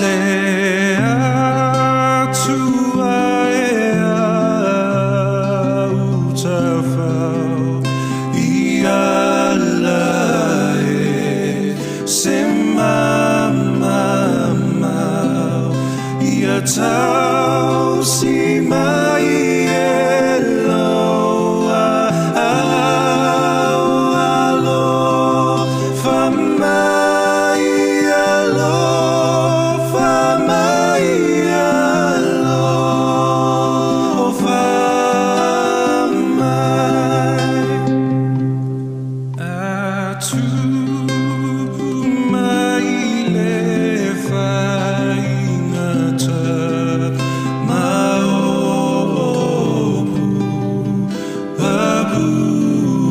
Le Atua e au tafau i ala e se mamamau ia tausi mai e loa au alofa mai alofa mai alofa mai. A tupu mai le faigata ma o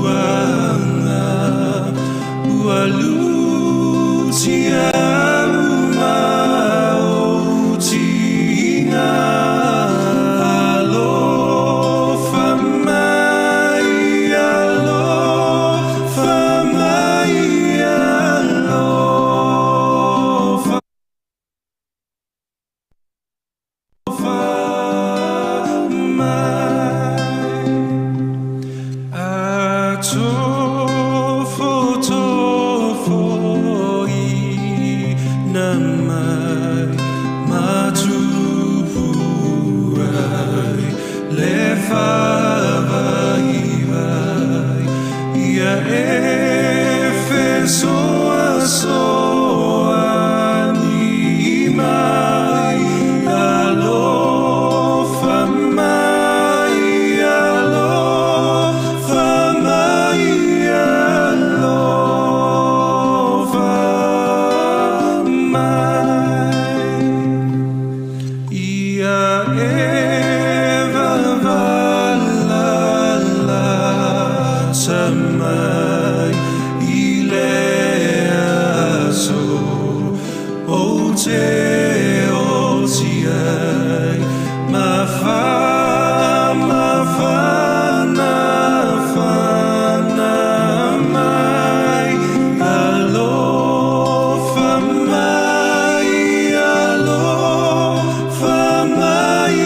puapuaga ua lutia uma ou tiga alofa mai alofa mai alofa mai. A tofotofo ina mai ma tupu ai le faavaivai ia e fesoasoani mai alofa mai alofa mai alofa mai. Ia e vavalalata mai i le aso ou te oti ai ma faamafanafana mai alofa mai alofa mai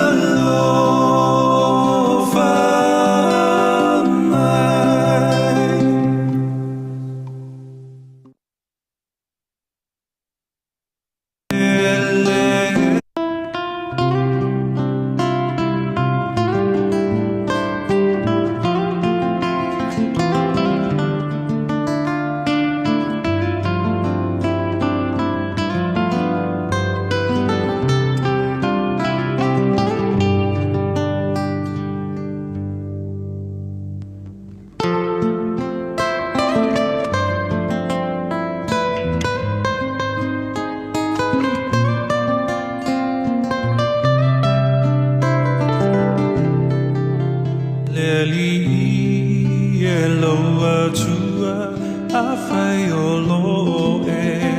alofa mai. Le Alii e lou Atua, afai o lo o e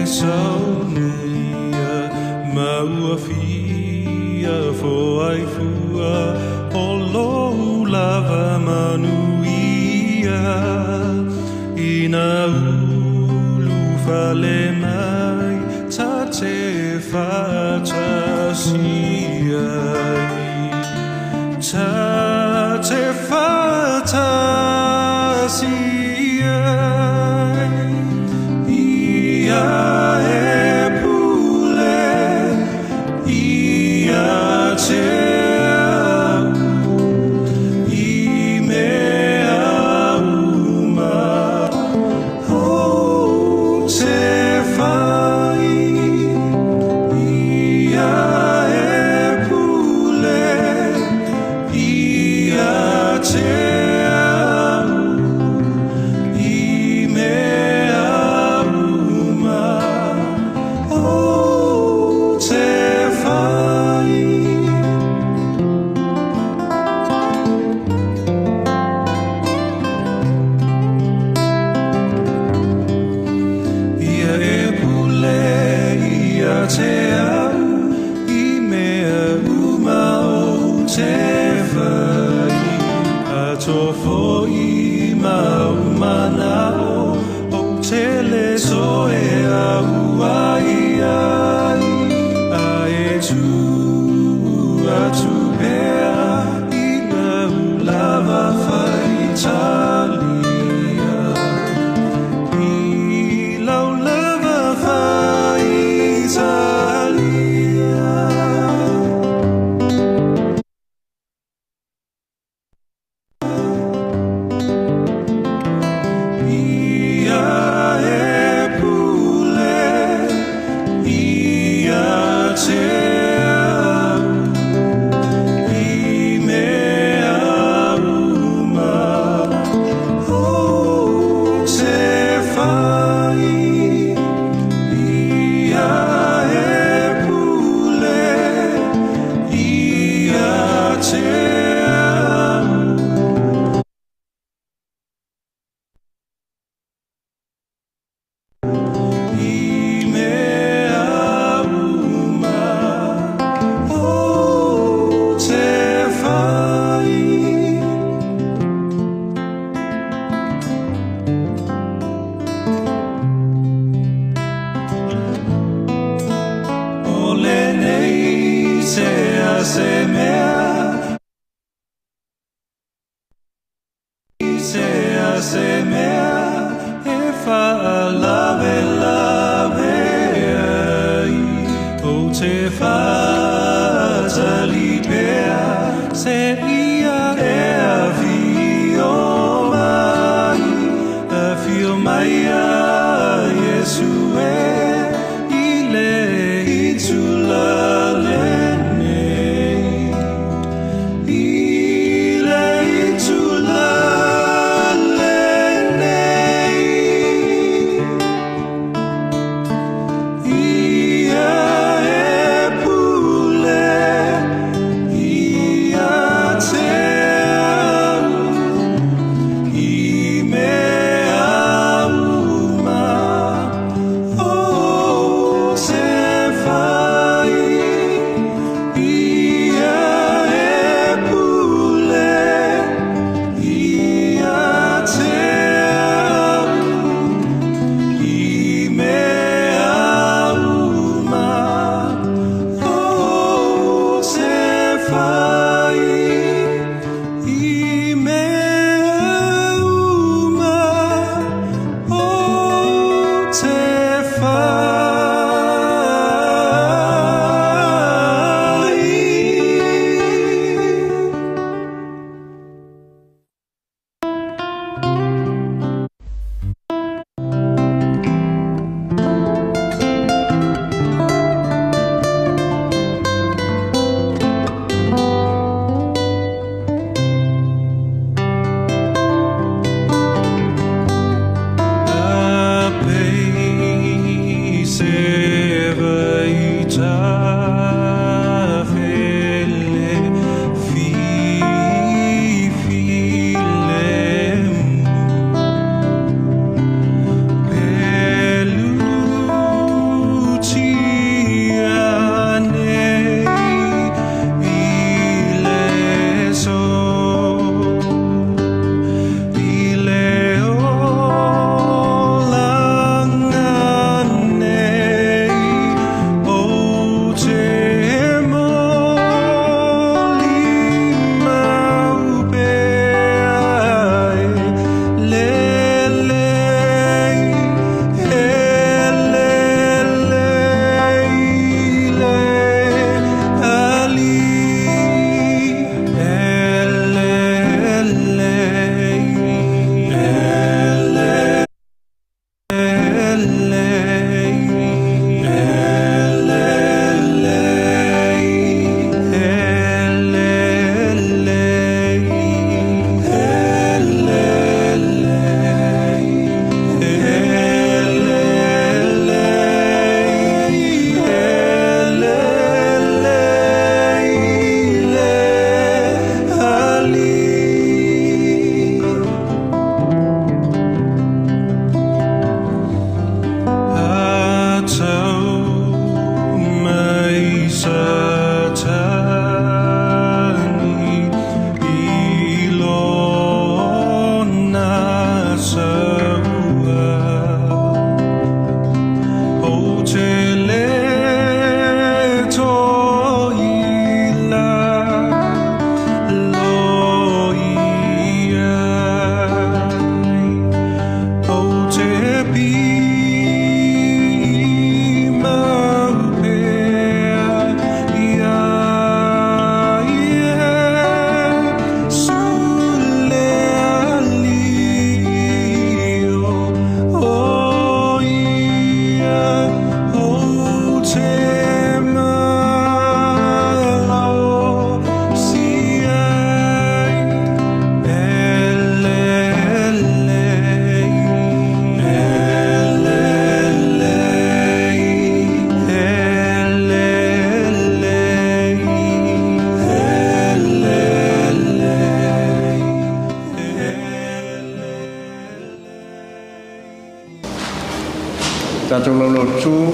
saunia, ma ua fia foai fua o lou lava manuia, ina ulufale mai ta te faatasi ai. Ta te faatasi ai. Ia e pule ia te au i mea uma ou te fai. Ia e pule ia te au i mea uma ou te fai. tuu atu pea i lau lava faitalia. I lau lava faitalia. Ia e pule ia te au i mea uma ou te fai. Ia e pule ia te au i mea uma ou te fai. O lenei se a se mea, se a se mea e faalavelave ai, ou te faatali pea se ia e afio mai, afio mai a Iesu e i le itula lenei. Tatou laulautu.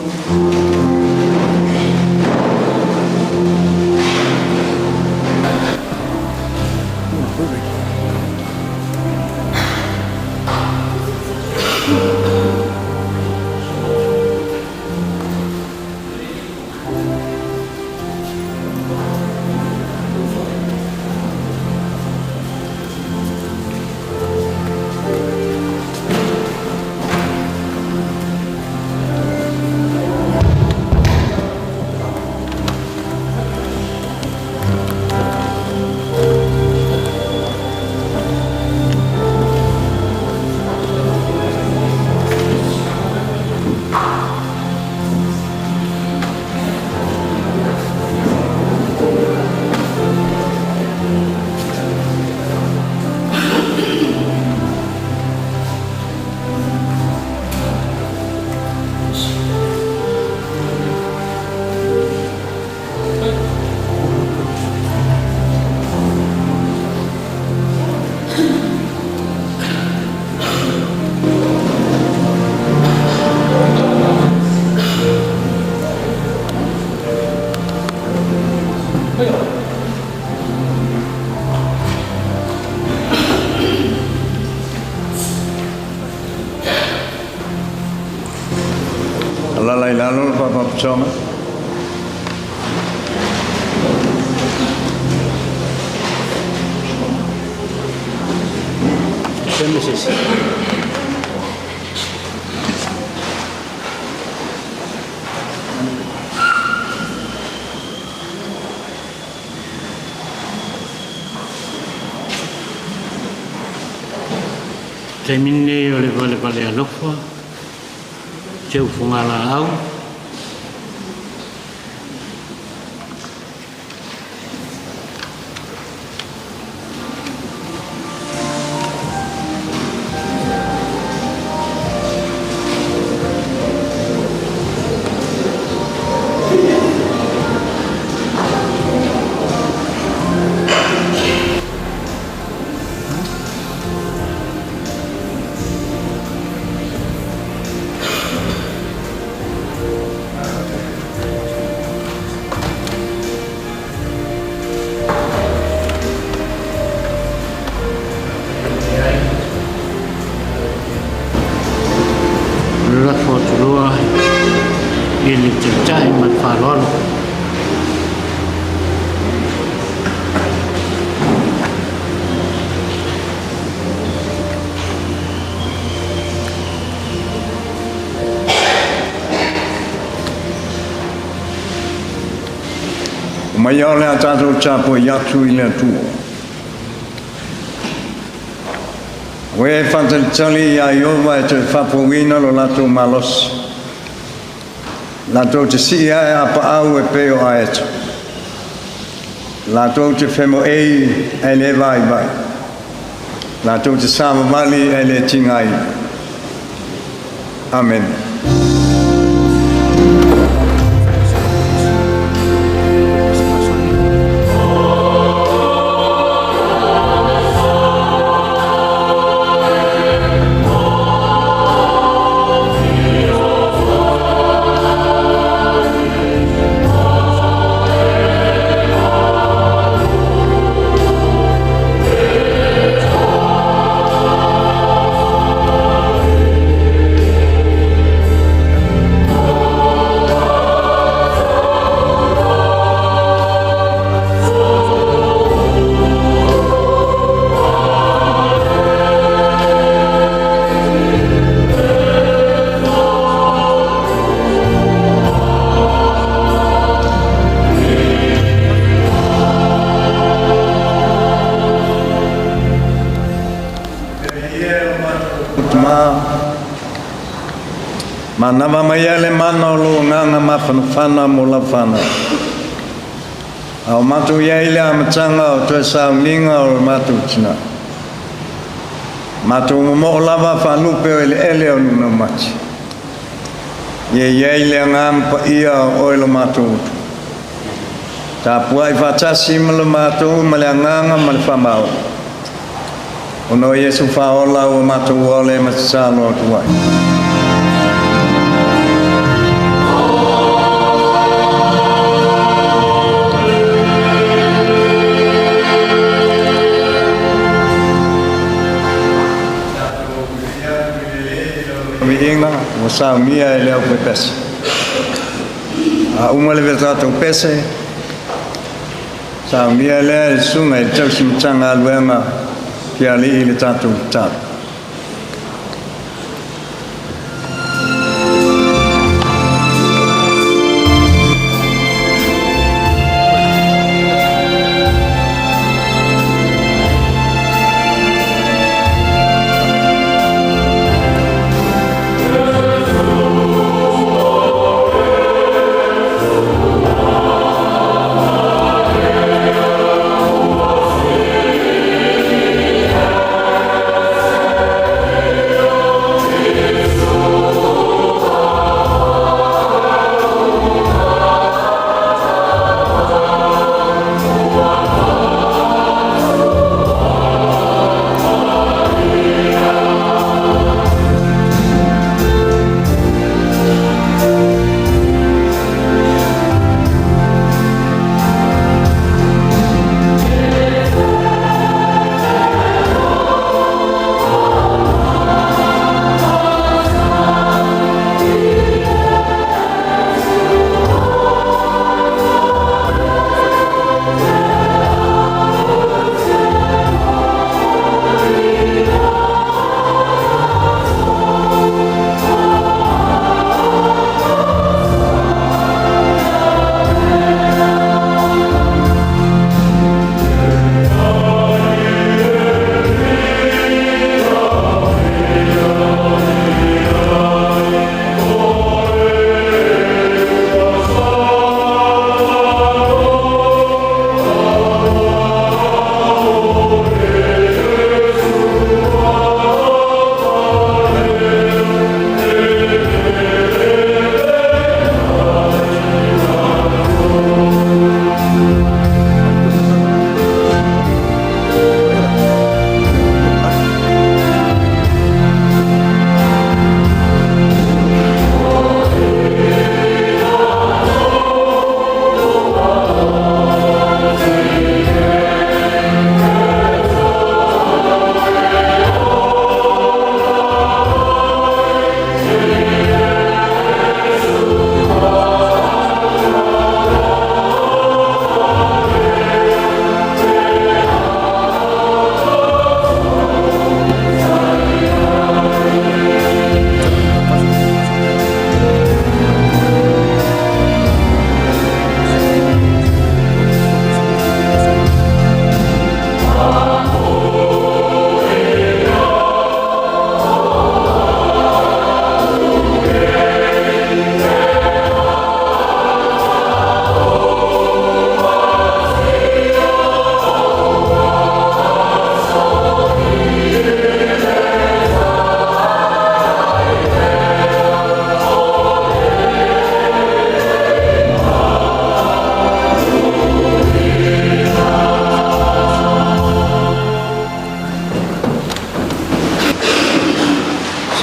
Alala i lalo le faapaputoga. Taimi lenei o le valevale alofa, seu fugalaau. Lafo atu loa i le Taitai ma le faaaloalo. Mai o le a tatou tapuai atu i le Atua. O e faatalitali ia Ieova e toe faafouina lo latou malosi. Latou te sii ae apaau e pei o aeto. Latou te femoei ae le vaivai. Latou te savavali ae le tigaina. Amene. Ma manava mai ai le mana o lou agaga mafanafana mo lau fanau. A o matou i ai i le amataga o toe sauniga o le matou tina. Matou momoo lava faalupe o eleele o Nunaumati. Ia i ai le agaga paia o oe lo matou utu. Tapuai faatasi ma le matou ma le agaga ma le faamaoni. Ona o Iesu Faaola ua matou ole ma tatalo atu ai. Ua saunia e le aufaipese. A uma le tatou pese, saunia lea e le susuga i le tausi Matagaluega Fiali'i i le tatou tatalo.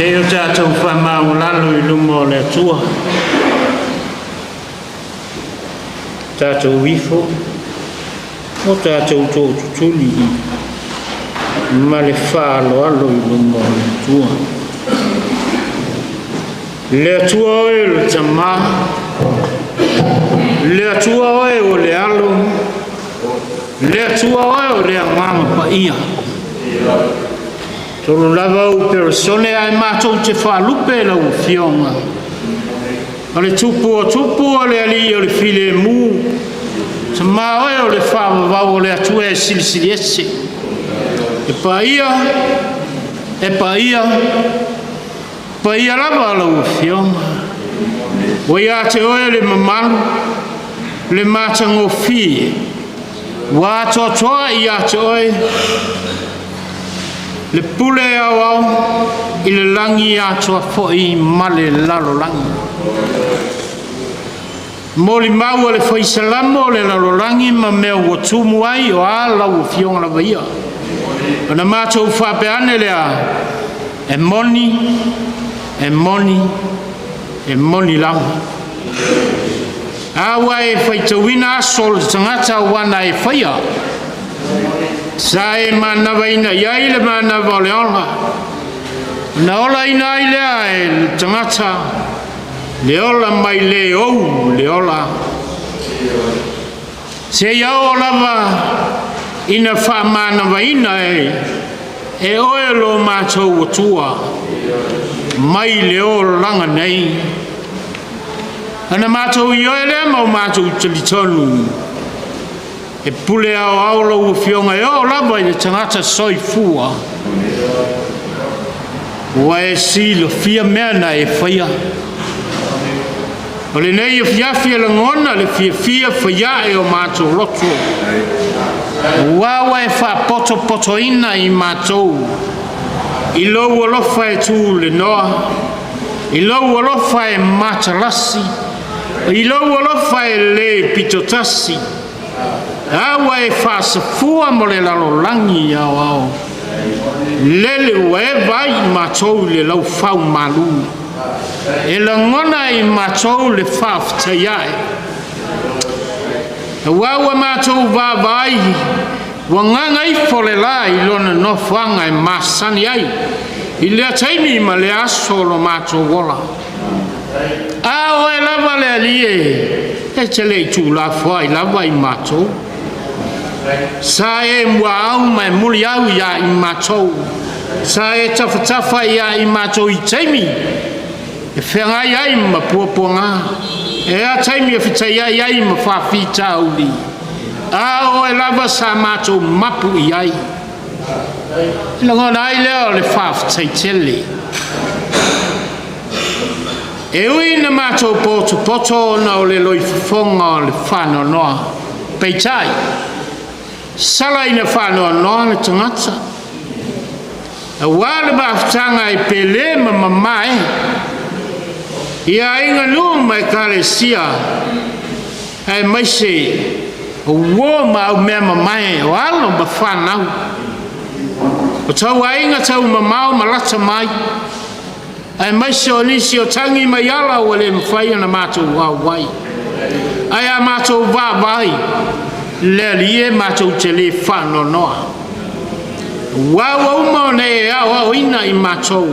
Se i o tatou faamaualalo i luma o le Atua, tatou ifo o tatou tootutuli ma le faaaloalo i luma o le Atua. Le Atua oe o le Tamā, le Atua oe o le Alo, le Atua oe o le Agaga Paia. Tolu lava ou peresone ae matou te faalupe lau Afioga. O le tupu o tupu o le alii o le filemu, Tamā oe o le faavavau o le Atua e silisili ese. E paia, e paia, paia lava lau Afioga. Ua ia te oe le mamalu, le matagofie, ua atoatoa ia te oe le pule aoao i le lagi atoa foi ma le lalolagi. Molimau a le faisalamo o le lalolagi ma mea ua tumu ai o a lau Afioga lava ia. Ona matou faapea ane lea, e moni, e moni, e moni lava. A ua e faitauina aso o le tagata ua e faia, sa e manavaina i ai le manava o le ola. Ona olaina ai lea e le tagata le ola mai le ou le ola. Seia oo lava ina faamanavaina e e oe lo matou Atua mai le olaga nei. Ana matou ioe lea ma o matou talitonu e pule aoao lau Afioga e oo lava i le tagata soifua, ua e silafia mea na e faia. O lenei afiafi e lagona le fiafia faiae o matou loto, ua ua e faapotopotoina i matou i lou alofa e tu le noa, i lou alofa e matalasi, i lou alofa e le pitotasi, a ua e faasafua mo le lalolagi aoao, lele ua e vaai i matou i le laufau malu, e lagona i matou le faafetai ae. Aua ua matou vaavaai, ua gagaifo le la i lona nofoaga e masani ai, i lea taimi ma lea aso o lo matou ola. A oe lava le Alii e, e te le i tuulafoai lava i matou. Sa e muaau ma e muliau ia i matou. Sa e tafatafa ia i matou i taimi e feagai ai ma puapuaga, e a taimi e fetaiai ai ma faafitauli. A oe lava sa matou mapu i ai. E lagona ai lea o le faafetai tele. E ui ina matou potopoto ona o le loifofoga o le faanoanoa, peitai, sala ina faanoanoa le tagata, aua le mafutaga e pele ma mamae i aiga, nuu ma ekalesia, aemaise o uo ma au mea mamae o alo ma fanau, o tauaiga taumamao ma lata mai, aemaise o nisi o tagi mai ala ua le mafai ona matou auai. Ae a matou vaavaai, le Alii e, matou te le faanoanoa. Ua ua uma ona e aoaoina i matou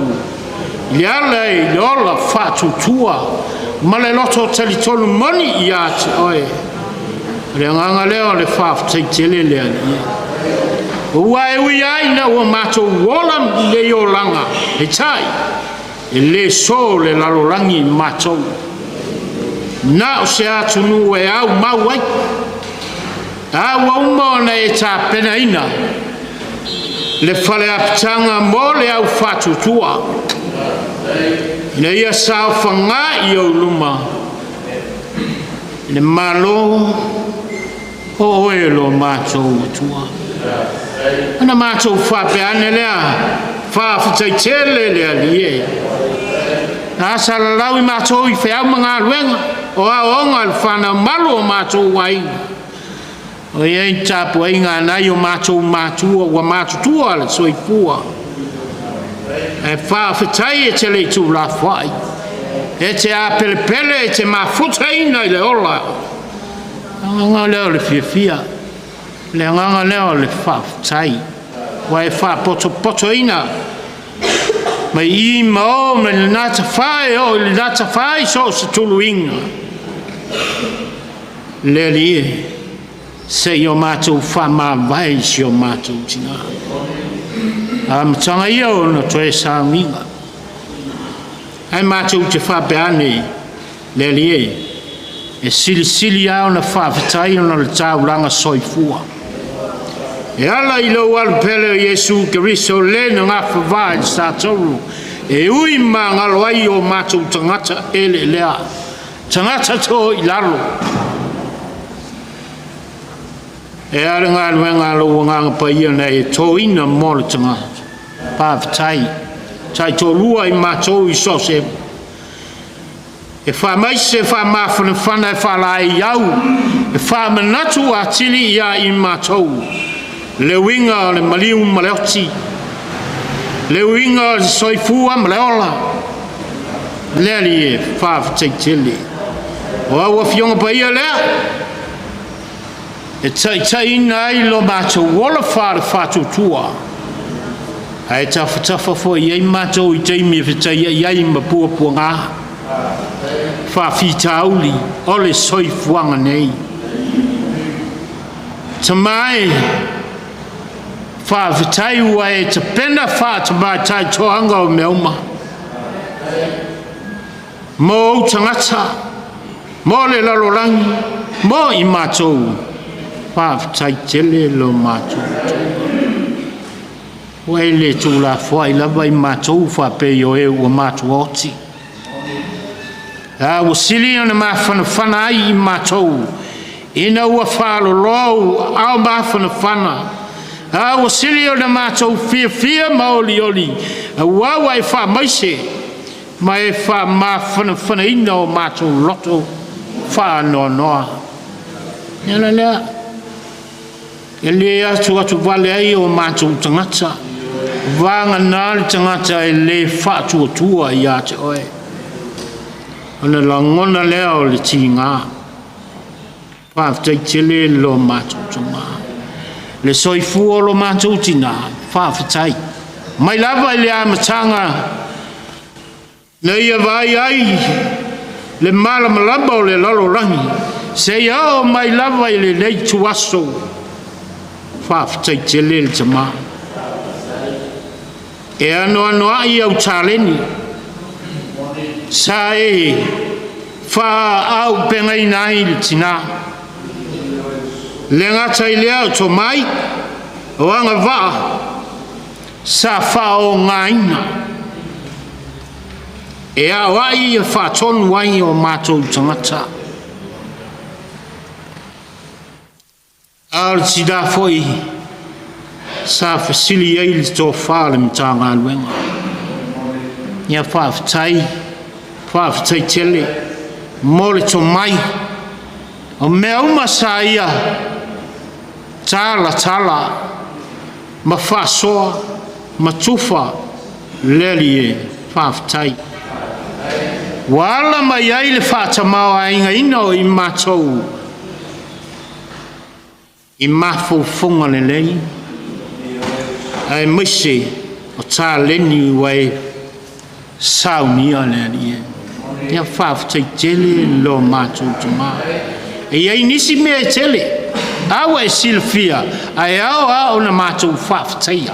i le ala i le ola faatutua ma le loto talitonu moni ia te oe. O le agaga lea o le faafetai tele le Alii. Ua e ui ai ina ua matou ola i lenei olaga, peitai, e le so le lalolagi i matou. Na o se atunuu e au mau ai, a ua uma ona e tapenaina le faleapitaga mo le au faatuatua, ina ia saofaga i ou luma le Malo o oe lo matou Atua. Ona matou faapea ane lea, faafetai tele le Alii e. A salalau i matou i feau ma galuega, o aoaoga a le fanau malu o matou aiga, o i ai tapuaiga a nai o matou matua ua matutua le soifua. Ae faafetai e te le i tuulafoai, e te apelepele, e te mafutaina i le ola. O le agaga lea o le fiafia, le agaga lea o le faafetai, ua e faapotopotoina mai i ma o mai lena tafa e oo i lena tafa i so o se tuluiga. Le Alii e, se i o matou faamavae i si o matou tina. Amataga ia ona toe sauniga. Ae matou te faapea ane, le Alii e, e silisili lava ona faafetai ona o le taulaga soifua. E ala i lou alupele o Iesu Keriso le na gafavā i le satolu, e ui magalo ai o matou tagata eleelea, tagata to i lalo. E a le galuega a lou Agaga Paia na e toina mo le tagata. Faafetai. Taitolua i matou i so o se e faamaise, faamafanafana, e faalaeiau, e faamanatu atili ia i matou le uiga o le maliu ma le oti, le uiga o le soifua ma le ola. Le Alii e, faafetai tele. O au Afioga Paia lea e taitaiina ai lo matou ola faale faatuatua. Ae tafatafa foi i ai matou i taimi e fetaiai ai ma puapuaga faafitauli o le soifuaga nei. Tama e, faafetai ua e tapena faatamaitai toaga o mea uma mo ou tagata, mo le lalolagi, mo i matou. Faafetai tele lo matou Atua. Ua e le tuulafoai lava i matou faapei o e ua matuaoti. A ua sili ona mafanafana ai i matou ina ua faaloloa ou ao mafanafana. A ua sili ona matou fiafia ma olioli, auā ua e faamaise ma e faamafanafanaina o matou loto faanoanoa. Ia la lea, e le atuatuvale ai o matou tagata, vagana le tagata e le faatuatua ia te oe. Ona lagona lea o le tiga. Faafetai tele lo matou tama. Le soifua o lo matou tina, faafetai. Mai lava i le amataga na ia vaai ai le malamalama o le lalolagi, seia oo mai lava i lenei tuaso. Faafetai tele le tama. E anoanoai au taleni sa e faaaupegaina ai le tina. Le gata i lea o tomai, o agavaa sa faaaogaina e aoai e faatonu ai o matou tagata. A o le tina foi sa fesili ai le tofa a le Matagaluega. Ia faafetai, faafetai tele mo le tomai. O mea uma sa ia talatala ma faasoa ma tufa le Alii e, faafetai. Ua ala mai ai le faatamaoaigaina o i matou i mafaufauga lelei, aemaise o taleni ua e saunia le Alii e. Ia faafetai tele lo matou tama. E i ai nisi mea e tele, a ua e silafia, ae ao lava ona matou faafetaia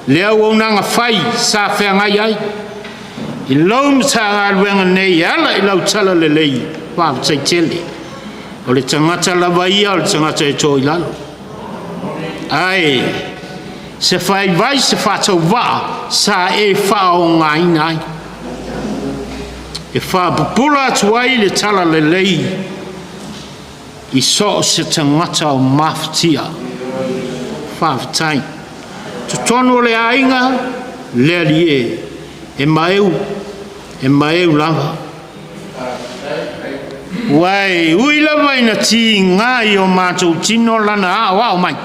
le auaunaga fai sa feagai ai i lou Matagaluega nei e ala i lau talalelei. Faafetai tele. O le tagata lava ia o le tagata e to i lalo. Ae se vaivai se faatauvaa sa e faaaogaina ai e faapupula atu ai le talalelei i so o se tagata o mafatia. Faafetai. Totonu o le aiga, le Alii e, e maeu, e maeu lava. Ua e ui lava ina tiga i o matou tino lana aoao mai.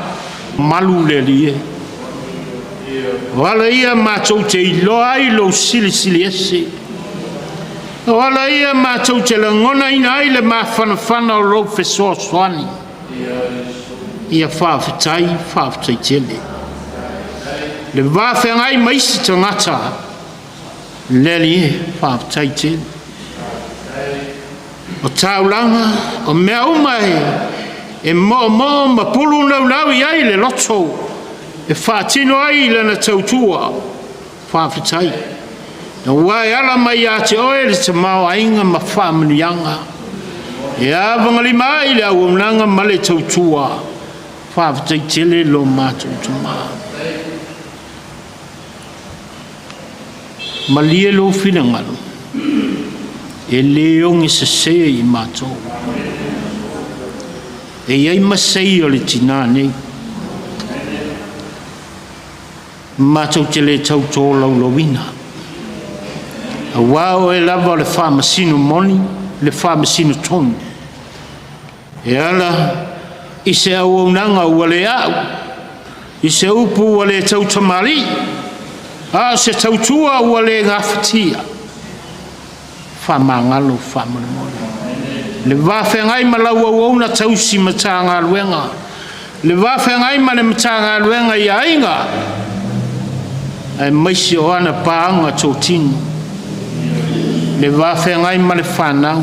Malu le Alii e. O ala ia matou te iloa ai lou silisili ese. O ala ia matou te lagonaina ai le mafanafana o lou fesoasoani. Ia faafetai, faafetai tele. Le va feagai ma isi tagata, le Alii e, faafetai tele. O taulaga, o mea uma e moomoo ma pulu naunau i ai le loto e faatino ai lana tautua, faafetai. Aua e ala mai ia te oe le tamaoaiga ma faamanuiaga, e avagalima ai le auaunaga ma le tautua, faafetai tele lo matou tama. Malie lou finagalo, e le oge sese i matou. E i ai masei o le tinā nei. Matou te le tau tolaulauina. Aua o oe lava o le faamasino moni, le faamasino tonu. E ala i se auaunaga ua le au, i se upu ua le tautamalii, a o se tautua ua le gafatia. Faamagalo faamolemole. Le va feagai ma lau auauna tausi Matagaluega, le va feagai ma le Matagaluega i aiga, Aemaise o ana paaga totino, le vafeagai ma le fanau.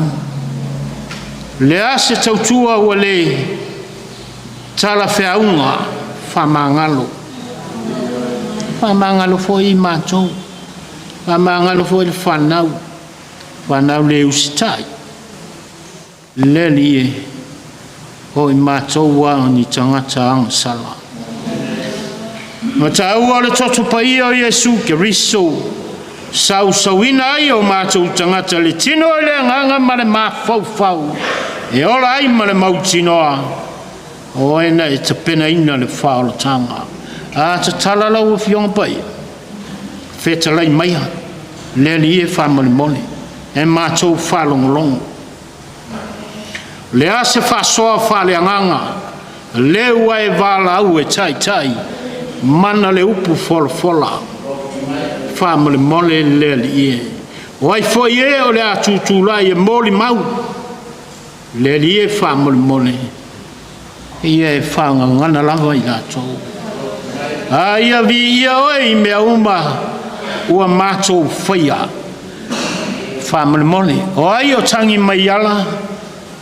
Le a se tautua ua le talafeauga faamagalo. Faamagalo foi i matou, faamagalo foi le fanau, fanau le usitai. Le Alii e, o i matou lava o ni tagata agasala. Ma taua o le toto paia o Iesu Keriso, sausauina ai o matou tagata le tino i le agaga ma le mafaufau, e ola ai ma le mautinoa, o oe na e tapenaina le faaolataga. A tatala lau Afioga Paia, fetalai maia, le Alii e faamolemole, e matou faalogologo. Le a se faasoa faaleagaga, le ua e valaau e taitai, mana le upu folafola, faamolemole le Alii e. O ai foi e o le a tutulai e molimau, le Alii e faamolemole, ia e faagagana lava i latou. A ia viia oe i mea uma ua matou faia. Faamolemole, o ai o tagi mai ala,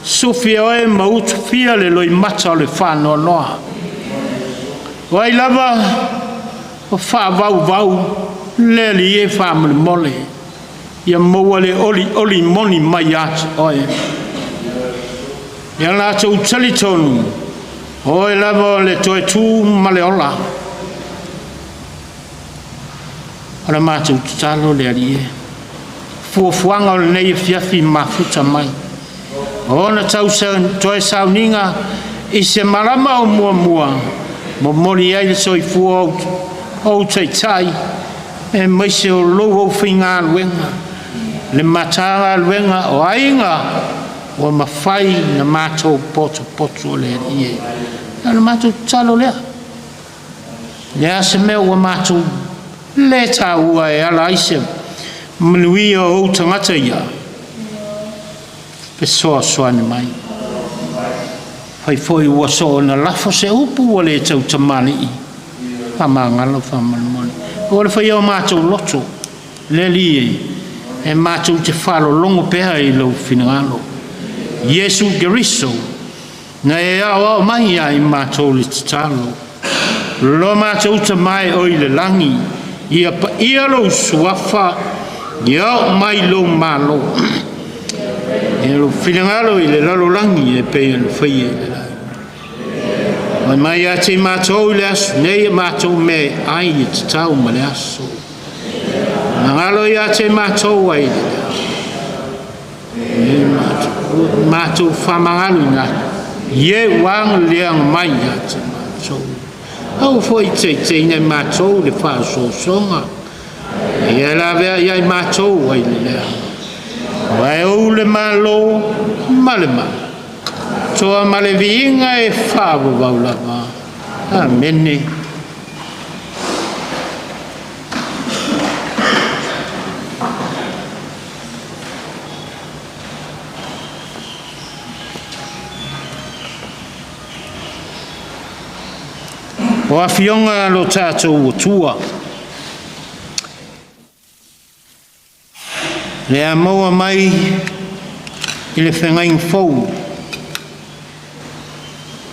sufi e oe ma utufia le loimata o le faanoanoa. O ai lava o faavauvau, le Alii e faamolemole, ia maua le olioli moni mai ia te oe. Ia latou talitonu, o oe lava o le toe tu ma le ola. O le matou tatalo le Alii e, fuafuaga o lenei afiafi mafuta mai, ona tau toe sauniga i se malama o muamua, momoli ai le soifua o ou taitai, aemaise o lou aufaigaluega, le Matagaluega o aiga ua mafai ona matou potopoto le Alii e. O le matou tatalo lea, le a se mea ua matou le taua e ala ai se manuia o ou tagata ia, fesoasoani mai. Fai foi ua soona lafo se upu ua le tautamalii, faamagalo faamolemole. Ua le faia o matou loto, le Alii e, e matou te faalologo pea i lou finagalo. Iesu Keriso, na e aoao mai ia i matou le tatalo. Lo matou Tama e oi le lagi, ia paia lou suafa, ia oo mai lou malo. Ia lou finagalo i le lalolagi e pei ona faia i le lagi. Fai mai ia te i matou i le aso nei e matou mea e ai e tatau ma le aso. Magalo ia te matou ai le lea. E matou faamagalo ina atu. Ie ua leaga mai ia te matou. Aua foi teiteina i matou le faaosoosoga. Ia lavea ia i matou ai le lea. Aua e ou le malo ma le mana. Toa ma le viiga e faavavau lava. Amene. O afioga a lo tatou Atua, le a maua mai i le feagaiga fou,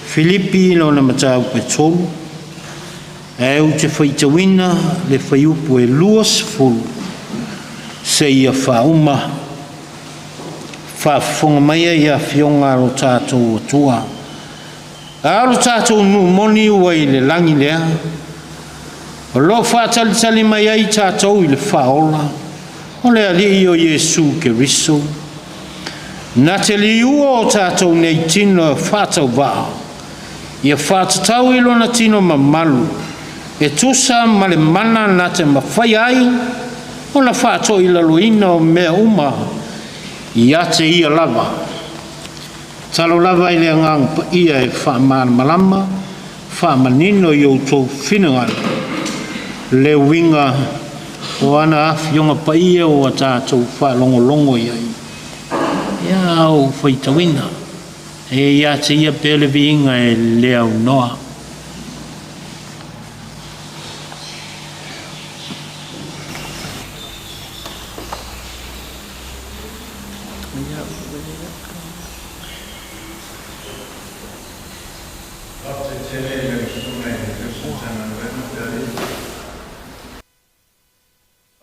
Filipi lona mataupu e 3, ae ou te faitauina le fuaiupu e 20 seia faauma. Faafofoga maia i afioga a lo tatou Atua. A o lo tatou nuu moni ua i le lagi lea, o lo o faatalitali mai ai tatou i le faaola, o le Alii o Iesu Keriso. Na te liua o tatou nei tino faatauvaa, ia faatatau i lona tino mamalu, e tusa ma le mana na te mafaia ai ona faatoilaloina o mea uma ia te ia lava. Talo lava i le Agaga Paia e faamalamalama, faamanino i outou finagalo le uiga o ana afioga paia ua tatou faalogologo i ai. Ia a ou faitauina, e ia te ia pea le viiga e le aunoa. tele i lau susuga i le tausi Matagaluega pe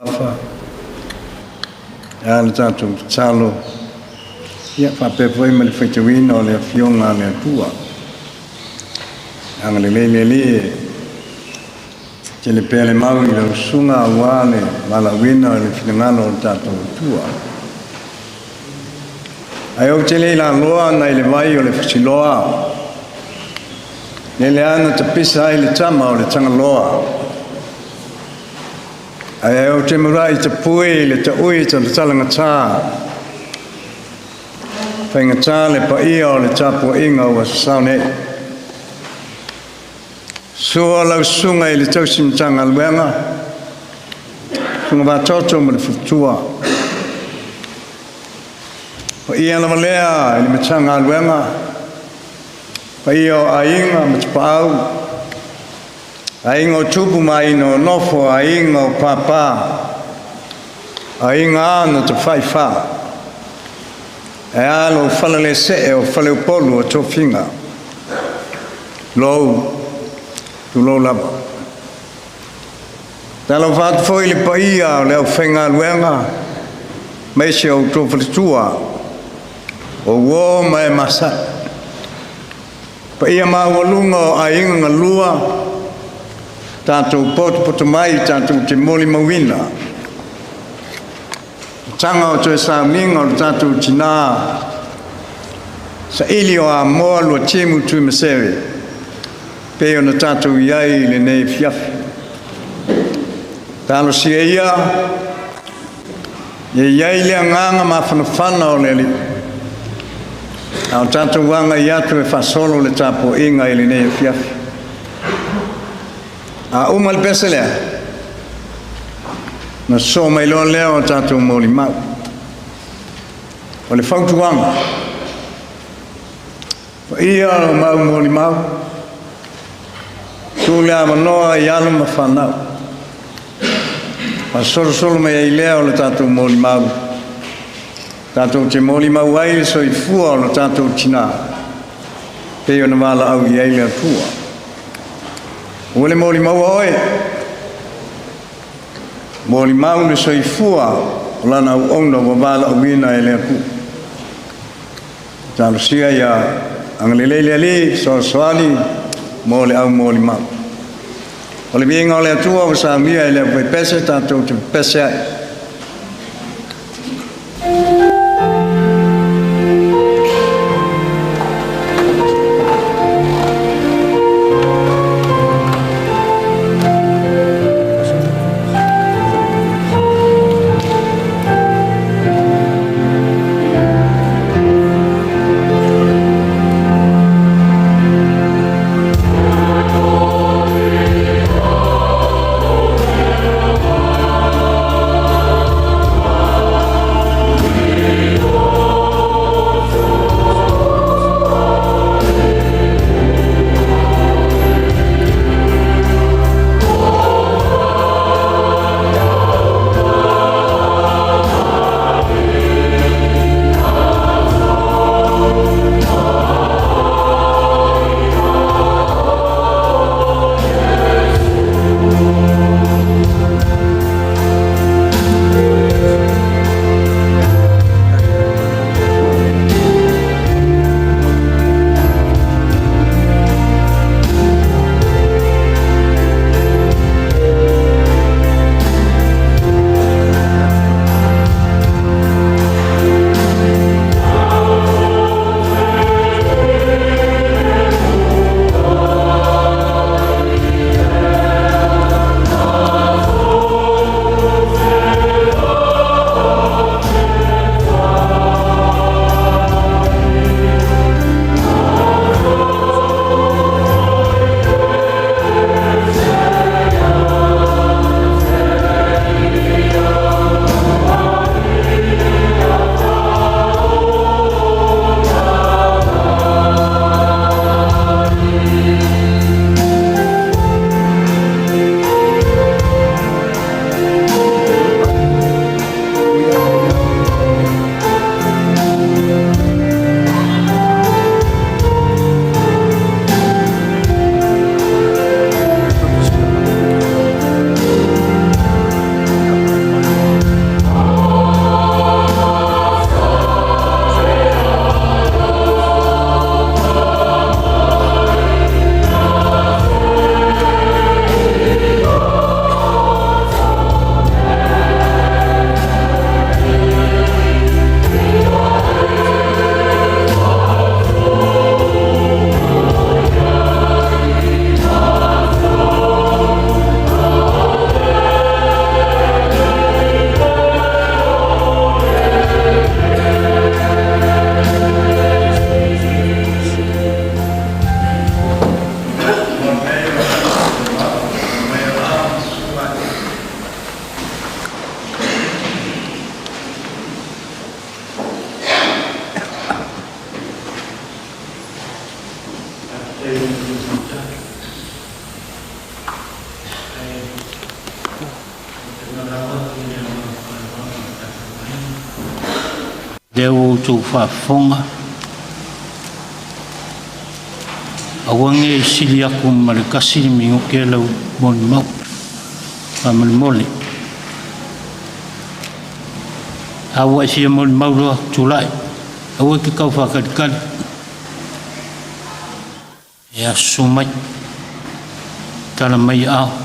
Afa e a le tatou tatalo, ia faapea foi ma le faitauina o le Afioga a le Atua. Agalelei le Alii e tele pea le mau i lau susuga aua le valaauina o le finagalo o le tatou Atua. Ae ou te le i laloa nai le vai o le Fasiloa, lele lava na tapisa ai le tama o le Tagaloa, ae ou te muai tapui le taui talatalagata, faigata le paia o le tapuaiga ua sasao nei. Sua lau susuga i le tausi Matagaluega, susuga Vatoto ma le faletua. Paia lava lea i le Matagaluega, paia o Aiga ma Tapaau, Aiga o Tupu ma Aiga o Nofo, Aiga o Papa, Aiga na Tafaifa, ae a lou falalesee o Faleupolu o Tofiga. Tulou, tulou lava. Talofa atu foi i le paia o le aufaigaluega aemaise o outou faletua, o uo ma e masani, paia maualuga o aiga galua, tatou potopoto mai tatou te molimauina taga o toe sauniga o le tatou tina saili o Amoa Luatiu Tuimaseve, pei ona tatou i ai i lenei afiafi. Talosia ia ia i ai le agaga mafanafana o le Alii, a o tatou agai atu e faasolo le tapuaiga i lenei afiafi. A uma le pese lea, na sosoo mai loa lea o tatou molimau. O le fautuaga, paia o mau molimau, tuu le avanoa i alo ma fanau, faasolosolo mai ai lea o le tatou molimau, tatou te molimau ai le soifua o le tatou tina, pei ona valaau i ai le Atua. Ua le molimauina oe, molimau le soifua o lana auauna ua valaauina e le Atua. Talosia ia agalelei le Alii fesoasoani mo le au molimau. O le viiga o le Atua ua saunia e le aufaipese tatou te pepese ai. Lea ua outou faafofoga, aua ne i sili atu ma le 1 minute lau molimau faamolemole. A ua e fia molimau loa, tulai, aua e te tau faatalitali. Ia susu mai, tala mai aao.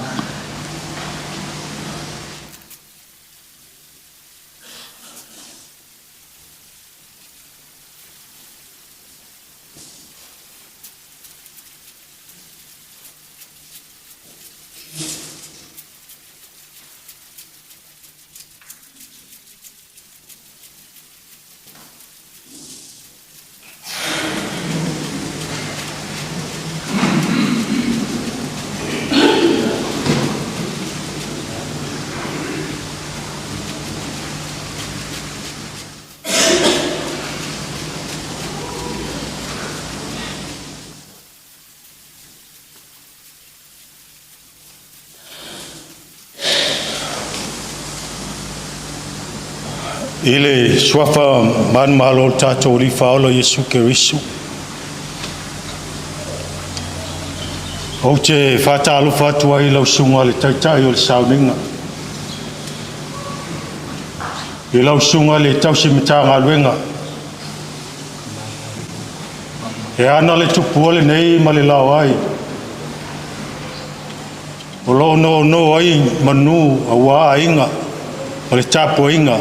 I le suafa manumalo o le tatou Alii Faaola Iesu Keriso, ou te faatalofa atu ai i lau susuga i le Taitai o le Sauniga, i lau susuga i le tausi Matagaluega e ana le tupua lenei ma le laoai o lo o nono ai manu aua aiga ma le tapuaiga.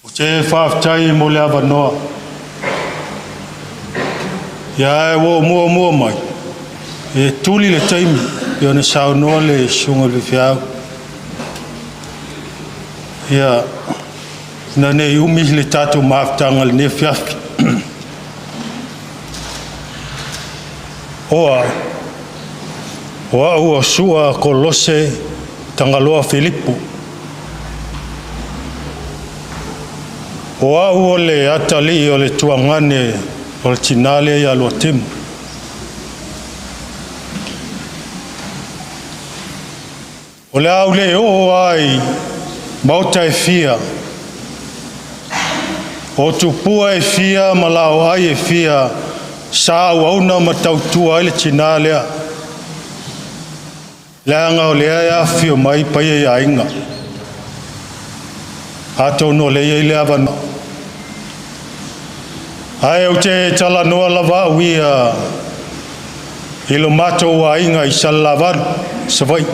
Ou te faafetai mo le avanoa. Ia ae ua ou muamua mai e tuli le taimi e pei ona saunoa le susuga i le faifeau. Ia, ina ne i umi le tatou mafutaga i lenei afiafi. O au, o au o Sua Kolose Tagaloa Filipo. O au o le atalii o le tuagane o le tina lea ia Luatimu. O le a ou le oo lava i maota e fia, o tupua e fia ma laoai e fia sa auauna ma tautua ai le tina lea, leaga o lea e afifio mai paia i aiga. Atonu o lea e i ai le avanoa. Ae ou te talanoa lava au ia i lo matou aiga i Salelavalu, Savaii.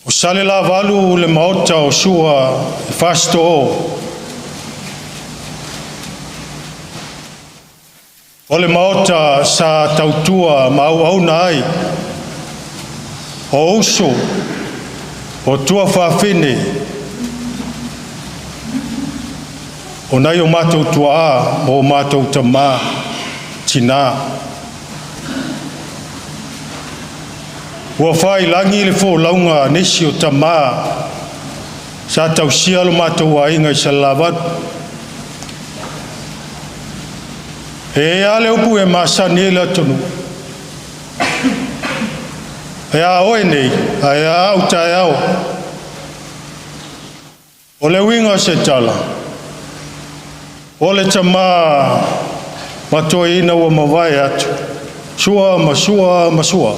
O Salelavalu le maota o Sua e Fasitoo, o le maota sa tautua ma auauna ai o uso, o tuafafine, o nai o matou tuaa ma o matou tamā, tinā. Ua faiilagi le folauga a nisi o tamā sa tausia lo matou aiga i Salelavalu. E i ai lava le upu e masani ai le atunuu, e a oe nei, ae a au taeao. O le uiga o se tala, o le tamā matoeaina ua mavae atu, Sua ma Sua ma Sua,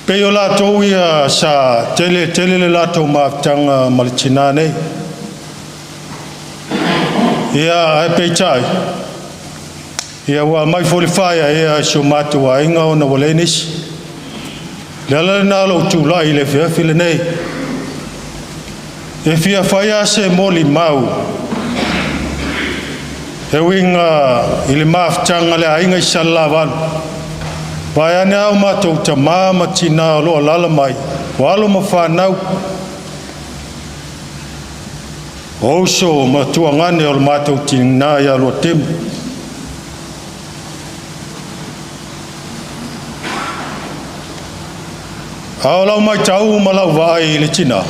pei o latou ia sa tele tele le latou mafutaga ma le tina nei. Ia, ae peitai, ia ua aumai foi le faeaea e si o matou aiga ona ua leai nisi. O le ala lena o lou tulai i le afiafi lenei, e fia fai lava se molimau e uiga i le mafutaga a le aiga i Salelavalu, vaeane lava o matou tama ma tina o lo o alaala mai, o alo ma fanau, o uso ma tuagane o le matou tina ia Luatimu. A o lau matau ma lau vaai i le tina,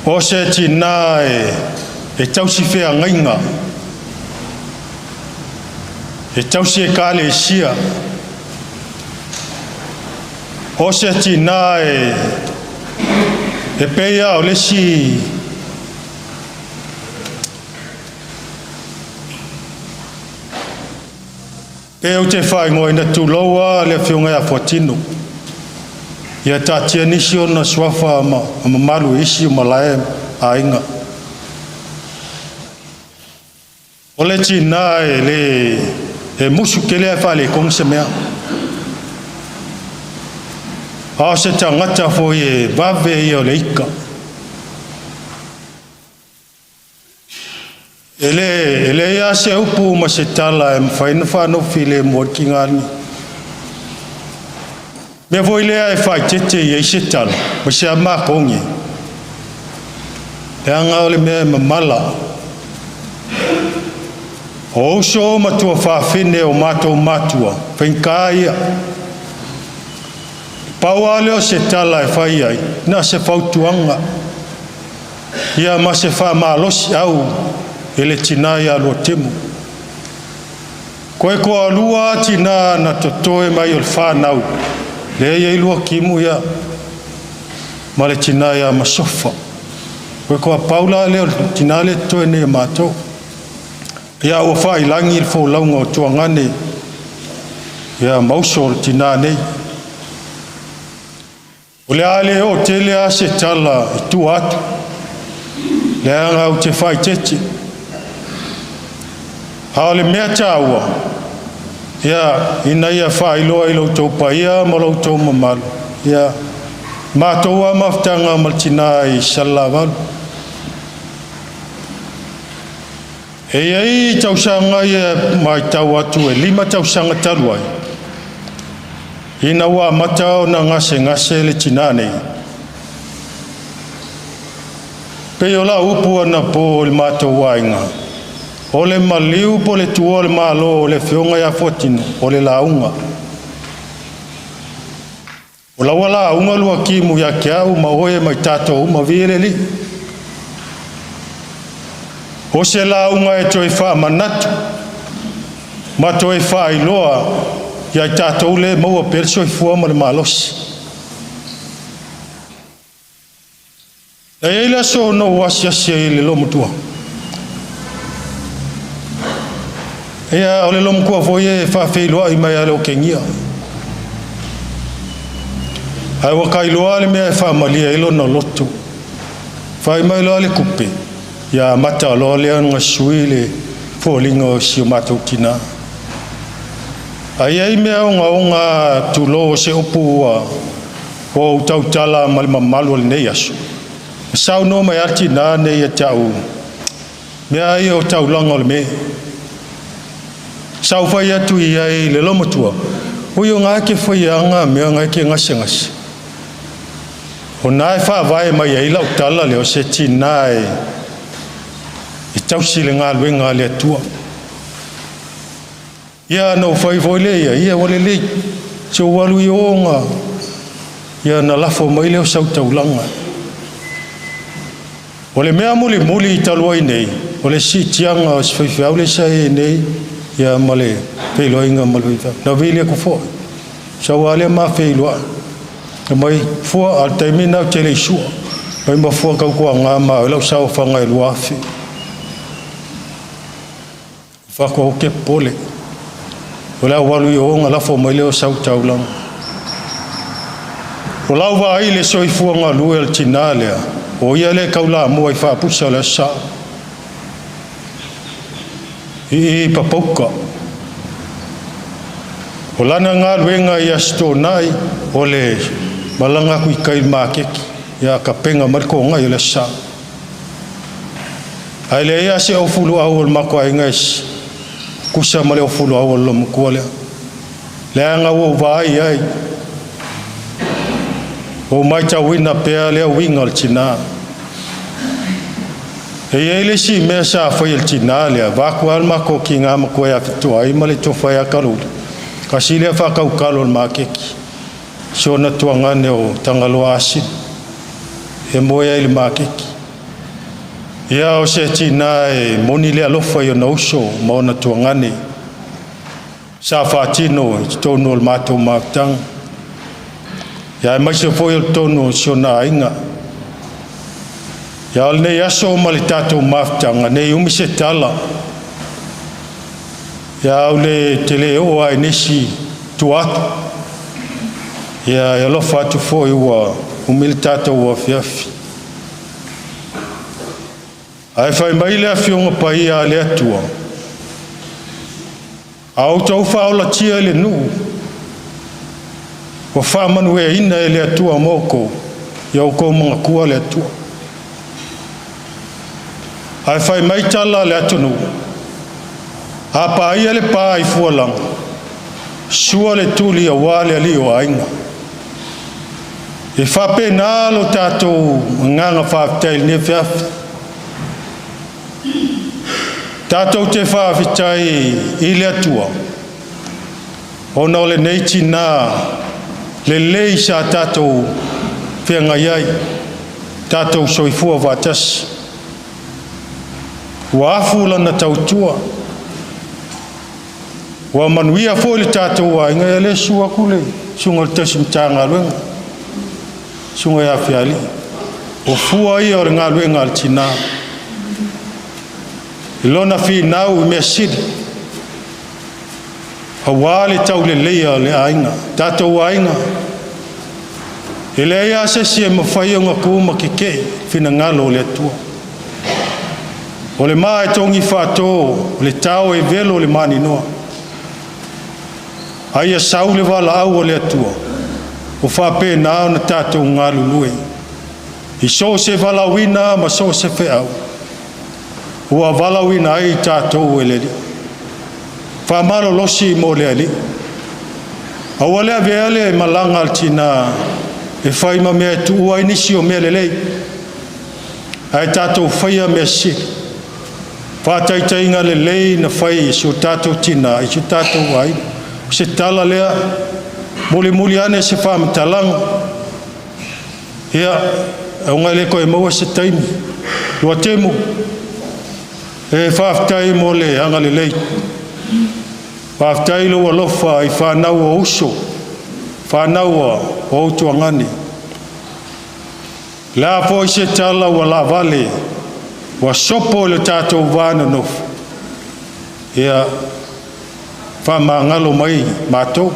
o se tina e tausi feagaiga, e tausi ekalesia, O se tinā e pei a o le isi pe ou te faaigoaina tulou a le afioga ia Fuatino. Ia taatia nisi ona suafa ma mamalu i isi o malae ma aiga. O le tinā e le e musu tele ae faaletonu se mea. A o se tagata foi e vave ia o le ika. E leai lava se upu ma se tala e mafai ona faanofilemu ai le tiga lenei. O le mea foi lea e faaeteete i ai se tala ma se matou, leaga o le mea e mamala. O uso ma tuafafine o matou matua, o faigata ia. Pau lava lea o se tala e fai ai, na o se fautuaga ia ma se faamalosiau i le tina ia Luatemo. Toe toalua tina na totoe mai o le fanau, lea e i ai Luatimu ia ma le tina ia Masofa. Toe toapau la lea o le tina lea e totoe nei o matou. Ia ua faailagi le folauga o tuagane ia ma uso o le tina nei. O le a le oo tele lava se tala i tua atu, leaga ou te faaeteete. A o le mea taua, ia, ina ia faailoa i lo outou paia ma lo outou mamalu, ia, matou lava mafutaga ma le tina i Salelavalu. E i ai tausaga ia e matau atu e 5 tausaga talu ai, ina ua amata ona gasegase le tina nei. Pei o lau upu anapo i le matou aiga, o le maliu po o le tuua o le Malo o le afioga ia Fuatino, o le lauga. O lau lauga Luatimu ia te au ma oe ma i tatou uma, viia le Alii. O se lauga e toe faamanatu ma toe faailoa ia i tatou le maua pea le soifua ma le malosi. E i ai le aso na ou asiasi ai i le loomatua. Ia, o le loomatua foi e faafeiloai mai lava i le otegia. Ae ua ta iloa le mea e faamalie ai lona loto. Fai mai loa le tupe, ia amata loa lea ona sui le foliga o si o matou tina. Ae i ai mea ogaoga, tulou, o se upu ua ou tautala ma le mamalu o lenei aso. Saunoa mai lava le tinā nei ia te au, mea ia o taulaga o le me. Sa ou fai atu i ai i le loomatua, ui o gā e te faiaga mea nga e te gasegase. O na e faavae mai ai lau tala lea o se tinā e tausi le galuega a le Atua. Ia na ou fai foi lea ia, ia ua lelei, se ua alu i o ia na lafo mai lea o sau taulaga. O le mea mulimuli i talu ai nei, o le siitiaga o se faifeau le sa i ai nei, ia ma le feiloaiga ma le faifeau. Na vili atu foi, sau lava lea ma feiloai. E mai fua, a o le taimi lena ou te le i sua. Mai mafua tautuaga ma au lau saofaga e 2,000. Faatoa ou te popole. O le au alu i o ona lafo mai lea o sau taulaga. O lau vaai i le soifua galue o le tinā lea, o ia le taulamua i faapusa o le Aso Sa. I Papauka. O lana galuega i Aso Toonai, o le malaga atu i tai i le maketi, ia tapena mai le togai o le Aso Sa. Ae leai lava se aufuluau o le matou aiga e tusa ma le aufuluau o le loomatua lea. Leaga ua ou vaai ai, ua ou matauina pea le uiga o le tina. E i ai le isi mea sa fai e le tina lea, vaeatu lava le matou tina matua ia Fitoai ma le tofa ia Kaluli, tasi lea faatautalo o le maketi, si ona tuagane o Tagaloa Asini, e moe ai i le maketi. Ia o se tina e moni le alofa i ona uso ma ona tuagane sa faatino i totonu o le matou mafutaga. Ia aemaise foi o totonu o si ona aiga. Ia o lenei aso ma le tatou mafutaga, nei umi se tala. Ia o le tele o ai nisi tua atu. Ia e alofa atu foi ua umi le tatou afiafi. Ae fai mai le Afioga Paia a le Atua, a outou faaolatia i le nuu, ua faamanuiaina e le Atua mo outou, ia outou manatua le Atua. Ae fai mai tala a le atunuu, a paia le pa i fualaga, sua le tuli aua le alii o aiga. E faapena lo tatou agaga faafetai i lenei afiafi. Tatou te faafetai i le Atua ona o lenei tina lelei sa tatou feagai ai, tatou soifua faatasi. Ua afu lana tautua, ua manuia foi le tatou aiga. Ia le susu atu le susuga i le tausi Matagaluega, susuga ia Fealii. O fua ia o le galuega a le tina i lona finau i mea sili aua le tauleleia o le aiga. Tatou aiga, e leai lava se isi e mafai ona tu ma tetee finagalo o le Atua. O le maa e togi faato, o le tao e velo i le maninoa, a ia sau le valaau a le Atua, ua faapena ona tatou galulue i so o se valaauina ma so o se feau ua valaauina ai tatou e le Alii. Faamalolosi mo le Alii. Aua le avea le malaga a le tina e fai ma mea e tuua ai nisi o mea lelei, ae tatou faia mea sili. Faataitaiga lelei na fai e si o tatou tina i si o tatou aiga. O se tala lea, mulimuli ane se faamatalaga. Ia, ona e le toe maua se taimi. Luatemo, e faafetai mo le agalelei. Faafetai lou alofa i fanau o uso, fanau a o utuagane. Le a foi se tala ua laavale, ua sopo i le tatou va nonofo, ia faamagalo mai matou.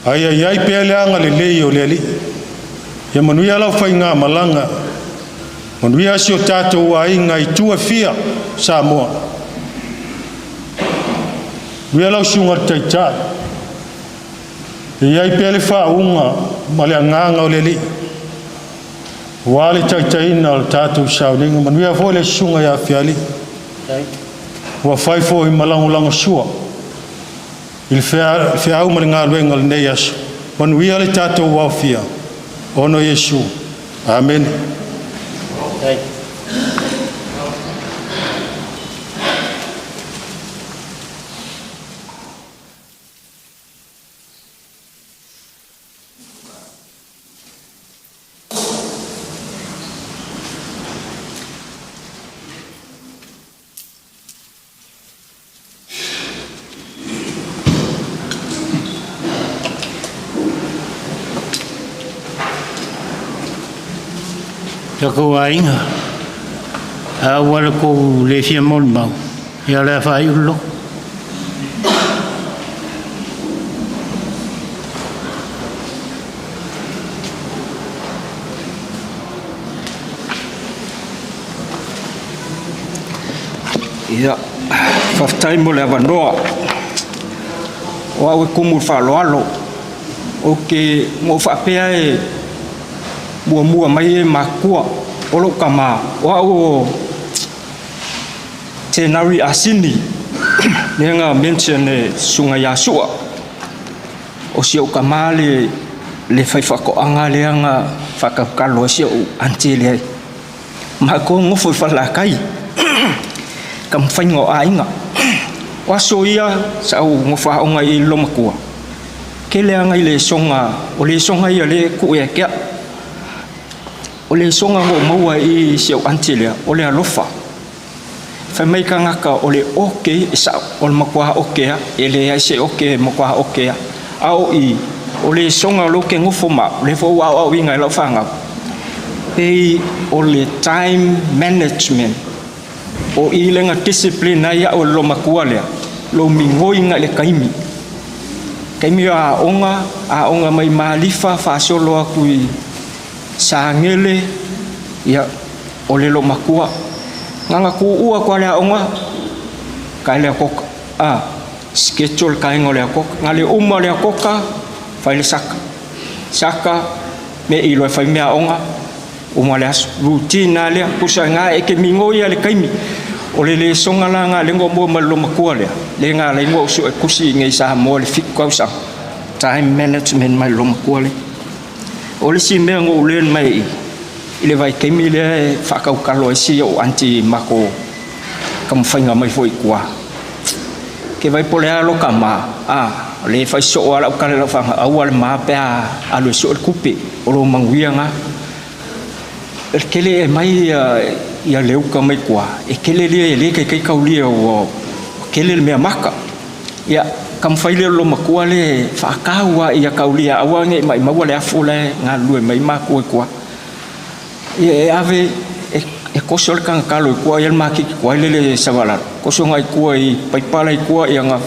Ae ia i ai pea le agalelei o le Alii. Ia manuia lau faigamalaga, manuia si o tatou aiga i itu e fia o Samoa. Manuia lau susuga i le Taitai, ia i ai pea le faauuga ma le agaga o le Alii aua le taitaiina o le tatou sauniga. Manuia foi le susuga ia Fiali, ua fai foi ma lagolagosua i le feau ma le galuega o lenei aso. Manuia le tatou aofia, ona o Iesu. Amene. Tatou aiga, a ua le tou le fia molimau, ia o le a faaiu le loto. Ia, faafetai mo le avanoa. O au e kumu i le faaaloalo. Ou te na ou faapea e muamua mai e matutua. O lou tama, o au o Tenari Asini, lea na mention e susuga ia Sua. O si ou tama le, le faifaatoaga lea na faatautalo ai si ou aunty lea. Matou nofo i Falelatai, taumafaiga o aiga. O aso ia sa ou nofo aoga i le Lomatua, tele lava nai lesona, o lesona ia lea e tuu ia te au. O lesona na ou maua i si ou aunty lea, o le alofa. Fai mai tagata o le oke e sao, o le matua oke lava, e leai se oke e matua oke lava. A o i, O le soga o lou ke gofo ma au, lea foi ua aoaoina e lau fanau, pei o le time management. O i lea na discipline ai au e le loomatua lea, lou migoiga i le taimi. Taimi o aoga, aoga mai Malifa faasolo atu i Sagele, ia, o le loomatua. Na ona tuua atu lava le aoga, tae le atoka, a, schedule le taega o le atoka. Na le uma o le atoka, fai le saka. Saka, me'i loa e fai meaaoga, uma le aso. Routine lava lea, tusa lena e te migoi lava i le taimi. O le lesona la lena lea na ou maua mai le loomatua lea, lea na ala ai ona ou suetusi i inei i Samoa i le 7 tausaga, time management mai le loomatua lea. O le isi mea na ou learn mai i le vaitaimi lea e faatautalo ai si ou aunty i matou taumafaiga mai foi i tua. Ke vai po o le a lo ta ma, a, o lea e fai soo lava lau tala i lau fanau, aua le ma pe a alu e sue le tupe, o lou manuia lena. E tele e mai ia le uka mai tua, e tele lia e le taitai taulia ua tele le mea maka. Ia, taumafai lea o le loomatua lea e faatau lava ia taulia aua ne i maimaua le afu la e galulue mai ai matua i tua. Ia e ave e toso le tagatalo i tua ia le maketi tuai lele e Savalalo, toso agai i tua i paipa la i tua ia na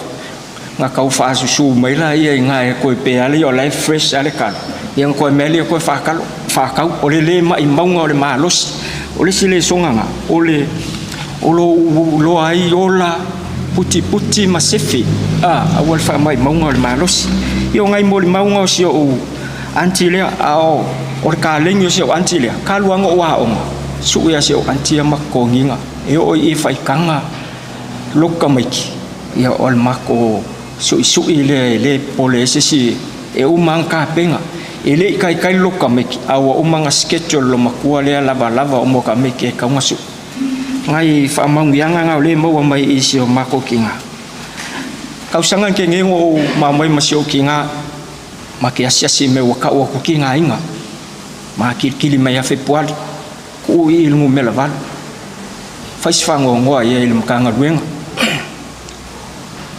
na tau faasusu mai laia i ina e toe pe ala ia o la e fresh lava le talo, ia ona toe aumai lea toe faatalo, faatau. O le le maimauga o le malosi. O le isi lesona lena, o le o lou iloa ai ola, putiputi ma sefe, a, aua le faamaumauga o le malosi. Ia o nai molimauga o si ou aunty lea, a o le kalegi o si ou aunty lea, talu lava ona ou aoga, sue lava si ou aunty ia ma totogiina. E oo i faitaga lotu tamaiti, ia o le matou suisui lea e le popole ai se isi, e uma lava ona tapena. E le i taitai le lotu tamaiti, a ua uma ona schedule le loomatua lea lavalava mo tamaiti e tatau ona sui. Nai faamanuiaga na o lea e maua mai i si o matou tina. Tausaga na tea nei na ou maumai ma si ou tina, ma te asiasi mai ua tau atu tigaina, ma kilikili mai ia Fepuari, tuu i i le numera 8. Fai se faanoanoa i ai i le Matagaluega.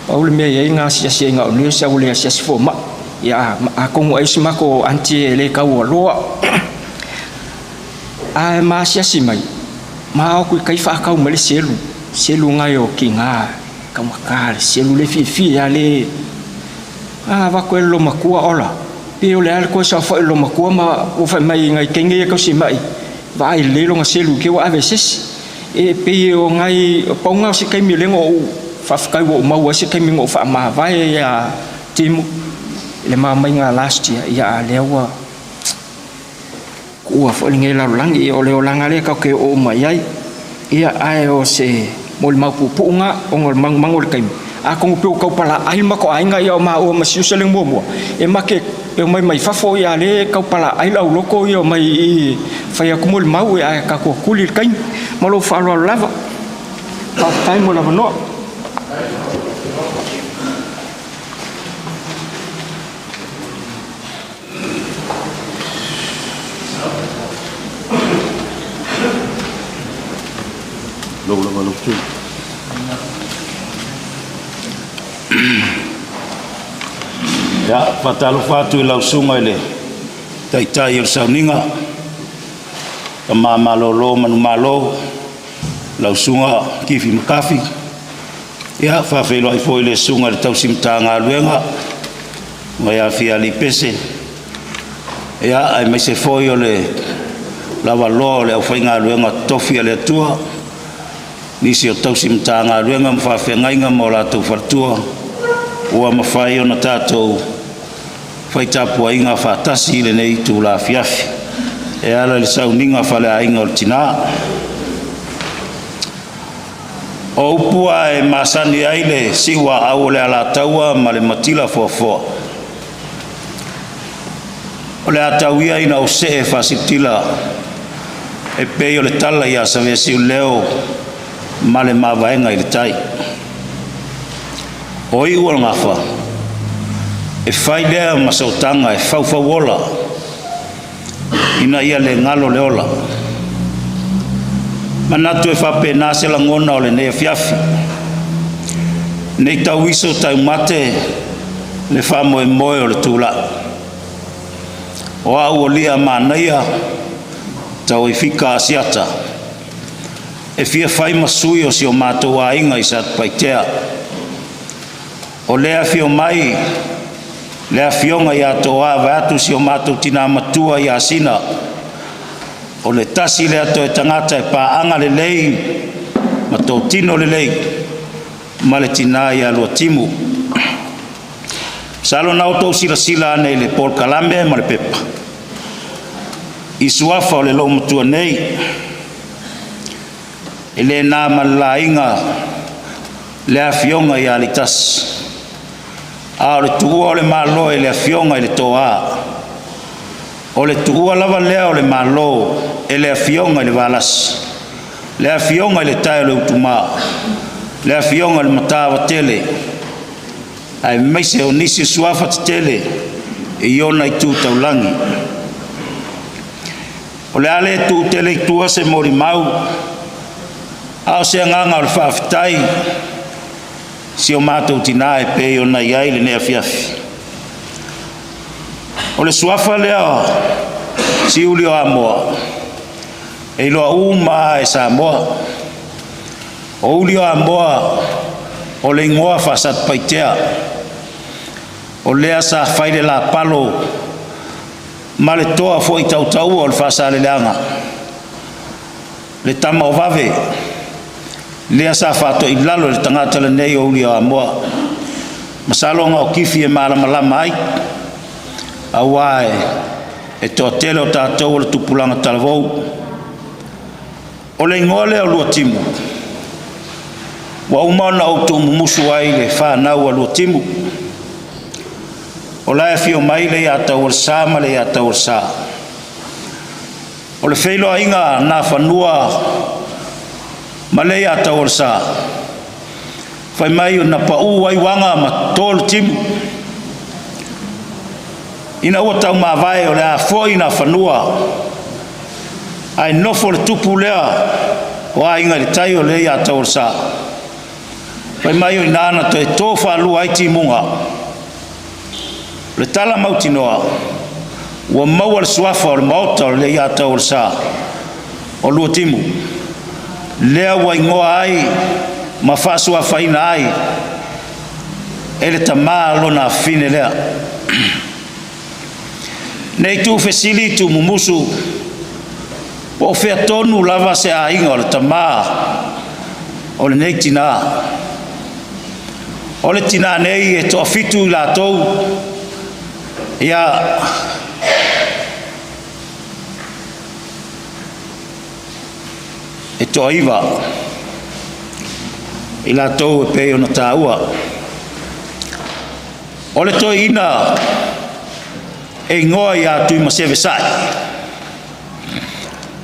Pau le mea e i ai na asiasi ai na o nurse a ua le asiasi fomai. Ia atonu ai si matou aunty e le tau aloa. Ae ma asiasi mai, ma o atu i tai faatau mai le selu, selu nai o tiga taugata le selu le fiafia a le a avatu ai le loomatua ola. Pei o le a le toe saofai o le loomatua ma ua fai mai nai teine ia tausi mai vaai lelei lona selu te i ua ave e se isi. E pei o nai pauga o se taimi lea na ou faafetai ua ou maua ai se taimi na ou faamavae ia Timo i le mamaiga last year, ia a lea ua kuua foi lenei lalolagi, ia o le olaga lea tatou te oo uma i ai. Ia ae o se molimau puupuuga ona o le magumagu o le taimi, atonu pei ua tau palaai le matou aiga ia o maua ma si uso lea muamua, e make e omai mai fafo ia lea e tau palaai le auloto ia omai i i fai atu molimau ae tatou tuli i le taimi. Ma lou faaaloalo lava. Faafetai mo le avanoa. Lou lava lau tui. Ia, faatalofa atu i lau susuga i le Taitai o le Sauniga, Tama Malolo Manumalo, lau susuga Kifi Makafi. Ia, faafeiloai foi i le susuga i le Tausi Matagaluega, Vaiafia Alipese, ia, aemaise foi o le lavaloa o le aufaigaluega totofi a le Atua, nisi o tausi Matagaluega ma faafeagaiga ma o latou faletua, ua mafai ona tatou faitapuaiga faatasi i lenei itula afiafi e ala i le sauniga faleaiga o le tina. O upu lava e masani ai le siuaau o le Alataua ma le matila foafoa, o le a tau ia ina ou see faasilitila e pei o le tala ia Saveasiuleo ma le mavaega i le tai. O iu o le gafa, e fai lea ma sootaga e faufauola ina ia le galo le ola. Manatu e faapena se lagona o lenei afiafi. Nei tauiso taumate le faamoemoe o le tulai. O au o Lia Manaia Tauaifika Asiata e fia fai ma sui o si o matou aiga i Satupaitea. O lea afio mai le afioga ia Toa vaeatu si o matou tina matua ia Sina. O le tasi lea toe tagata e paaga lelei ma totino lelei ma le tina ia Luatimu. Masalo na outou silasila ane i le polokalame ma le pepa i suafa o le loomatua nei, e le na ma le laina le afioga ia Alitasi, a o le tuua o le Malo e le afioga i le Toa. O le tuua lava lea o le Malo e le afioga i le Valasi, le afioga i le Taeoleutuma, le afioga i le Matavatele, aemaise o nisi suafa tetele i ona itu taulagi. O le a le tuu tele i tua se molimau, a o se agaga o le faafetai si o matou tina e pei ona i ai lenei afiafi. O le suafa lea o Siuli o Amoa, e iloa uma lava e Samoa. O Uli o Amoa o le igoa faasatupaitea, o lea sa fai le lapalo ma le toa foi tautaua o le Faasaleleaga, le tama o Vave, lea sa faatoilalo e le tagata lenei o Uli o Amoa. Masalo na o Kifi e malamalama ai, auā e toatele o tatou o le tupulaga talavou. O le igoa lea o Luatimu, ua uma ona ou tuumumusu ai i le fanau a Luatimu. O la e afio mai le Iataualesa ma le Iataualesa. O le feiloaiga Nafanua ma le Iataualesa, fai mai na pau ai uaga ma to le timu. Ina ua taumavae o le a foi Nafanua, ae nofo le tupu lea o Aiga i le Tai o le Iataualesa. Fai mai o i ina na toe to faalua ai timuga. O le tala mautinoa, ua maua le suafa o le maota o le Iataualesa o Luatimu, lea ua igoa ai ma faasuafaina ai e le tamā lona afine lea. Nei tuufesili tuumumusu, po o fea tonu lava se aiga o le tamā o lenei tinā. O le tinā nei e toafitu i latou, ia e toaiva i latou e pei ona taua. O le toeaina e igoa ia Tuimaseve Sae.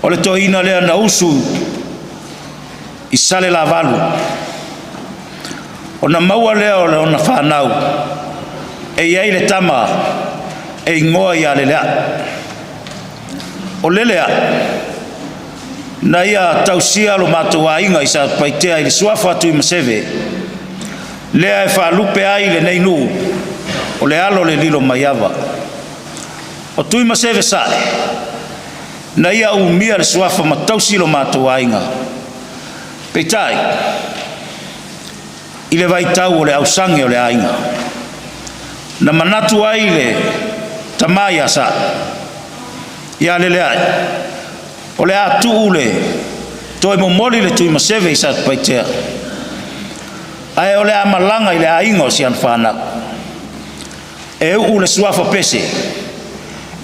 O le toeaina lea na usu i Salelavalu. Ona maua lea o lona fanau e i ai le tama e igoa ia Leleai. O Leleai, na ia tausia lo matou aiga i Satupaitea i le suafa Tuimaseve, lea e faalupe ai lenei nuu o le alo le lilo maiava. O Tuimaseve Sae, na ia umia le suafa ma tausi lo matou aiga. Peitai, i le vaitau o le ausage o le aiga, na manatu ai le tamā ia Sae, ia Leleai, o le a tuu le toe momoli le Tuimaseve i Satupaitea, ae o le a malaga i le aiga o si ana fanau. E uu le suafa pese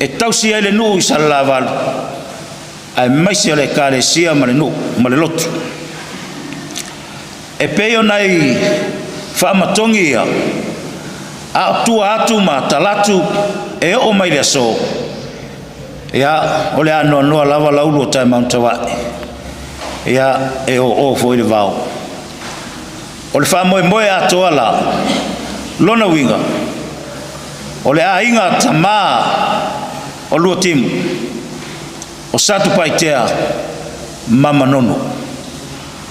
e tausi ai le nuu i Salelavalu, aemaise o le ekalesia ma le nuu ma le lotu. E pei ona i faamatogi ia, a o tua atu ma talatu e oo mai le aso, ia, o le anoanoa lava laulu o Taemautavae, ia, e oo foi le vao. O le faamoemoe atoa la, lona uiga, o le aiga tamā o Luatimu, o Satupaitea ma Manono.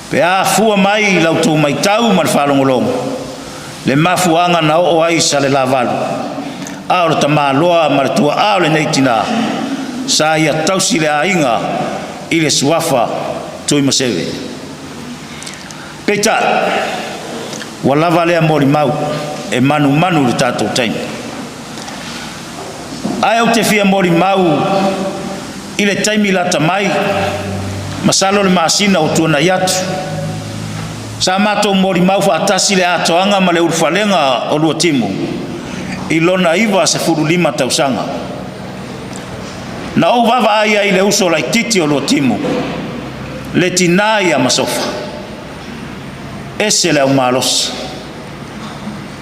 Pe a fua mai i la outou matau ma le faalogologo, le mafuaaga na oo ai Salelavalu, A o le tamaloa ma le tuaa o lenei tinā sa ia tausi le aiga i le suafa Tuimaseve. Peitai, ua lava lea molimau e manumanu i le tatou taimi. Ae ou te fia molimau i le taimi lata mai, masalo le masina ua tuanai atu, sa matou molimau faatasi le atoaga ma le ulufalega o Luatimu i lona 95 tausaga. Na ou vaavaai ai i le uso laitiiti o Luatimu, le tinā ia Masofa, ese le aumalosi,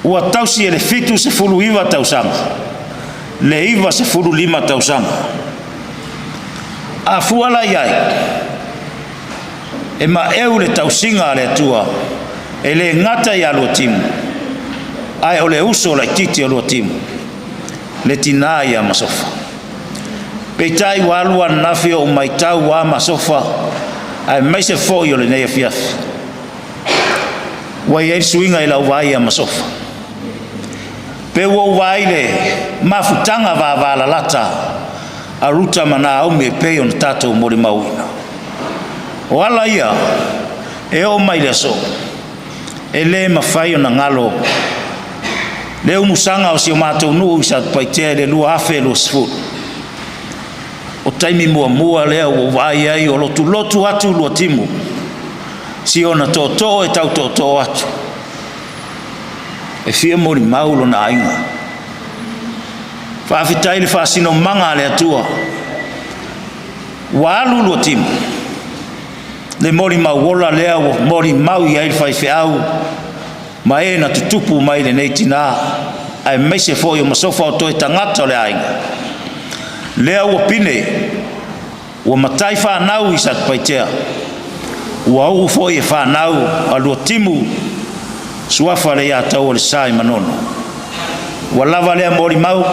ua tausi e le 79 tausaga le 95 tausaga. A fua la i ai, e maeu le tausiga a le Atua e le gata ia Luatimu, ae o le uso laitiiti o Luatimu, le tinā ia Masofa. Peitai ua alu ananafi o ou matau a Masofa, aemaise foi o lenei afiafi, ua i ai le suiga i lau vaai ia Masofa. Pe ua ou vaai i le mafutaga vavalalata a Ruta ma Naomi e pei ona tatou molimauina. O ala ia e oo mai le aso, e le mafai ona galo le umusaga o si o matou nuu i Satupaitea i le 2020. O taimi muamua lea ua ou vaai ai o lotulotu atu Luatimu, si ona tootoo e tau tootoo atu, e fia molimau lona aiga. Faafetai i le faasinomaga a le Atua, ua alu Luatimu, le molimau ola lea ua molimau i ai le faifeau ma e na tutupu mai lenei tinā, aemaise foi o Masofa o toe tagata o le aiga. Lea ua pine, ua matai fanau i Satupaitea, ua uu foi e fanau a Luatimu, suafa le ia Tauolesa i Manono. Ua lava lea molimau,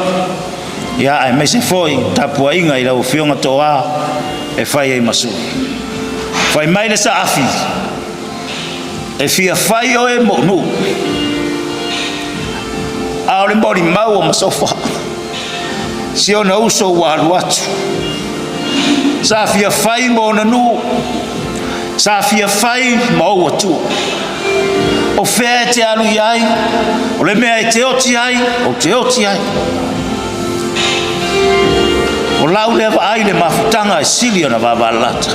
ia aemaise foi tapuaiga i lau Afioga Toa e fai ai ma sui. Fai mai le saafi, e fia fai oe mo'u nuu, a o le molimau o Masofa, si ona uso ua alu atu, sa fia fai ma ona nuu, sa fia fai ma ou atua. O fea e te alu i ai, o le mea e te oti ai, ou te oti ai. O lau lea vaai i le mafutaga e sili ona vavalalata.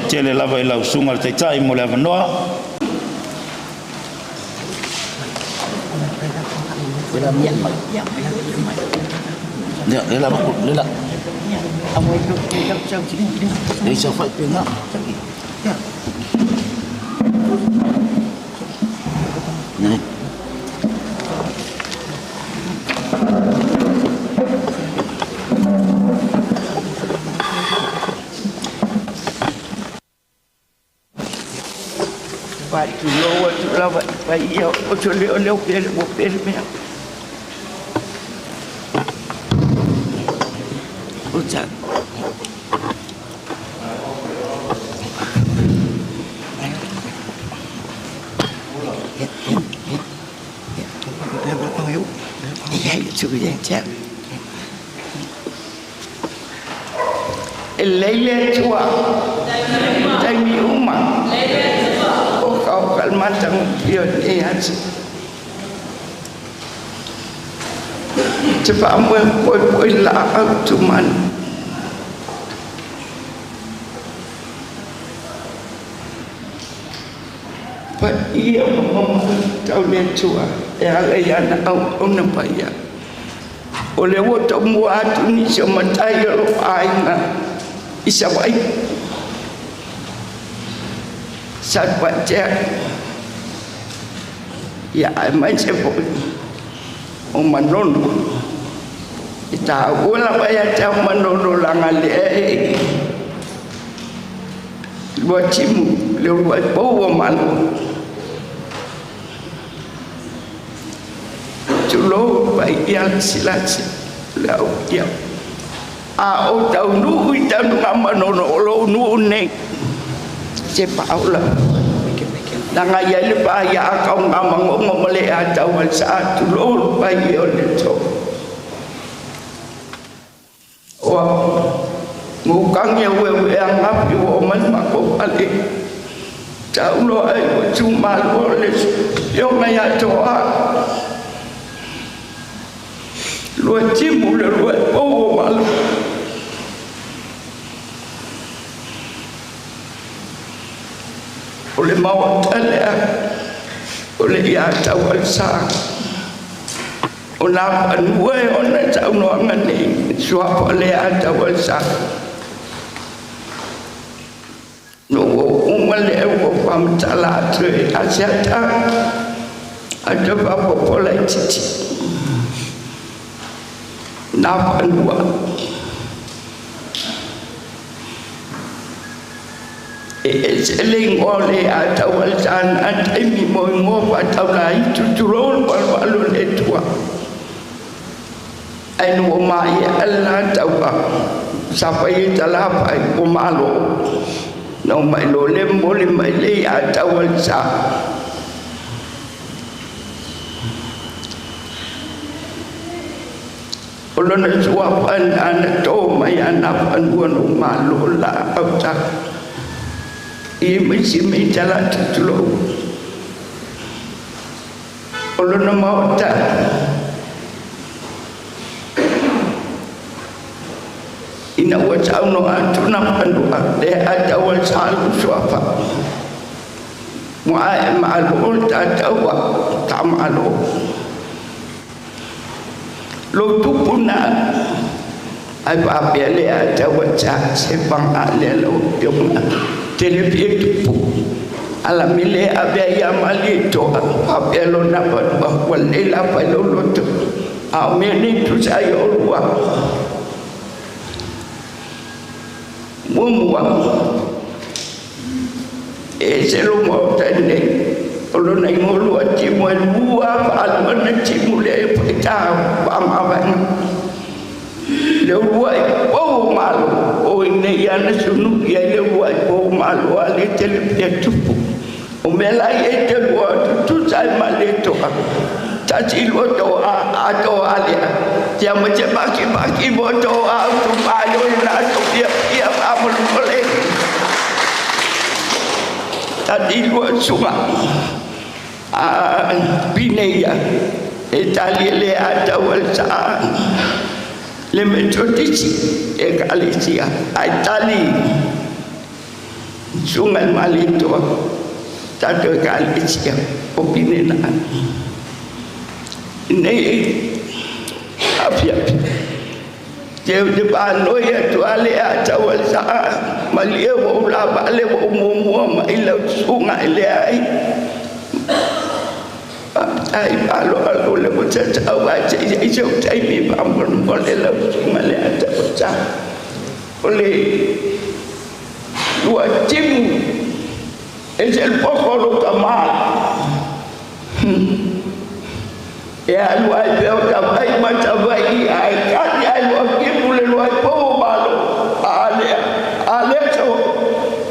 Faafetai tele lava i lau Susuga i le Taitai mo le avanoa. Faatulou atu lava i paia o le pele ua pele mea. O ta. E lelei le Atua i taimi uma. Oka oka le matagofie o lenei aso. Ou te faamoemoe foi i le laau tumanu. Paia ma mamalu tau le Atua e ala i ana auauna paia. O lea ua tomua atu nisi o matai o lou aiga i Savaii. Satupaitea, ia aemaise foi o Manono. E taua lava ia te au Manono leaga lea e Luatimu, le uluai pou o Malo. Tulou paia lasilasi le au ia. A ou taunuu i Tanugamanono o lou nuu nei, se paola. Leaga e i ai le pa ia Kaugamagogo ma le Ataualesa, tulou le paia o le to. O Gukagi ueue agafi ua oo mai le matou fale. Taulo ai ua tumalo le afioga ia Toa. Luatimu le uluai pou o Malo. O le maota lea o le ia Taualesa. O nā fanua e ona saunoaga nei, suafa o le Taualesa. No ua uma lea ua faamatala atu e Asiata ae toe faaopoopo laitiiti. Nā fanua e ese le igoa o le Taualesa na taimi mo igoa faataulaitu, tulou le palupalu o le Atua. Ae na ua maea la taua sa fai ai talafai o Malo. Na omai loa le momoli mai le ia Taualesa. O lona suafa na na tō mai ana fanua no malo la auta. I mai si mei tala tutulou. O lona maota ina ua saunoa atu na fanua le a Taualesa lou suafa. Ua ae malo le tataua ta malo. Lo tupu na ai faapea le a Taualesa se faga lea lau afioga. Tele fia tupu. Ala mele avea ia mali toa faapea lona fanua ua lelei la fai lou loto. A o mea nei tusa ai o lua. Muamua e ese lo maota nei. O lona igoa Luatimu e lua faalua na timu lea e faitā faamavaega. Le uluai pou o Malo o inei ana sunu i ai le uluai pou o Malo a le tele fia tupu. O mea la ia e te lua tutusa ai ma le toa. Tasi lua toa a toa lea. Tia ma te maki maki mo toa au tu malo i na to fia fia faamolomole. Tasi lua suga a Pineia e tali le a Taualesa le Metotisi e kalesia ai tali. Susuga i le Malietoa, tatou Ekalesia o Pinena i nei afiafi. Te ou te faanoi atu a le atau a le saa, malie ua ou lavale ua ou muamua mai lau susuga e leai. Faafetai faaaloalo le ua tatau ae se i ai se taimi faamolemole lau susuga le atau a le saa. O le Luatimu e se le poto o lou tama. E alu ai pea o Savaii ma Savaii ae tali ae Luatimu le Luaipou o Malo. A lea, a lea so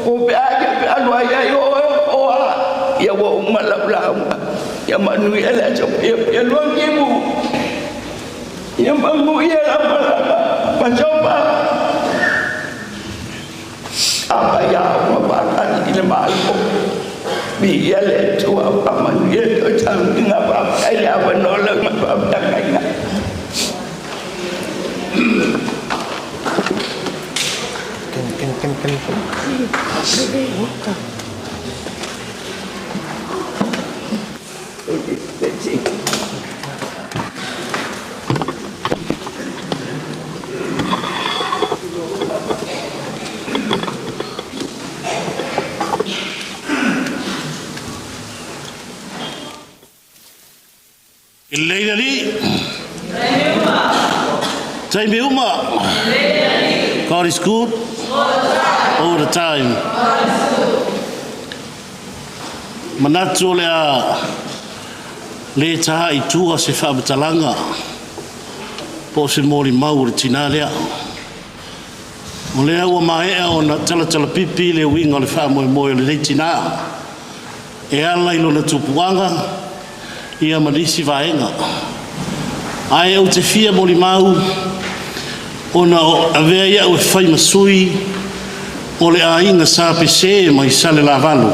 ko pe ai ke pe alu ai ai o e o a ia ua uma lau lauga. Ia manuia le aso pia pia Luatimu. Ia manuia la malaga ma sopa. A ia ma faatali i le Malo. Viia le Atua, faamanuia le toe sauniga, faafetai le avanoa lau faafeagaiga. E lelei le alii. Taimi uma. God is good. All the time. Manatu o le a le taha i tua se faamatalaga po o se molimau o le tinā lea. O lea ua maea ona talatalapipi le uiga o le faamoemoe o lenei tinā e ala i lona tupuaga ia ma nisi vaega. Ae ou te fia molimau ona o avea ia'u e fai ma sui o le aiga sa pese mai Salelavalu,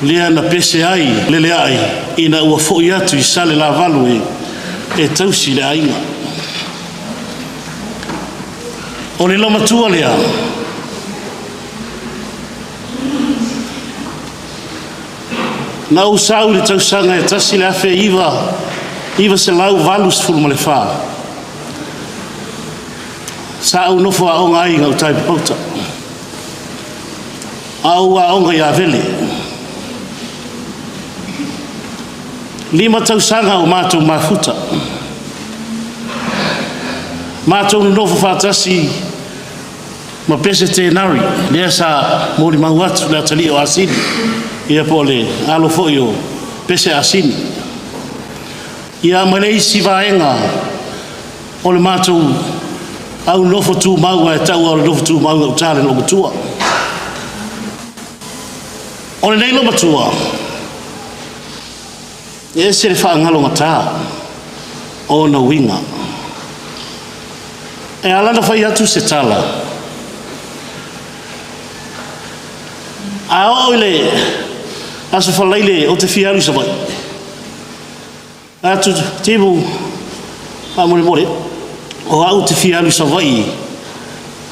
lea na pese ai Lelea'i ina ua fo'i atu i Salelavalu e tausi le aiga. O le lomatua lea, na ou sau i le tausaga e 1984, sa ou nofo aoga ai i gauta i Papauta, a ou aoga i Avele. 5 tausaga o matou mafuta. Matou nonofo faatasi ma Pese Tenari, lea sa molimau atu le atalii o Asini, ia po o le alo foi o Pese Asini. Ia ma le isi vaega o le matou au nofo tumau ae taua o le nofo tumau i gauta le loomatua. O lenei loomatua, e ese le faagalogata o ona uiga. E ala ona fai atu se tala, a oo i le Aso Faraile ou te fia alu i Savaii, Atu Timu, faamolemole, o au ou te fia alu i Savaii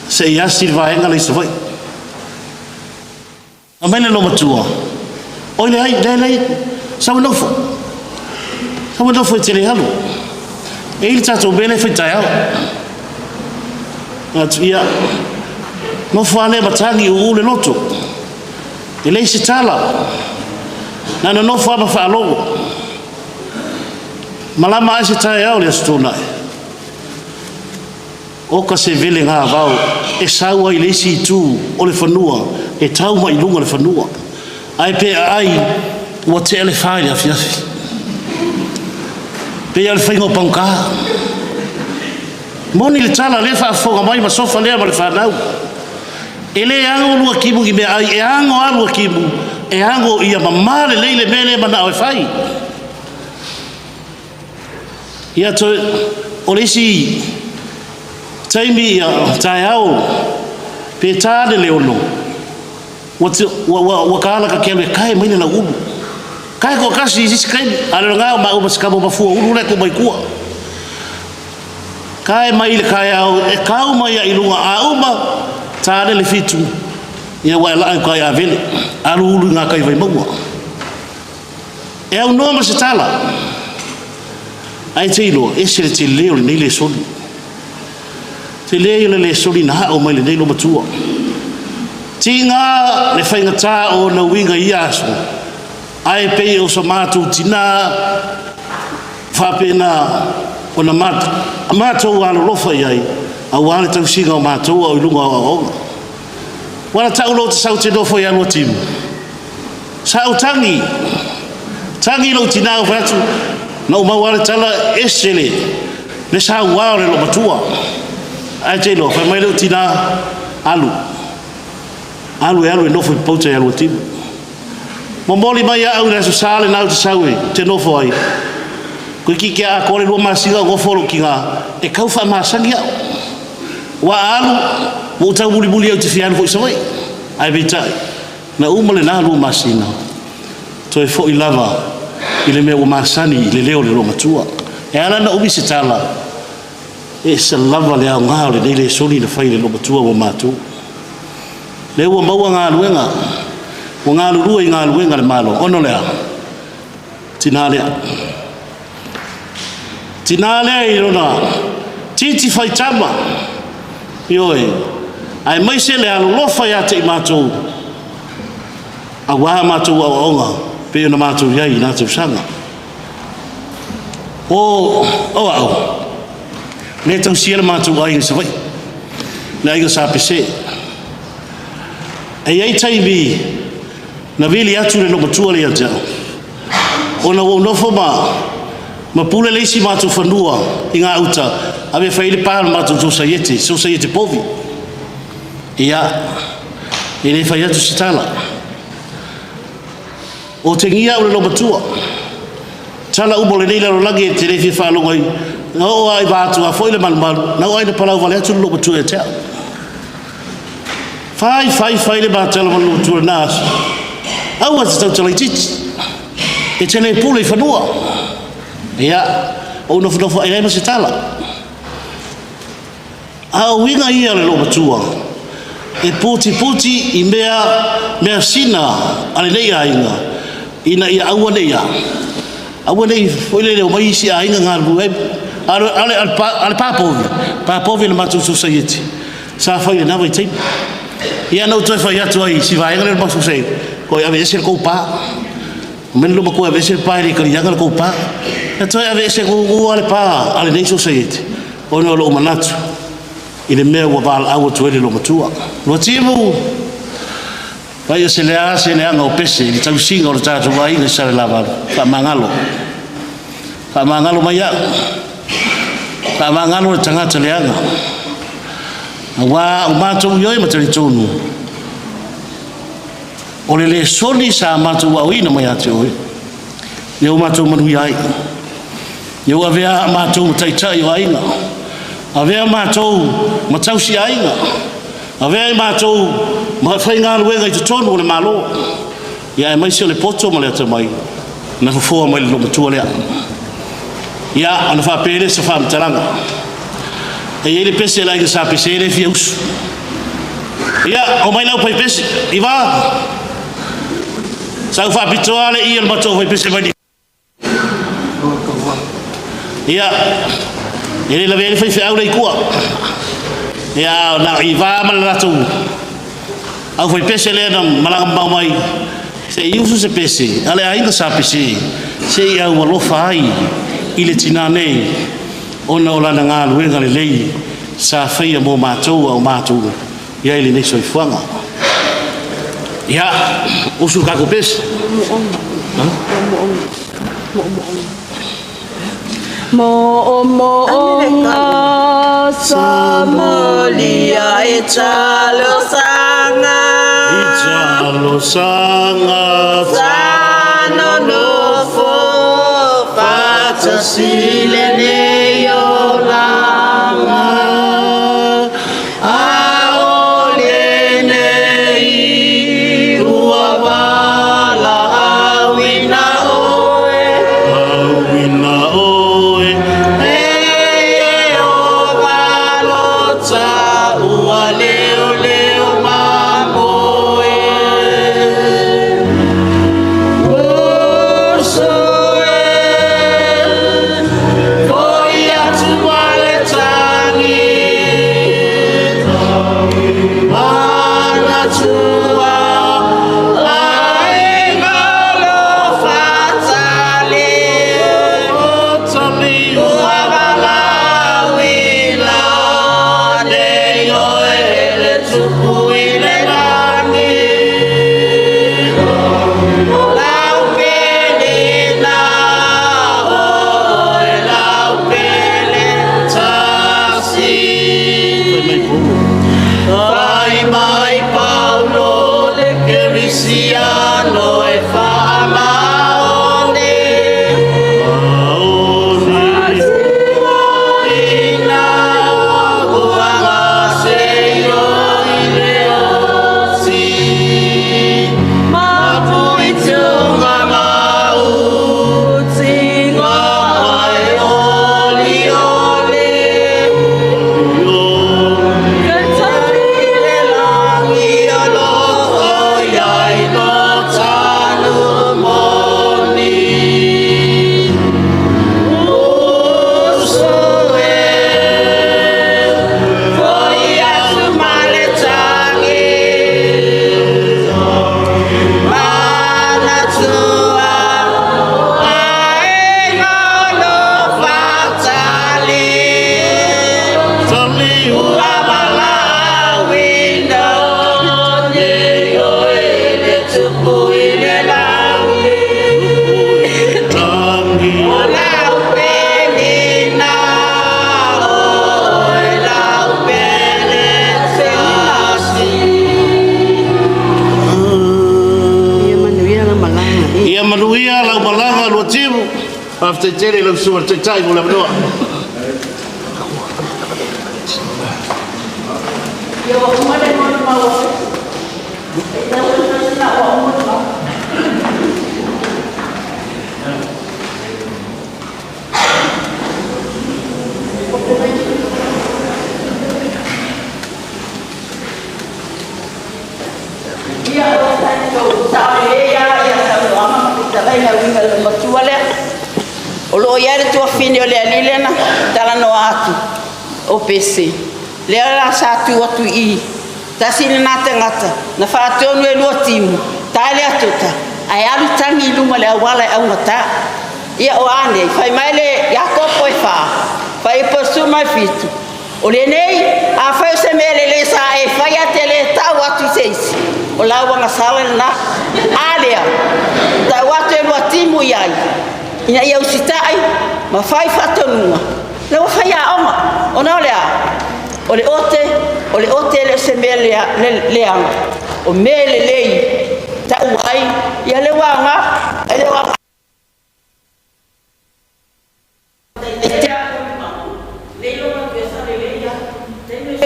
se i asi le vaega lea i Savaii. Aumai le loomatua, oi leai, leai, leai, sau e nofo. Sau e nofo e te le alu. E i ai le tatou mea lea e fai taeao. Atu, ia, nofo lava lea matagi uu le loto. E leai se tala. Na ona nofo lava ma faalogo. Malama ae se taeao le Aso Toonai. Oka se vele gavao e sau ai le isi itu o le fanua e tau mai i luga o le fanua. Ae pe aai ua tea le fa i le afiafi. Pei lava o le faiga o pagota. Moni le tala lea faafofoga mai ma sofa lea ma le fanau. E le ago Luakimu i meaai, e ago lava Luakimu, e ago ia mama lelei le mea lea e manao e fai. Ia toe, o le isi taimi ia taeao, pe ta ane le 6, ua, ua, ua, ua ka ala ka ke alu e kae mai le lauulu. Kae toatasi i se isi taimi, a le lona o maua ma se kamo mafua ulu lea e tuu mai tua. Kae mai i le kaeao, e kau mai ai i luga, a uma, ta ane le 7, Ia ua e laa i uka i Avele, alu ulu i gakai i Vaimauga. E aunoa ma se tala, ae te iloa, ese le tele o lenei lesoni. Tele ia o le lesoni na ao mai lenei loomatua. Tiga le faigata o ona uiga i ia aso, ae pei o so matou tina faapena ona matou alolofa i ai, aua le tausiga o matou a o i luga o aoaoga. Ua na tau lou te sau te nofo ia Luatimu. Sa ou tagi, tagi lou tinā ou fai atu, na ou maua lava le tala, ese le, le saua o le loomatua. Ae te iloa, fai mai lou tinā, alu, alu e alu e nofo i Papauta ia Luatimu. Momoli mai au i le Aso Sa lena ou te sau e te nofo ai. Toeitiiti a atoa le 2 masina o nofo lou tinā, e tau faamasani au. Ua alu, ua ou tau mulimuli au te fia alu foi i Savaii. Ae peitai, na uma lena 2 masina, toe foi lava i le mea ua masani i le leo o le loomatua. E ala ona umi se tala, e ese lava le aoga o lenei lesoni na fai e le loomatua mo matou. Lea ua maua galuega, ua galulue i galuega a le Malo, ona o le a? Tina lea. Tina lea i lona titi faitama, ioe, aemaise le alolofa ia te i matou, aua matou aoaoga pei ona matou i ai i na tausaga. O au, lea e tausia le matou aiga i Savaii, le aiga Sa Pese. E i ai taimi na vili atu le loomatua lea ia te au, ona ua ou nofo ma pule le isi matou fanua i gauta, ave e fai ai le pa o le matou sosaiete, sosaiete povi. Ia, e le fai atu se tala. O tegia au le loomatua. Tala uma o lenei lalolagi e te le fia faalogo ai, na oo lava i va atu foi le malumalu, na oo lava ina palau vale atu le loomatua ia te au. Fai, fai, fai le matala ma le loomatua lena aso. Aua te tautala itiiti, e te le pule i fanua. Ia, ou nofonofo ai ai ma se tala. A o uiga ia o le loomatua, e putiputi i mea measina a lenei aiga, ina ia aua ne i a, aua ne i foi lele omai isi aiga galulue ai. A o le papovi, papovi a le matou sosaiete, sa fai i lena vaitaimi. Ia na ou toe fai atu ai i si vaega lea o le matou sosaiete, oi aveese le tou pa. O mea le matua aveese le pa e le taliaga le tou pa. Na toe aveese gugu lava le pa a lenei sosaiete, ona o lou manatu i le mea ua valaau atu ai le loomatua. Luatimu, vai o se lea se leaga o pese i le tausiga o le tatou aiga i Salelavalu, faamagalo. Faamagalo mai au. Faamagalo le tagata leaga. Aua o matou i oe ma talitonu, o le lesoni sa matou aoina mai ia te oe, ia ua matou manuia ai. Ia ua avea matou ma taitai o aiga, avea matou ma tausi aiga, avea i matou ma faigaluega i totonu o le Malo, ia aemaise o le poto ma le atamai na fofoa mai le loomatua lea. Ia, ona faapea lea se faamatalaga. E i ai le pese a le aiga Sa Pese lea e fia usu. Ia, omai lau paipese, Iva. Sa ou faapitoa le i o le matou faipese mai. Ia, e le lavea ai le faifeau le i tua. Ia, na Iva ma le latou au faipese lea na malaga mamao mai, se i usu se pese a le aiga Sa Pese, se i au alofa ai i le tinā nei, ona o lana galuega lelei sa faia mo matou a o matou i ai lenei soifuaga. Ia, usu le tatou pese. Mo'omo'oga sa molia e talosaga. I talosaga. Sa nonofo faatasi lenei olaga. A o lenei ua valaauina oe. Auina oe. E Ieova lo ta ua leoleo mamoe. O lau Penina, o oe lau pele tasi. Ia manuia la malaga. Ia manuia lau malaga Luatimu. Faafetai tele i lau susuga i le Taitai mo le avanoa. Ia ua uma le molimau a Pese. Ua uma le mau. Ia, o tatou sao lelei lava ia saunoaga ma fetalaiga e uiga i le matua lea. O lo o i ai le tuafafine o le alii lea na talanoa atu o Pese, lea la sa tu atu i i, tasi lena tagata na faatonu e Luatimu, tae le atoto ae alu tagi i luma o le auala e augata. Ia o a nei? Fai mai le Iakopo e 4, fuaiupu 17, o lenei, afai o se mea lelei sa e faia te le tau atu i se isi, o lau agasala lena. A lea, tau atu e Luatimu i ai, ina ia usitai ma fai faatonuga, lea ua fai aoga. Ona o le a? O le ote, o le ote e le o se mea leaga, o mea lelei tau ai, ia lea ua aoga, ai lea ua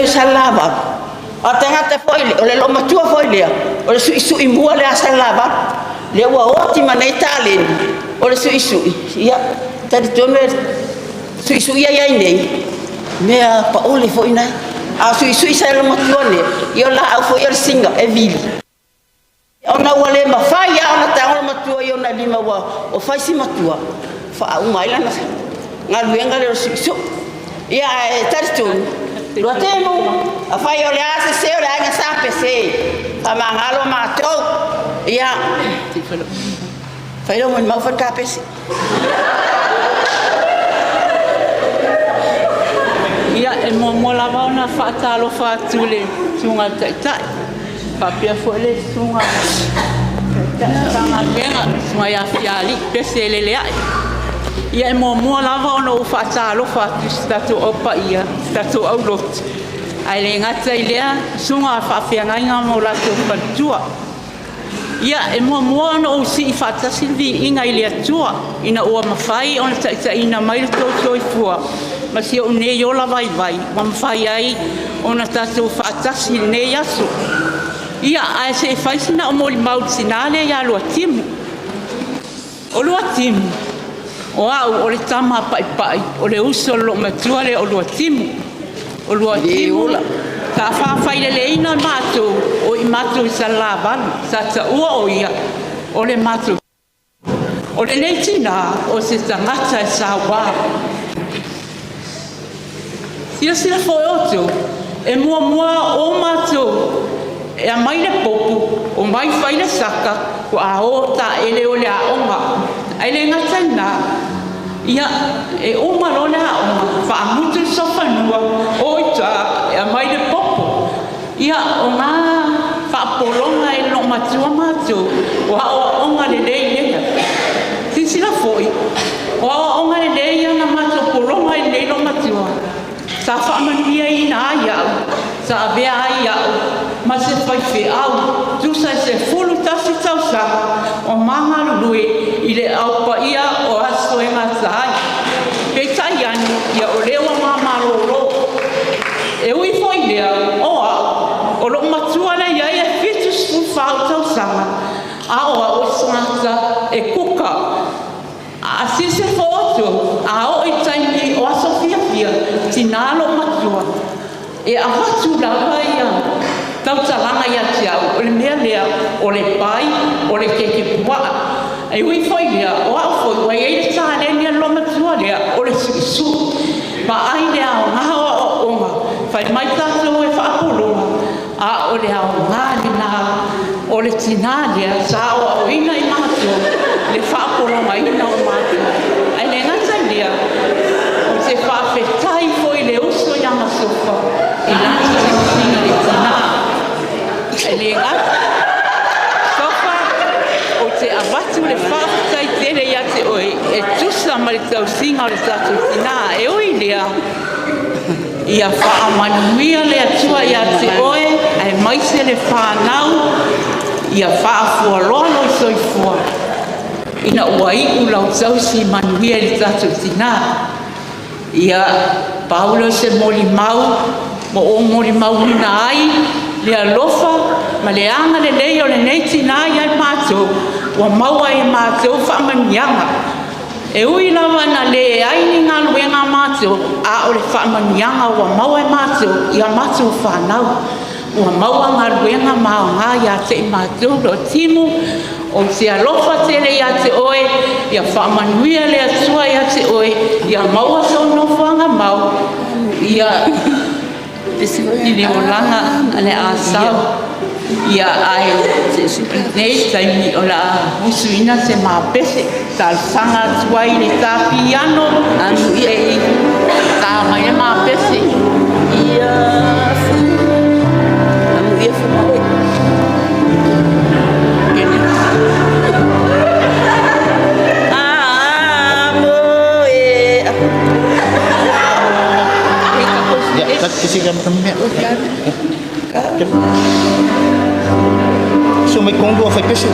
Salelavalu. O le tagata foi o le loomatua foi lea, o le suisui mua lea a Salelavalu. Lea ua oti ma nei taleni, o le suisui, ia, talitonu e suisui ia iai nei, mea paole foi nai. A o suisui sa loomatua nei, ia o laau foi o le singa e vili. Ona ua le mafai lava ona tago le matua i ona lima ua ua fai si matua, faauma ai lana galuega lea o le suisui. Ia ae talitonu, Luatimu, afai o le a sese o le aiga Sa Pese, faamagalo matou. Ia, fai lou molimau fai le ta pese. Ia, e muamua lava ona faatalofa atu i le Susuga i le Taitai, faapea foi le Susuga i le Taitai o le Matagaluega, le Susuga ia Fiaali Pese Eleleai. Ia, e muamua lava ona ou faatalofa atu i si tatou au paia, si tatou aulotu, ae le gata i lea, susuga i faafeagaiga ma o latou faletua. Ia, e muamua ona ou sii faatasi le viiga i le Atua ina ua mafai ona taitaiina mai le tou soifua ma si ou nei ola vaivai ua mafai ai ona tatou faatasi i lenei aso. Ia, ae se i fai sina au molimau i le tina lea ia Luatimu. O Luatimu, o au o le tama a Paipai, o le uso a le loomatua lea o Luatimu. O Luatimu, sa faafaileleina matou o i matou i Salelavalu, sa taua o ia o le matou. O lenei tina, o se tagata e sauā. Silasila foi outou, e muamua o matou e aumai le popo, o mai fai le saka, ua o taele o le aoga. Ae le gata i lena, ia, e uma loa le aoga, faamutu le sofanua, o i tua, e aumai le popo. Ia, o ngā faapologa e loomatua matou, o aoaoga lelei lea. Silasila foi, o aoaoga lelei ia na matou pologa i lenei loomatua, sa faamanuiaina ai au, sa avea ai au ma se faifeau, tusa i 11 tausaga o ma galulue i le au paia o aso e gata ai. Peitai ane, ia o lea ua ma malōlō. E ui foi lea, o au, o loo matua lea i ai e 74 tausaga, a o au o se tagata e kuka. A silasila foi outou, a oo i taimi o aso fiafia, tina loomatua, e avatu lava ia tautalaga ia te au, o le mea lea, o le pai, o le keke puaa. E ui foi lea, o au foi, ua i ai le taleni a le loomatua lea, o le suisui. Vaai le aoga o aoaoga, fai mai tatou e faapologa, a o le aoga lena o le tina lea sa aoaoina i matou le faapologaina o matou. Ae le gata i lea, o te faafetai foi i le uso ia Masofa i lana tausiga i le tina. E le gata, Sofa, ou te avatu le faafetai tele ia te oe e tusa tusa ma le tausiga o le tatou tinā. E ui i lea, ia faamanuia le Atua ia te oe aemaise le fanau, ia faafualoa lou soifua ina ua iu lau tausi manuia i le tatou tinā. Ia pau lea o se molimau ma ou molimauina ai le alofa ma le agalelei o lenei tinā ia i matou, ua maua e matou faamanuiaga. E ui lava ina leai ni galuega a matou, a o le faamanuiaga ua maua e matou i a matou fanau. Ua maua galuega ma aoga ia te i matou. Timu, ou te alofa tele ia te oe, ia faamanuia le Atua ia te oe, ia maua sou nofoaga mau, ia i le olaga o le a sau. Ia ae nei taimi o le a usuina se mapese. Talosaga atu ai i le ta piano se i ta mai le mapese. Ia amuia fumoe. Ia, kisi ka mea. So mai kongo fai pese.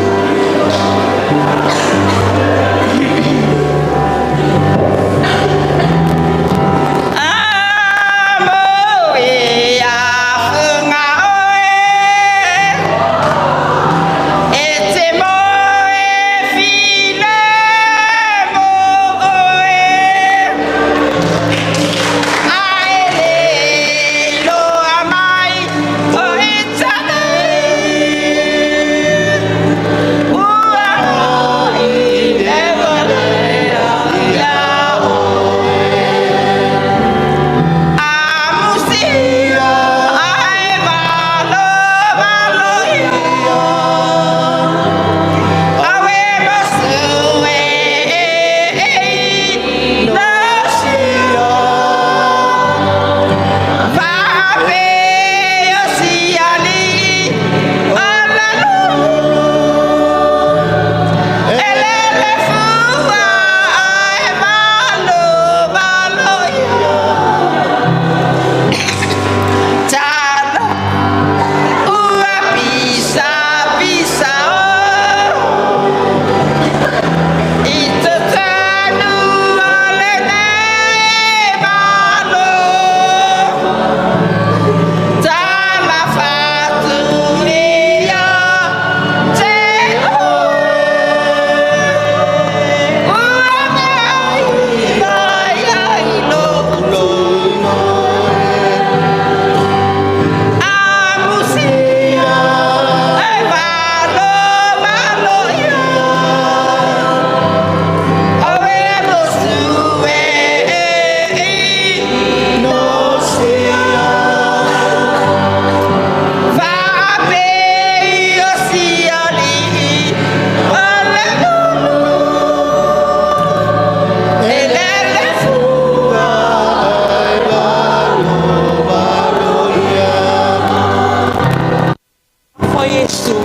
Foi Iesu.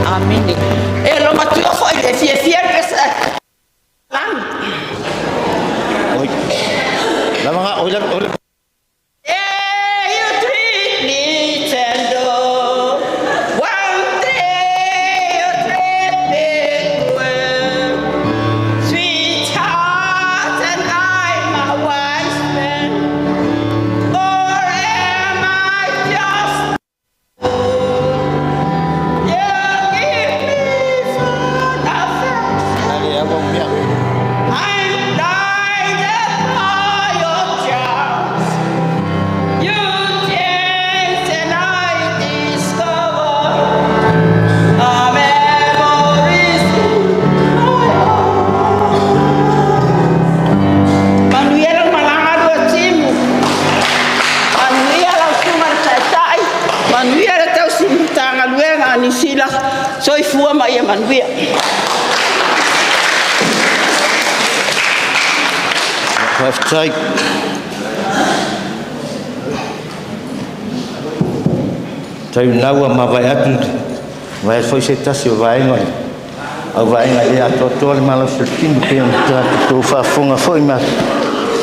Amene. E lo matua foi le fiafia le pesa lagi. Oi. Lava nga, oi lava, oi. Yeah, you treat me tender. One day you treat me well. Sweetheart, and I'm a wise man. Or am I just You give me full affection. I'm blinded by your charms. You change and I discover a memories in my heart. Manuia lau malaga lua timu. Manuia lau susuga i le taitai. Manuia le tausi Matagaluega a Niu Sila. Soifua ma ia manuia. Faafetai. Taimi na ua mavae atu, vae foi se tasi o vaega o le Au vaega e le atoatoa le malosi o le tino pei ona tatou faafofoga foi ma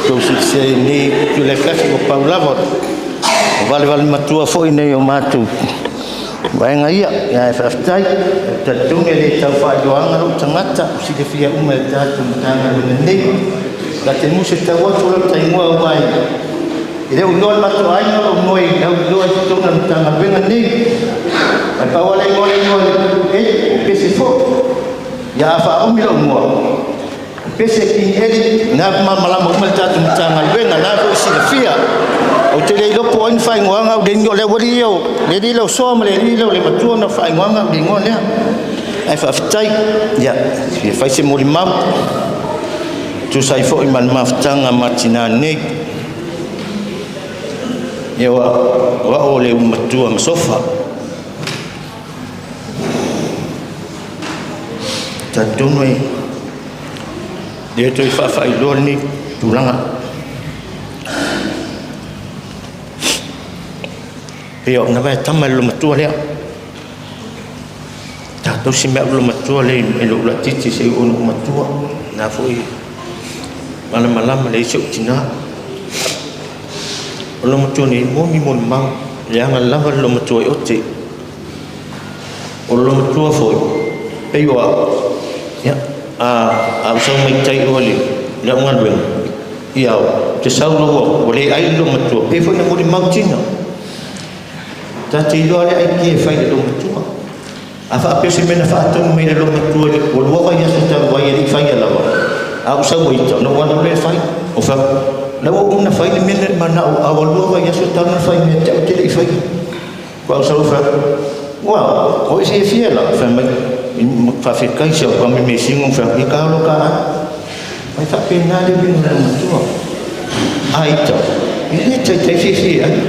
tou silasila i lenei itula afiafi, ua pau lava o valevale matua foi nei o matou vaega ia. Ae faafetai. E talitonu e le tau faailoaga lou tagata, ua silafia uma e le tatou Matagaluega nei. Ta te musu e tau atu lau taigoa aua e le o iloa le matou aiga o lou igoa i lauiloa i totonu o le Matagaluega nei. Ae pau lava le igoa le igoa e pese foi. Ia a faaumi lou igoa, Pese King Eli, na malamalama uma le tatou Matagaluega, na foi silafia. Ou te le iloa po o ai na faaigoaga au i le igoa, le aualii ia o le alii lea o Soa ma le alii lea o le Matua na faaigoaga au i le igoa lea. Ae faafetai, ia, fia fai se molimau, tusa ai foi ma le mafutaga ma tinã nei. Ia, o au o le ulu matua ma Sofa. Talitonu e le toe faafaailoa lenei tulaga. Pei o na vae tama i le matua lea. Tatou si mea le matua le i lou laitiiti se i oo ina ou matua. Na foi malamalama leai si ou tinā. O le matua nei, moni molimau, leaga lava le matua i ote. O le matua foi, pei o au, ia, a ou sau mai tai oa le au galuega, ia, ou te sau loa ua le ai le matua, pe foi na molimau tina. Ta te iloa le ai ki e fai le matua. A faapea se mea na faatonu mai le matua ua lua vaiaso talu ai e le i faia lava. A ou sau ai ita, ona ou alu lea e fai. O fai, la ua uma ona fai le mea lea manao, a ua lua vaiaso talu ona fai mea te au te le i faia. Ua ou sau fai, ua, o e fiafia la, fai mai, faafetai si au kame me singo, fai, i ka alo ka ai. Mai faapena le uiga o le matua. A ita, e le taitai fiafia ai.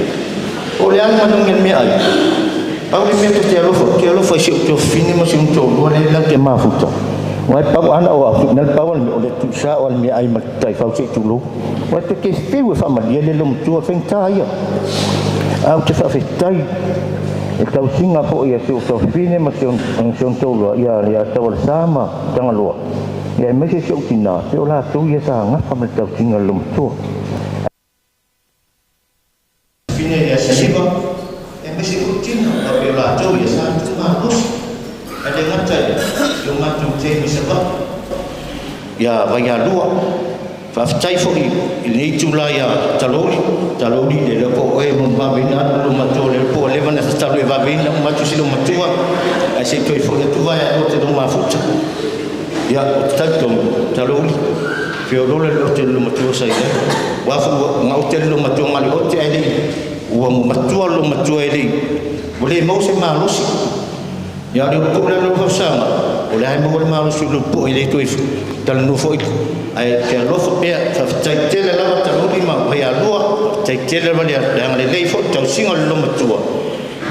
O le a le manuia i le meaai? Pau le mea ta te alofa, ou te alofa i si ou tuafafine ma si ou toalua lea latou te mafuta. Aua e pau ana o au, na le pau o le mea, o le tuusa o le meaai ma le taifau se i tulou. Aua e te fiu e faamalie le loomatua, o le faigata ia. Ae ou te faafetai i le tausiga foi a si ou tuafafine ma si ou toalua ia Taualesa ma Tagaloa, aemaise si ou tinā, pei o latou ia sa gafa ma le tausiga o le loomatua. Fine ia Siliva, aemaise foi tina, aua pei o latou ia sa tuumalosi. Ae le gata i o matou taimi i Savaii, ia Vaialua. Faafetai foi i lenei itula ia Talouli, Talouli le iloa po o oe e vaveina atu lou matua, le iloa po ua leva ona tatalo e vaveina uma atu si lou matua, ae se i toe foi atu vae o te lou mafuta. Ia, ou te talitonu, Talouli, feoloolo le ote o le loomatua sa i ai. Ua foi ua gaote le loomatua ma le ote ae le i ua matua le loomatua e le i ua le maua se malosi. Ia, o le upu lea o le fausaga, o le a maua le malosi o le upu e le toe talanoa foi, ae te alofa pea. Faafetai tele lava Talouli ma Vaialua, faafetai tele lava le agalelei foi le tausiga o le loomatua.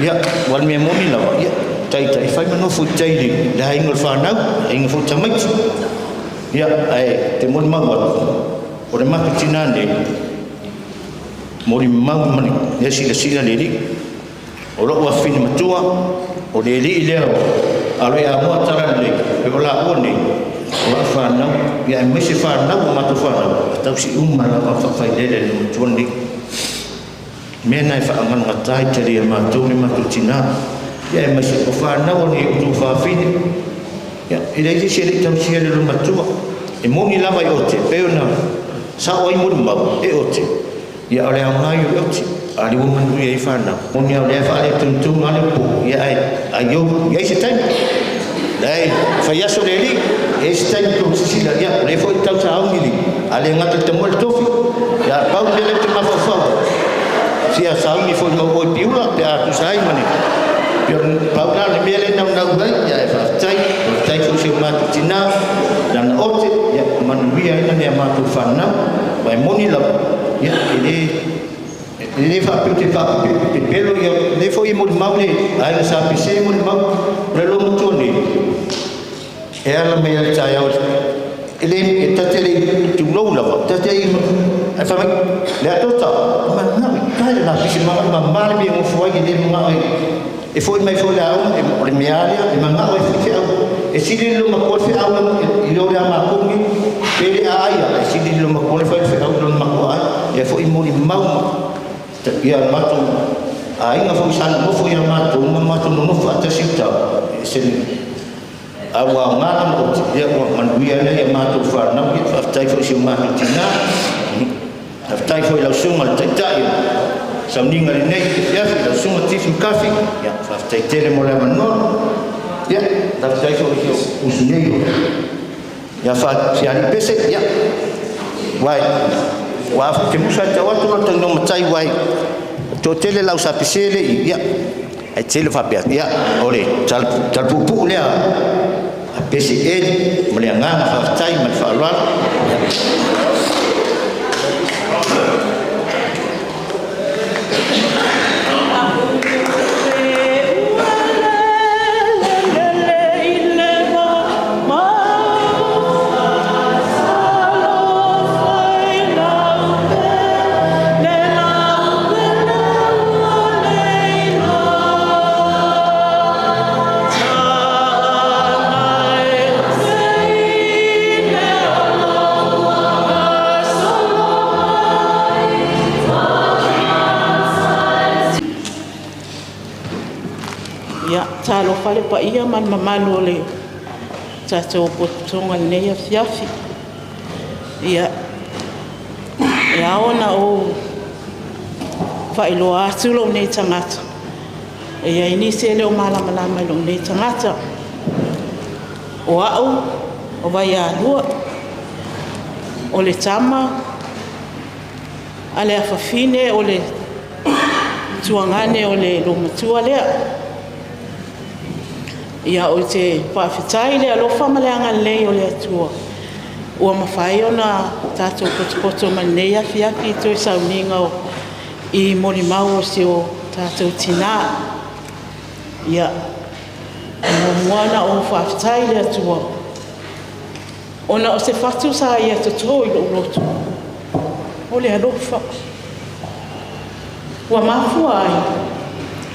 Ia, ua le mea moni lava, ia, taitai fai ma nofo i tai i le aiga o le fanau, aiga foi tamaiti. Ia, ae te molimau atu, o le matou tinā nei, molimau ma le silasila le alii. O lou afafine matua, o le alii lea o alo i Amoa tala lelei, pe o laua nei, o lau fanau, ia aemaise fanau o matou fanau, a tausi uma lava faafailele le matua lenei. Mea na e faagalugata ai tali a matou le matou tinā, ia aemaise o fanau o ni outou fafine. Ia, e leai se isi e le i tausia le loomatua. E moni lava i ote, pei ona sao ai molimau, e ote, ia o le aoga ia o le ote, a le ua manuia ai fanau. Moni lava o lea e faaletonu lava le po, ia ae ai o, i ai se taimi. Leai, fai aso le alii, e i ai se taimi tou silasila, ia, o lea foi e tau sauni le, a le gata i le tamua le tofi. Ia, pau le mea lea ou te mafaufau ai, fia sauni foi ma oi Piula pe a tusa ai ma le pau la le mea lea naunau ai, ia e faafetai, faafetai foi i si o matou tinā, lana ote, ia manuia ai na mea matou fanau. Aua e moni lava, ia e le faapea ou te faapepelo, ia lea foi e molimau le aiga sa pese e molimau, o le loomatua nei, e ala mai le taeao e le e ta te le tulou lava ta te ai fai mai le atota manao i tai le lapisi ma ma le mea ngofo ai e le mangao e foi mai foi le aoga o le mea lea e mangao e fai au E sili le matua le feau i le o le a matou nei. Pe le aia, e sili le matua le fai le feau i lona matua ai. Lea foi molimau ma ia matou aiga foi sa nonofo ia matou ma matou nonofo faatasi i uta, e ese le a ua aoga la maoti, ia ua manuia lea ia matou fanau. Ia faafetai foi i si o matou tinā. Faafetai foi i lau susuga i le Taitai o le sauniga i lenei afiafi, lau susuga Tifi Makafi. Ia, faafetai tele mo le avanoa. Ia, faafetai foi i si ou uso nei ia Fiali Pese. Ia, uai, ua te musa ai tau atu lo tau matai, uai, toatele lau sa pese le i, ia, ai tele faapea, ia, o le talapupuu lea a Pese Eli, ma le agaga faafetai ma le faaaloalo. Ia. Ia, talofa le paia ma le mamalu o le tatou potopotoga i lenei afiafi. Ia, e ao ona ou faailoa atu lou nei tagata, e i ai nisi e le o malamalama i lou nei tagata. O au, o Vaialua, o le tama a le afafine o le tuagane o le loomatua lea. Ia, ou te faafetai i le alofa ma le agalelei o le Atua ua mafai ona tatou potopoto mai lenei afiafi i toe sauniga i molimau o si o tatou tinā. Ia, e muamua ona ou faafetai i le Atua ona o se fatu sa ia totō i lou loto, o le alofa. Ua mafua ai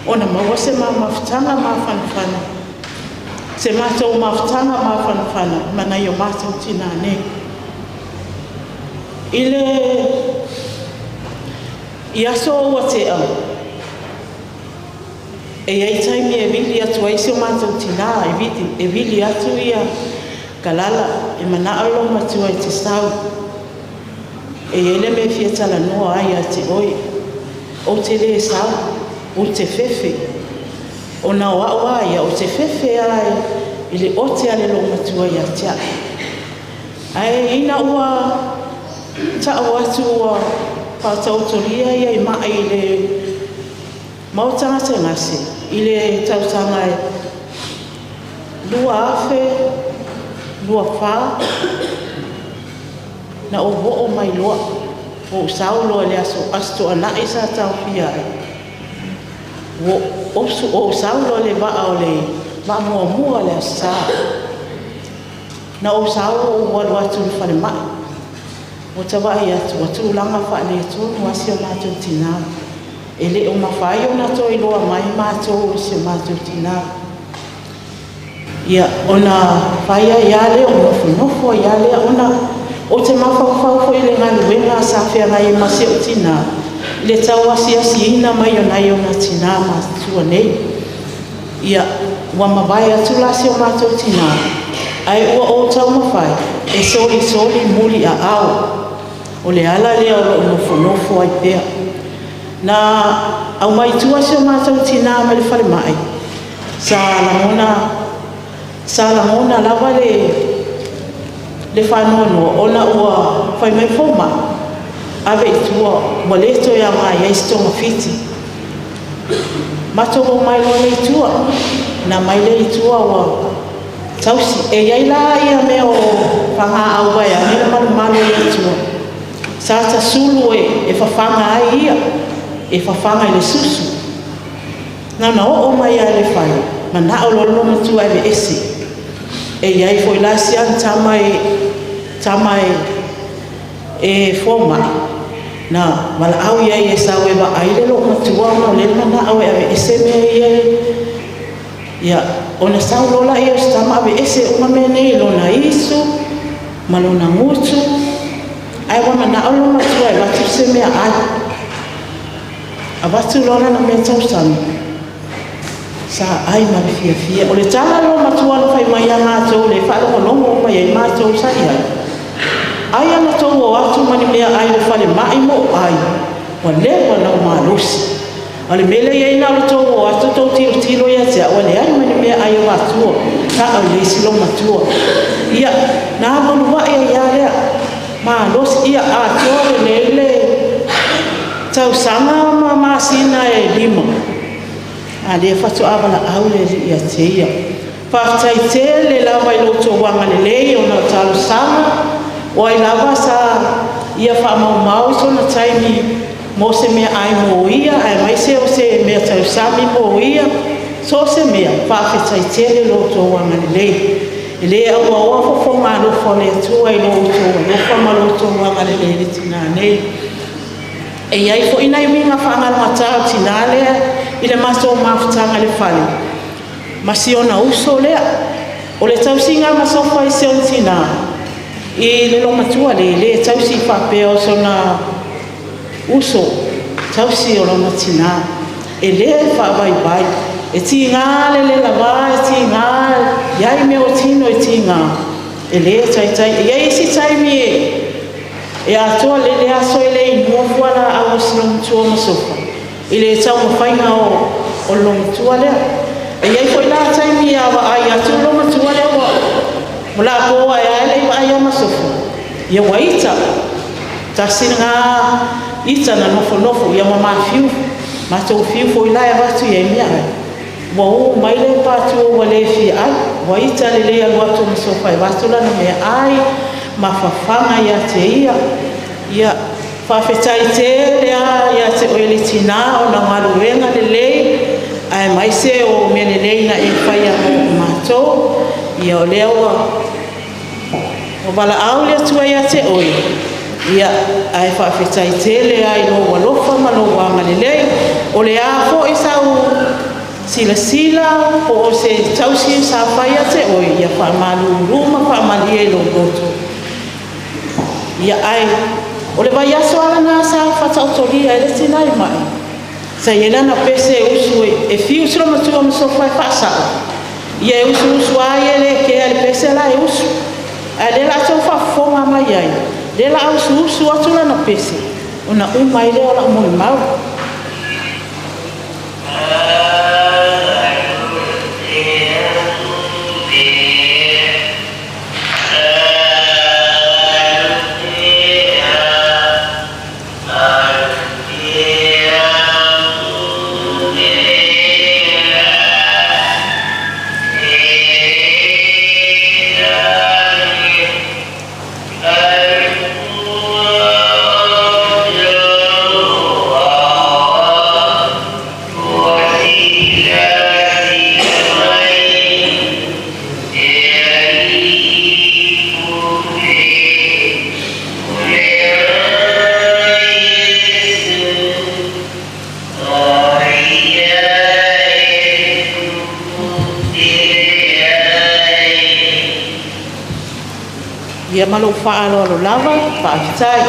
ona maua se ma mafutaga mafanafana, se matou mafutaga mafanafana ma nai o matou tinā nei. I le i aso ua tea, e i ai taimi e vili atu ai si o matou tinā, e vili atu ia kalala, e manao lou matua i te sau. E i ai le mea e fia talanoa ai ia te oe. Ou te le sau, ou te fefe. Ona o au a ia, ou te fefe a i le ote a le loomatua ia te au. Ae ina ua ta'u atu ua faataotolia ia i ma'i i le maota gasegase i le tausaga e 2024, na ou oo mai loa, ou sau loa i le aso Toonai sa taofia ai, ua ou sau loa i le vaa o le vaa muamua o le Aso Sa. Na ou sau ou alu atu i le falemai, ua ta vaai atu ua tulaga faaletonu lava si o matou tinā. E le o mafai ona toe iloa mai matou i si o matou tinā. Ia, ona fai ai lava lea o nofonofo ai lava lea, ona ou te mafaufau foi i le galuega sa feagai ai ma si ou tinā i le tau asiasiina mai o nai ona tinā matutua nei. Ia, ua mavae atu la si o matou tinā, ae ua ou taumafai e solisoli muli aao. O le ala lea o lou nofonofo ai pea. Na aumai tua si o matou tinā mai le falemai, sa lagona lava le faanoanoa ona ua fai mai fomai, ave i tua, ua le toe aoga i ai se togafiti. Matou omai loa lea i tua, na aumai lea i tua ua tausi. E i ai la ia mea o fagaau vaeane le malumalu o le Atua, sa tasulu e fafaga ai ia, e fafaga i le susu. Na ona oo mai lava i le fale, manao loa le loomatua e aveese. E i ai foi la si ana tama e fomai, na valaau i ai e sau e vaai le loomatua ona o lea e manao e aveese mea ia. Ia, Ona sau loa lea o si tama aveese uma mea nei i lona isu ma lona gutu, ae ua manao le loomatua e avatu se meaai. Avatu loa lana mea tausami, sa ai ma le fiafia. O le tala a le loomatua na fai mai ia matou lea e faalogologo uma i ai matou sa i ai, Ai ana tou o atu ma ni meaai i le falemai mo ai, ua leva ona ou malosi. A o le mea lea e i ai na o le tou o atu tou tilotilo ia te au, ua leai ma ni meaai o avatua, sao lelei si loomatua. Ia, na alualuai ai lava lea, malosi, ia atoa lelei le tausaga ma masina e 5, a lea faatoa valaau le Alii ia te ia. Faafetai tele lava i lo outou agalelei ona o talosaga, o ai lava sa ia faamaumau sona taimi mo se meaai mo ia, aemaise o se mea tausami mo ia, so o se mea, faafetai tele i lo outou agalelei. E le auaoa fofoga alofa o le Atua i lo outou alofa ma lo outou agalelei i le tina nei. E i ai foi nai uiga faagalogata o le tina lea i le matou mafutaga i le fale, ma si ona uso lea. O le tausiga masofa i si ona tina i le loomatua lea, e le tausi faapea o sona uso, tausi o lona tina. E le faavaivai. E tiga le le lava, e tiga, i ai mea o tino e tiga, e le taitai. E i ai isi taimi e atoa lele aso e le inua fualaau a si loomatua masofa i le taumafaiga o le loomatua lea. E i ai foi la taimi a vaai atu le loomatua lea ua lapo ae lava e le i vaai ia masofa, ia ua ita. Tasi lena ita na nofonofo, ia ma mafiu, matou fiu foi la e avatu i ai meaai, ua u mai le patua ua le fia ai, ua ita lelei alu atu ma sofa e avatu lana meaai, ma fafaga ia te ia. Ia, faafetai tele lava ia te oe le tina ona o galuega lelei, aemaise o mea lelei na e faia mo matou. Ia o lea ua valaau le Atua ia te oe, ia, ae faafetai tele lava i lou alofa ma lou agalelei. O le a foi sau silasila po o se tausi sa fai ia te oe, ia faamalulu ma faamalie i lou loto. Ia, ae o le vaiaso lava lena sa faataotolia ai le tina i mai, sa i ai lana pese e usu e fiu si loomatua masofa e faasao, ia e usuusu lava ia e le kea i le pese la e usu. Ae o lea o le a outou faafofoga mai ai, o lea o le a usuusu atu lana pese, ona uma ai lea o lau molimau. Ia ma lou faaaloalo lava, faafetai.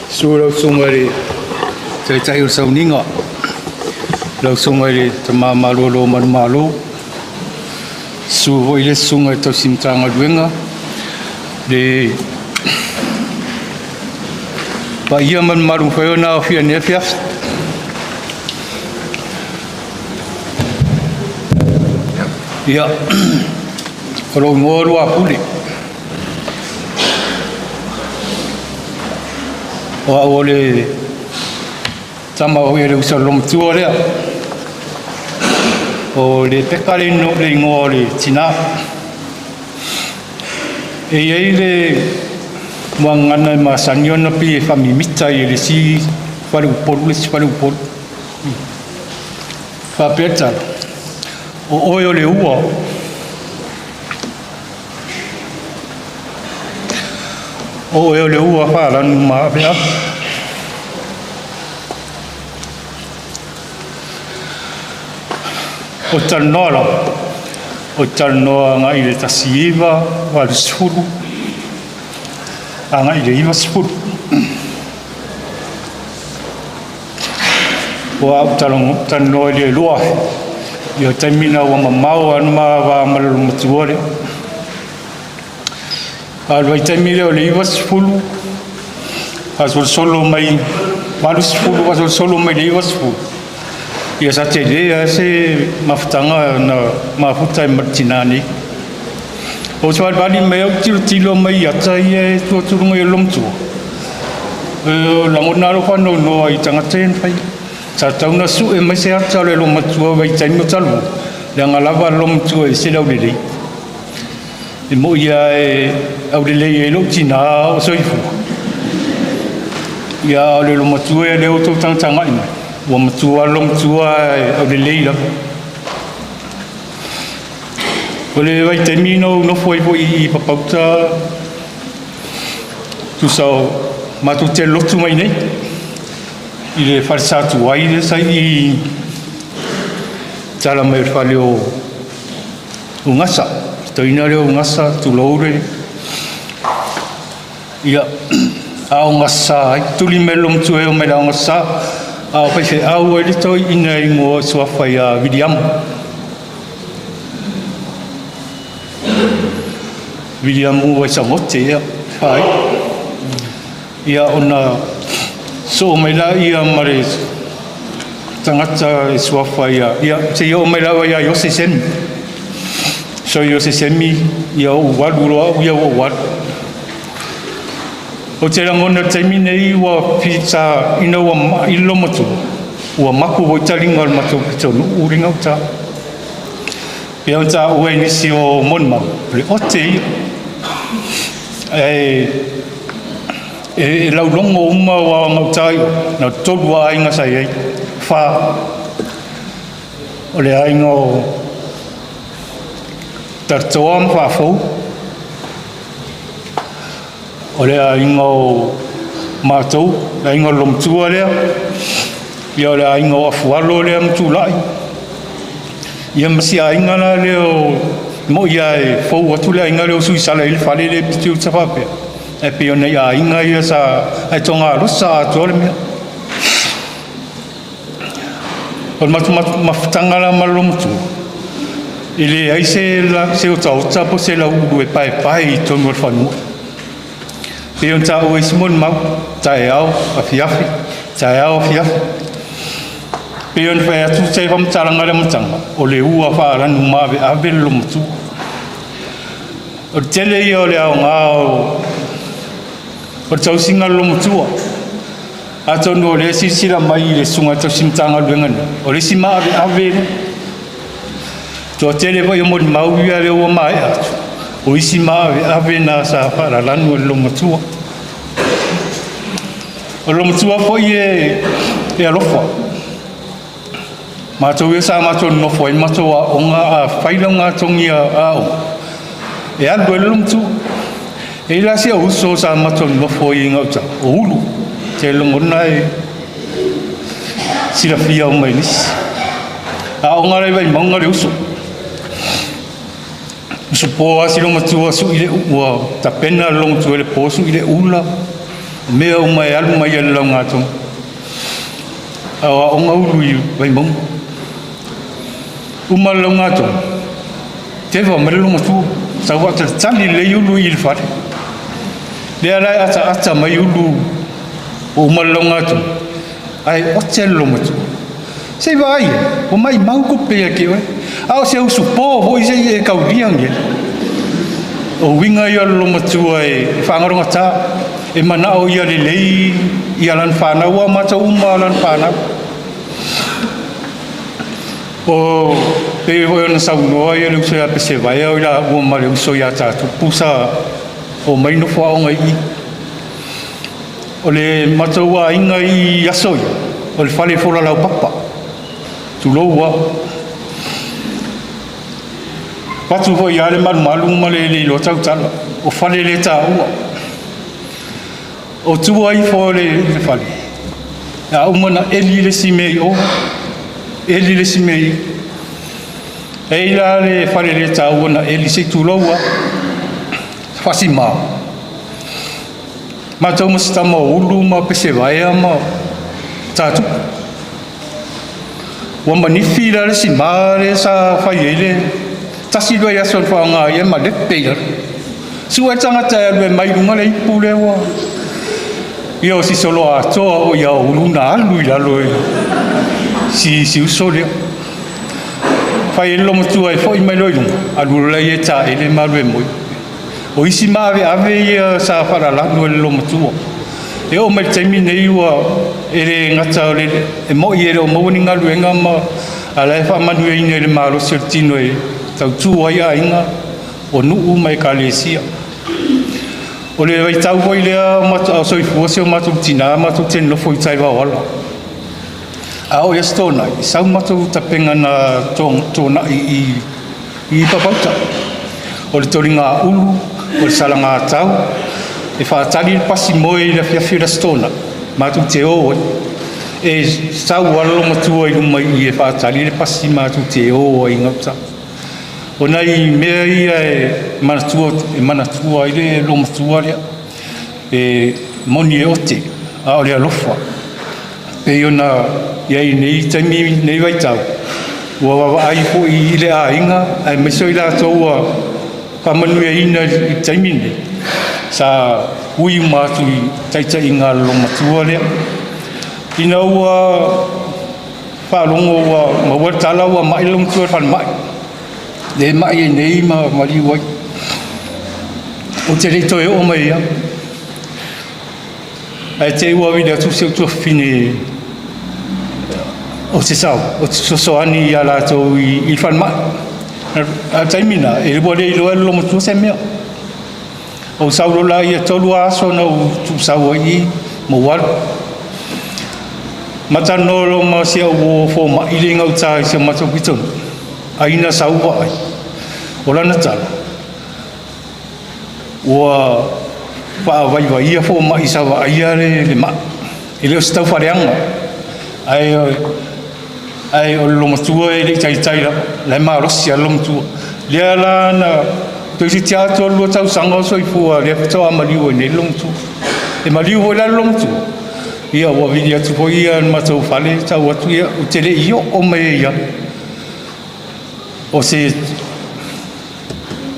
Susu lau Susuga i le Taitai o le Sauniga, lau Susuga i le Tama Malolo o Manumalo, susu foi le Susuga i Tausi Matagaluega, le paia ma le mamalu mafai ona aofia i lenei afiafi. Ia, o lou igoa o Luapule. O au o le tama o le uso matua lea. O le peka le igoa o le tina. E i ai le Muagagana e masani ona pei e faamimita ai e le isi faleupolu le isi faleupolu. Faapea le tala, o oe o le ua. O oe o le ua faalanu maaveave. O talanoa lava, o talanoa agai i le 1980 agai i le 90. Ua ou talanoa i le 2000, ia o taimi na ua mamao lava ma va ma le matua lea. A o le vaitaimi lea o le 90, faasolosolo mai 80 faasolosolo mai le 90, ia sa tele lava se mafutaga na mafuta ai ma le tinā nei. Ou te valivali mai au tilotilo mai i ata ia e tua atu i luga i le loomatua. O lagona lava lou faanoanoa i tagata ia na faia. Sa tatau ona sue mai se ata o le loomatua vaitaimi o talu, leaga lava le loomatua e ese le aulelei. E moi lava e aulelei ai lou tinā o soifua. Ia a o le loomatua ia lea ua outou tagatagai mai, ua matua lava le loomatua ae aulelei lava. O le vaitaimi na ou nofo ai foi i Papauta, tusa o matou te lotu mai nei i le fale Satuai lea sa i tala mai o le fale o Ugasa, toeaina lea o Ugasa, tulou le ia aogasa ai, tuli mai le loomatua e oo mai le aogasa, a o faifeau ai le toeaina e igoa suafa ia Viliamu. Viliamu Vaisagote, ia, fai. Ia ona soo mai laia ma le tagata e suafa ia, ia seia oo mai lava ia Iose Semi. So Iose Semi, ia ou alu loa au ia ua ou alu. Ou te lagona i le taimi nei ua sa ina ua mai le loomatua, ua mapu foi taliga o le matou pitonuu i gauta. Pei ona taua e nisi o molimau, o le ote ia. Ae e laulogo uma aua o gauta i o, na o le tolu lava aiga sa i ai, fa. O le aiga o Talatoa ma Faafou, o le aiga o matou, le aiga o le loomatua lea, ia o le aiga o Afualo lea ma Tulai, ia ma si aiga la lea o moi lava e fou atu le aiga lea o Suisala i le fale lea pito i uta faapea, ae pei o nai aiga ia sa ae togalosa atoa le mea. O le matou mafutaga la ma le loomatua, e leai se otaota po o se lauulu e paepae i totonu o le fanua. Pei ona taua e isi molimau, taeao, afiafi, taeao, afiafi. Pei ona fai atu se faamatalaga i le amataga, o le ua faalanu maaveave le loomatua. O le tele ia o le aoga o le tausiga o le loomatua. Atonu o lea e silasila mai i le susuga i le tausi Matagaluega nei, o le isi maaveave lea. Toatele foi o molimau ia lea ua maea atu, o isi maaveave na sa faalalanu e le loomatua. O le loomatua foi e alofa. Matou ia sa matou nonofo ai ma matou aoga, a fai laugatogi a aoga, e alu ai le loomatua. E i ai la si ou uso sa matou nonofo ai i gauta, o Ulu, te lagona e silafia uma e nisi. Aoga la i Vaimauga le uso. Uso po lava si loomatua sui le ua tapena le loomatua i le po sui le ula, mea uma e alu mai ai le laugatogi. A o aoga Ulu i Vaimauga. Uma le laugatogi, teva mai le loomatua, sau faatalitali lelei Ulu i le fale. Lea la e ataata mai Ulu ua uma le laugatogi, ae ote le loomatua. Se i vaai, ua maumau tupe ia te oe. A o se usupo foi se i e kaulia nei. O uiga ia o le loomatua e faagalogata, e manao ia lelei ia lana fanau, aua o matou uma lava lana fanau. O pei foi ona saunoa ia le uso ia Pesevaea o i laua ma le uso ia Tatupu sa omai nofo aoga i i. O le matou aiga i aso ia, o le fale fola laupapa. Tulou lava. Avatu foi lava le malumalu ma le le iloa tautala, o fale le taua. O tua ifo o le fale, a uma ona eli le isi mea i o, eli le isi mea i i. E i ai la le fale le taua na eli, se i tulou lava, faasima. Matou ma si tama o Ulu ma Pesevaea ma Tatupu. Ua manifi la le sima lea sa fai ai le tasi le vaiaso na faaaoga ai e malepe i lalo. Sue le tagata e alu e mai luga le ipu lea ua ia o si solo atoa o ia o Ulu na alu i lalo e si, si uso lea. Fai ai le lomatua e foi mai loa i luga, alu loa ia e taele ma alu e moe. O isi maaveave ia sa faalalanu e le loomatua. E oo mai le taimi nei ua e le gata o le e moi e le o maua ni galuega ma a o la e faamanuiaina i le malosi o le tino e tautu ai aiga o nuu ma ekalesia. O le vaitau foi lea a o soifua si o matou tina matou te nonofo i tai Vaoala. A oo i Aso Toonai, sau matou tapega na toonai i Papauta. O le toliga ulu, o le salagatau, e faatali le pasi moe i le afiafi o le Aso Toonai, matou te o ai. E sau lava le loomatua i luma i i e faatali le pasi matou te o ai i gauta. O nai mea ia e manatua, e manatua ai le loomatua lea. E moni e ote, a o le alofa. Pei ona i ai i nei taimi nei vaitau, ua vaavaai foi i le aiga aemaise o i latou ua faamanuiaina i le taimi lenei, sa ui uma atu i taitaiga a le loomatua lea. Ina ua faalogo ua maua le tala ua mai le loomatua i le falemai, lea e mai ai nei ma maliu ai. Ou te le i toe oo mai ai. Ae te i ua vili atu si ou tuafafine o se sao, o te fesoasoani ia latou i le falemai. A o le taimi lena, e ua le iloa e le loomatua se mea. Ou sau loa laia, e 3 aso na ou tuusau ai i i, ma ou alu. Ma talanoa loa ma si au uo fomai lea i gauta i si o matou pitonuu, ai na sau vaai. O lana tala, ua faavaivaia fomai sa vaaia le mai. E le o se taufaaleaga, ae o le loomatua e le i taitai lava, o la e malosi lava le loomatua. Lea la na toeitiiti lava 32 tausaga o soifua, lea faatoa maliu ai nei le loomatua. E maliu foi la le loomatua, ia ua vili atu foi ia le matou fale tau atu, ia ou te le i oo mai ai lava. O se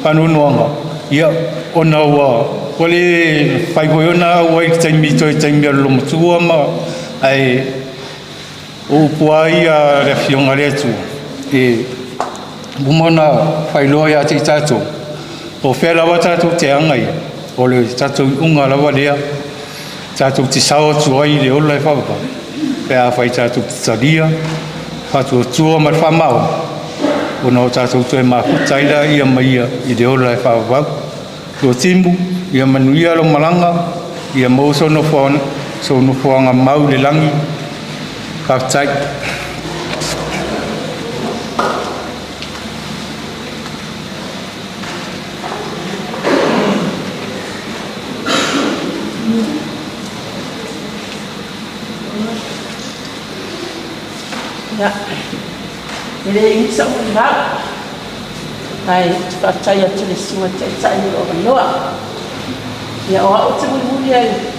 faanoanoaga, ia, ona ua ua le mafai foi ona auai i le taimi toe taimi o le loomatua ma ae o upu lava ia a le Afioga a le Atua, e uma ona faailoa ia te i tatou, o fea lava tatou te aga ai, o le tatou iuga lava lea tatou te sao atu ai i le ola e faavavau, pe afai tatou te talia faatuatua ma le faamaoni, ona o tatou toe mafuta ai laia ma ia i le ola e faavavau. Luatimu, ia manuia lau malaga, ia maua sou nofoaga mau i le lagi. Faafetai. Ia, e le umi sa'u molimau, ae ou te faafetai atu i le Susuga i le Taitai mo lou avanoa. Ia, o au ou te mulimuli ai i le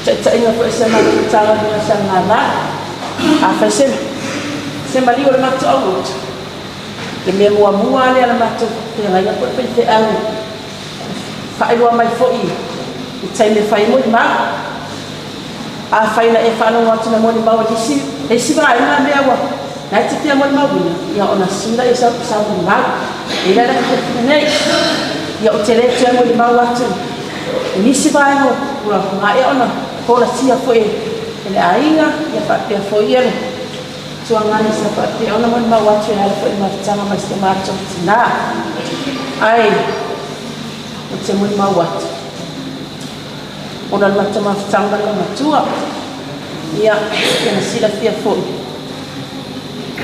taitaiga foi o si a matou Matagaluega o SLML. Afai se maliu o le matou aulotu, le mea muamua lava lea a le matou feagaiga po o le faifeau e faailoa mai foi i taimi e fai ai molimau. Afai na e faalogo atu na molimau e nisi, e isi vaega mea ua na e te fia molimauina, ia ona sui laia o sau molimau. E i ai la le afiafi nei, ia ou te le toe molimau atu i nisi vaega ua maea ona folasia foi e le aiga, ia faapea foi ia le tuagana sa faapea ona molimau atu e ala foi i mafutaga mai si o matou tina. Ae ou te molimau atu. Ona o le matou mafutaga ma le olomatua. Ia, pei ona silafia foi,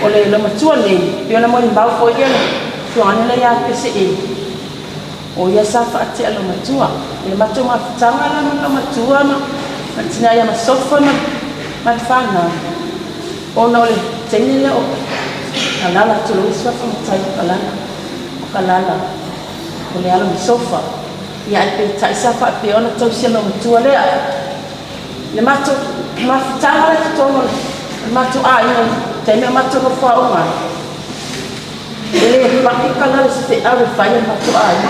o le olomatua lenei, pei ona molimau foi le afioaga lea ia Pese Eli, o ia sa faatea olomatua. I le matou mafutaga la ma le olomatua ma le tina ia Masofa ma le fanau, ona o le taimi lea o Kalala, tulou le suafa matai o Kalala, o Kalala, o le alo o Masofa. Ia ae peitai sa faapea ona tausi e loomatua lea. Le matou mafutaga lea i totonu o le matou aiga i le taimi o matou nofo aoga ai, e le pai kala le feau e fai e le matou aiga.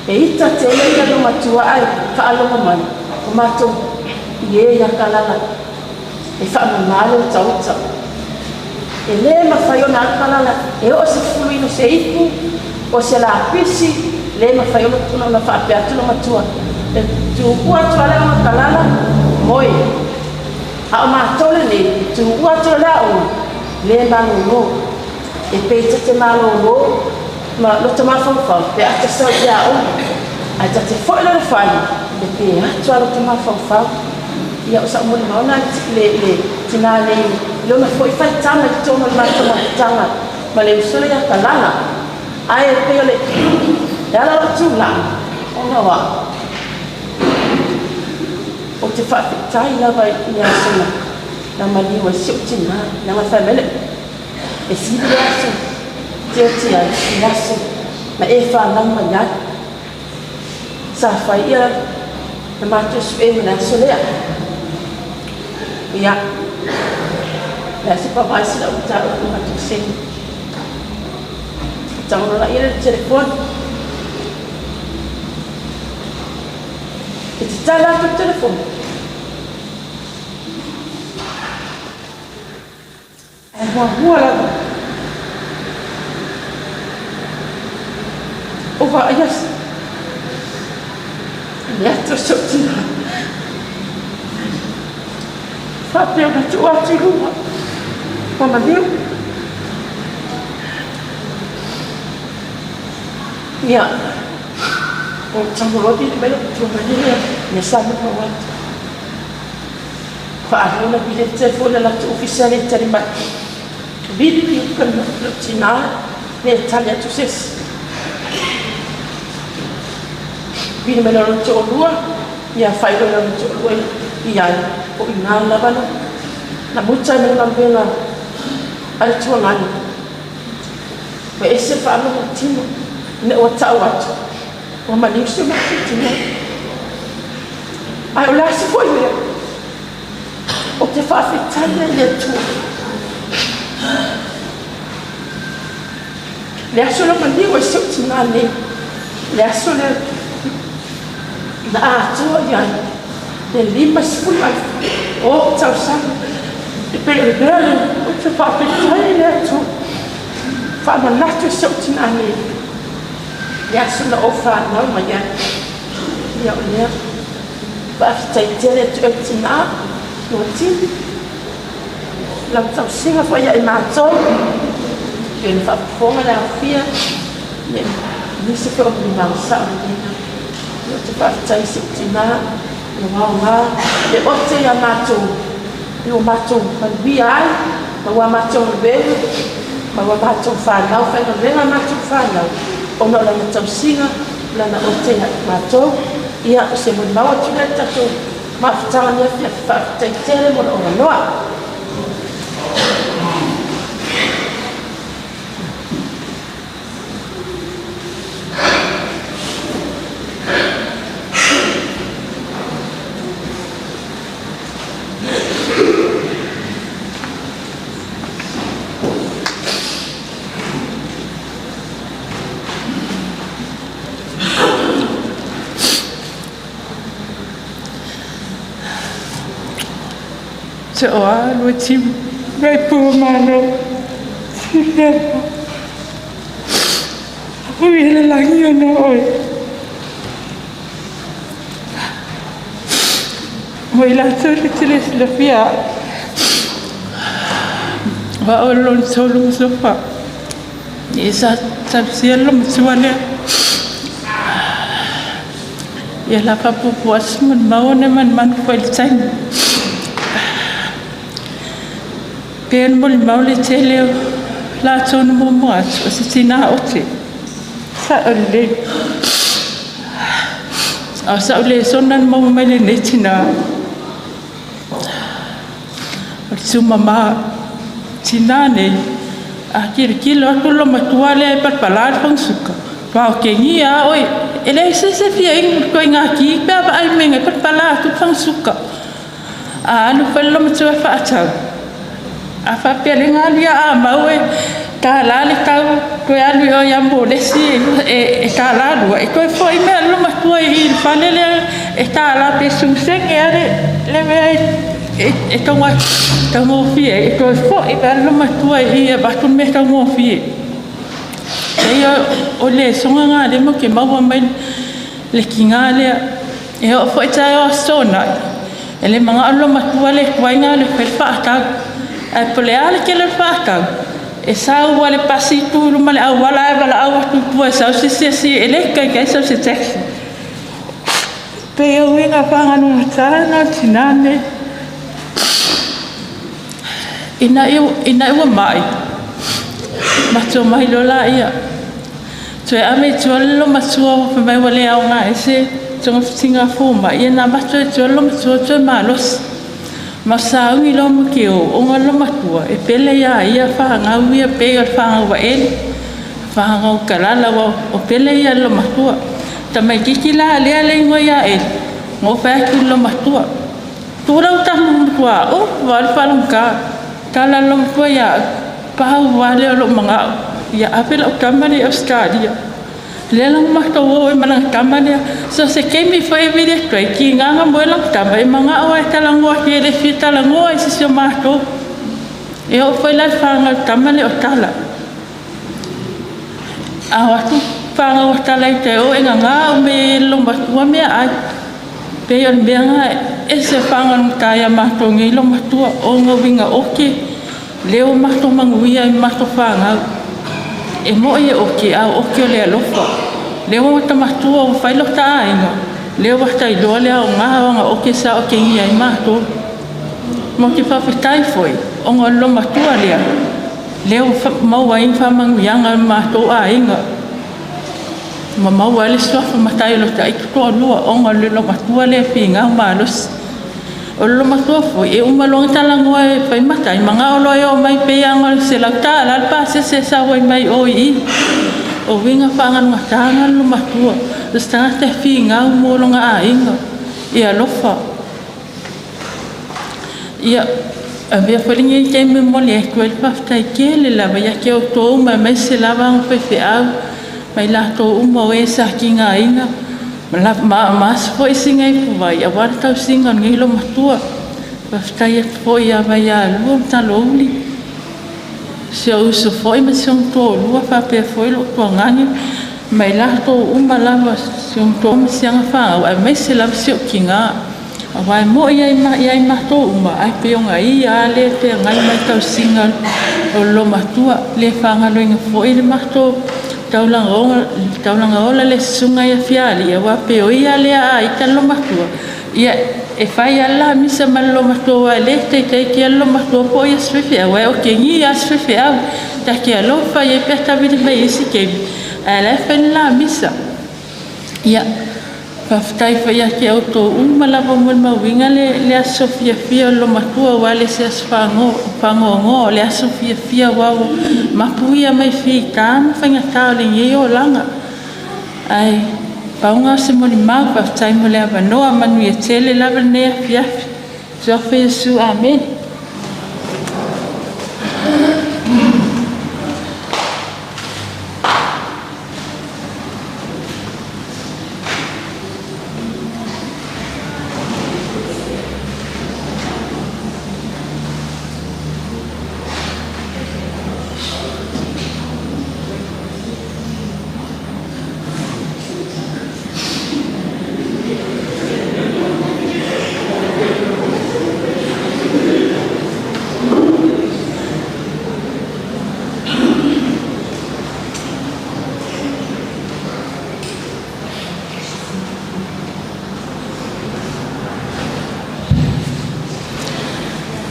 E ita tele ia loomatua ae faalogo mai o matou i e ia Kalala e faamama le utauta. E le mafai ona alu Kalala e oo se fuluina o se ipu, o se lapisi, le mafai ona faapea atu loomatua. E tuua atu lava le aoga Kalala, moe. A o matou lenei, e tuua atu le aoga, le malolo. E pei ta te malolo ma loto mafaufau pe a ta sau i le aoga. Ae ta te foi loa i le fale, e pe atu lava loto mafaufau. Ia, o sau molimau lena i le tina nei i lona foi faitaga i totonu o le matou mafutaga ma le uso lea ia Kalala. Ae pei o le ala o lou tulaga, ona o au, ou te faafetai lava i le aso na maliu ai si ou tina, leaga fai mai le E sili le aso te oti ai i le aso na e fanau mai ai. Sa fai ia le matou suega i le aso lea. Ia, le aso pavae sina ou mataupu i matou seni. Tago loa ia le telefoni. E tatala atu le telefoni. Ae muamua lava o vaai aso le ata o si ou tina faapea ona tuu atu i luga ua maliu. Ia, o tago loa vili mai lou matua mai lea, ia sa maua atu. Faaalu la vili le telefoni a latou ofisa le tali mai. Vili vili ka lou tina le tali atu se isi. Vili mai lona toalua, ia faailoa lona toalua i ai o i ina lava na na muta ai ma le galuega a le tuagani. Ua ese le faalogo tino ina ua tau atu ua maliu si o matou tina. Ae o le aso foi lea, ou te faafetai ai i le Atua. Le aso na maliu ai si ou tinā nei, le aso lea na atoa i ai le 59 o ou tausaga. E pei o le mea lea ou te faafetai ai i le Atua, faamanatu i si ou tinā nei, le aso na ou fanau mai ai. Ia o lea, faafetai tele atu e tina, ua tini, lau tausiga foi ia i matou, pei ona faafofoga le aofia, ia nisi foi o molimau sao lelei. Ia ou te faafetai i si ou tina, ua aoga le ote ia matou, i ua matou manuia ai, ma ua matou galuega, ma ua matou fanau, faigaluega a matou fanau, ona o lana tausiga, Lana ote ia i matou. Ia, o se molimau atu lea i le tatou mafutaga i lenei afiafi. Faafetai tele mo le avanoa. Te o a lua timu, mai pua malo, timu Ui le lagi ona oe. Mo i latou le tele silafia. Wa o lon tolu sofa. Ia sa tausia le matua lea. Ia la faapuupuu atu se molimau ona e manumanu foi i le taimi. Pei ona molimau le tele o latou na muamua atu, o se tinā ote, sa'o lelei. A o sa'u lesona na maua mai lenei tinā, o le tumama. Tinā nei, a tilotilo atu le olomatua lea e palapala le fagasuka, paokegia lava oe. E leai se isi e fia inu i le ituaiga ti pe a vaai i le mea e palapala atu le fagasuka. A alu foi le olomatua e faatau, a faapea lea na alu ia Amau e $1 le tau, toe alu i o ia Molesi e $2, e toe foi mai lava le olomatua i le fale lea e $1 pe sefulu sene lava le mea e taugofie ai, e toe foi mai lava le olomatua i i e avatu le mea taugofie. Leai o le lesona lena lea matou te maua mai le tinā lea. E oo foi taeao Aso Toonai, e le manao le olomatua lea tuai ona alu e fai le faatau. Ae po o le a le tele o le faatau, e sau lava i le pasi tu i luma o le auala ae valaau atu i tua e sau se isi e sii, e le taitai sau i se taxi. Pei o uiga faagalugata na o le tinā lenei. Ina ua mai, matou omai loa laia. Toe ave i tua le olomatua fai mai ua le aoga ai se togafitiga a fomai, ia na avatu ai i tua le olomatua toe malosi. Ma sauni loa ma te o, ona o le olomatua e pele ia ia fanau ia pei o le fanau a Eli, fanau talala ua o pele ia le olomatua. Tamaititi la lea le igoa ia Eli, na ou fai atu i le olomatua, tuu lau tamu matua o, va le faalogogata. Tala le olomatua ia au, pau lava lea o lou manao, ia ave lau tama lea i Ausetalia. Lea la na matou o ai ma lana tama lea. So se taimi foi e vili atu ai, tiga na moe lana tama, e manao lava e talanoa atu, e le fia talanoa i se isi o matou. E oo foi la i le fanau tama lea o Tala. A o atu fanau a Tala i tai o e gagā uma i ai e le olomatua meaai. Pei o le mea lena e ese faagalugata ia matou nei olomatua, ona uiga ote lea ua matou manuia ai ma matou fanau. E moi e ote, a o ote o le alofa. Lea ua ta matua ua fai lota aiga, lea ua ta iloa le aoga o ana ote sa otegia ai matou. Ma ou te faafetai foi, ona o le olomatua lea, lea ua maua ai ni faamanuiaga o le matou aiga. Ma maua ai le suafa matai o lota ita toalua ona o le olomatua lea e finau malosi. O le olomatua foi, e uma loa ona talanoa e fai matai, manao loa e oo mai pei lava na o le $100 le pasese e sau ai mai o i i. O uiga faagalugata na o le olomatua, o se tagata e finau mo lona aiga, e alofa. Ia, avea foi lenei taimi e momoli atu ai le faafetai tele lava ia te outou uma aemaise lava aga faifeau ma i latou uma o e sa tigaina ma ma aso foi sina i Puvai aua le tausiga o lenei olomatua. Faafetai atu foi ia Vaialua ma Talouli, si ou uso foi ma si ona toalua faapea foi lou tuagane ma i latou uma lava si ona toa ma si ana fanau aemaise lava si ou tinā. Aua e moi ia i matou uma, ae pei ona ia lava lea e feagai ma le tausiga o le olomatua, le faagaloina foi le matou taulaga ola le susuga ia Fialia, aua pei o ia lea a ita le olomatua, ia e fai lava le lamisa ma le olomatua, aua e le taitai le olomatua po o ia se faifeau, ae otegia lava se faifeau. Ta te alofa i ai pe a tavili mai i isi taimi, ae la e fai le lamisa. Ia, faafetai foi ia te outou uma lava mo le mauiga le aso fiafia o le olomatua, aua e le o se aso fagoagoa, o le aso fiafia aua ua mapuia mai fita ma faigata o lenei olaga. Ae pau lena o se molimau, faafetai mo le avanoa, manuia tele lava lenei afiafi. Suafa Iesu, amene.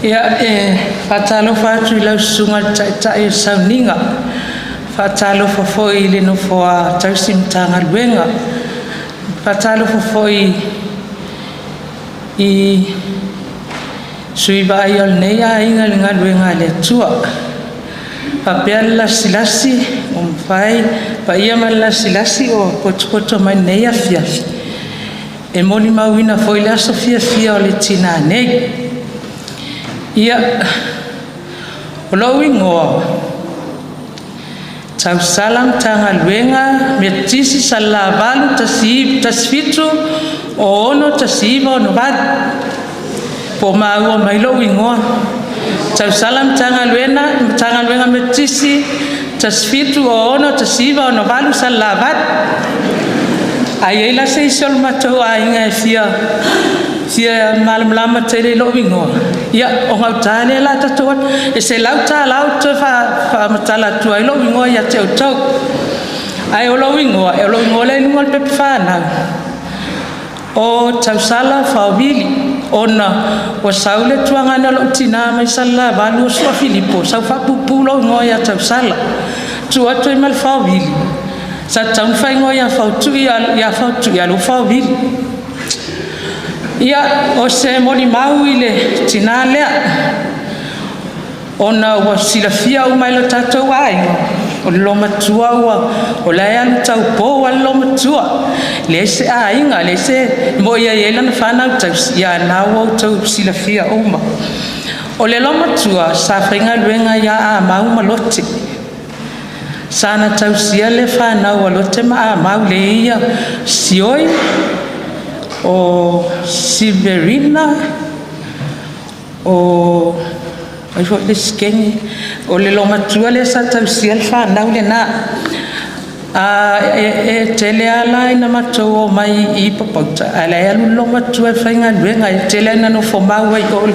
Ia, e faatalofa atu i lau Susuga i le Taitai o Sauniga, faatalofa foi i le nofo a tausi Matagaluega, faatalofa foi i sui vaaia o lenei aiga i le galuega a le Atua, faapea le lasilasi ua mafai, paia ma le lasilasi ua potopoto mai i lenei afiafi, e molimauina foi le aso fiafia o le tina nei. Ia, o lou igoa, Tausala Matagaluega Metotisi Salelavalu 17 06 1968. Po o maua mai lou igoa. Tausala Matagaluega Metotisi 17 06 1968 Salelavalu. A i ai la se isi o le matou aiga e fia malamalama tele i lou igoa, ia, o gauta lea o le a tatou o atu. E $100 ou te toe faamatala atu ai lou igoa ia te outou. Ae o lou igoa, o lou igoa lea i luga o le pepa fanau, o Tausala Faovili, ona ua sau le tuagana o lou tina mai Salelavalu o Sua Filipo, sau faapuupuu lou igoa ia Tausala. Tuu atu ai ma le Faovili, sa tatau ona faaigoa ia Faotui, a o lea ua Faovili. Ia, o se molimau i le tina lea, ona ua silafia uma e lo tatou aiga, o le loomatua o la e alu taupou lava le loomatua. E leai se aiga, leai se... e moni lava e i ai lana fanau tausi, a o lena ua outou silafia uma. O le loomatua sa faigaluega ia Amau ma Lote. Sa na tausia le fanau a Lote ma Amau, lea e i ai Sioi, o Severina, o ai foi le isi kenge. O le loomatua lea sa tausia le fanau lena. E tele lava la ina matou omai i Papauta, ae la e alu le loomatua e faigaluega. E tele lava ina nofo mau ai i o i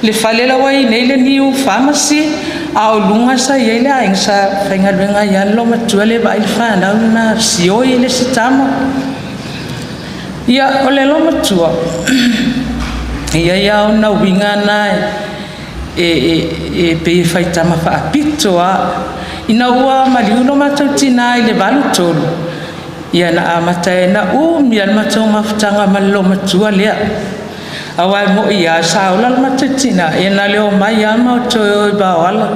le fale la ua i ai nei le Niu Pharmacy, a o luga sa i ai le aiga sa faigaluega ai lava le loomatua lea e vaai le fanau lena, Sioi le isi tama. Ia, o le loomatua, e i ai lava ona uiga na e pei e faitama faapito lava. Ina ua maliu lo matou tina i le 83, ia na amata ai ona umi lava le matou mafutaga ma le loomatua lea. Aua e moni lava sa ola le matou tina, ia na o le omai lava ma toe o i Vaoala.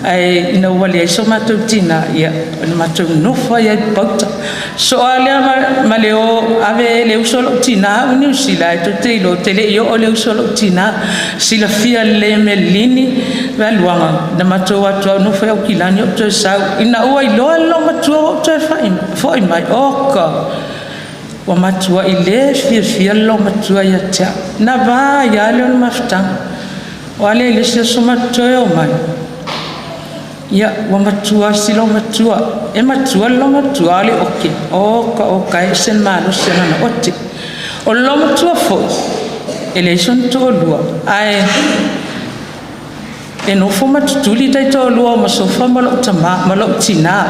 Ae ina ua leai so matou tina, ia na matou nofo ai lava i Papauta. Sosoo lava lea ma le o ave e le uso a lou tina au i Niu Sila, ae tou te iloa ou te le i oo i le uso a lou tina. Silafia lelei e Melelini Vaeluaga, na matou o atu lava ou nofo i Aukilani ou toe sau. Ina ua iloa e le loomatua ua ou toe foi mai, oka, ua matuai le fiafia le loomatua ia te au. Na va ai lava lea o le mafutaga. O a lea i le isi aso matou toe omai, ia, ua matua si loomatua. E matua le loomatua, a o le ote, oka oka e ese le malosi o lana ote. O le loomatua foi, e leai sona toalua, ae e nofo ma tutuli taitoalua o Masofa ma lou tama ma lou tina.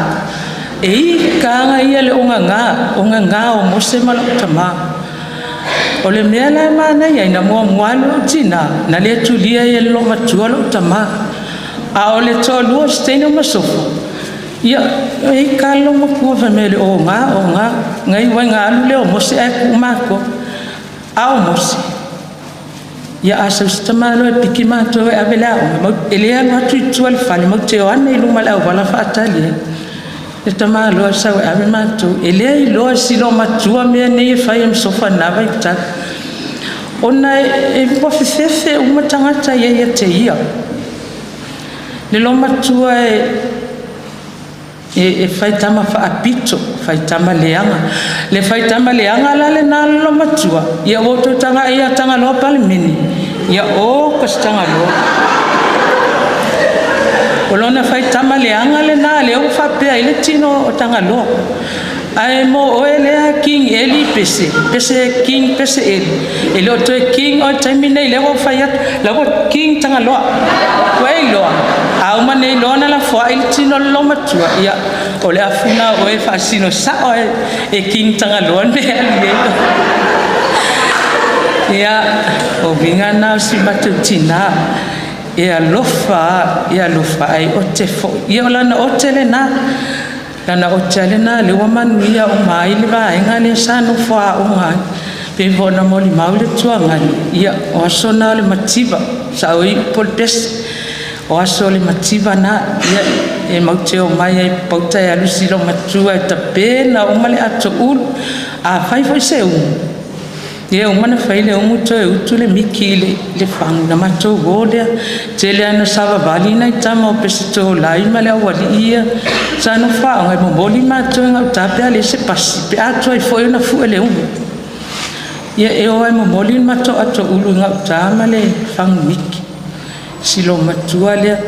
E ikaga ia le ogaga, ogaga o Mose ma lou tama. O le mea la e manaia ai, na muamua alu lou tina, na le tulia ai e le loomatua lou tama. A o le toalua o Siteni o Masofa, ia, e ika le loomatua fai mai o le oga, oga. Nai uaiga alu lea o Mose ae tuu matou. A o Mose, ia a sau se tamaloa e piki matou e ave i le aoga, e le alu atu i tua i le fale, matou te o ane i luma o le auala faatali ai le tamaloa e sau e ave matou. E le iloa e si loomatua mea nei e fai e Masofa i lena vaitau, ona e ua fefefe uma tagata ia ia te ia. Le loomatua e faitama faapito, faitama leaga. Le faitama leaga la lena a le loomatua, ia ua outou tagai ia Tagaloa Palemene, ia oka se Tagaloa. O lona faitama leaga lena, lea ua faapea ai le tino o Tagaloa. Ae mo oe lea King Eli Pese, Pese King Pese Eli, e le o toe King oe taimi nei, lea ua ou fai atu, la ua King Tagaloa. Ua e iloa, a uma nei loa ona lafoai le tino o le loomatua, ia, o le afu lena o oe e faasino sao e King Tagaloa le mea e alu i ai. Ia, o uiga na o si matou tinā e alofa e alofa ai ote foi. Ia o lana ote lena. Lana ote lava lena lea ua manuia uma ai le vaega lea sa nofo aoga ai. Pei foi ona molimau le tuangani, ia o aso na o le mativa, sao ai upu o le pese. O aso o le mativa na, ia e matou te omai ai i Papauta e alu si loomatua e tapena uma le ato ulu. Afai foi se umu, ia uma ona fai le umu toe utu le miki i le fagu ona matou o lea. Tele lava ina savavali nai tama o Pesetolai ma le aualii ia sa nofo aoga e momoli matou i gauta pe a leai se pasi pe a tuai foi ona fue le umu. Ia e o lava e momoli le matou atoulu i gauta ma le fagu miki, si loomatua lea.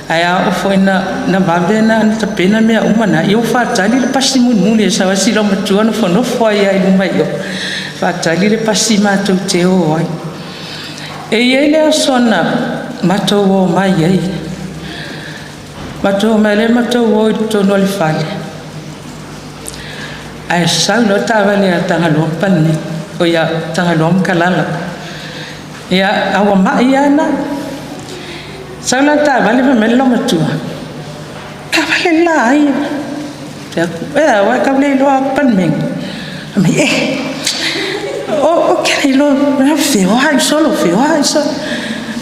Ae a oo foi ina vave ona tapena mea uma na, ia ua faatali le pasi mulimuli e sau ai si loomatua nofonofo ai lava i luma i o, faatali le pasi matou te o ai. E i ai le aso na matou omai ai, matou omai lea matou o i totonu o le fale, ae sau loa le taavale a Tagaloa ma Palemia, oi a Tagaloa ma Kalala. Ia, a ua mai lava na. Sau la le taavale fai mai le loomatua, taavale la ai. Fai atu, e a, ua e tau le iloa au Palemia. Fai mai, eh, o ke le iloa, feoai solo, feoai solo.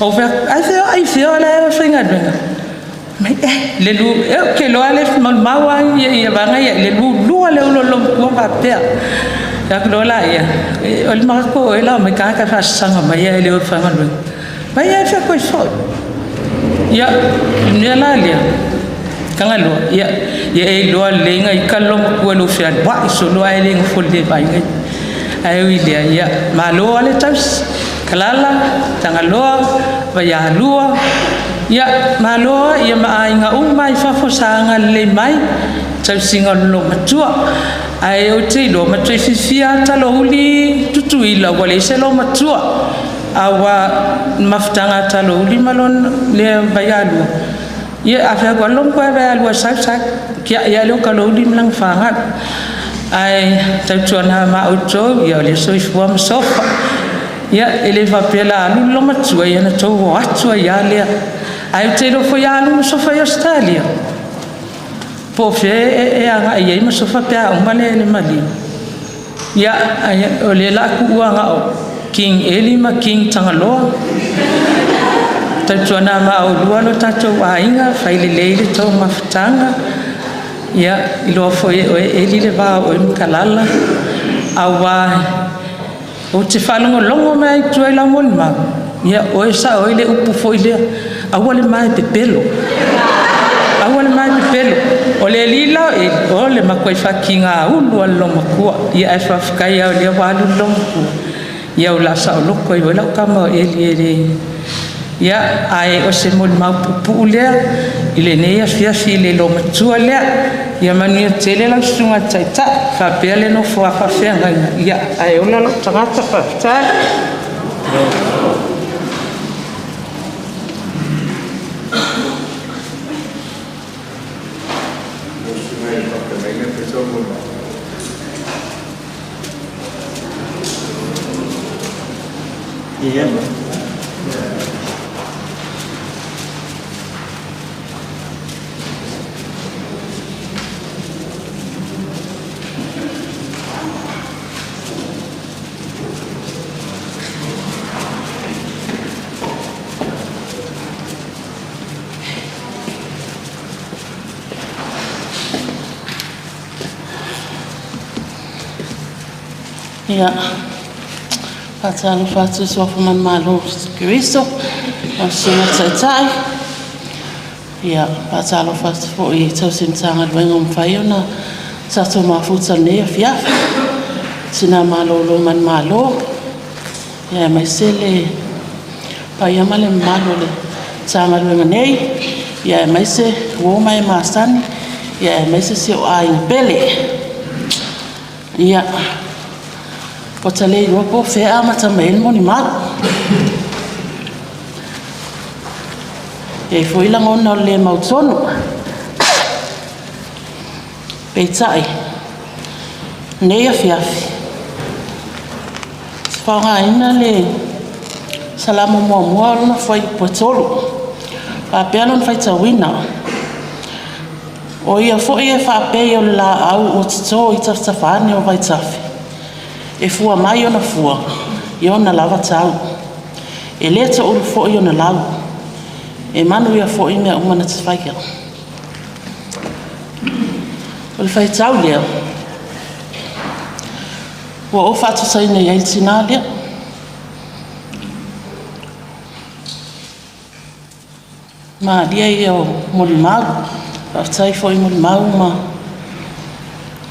Ou fai atu, ai feoai, feoai la e faigaluega. Mai, eh, le lu, e ou te iloa le maumau lava ia ia vaega ia, le lulua le ulo o le loomatua faapea. Fai atu loa laia, o le manatu o oe la omai tagata e faasasaga mai ae le o e faigaluega. Mai ai fai atu ai foi. Ia, le mea la lea, Tagaloa, ia, ia e iloa lelei na ita le loomatua i lou fealuai solo ae le nofo lelei i vaega ia. Ae ui i lea, ia, malo lava le tausi. Kalala, Tagaloa, Vaialua, ia, malo lava, ia ma aiga uma i fafo sa agalelei mai, tausiga o le loomatua. Ae ou te iloa, matua fiafia lava Talouli Tutuila ua leai se loomatua. Aua mafutaga a Talouli ma lona lea Vaialua, ia a fai atu lava le loomatua e Vaialua e sau, sau. Tiai lava lea o Talouli ma lana fanau. Ae tautuana ma outou, ia o lea e soifua ma sofa. Ia e le faapea o le a alu le loomatua, ia ona outou o atu ai lava lea. Ae ou te iloa foi a alu ma sofa i Ausetalia, po o fea e agai i ai ma sofa pe a uma le maliu. Ia, o lea o le a tuua na o King Eli ma King Tagaloa. Tautuana ma oulua lo tatou aiga, fai lelei le tou mafutaga. Ia, iloa foi e oe Eli le va o oe ma Kalala, aua ou te faalogologo mai lava i tua i lau molimau, ia oe sao ai le upu foi lea, aua le mae pepelo. Aua le mae pepelo. O le alii la o Eli, o le matuai faatigaulu lava o le loomatua. Ia ae faafetai lava o lea ua alu le loomatua, ia o le a saoloto ai foi lau tama o Eli e le... Ia, ae o se molimau puupuu lea i lenei afiafi i le loomatua lea. Ia manuia tele lau susuga i le Taitai, faapea le nofo a faafeagaiga, ia ae ola lou tagata, faafetai. Ia, faatalofa atu i suafa manumalo o Iesu Keriso, lau Susuga i le Taitai. Ia, faatalofa atu foi i tausi Matagaluega ua mafai ona tatou mafuta i lenei afiafi. Sina malolo manumalo, ia aemaise le paia ma le mamalu o le Matagaluega nei, ia aemaise uo ma e masani, ia aemaise si ou aiga pele. Ia, ua ta le iloa po o fea e amata mai ai le molimau. E i ai foi lagona o le le mautonu. Peitai, lenei afiafi, Faaaogaina le Salamo muamua o lona fuaiupu e 3. Faapea lona faitauina, O ia foi e faapei o le laau ua toto i tafatafa ane o vaitafe, e fua mai ona fua i ona lava tau. E le toulu foi ona lau, e manuia foi mea uma na te faia. O le faitau lea, ua ou faatusaina i ai le tinā lea. Malie ia o molimau. Faafetai foi i molimau ma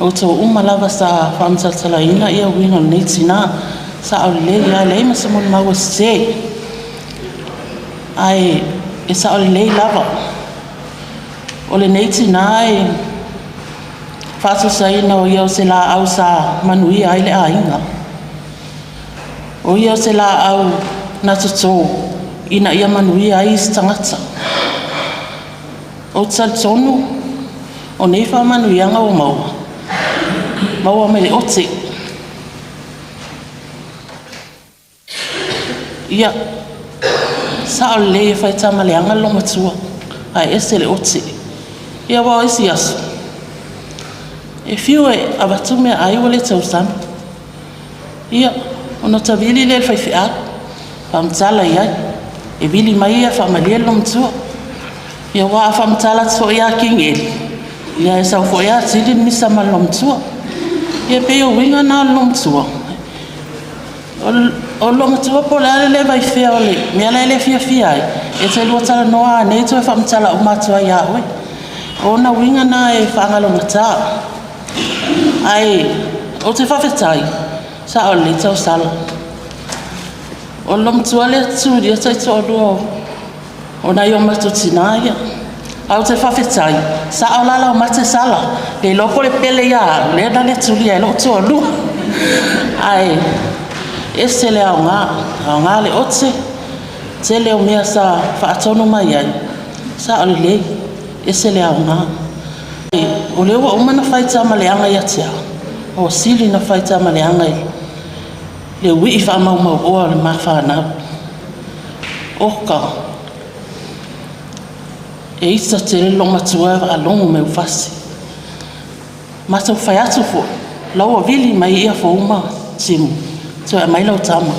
outou uma lava sa faamatalatalaina ia uiga o lenei tinā. Sao lelei lava, e leai ma se molimau e sese. Ae e sao lelei lava. O lenei tinā e faatusaina o ia o se laau sa manuia ai le aiga. O ia o se laau na toto ina ia manuia ai isi tagata. Ou te talitonu o nei faamanuiaga ua maua, maua mai le ote. Ia, sao lelei e fai tamaleaga le loomatua, ae ese le ote. Ia aua o isi aso, e fiu e avatu meaai ua le tausami. Ia, ona ota vili lea i le faifeau, faamatala i ai, e vili mai ia e faamalie le loomatua. Ia aua a faamatala atu foi ia King Eli, ia e sau foi lava tili le misa ma le loomatua. Ia pei o uiga na o le loomatua. O le loomatua po o le a le le vaifea o le mea la e le fiafia ai, e te lua talanoa lava nei toe faamatala uma atu ai ia oe. O ona uiga na e faagalogata. Ae ou te faafetai, sao lelei tausala. O le loomatua lea e tulia taitoalua o nai o matou tinā ia. Ae ou te faafetai, sao la laumate sala. Le iloa po o le pele ia au, lea na le tulia ai lou toalua. Ae ese le aoga, aoga le ote, tele o mea sa faatonu mai ai, sao lelei, ese le aoga. O lea ua uma ona fai tamaleaga ia te au, ua sili ona fai tamaleaga i le uii faamaumauoa o le ma fanau. Oka, e ita tele le loomatua e faalogo mai ua fasi. Matou fai atu foi, la ua vili mai ia fou ma timu, toe aumai lau tama,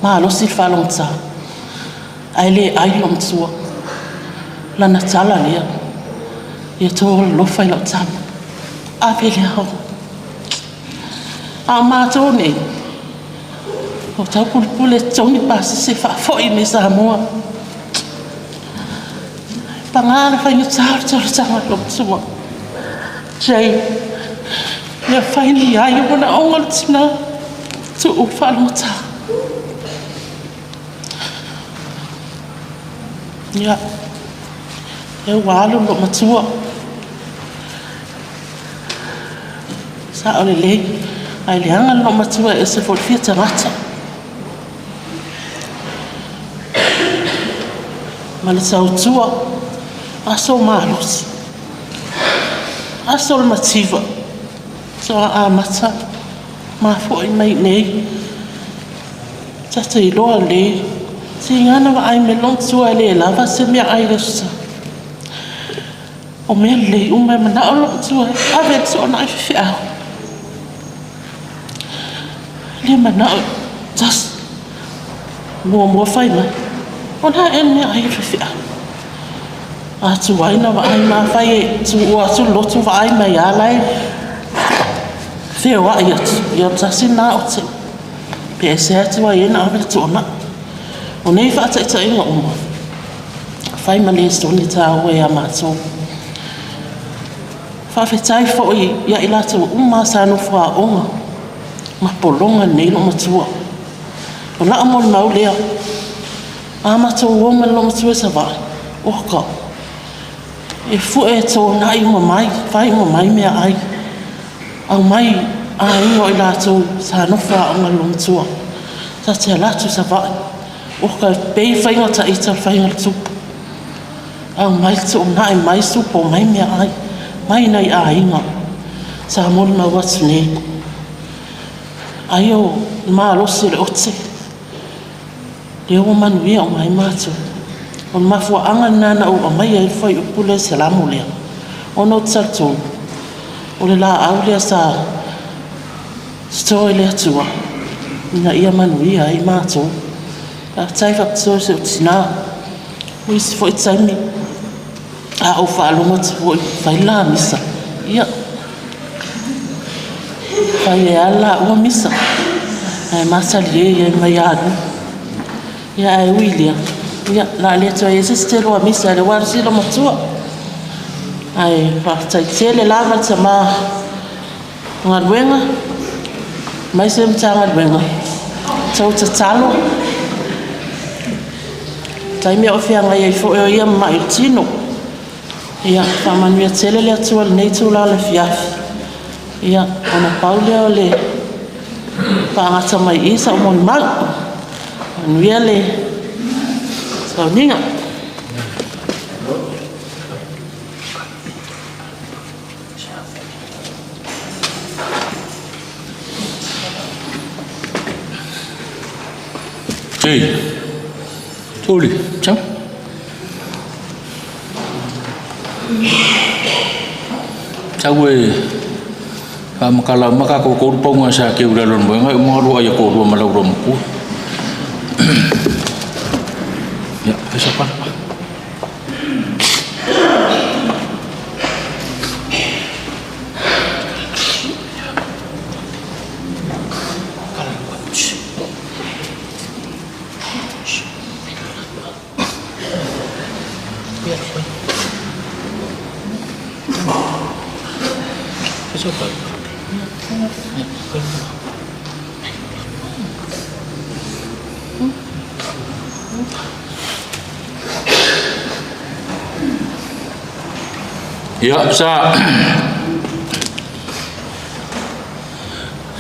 malosi le faalogotā. Ae le ai le loomatua. Lana tala lea, ia outou alolofa i lau tama, ave i le aoga. A o matou nei, ua taupulepule e totogi pasese faafoi mai Samoa. Paga le faigata o le talosaga a le loomatua. Jane, ia fai ni ai o manaoga o le tina, tuu le faalogotā. Ia, lea ua alu le loomatua. Sao lelei, ae leaga le loomatua e ese foi le fia tagata. Ma le tautua, aso malosi, aso le mativa, faatoa amata mafo'i mai i inei. Ta te iloa lelei, tiga na vaai mai le loomatua e le lava se meaai i le Aso Sa. O mea lelei uma e manao le loomatua e ave i le toonai faifeau. E le manao e tasi. Muamua fai mai, o le a ea le meaai a le faifeau? A tuai na vaai ma afai e tuua atu le lotu vaai mai lava la e feoai atu, ia o le tasi lena ote. Pe aisea e tuai ai ona ave le toonai. O nei faataitaiga uma, fai ma lesoni taua ia matou. Faafetai foi ia i latou uma sa nofo aoga ma pologa lenei loomatua. O lau molimau lea, a matou o ma le loomatua i Savaii, oka, e fue e toonai uma mai, fai uma mai meaai, aumai aiga o i latou sa nofo aoga i le loomatua. Ta te alu atu i Savaii, oka, e pei le faiga o ita o le faiga o le tupu. Aumai le toonai mai supo mai meaai, mai nai aiga sa molimau atu nei. Ai o le malosi o le ote lea ua manuia uma ai matou. O le mafuaaga lena na ou aumaia ai le fuaiupu lea i le Salamo lea, ona ou te talitonu o le laau lea sa toto e le Atua ina ia manuia ai matou. Faafetai faapitoa i si ou tina. O isi foi taimi a ou faalogo atu foi ua fai le la misa, ia, e fai ai lava le laua misa, ae ma talie ai ma ia Lulu. Ia ae ui i lea, ia, o le a le toe i ai se isi tele o misa, o lea ua alu si loomatua. Ae faafetai tele lava le tama galuega, aemaise le Matagaluega, tou tatalo, taimi a o feagai ai foi o ia ma mai o le tino. Ia faamanuia tele le Atua i lenei itula o le afiafi. Ia, ona pau lea o le faagata mai i i sau molimau. Manuia le sauniga. Ei, tuli, ciao. Sau e faamatala uma tatou tolu pauga sa teu i lalo o le moega e uma ona lua ai toalua ma lau loomatua. Ia, fai sau pala. Ia, sa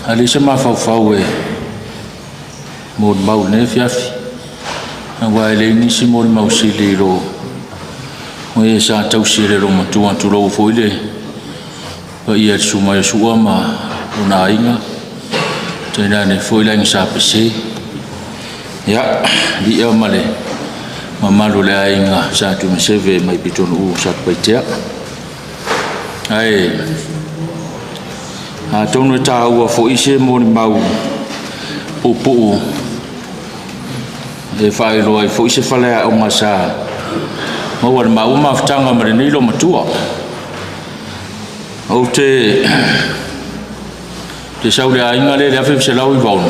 leai se mafaufau e molimau i lenei afiafi, aua e leai nisi molimau sili i lo o e sa tausi e le loomatua, tulou foi le paia i le susuga ia Sua ma lona aiga, tainane foi le aiga Sa Pese. Ia, lia ma le mamalu o le aiga Sa Tuimaseve mai Pitonuu Satupaitea. Ae atonu e taua foi se molimau puupuu e faailoa ai foi se faleaoga sa maua i le maua mafutaga ma lenei loomatua. Ou te sau i le aiga lea i le 1996,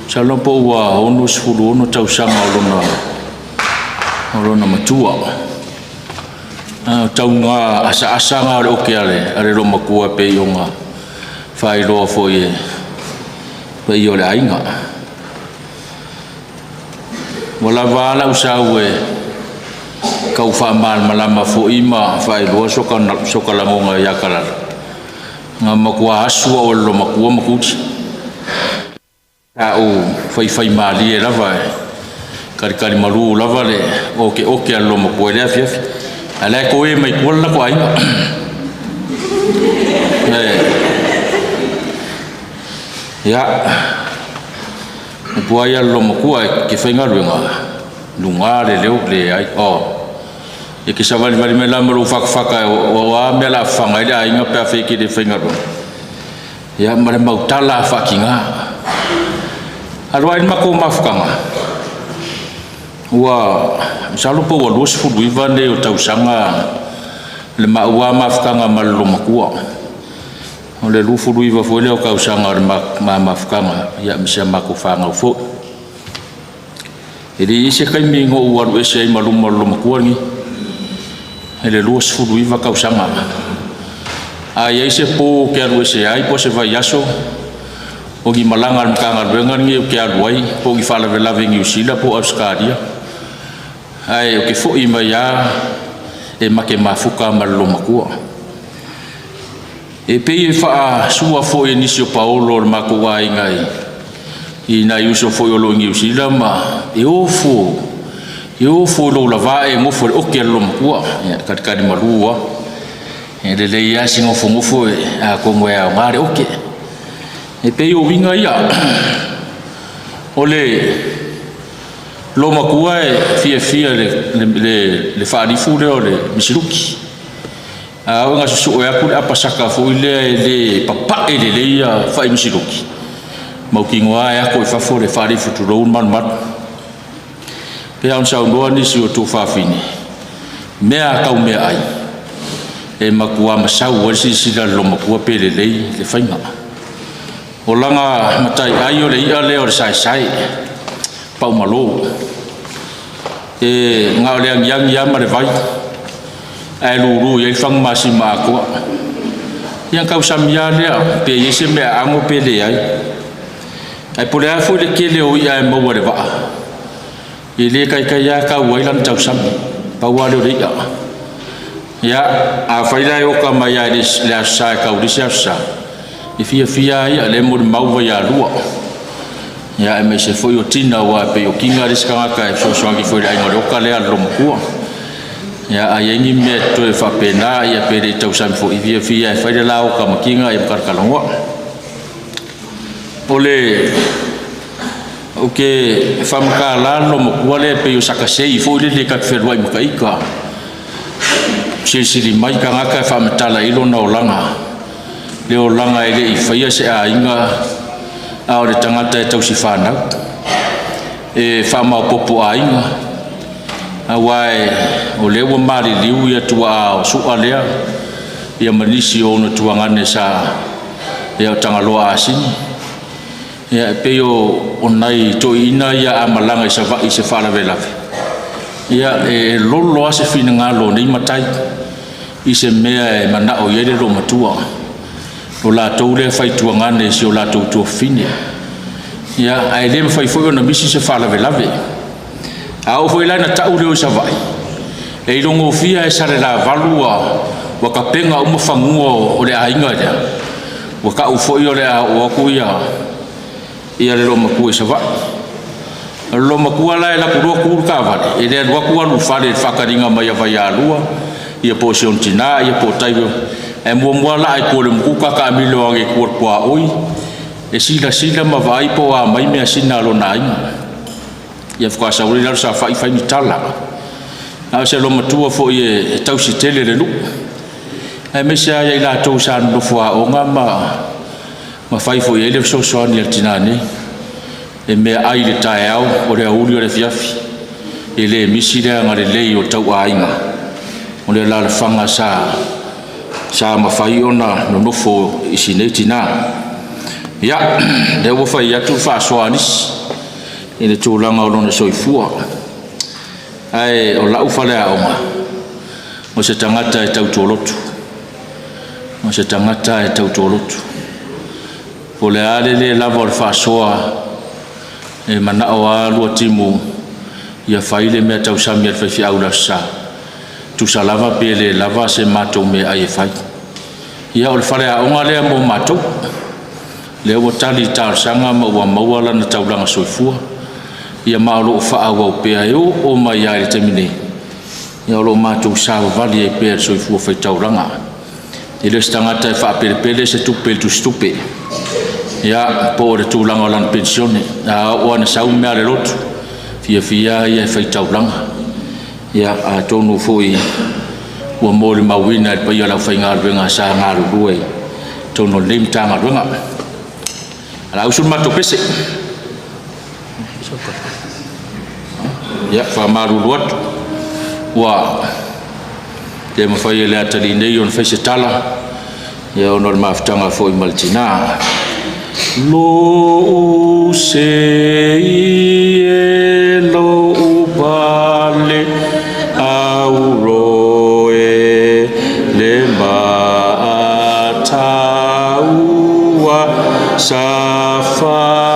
masalo po ua 66 tausaga o lona matua. O tauga asaasa na o le oke a le loomatua e pei ona faailoa foi e paia o le aiga. Ua lava a lau sau e tau faamalamalama foi ma faailoa soka lagona ia Kalala, na matua asu au e le loomatua ma tuti. Sa ou faifaimalie lava e kalikali malu lava le okeoke a le loomatua i lea afiafi. Ae la e toe mai tua le latou aiga. Ia, upu ai a le loomatua e te faigaluega, luga le leo leai. Oh. E te savalivali mai la ma lou fatafata o a mea o le a fafaga ai le aiga pe a fai e te le faigaluega. Ia, ma le mautala faakiga. Alu ai le matou mafutaga, ua masalo po ua 29 nei o tausaga le maua mafutaga ma le loomatua. O le 29 foi lea o tausaga o le ma mafutaga, ia ma si a matou fanau foi. E leai se taimi na ou alu ese ai ma luma o le loomatua lenei, i le 29 tausaga. A i ai se po ou te alu ese ai po o se vaiaso, o ni malaga a le Matagaluega lenei ou te alu ai, po o ni faalavelave i Niu Sila po o Ausetalia, ae ou te foi mai lava e ma te mafuta ma le loomatua. E pei e faasua foi e nisi o paolo o le matou aiga i nai uso foi o lo o i Niu Sila ma e ofo, e ofo i lou lava e nofo i le oke a le loomatua, ia kalikali malu lava. E lelei lava si nofonofo e atonu e aoga le oke. E pei o uiga ia o le loomatua e fiafia le faalifu lea o le misiluki. A oo ina susue atu le apasaka foi lea e le papae lelei ia fai misiluki, mautinoa e ato i fafo le faalifu tulou le malumalu. Pei ona saunoa nisi o tuafafine, mea tau meaai e matua masau ai le silasila a le loomatua pe lelei le faiga. O lana mataiai o le i'a lea o le saesae paumalo, e na o le agiagi lava ma le vai ae lulu i ai le fagumasima atoa. Ia na tausami lava lea pe i ai se mea aano pe leai. Ae po o le a foi le tele o i'a e maua i le vaa, e le taitai lava tau ai lana tausami, pau lava lea o le i'a. Ia, afai la e oka mai lava i le Aso Sa e tau i le isi Aso Sa, e fiafia lava ia, o lea e molimau Vaialua. Ia aemaise foi o Tina, aua e pei o Tina le isi tagata e fesoasoani foi i le aiga o le oka lea a le loomatua. Ia a i ai ni mea e totoe faapena, ia pe le i tausami foi, e fiafia e fai le la oka ma Tina ma talatalanoa. O le ou te faamatala le loomatua lea pei o saka sei foi lele ta te fealuai ma ita. Silisili mai tagata e faamatala i lona olaga, le olaga e le i faia se aiga, a o le tagata e tausi fanau, e faamaopoopo aiga, aua o lea ua maliliu ia tuaa o Sua lea, ia ma nisi o ona tuagane sa ia o Tagaloa Asini. Ia e pei o nai toeaiina ia a malaga i Savaii i se faalavelave, ia e lolo lava se finagalo o nei matai i se mea e manao i ai le loomatua. O latou lea e faituagane i si o latou tuafafine. Ia, ae le mafai foi ona misi se faalavelave. A oo foi la ina tau le o i Savaii, e ilogofia e Salelavalu ua tapena uma fanua o le aiga lea, ua tau foi o le a oo atu ia le loomatua i Savaii. O le loomatua la e alu atu loa tu le taavale, e le alu atu alu i le fale i le faataliga mai a Vaialua, ia po o si ona tina, ia po o tai, ae muamua laa i tua o le umukuka taamilo ane i tua i le tuaoi, e silasila ma vaai po o a mai measina a lona aiga. Ia faatoa sau ai lea i lalo saofai fai ni tala. A o se loomatua foi e tausi tele le nuu, aemaise lava ia i latou sa nonofo aoga ma fai foi i ai le fesoasoani a le tina nei. E meaai i le taeao, o le aoauli, o le afiafi, e le misi le agalelei o le tauaiga o le alaalafaga sa mafai ona nonofo i si nei tina. Ia, lea ua fai atu le faasoa a nisi i le tulaga o lona soifua, ae o lau faleaoga, o se tagata e tautuolotu, o se tagata e tautuolotu. Po o le a le le lava o le faasoa, e manao lava lua timu ia fai le mea tausami a le faifeau i le Aso Sa, tusa lava pe le lava se matou meaai e fai. Ia o le faleaoga lea mo matou, lea ua tali i talosaga ma ua maua lana taulaga soifua, ia ma o lo o faaauau pea e oo mai lava i le taimi nei, ia o lo o matou savavali ai pea i le soifua faitaulaga. E le o se tagata e faapelepele se tupe i le tusitupe, ia po o le tulaga o lana penisione. A oo lava ina sau mea a le lotu, fiafia lava ia e faitaulaga. Ia atonu foi ua molimauina e le paia o le aufaigaluega sa galulue i totonu o lenei Matagaluega. O le a usu le matou pese. Ia, faamalulu atu, ua le mafai e le atalii nei ona fai se tala, ia ona o le mafutaga foi ma le tina. Lou sei e lou pale auro e le maataua sa faalilo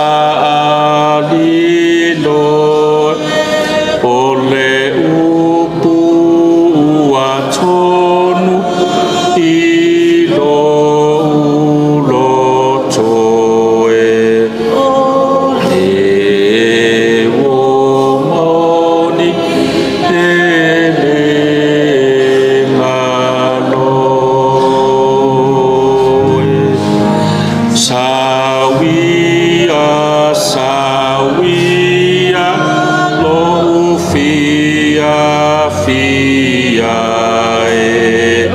o le upu ua tonu i lou loto e. E Filafia e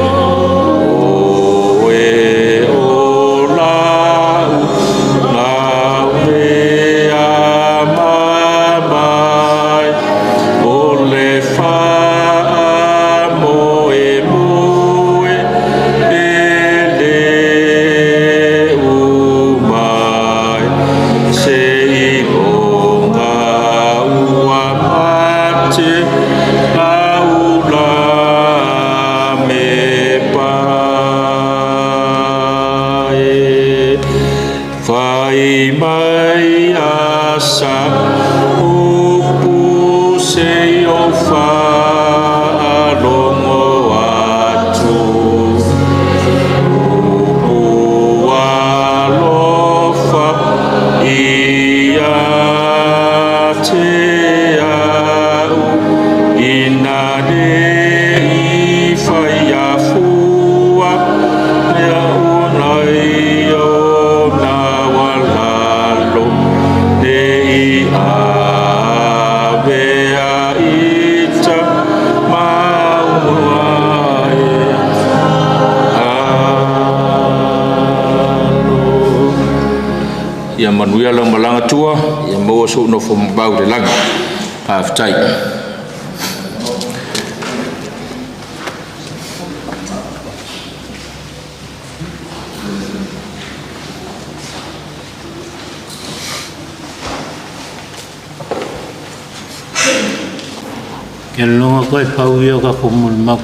Oe o lau lau mea mamai o le faamoemoe e le umai seiloga ua mate lau lamepa e. Fai mai asa upu se i o faalogo atu. Upu alofa ia te au ina le i fai afua lea unai o na walalo le i avea ita maua e alo. Ia manuia lau malaga tua, ia maua sou nofo mabau i le lagi. Faafetai. Ke longa koe pau ia ka ko molimau.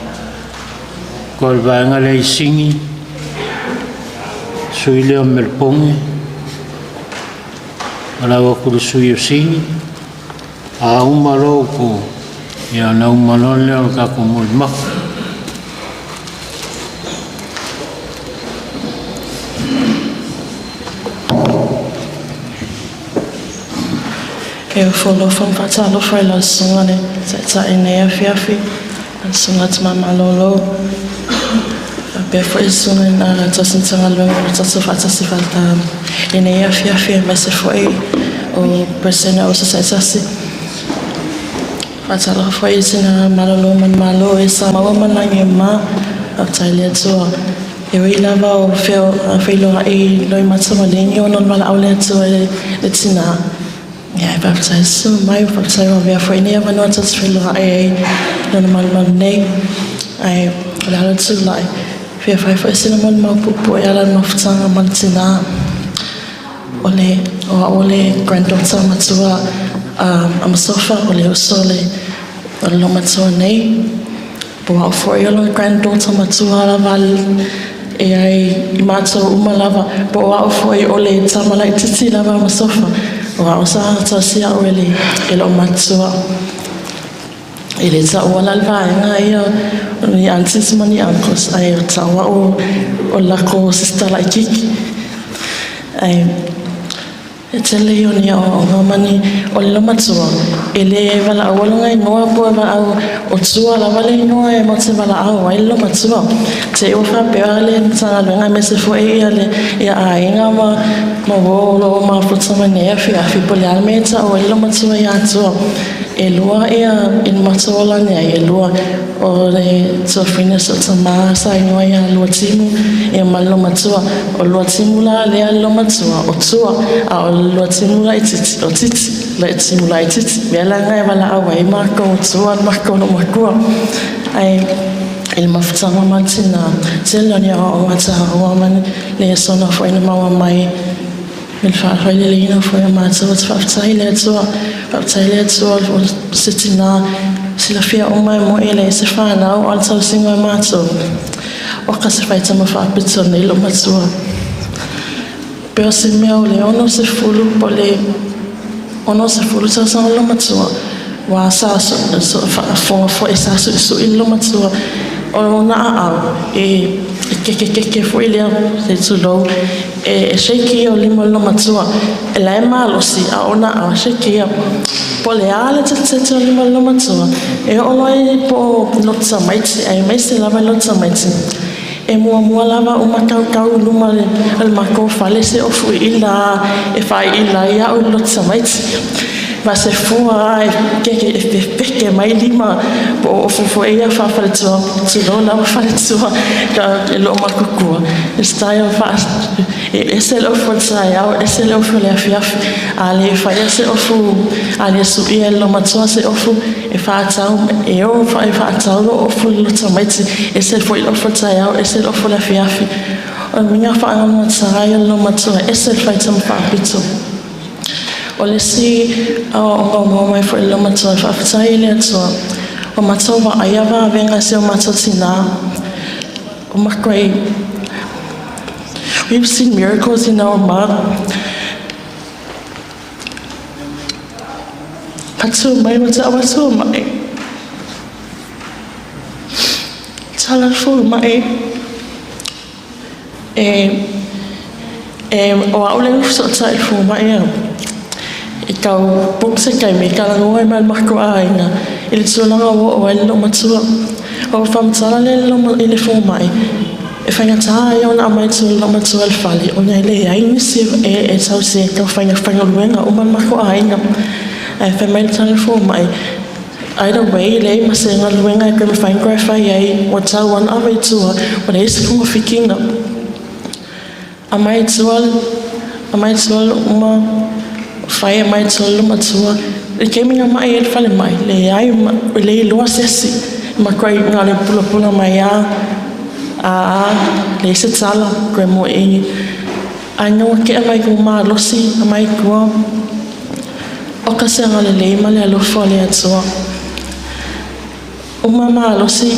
Ko le vaega lea i Sigi, sui lea o Melepoge, alau aku le sui o Sigi, a uma loa upu, ia ona uma loa lea o le tatou molimau. E ofo alofa ma faatalofa i lau susuga le Taitai i lenei afiafi, lau susuga Timamalolo, faapea foi le susuga i le tausi Matagaluega o lo o tatou faatasi i lenei afiafi, aemaise foi o Peresetene o Aso Taitasi. Faatalofa foi i sina malolo manumalo e sa maua ma lagi e mama. Faafetai i le Atua. E ui lava o feiloai loimata ma legi ona o le valaau a le Atua i le tina. Ia, e faafetai susu mai, faafetai ua avea foi lenei avanoa tatou te feiloai ai i lona malumalu nei. Ae o le ala o le tulai, fia fai foi sina molimau puupuu e ala i le mafutaga ma le tina. O le o au o le granddaughter matua a Masofa, o le uso o le o le loomatua nei. Po o au foi o le granddaughter matua lava e ai i matou uma lava. Po o au foi o le tama laitiiti lava a Masofa. O au sa tausi au e le e loomatua. E le taua la le vaega ia o ni aunties ma ni uncles, ae o tau au o le lako sister laitiiti. Ae e tele ia o ni aoaoga ma ni o le loomatua e le valaauina lona igoa po o valaau o Tua lava le igoa e matou te valaau ai le loomatua. Te i ua faapea le Matagaluega aemaise foi ia le ia aiga ma ma uo o lo o mafuta mai nei afiafi po o le a le mea e tau ai le loomatua ia Tua. E lua ia i le matou olaga ai e lua o le tuafafine o si ou tamā sa igoa ia Luatimu ia ma le loomatua. O Luatimu la lea le loomatua o Tua, a o le Luatimu laitiiti o Titi, Luatimu laitiiti. Mea la lena e valaau ai makou o Tua le makou loomatua. Ae i le mafutaga ma le tinā, tele o ni aoaoga taua ma ni lesona foi na maua mai i le faafaileleina foi o matou. Ou te faafetai i le Atua, faafetai i le Atua o se tinā silafia uma e moe e leai se fanau a o le tausiga o matou. O ka se faitama faapito nei loomatua. Pe o se mea o le 60 po o le 60 tausaga le loomatua, ua sa faafofoga foi sa suisui le loomatua o lona aao e kekekeke foi lea se tulou e shake ia o lima o le loomatua e la e malosi a o ona aao e shake ia. Po o le a le tetete o lima o le loomatua e oo loa i po o loto tamaiti aemaise lava i loto tamaiti e muamua lava uma kaukau i luma o le makou fale se o fuiila e faaiila ai au i le loto tamaiti. Ma se fua e keke e pepeke mai lima po o ofu fo ia fa faletua tulou lava faletua ka e loo makukua le style fa e ese le ofu o le taeao ese le ofu o le afiafi a le faia se ofu a le suia e lomatua se ofu e faatau e o fa e faatau lo ofu le tamaiti ese foi le ofu o le taeao ese le ofu o le afiafi o le uiga faalogologotaga ia le lomatua ese le faitama faapito. O le isi aoaoga ua maua mai foi i le lomatua e faafetai i le Atua, ua matou vaaia vavega i si o matou tinā. O makuai We've seen miracles in our mom. Patu mai ma te awatua mai. Tala fu mai. E e o au le ufesoʻotaʻi i le fomaʻi au e tau book se taimi e talanoa ai ma le matou aiga i le tulaga ua oo ai le loomatua. O faamatala lea i le fomaʻi e faigata ai ona aumai atu le loomatua i le fale ona e leai nisi e tausi e tau faigaluega uma le matou aiga. Ae fai mai le tala i le fomaʻi either way e leai ma se galuega e toe mafai ona toe fai ai ua tau ona ave i tua ua leai se togafitiga. Amai tua amai tua uma fai amai tua le matua le taimi na mai ai le falemai leai le iloa se isi makuai na o le pulapula mai a a a leai se tala koe mo i ae na ua tea mai kou malosi amai tua o ka se agalelei ma le alofa o le Atua. Uma malosi,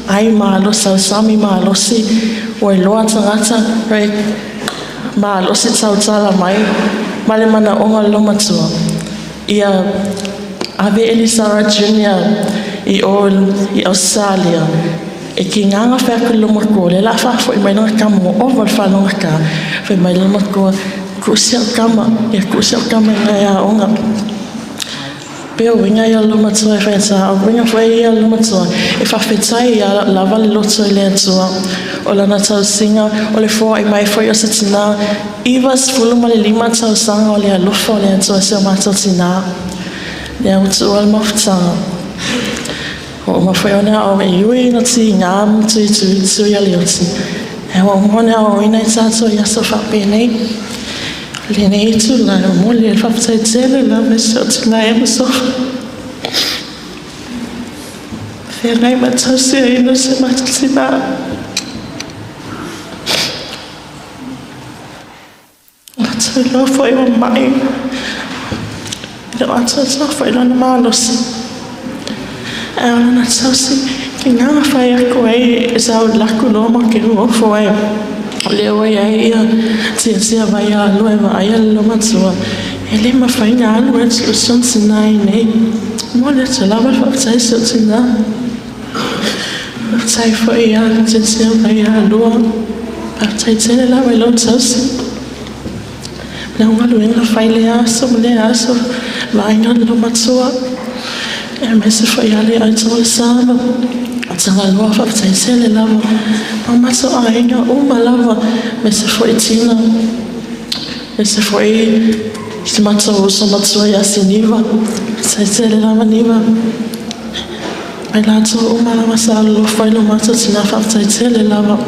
ai malosi, sausami malosi, ua iloa tagata, re malosi tautala mai, ma le manaoga o le loomatua, ia ave Elisara Junior i o i Ausetalia, e kigaga fai atu i le loomatua, o lea o le a faafoi mai lana tama ua ova le faalogogata, fai mai le loomatua, tuu si au tama, ia tuu si au tama i ina e aoga. Pe o uiga ia o le loomatua e faigata, o uiga foi ia o le loomatua e faafetai ia lava le loto i le Atua o lana tausiga, o le foai mai foi o se tinā 95 tausaga o le alofa o le Atua i si o matou tinā. Lea ua tuua le mafutaga. Ua uma foi ona ao e ui ina tiga ma tuituitui a le oti. Ae ua uma ona aoaoina i tatou i aso faapenei. O lenei itula e momoli ai le faafetai tele lava i si ou tina e Musofa. Feagai ma tausiaina o si o matou tina. Ua iloa foi ua mai, e le o atoatoa foi lona malosi. Ae o lana tausi, ki ngā whai aku ai e sa o laku loa ma ke uofo ai. O lea ua iai ia tiatia vai a lua e vaai a le loomatua, e le mafai na alu atu o si ona tinā i nei. Momoli atu lava le faafetai i si ou tinā. Faafetai foi ia tiatia vai a lua. Faafetai tele lava i lou tausi. Le galuega fai lea aso ma lea aso, vaaiga le loomatua. Aemaise foi ia le aito o le sa ma Tagaloa, faafetai tele lava. Ma matou aiga uma lava, aemaise foi Tina, aemaise foi si matou uso matua ia Siniva. Faafetai tele lava Niva. Ma i latou uma lava sa alolofa i lo matou tina, faafetai tele lava.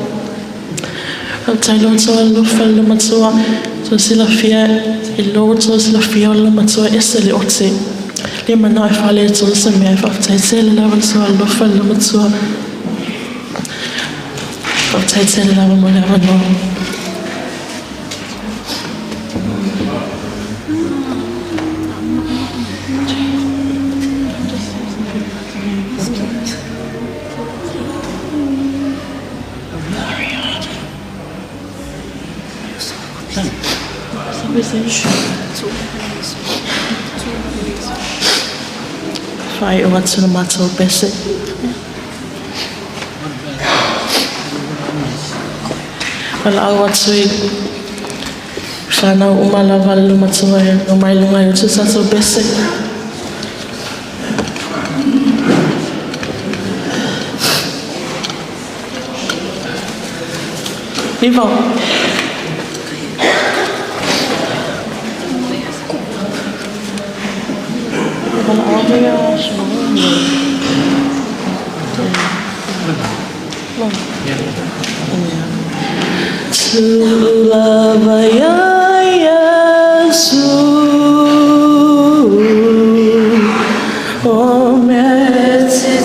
Faafetai lo outou alolofa i le loomatua, tou silafia i lo outou silafia o le loomatua e ese le ote. Le manao e faaletonu se mea, faafetai tele lava le tou alolofa i le loomatua. Faafetai tele lava mo le avanoa. Faaiu atu le matou pese. Valaau atu i whanau uma lava le matua e o mai lunga i utu tatou pese. Iva. Tu'ulava ia Iesu O mea e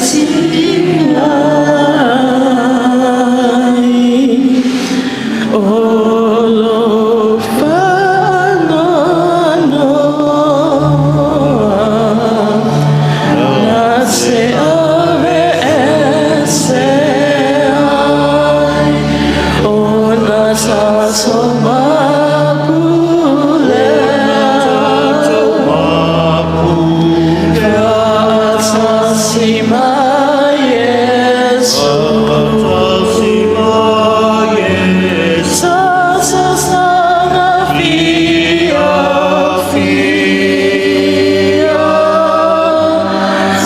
titina ai O lou faanoanoa Na te aveese ai Ona tatou mapulea Fa'atasi ma Iesu Tatou saga fiafia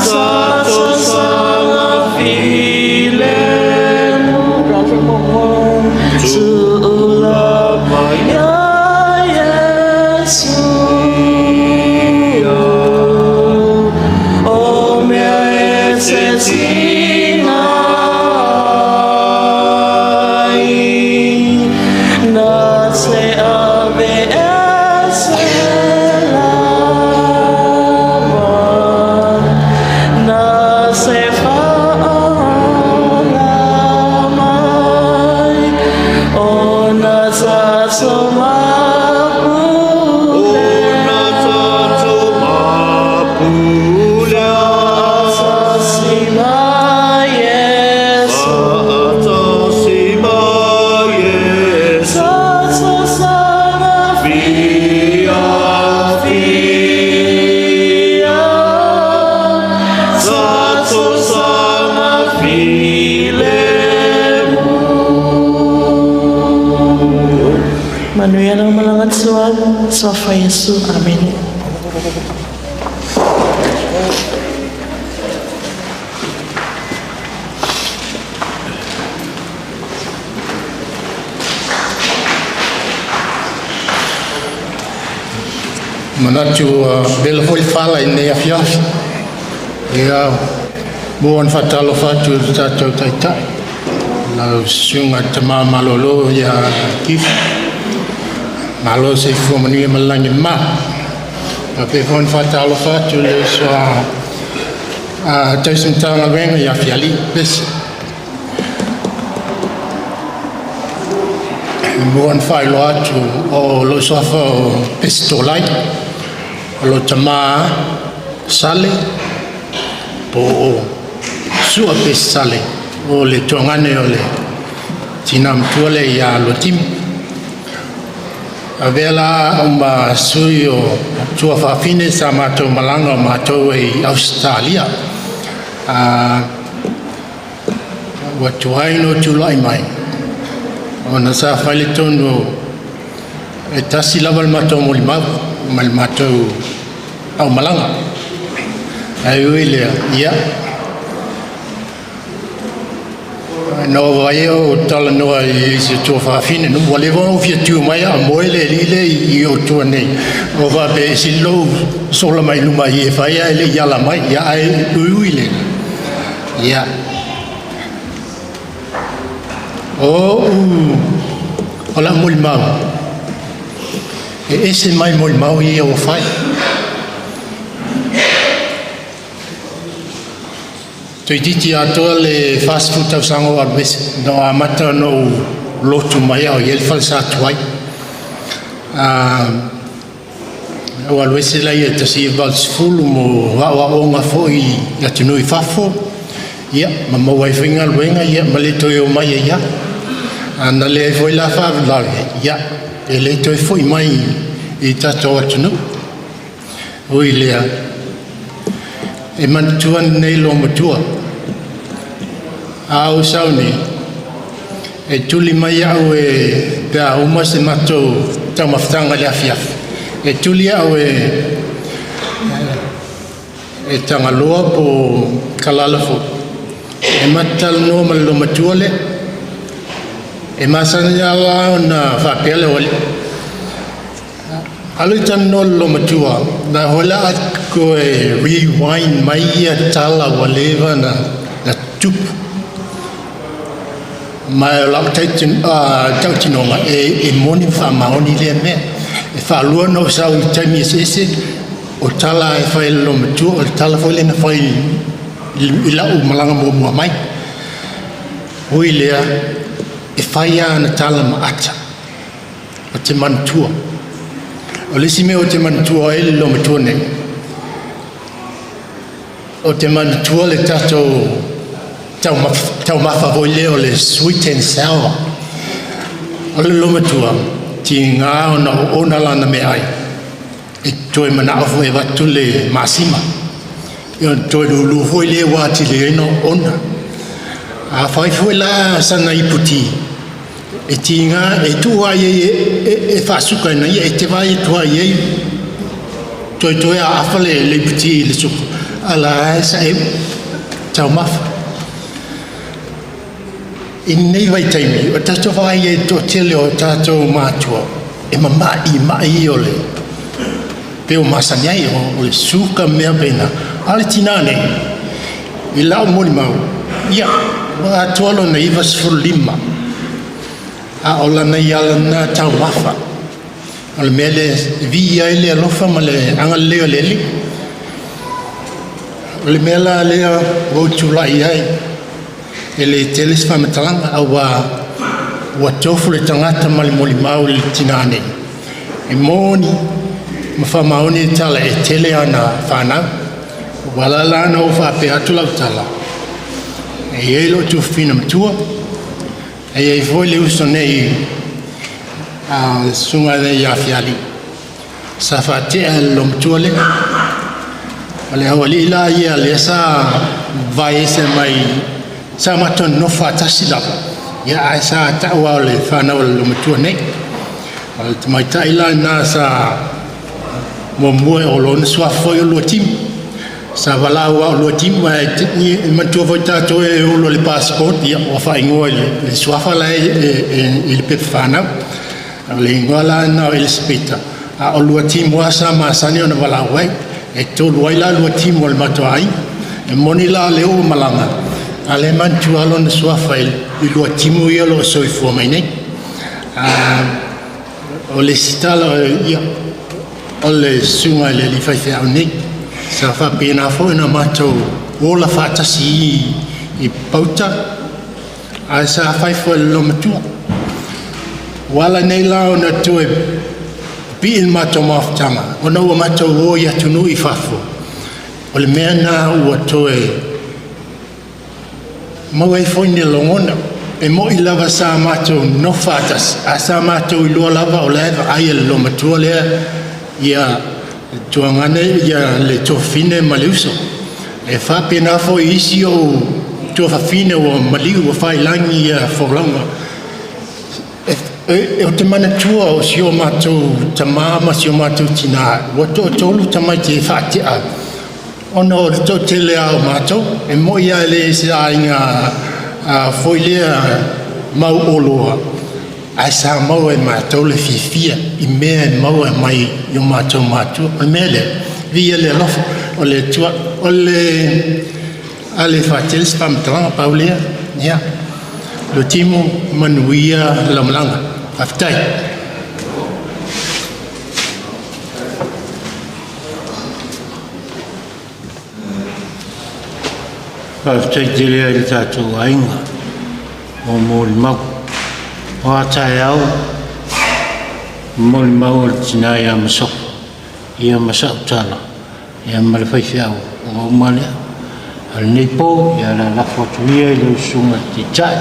Tatou saga filemu Tu'ulava ia Iesu O mea e te tiga ai Na te aveese lava Na te fa'aoga mai Ona tatou mapulea Fa'atasi ma Iesu Tatou saga fiafia Tatou saga filemu. Manuia lau malaga tua, Suafa Iesu. Amene. Manatu ua vela foi le fala i lenei afiafi. Ia, mua ona faatalofa atu i le tatou Taitai, lau Susuga Tama Malolo ia Kifa. Malo le soifua manuia ma le lagi e mama. Faapea foi ona faatalofa atu i le uso a tausi Matagaluega ia Fiali Pese. E mua ona faailoa atu o lou suafa o Pese Tolai, o lou tama Sale po o Sua Pese Sale, o le tuagane o le tina matua lea ia Luatimi. Avea la au ma sui o tuafafine sa matou malaga o matou e i Ausetalia. Ua tuai no tulai mai ona sa fai le tonu e tasi lava le matou molimau ma le matou aumalaga. Ae ui lea, ia, na o vai o talanoa i se tuafafine, no ua leva ona fia tiu mai a moe le alii le i o tua nei. O faapea e sili lou sola mai luma i e fai ae le i ala mai, ia ae uiui le. Ia. O u o la molimau, e ese mai molimau ia ua fai. Toeitiiti atoa le 40 tausaga o alu ese, na o amata ona ou lotu mai a o i ai le fale sa tuai. Ua alu ese laia i 1980 mo aoaoga foi i atunuu i fafo, ia, ma maua ai foi galuega, ia, ma le toe o mai ai lava. A na leai foi la faalavelave, ia, e le toe foi mai i tatou atunuu. Ui lea, e manatua nei lou matua. A ou sau nei, e tuli mai au e pe a uma se matou taumafataga i le afiafi. E tuli au e e Tagaloa po Kalala foi. E matou talanoa ma le loomatua lea. E masani lava ona faapea le o alii. Alu i talanoa le loomatua, na foi la Toe rewind mai ia tala ua leva na tupu. Ma o lau tautinoga e moni ma faamaoni lea mea. E faalua ona ou sau i taimi eseese, o tala e fai e le loomatua, o le tala foi lea na fai i lau malaga muamua mai. Ui lea, e fai lava ana tala ma ata, ou te manatua. O le isi mea ou te manatua ai le loomatua nei, ou te manatua le tatou taumafa foi lea o le sweet and sour. O le loomatua, tiga ona oona lana meaai, e toe manao foi e avatu le masima. Ia ona toe lulu foi lea ua atili ai ona oona. A fai foi la sana iputi, e tiga e tuu lava i ai e faasuka ina ia, e te vaai atu lava i ai, toetoe a afa le iputi i le suka, a o la e saeu taumafa. I lenei vaitaimi, o tatou vaai ai i le toatele o tatou matua e mama'i i ma'i ia o le pei ua masani ai o le suka ma mea faapena. A o le tinā nei, i lau molimau, ia, ua atoa lona 95, a o lana ia lena taumafa. O le mea lea e viia ai le alofa ma le agalelei o le Alii. O le mea la lea ua ou tulai ai, e le tele se faamatalaga, auā ua tofu le tagata ma le molimau i le tinā nei. E moni ma faamaoni le tala e tele ana fanau. Ua ala la ona ou faapea atu lau tala, e i ai lou tuafafine matua, e i ai foi le uso nei a le susuga lea ia Fiali, sa faatea e le loomatua lea. O le aualii la ia lea sa vae ese mai, sa matou nonofo faatasi lava, ia ae sa tau lava o le fanau a le loomatua nei. O le tamaitai la lena sa muamua, o lona suafa foi o Luatimu. Sa valaau lava o Luatimu, ae e manatua foi tatou e olo i le passport, ia ua faaigoa i le suafa la e i le pepa fanau. O le igoa la lena o Elisapeta, a o Luatimu lava sa masani ona valaau ai. E tolu ai la Luatimu o le matou aiga. E moni la o lea ua malaga, a o lea e manatua lava lona suafa i Luatimu ia o lo o soifua mai nei. O le isi tala, ia, o le susuga i le alii faifeau nei, sa faapena foi ona matou ola faatasi i Pauta, ae sa fai foi e le loomatua. Ua ala nei la ona toe pipii le matou mafutaga, ona ua matou o i atunuu i fafo, o le mea lena ua toe maua ai foi ni lagona. E moni lava sa matou nonofo faatasi, ae sa matou iloa lava o la e vaai e le loomatua lea ia tuagane ia le tuafafine ma le uso. E faapena foi i isi ou tuafafine ua maliu ua faiilagi ia folauga. Ou te manatua o si o matou tamā ma si o matou tinā, ua toatolu tamaiti e faatea, ona o le toatele lava o matou. E moni lava e le se aiga foi lea mauoloa, ae sa maua e matou le fiafia i mea e maua mai i o matou matua. O le mea lea, viia le alofa o le Atua. O le a le faatele se faamatalaga, pau lea. Ia, Luatimu, manuia lau malaga. Faafetai. Faafetai tele ai i le tatou aiga mo molimau. O a taeao, molimau o le tina ia Masofa, ia ma Sautala, ia ma le faifeau ua uma lea. A o lenei po, ia o le a lafo atu ia i lau susuga i le Taitai.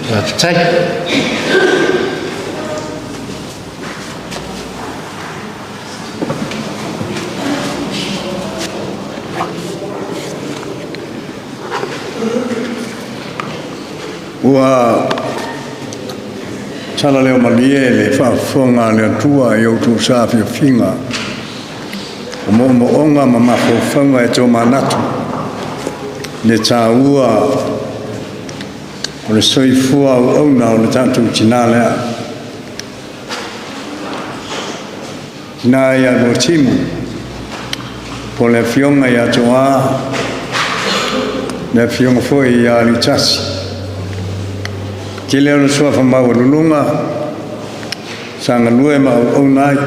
Faafetai. Ua tala leo malie le faafofoga a le Atua i outou saafiafiga o moomooga ma mafaufauga e tomanatu le taua o le soifua auauna o le tatou tinā lea. Tinā ia Luatimu, Po o le afioga ia Toa, le afioga foi ia Alitasi. Tele ona suafa maualuluga sa galue ma auauna ai.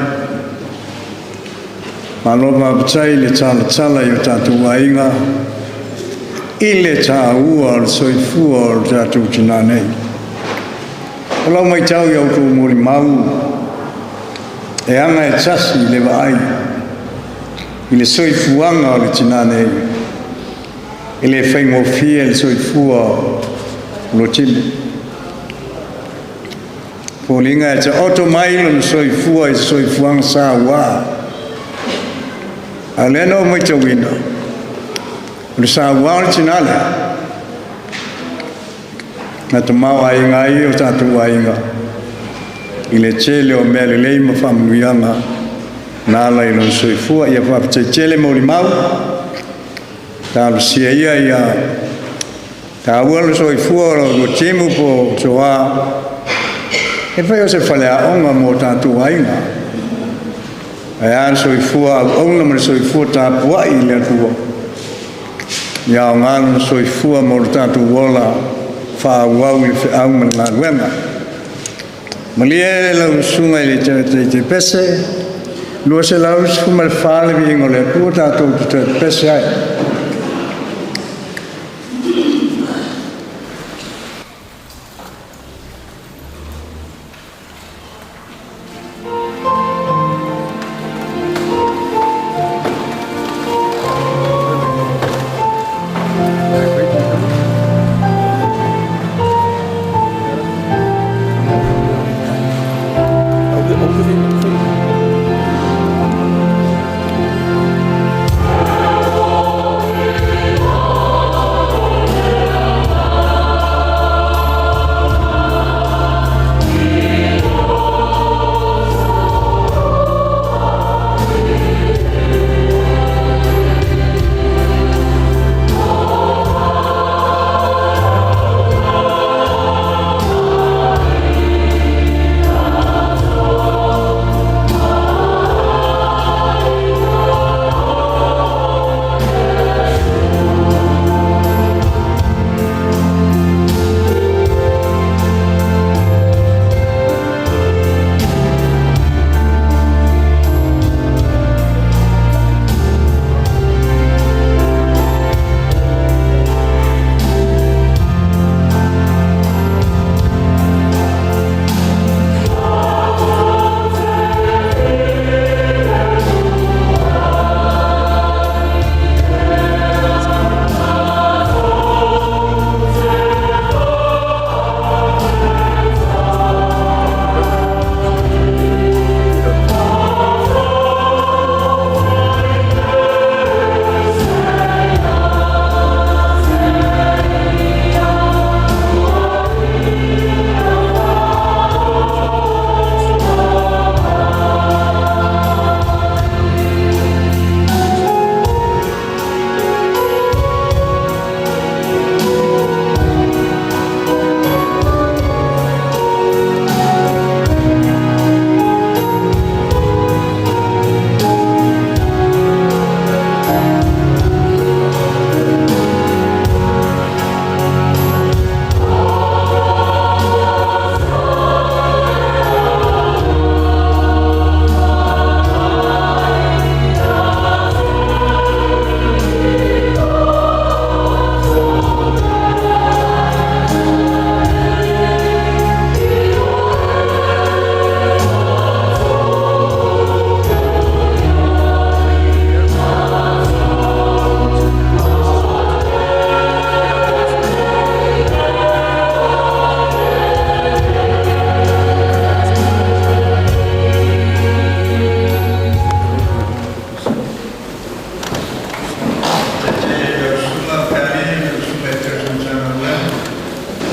Malo faafetai i le talatala i o tatou aiga i le taua o le soifua o le tatou tinā nei. O lau matau i a outou molimau, e aga e tasi le vaai i le soifuaga o le tinā nei, e le faigofie le soifua o Luatili. Foliga e taoto mai lona soifua i se soifuaga sauā, a o lea na ou matauina, o le sauā o le tinā lea, na tamaoaiga ai o tatou aiga i le tele o mea lelei ma faamanuiaga na ala i lona soifua. Ia faafetai tele molimau, talosia ia ia taua le soifua o lau timu po o Toa, e fai o se faleaoga mo tatou aiga. Ae a le soifua auauna ma le soifua tapuai i le Atua, ia aoga lona soifua mo le tatou ola faaauau i le feau ma le galuega. Malie lau susuga i le Taitai Pese, 214 le viiga o le Atua, tatou te toe pepese ai.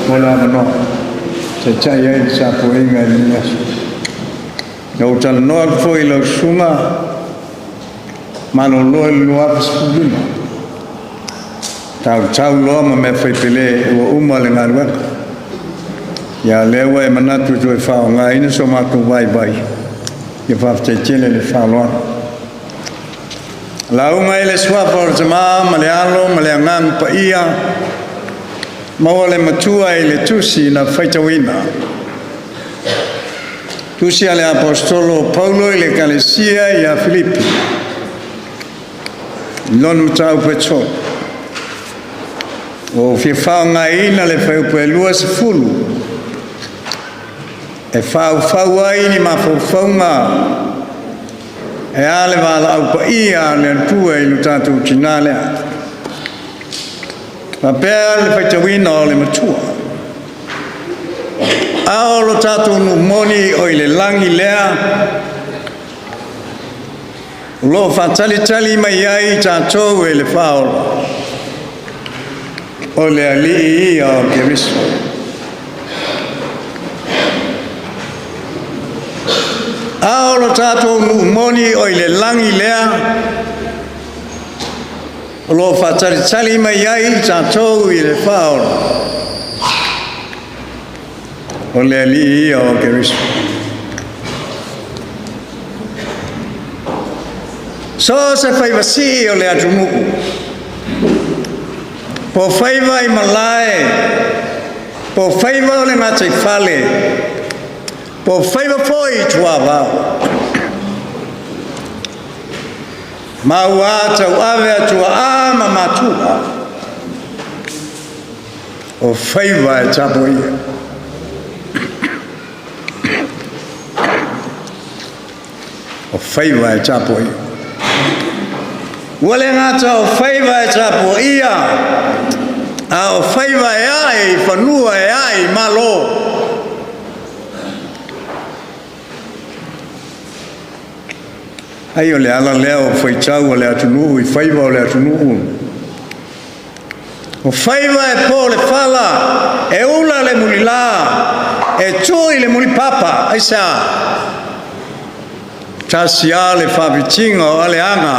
Mo le avanoa, taitai ai le tapuaiga i lenei aso. Na ou talanoa atu foi i lau susuga malolo i le 2015. Tautau loa ma mea faipele ua uma le galuega. Ia lea ua e manatu e toe faaaogaina so matou vaivai, ia faafetai tele le faaaloalo. Lauga i le suafa o le Tamā ma le Alo ma le Agaga Paia, maua le matua i le tusi na faitauina. Tusi a le Aposetolo o Paulo i le Ekalesia ia Filipi, i lona mataupu e 3. Ua ou fia faaaogaina le fuaiupu e 20 e faufau ai ni mafaufauga e a le valaau paia a le Atua i lo tatou tinā lea. Faapea le faitauina o le matua. A o lo tatou nuu moni o i le lagi lea, o lo o faatalitali mai ai i tatou e le Faaola, o le Alii ia o Keriso. A o lo tatou nuu moni o i le lagi lea, o lo o faatalitali mai ai i tatou i le Faaola, o le Alii ia o Keriso. So se faivasii o le atunuu, po faiva i malae, po faiva o le gataifale, po faiva foi i tuavao. Ma ua tauave atuaa ma matua, o faiva e tapuaia. O faiva e tapuaia. Ua le gata o faiva e tapuaia, a o faiva e ae i fanua e ae i malo. Ai o le ala lea o faitau o le atunuu i faiva o le atunuu. O faiva e po le fala, e ula le mulilā, e tui le mulipapa, aisea? Tasi lava le faavitiga o aleaga,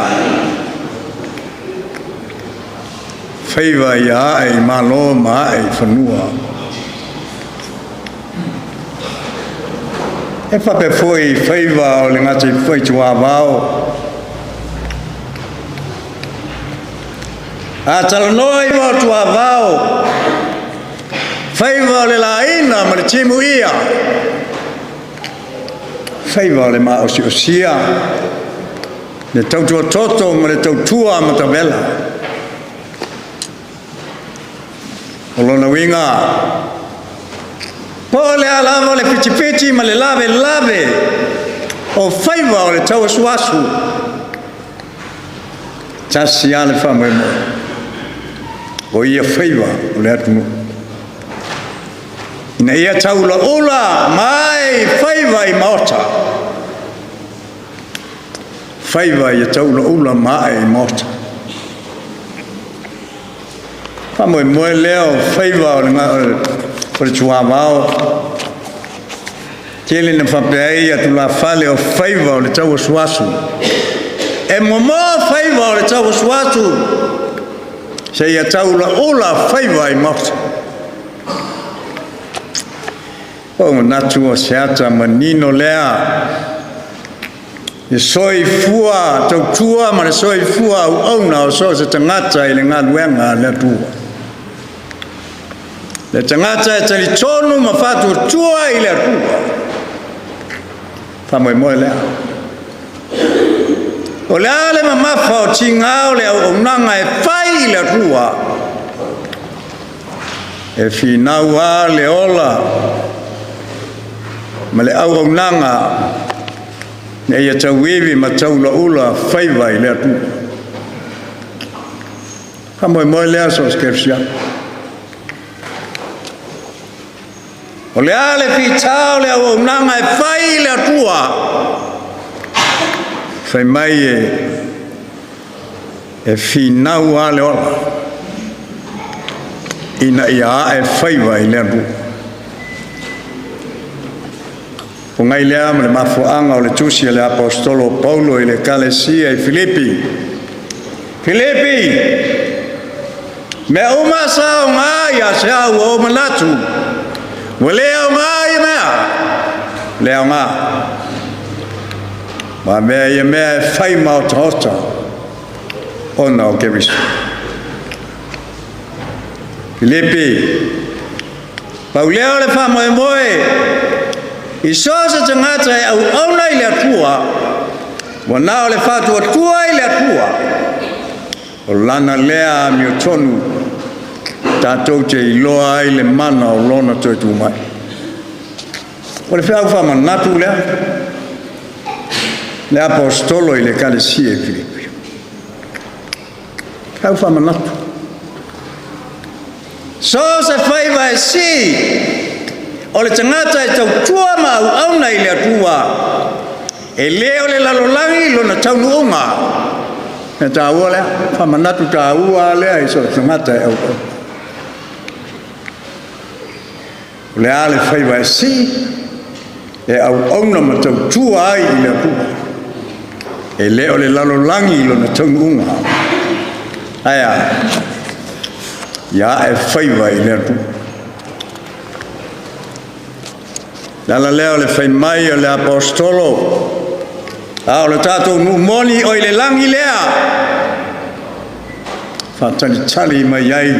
faiva ia ae i malo ma ae i fanua. E faapea foi i faiva o le gataifale tuavao. A talanoa i o tuavao, faiva o le laina ma le timuia, faiva o le maosiosia, le tautua toto ma le tautua matavela. O lona uiga, po o le a lava le fitifiti ma le lavelave o faiva o le tauasuasu, tasi lava le faamoemoe, o ia faiva o le atunuu. Ina ia taulaula ma ae i faiva i maota, faiva ia taulaula ma ae i maota. Faamoemoe lea o faiva o le tuavao. Tele na faapea ai atulafale o faiva o le tauasuasu. E momoa faiva o le tauasuasu, seia taulaula faiva i maota. O manatu o se ata manino lea, le soifua tautua ma le soifua auauna o so o se tagata i le galuega a le Atua. Le tagata e talitonu ma faatuatua i le Atua. Faamoemoe lea. O le a le mamafa o tigā o le auaunaga e fai i le Atua, e finau lava le ola ma le auaunaga ina ia tauivi ma taulaula faiva i le Atua. Faamoemoe lea so o se kerisiano. O le a le fitā o le auaunaga e fai i le Atua, fai mai e finau lava le ola ina ia ae faiva i le Atua. Pogai lea ma le mafuaaga o le tusi a le Aposetolo o Paulo i le Ekalesia i Filipi. Filipi, mea uma sa aoga ia te au ua ou manatu, ua le aoga ia mea, le aoga. Ma mea ia mea e fai ma otaota. Ona o Keriso. Filipi, pau lea o le faamoemoe i so o se tagata e auauna i le Atua, ua na o le faatuatua i le Atua, o lana lea amiotonu tatou te iloa ai le mana o lona toe tu mai. O le feau faamanatu lea, le aposetolo i le ekalesia i Filipi. Feau faamanatu. So o se faiva e sii o le tagata e tautua ma auauna i le Atua, e le o le lalolagi lona taunuuga. E taua lea, faamanatu taua lea i so o se tagata e auauna. O le a le faiva e sii e auauna ma tautua ai i le Atua, e le o le lalolagi lona taunuuga. Ae a, ia e faiva i le Atua. Le ala lea o le fai mai o le aposetolo, a o le tatou nuu moni o i le lagi lea, faatalitali mai ai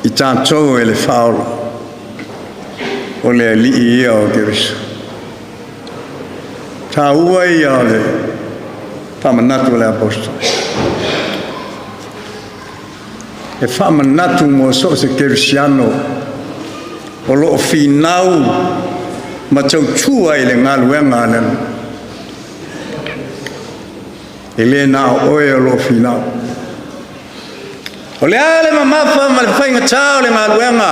i tatou e le Faaola, o le Alii ia o Keriso. Taua ia o le faamanatu o le aposetolo. E faamanatu mo so o se kerisiano o lo o finau ma tautua i le galuega a le Alii. E le na o oe o lo o finau. O le a le mamafa ma le faigatā o le galuega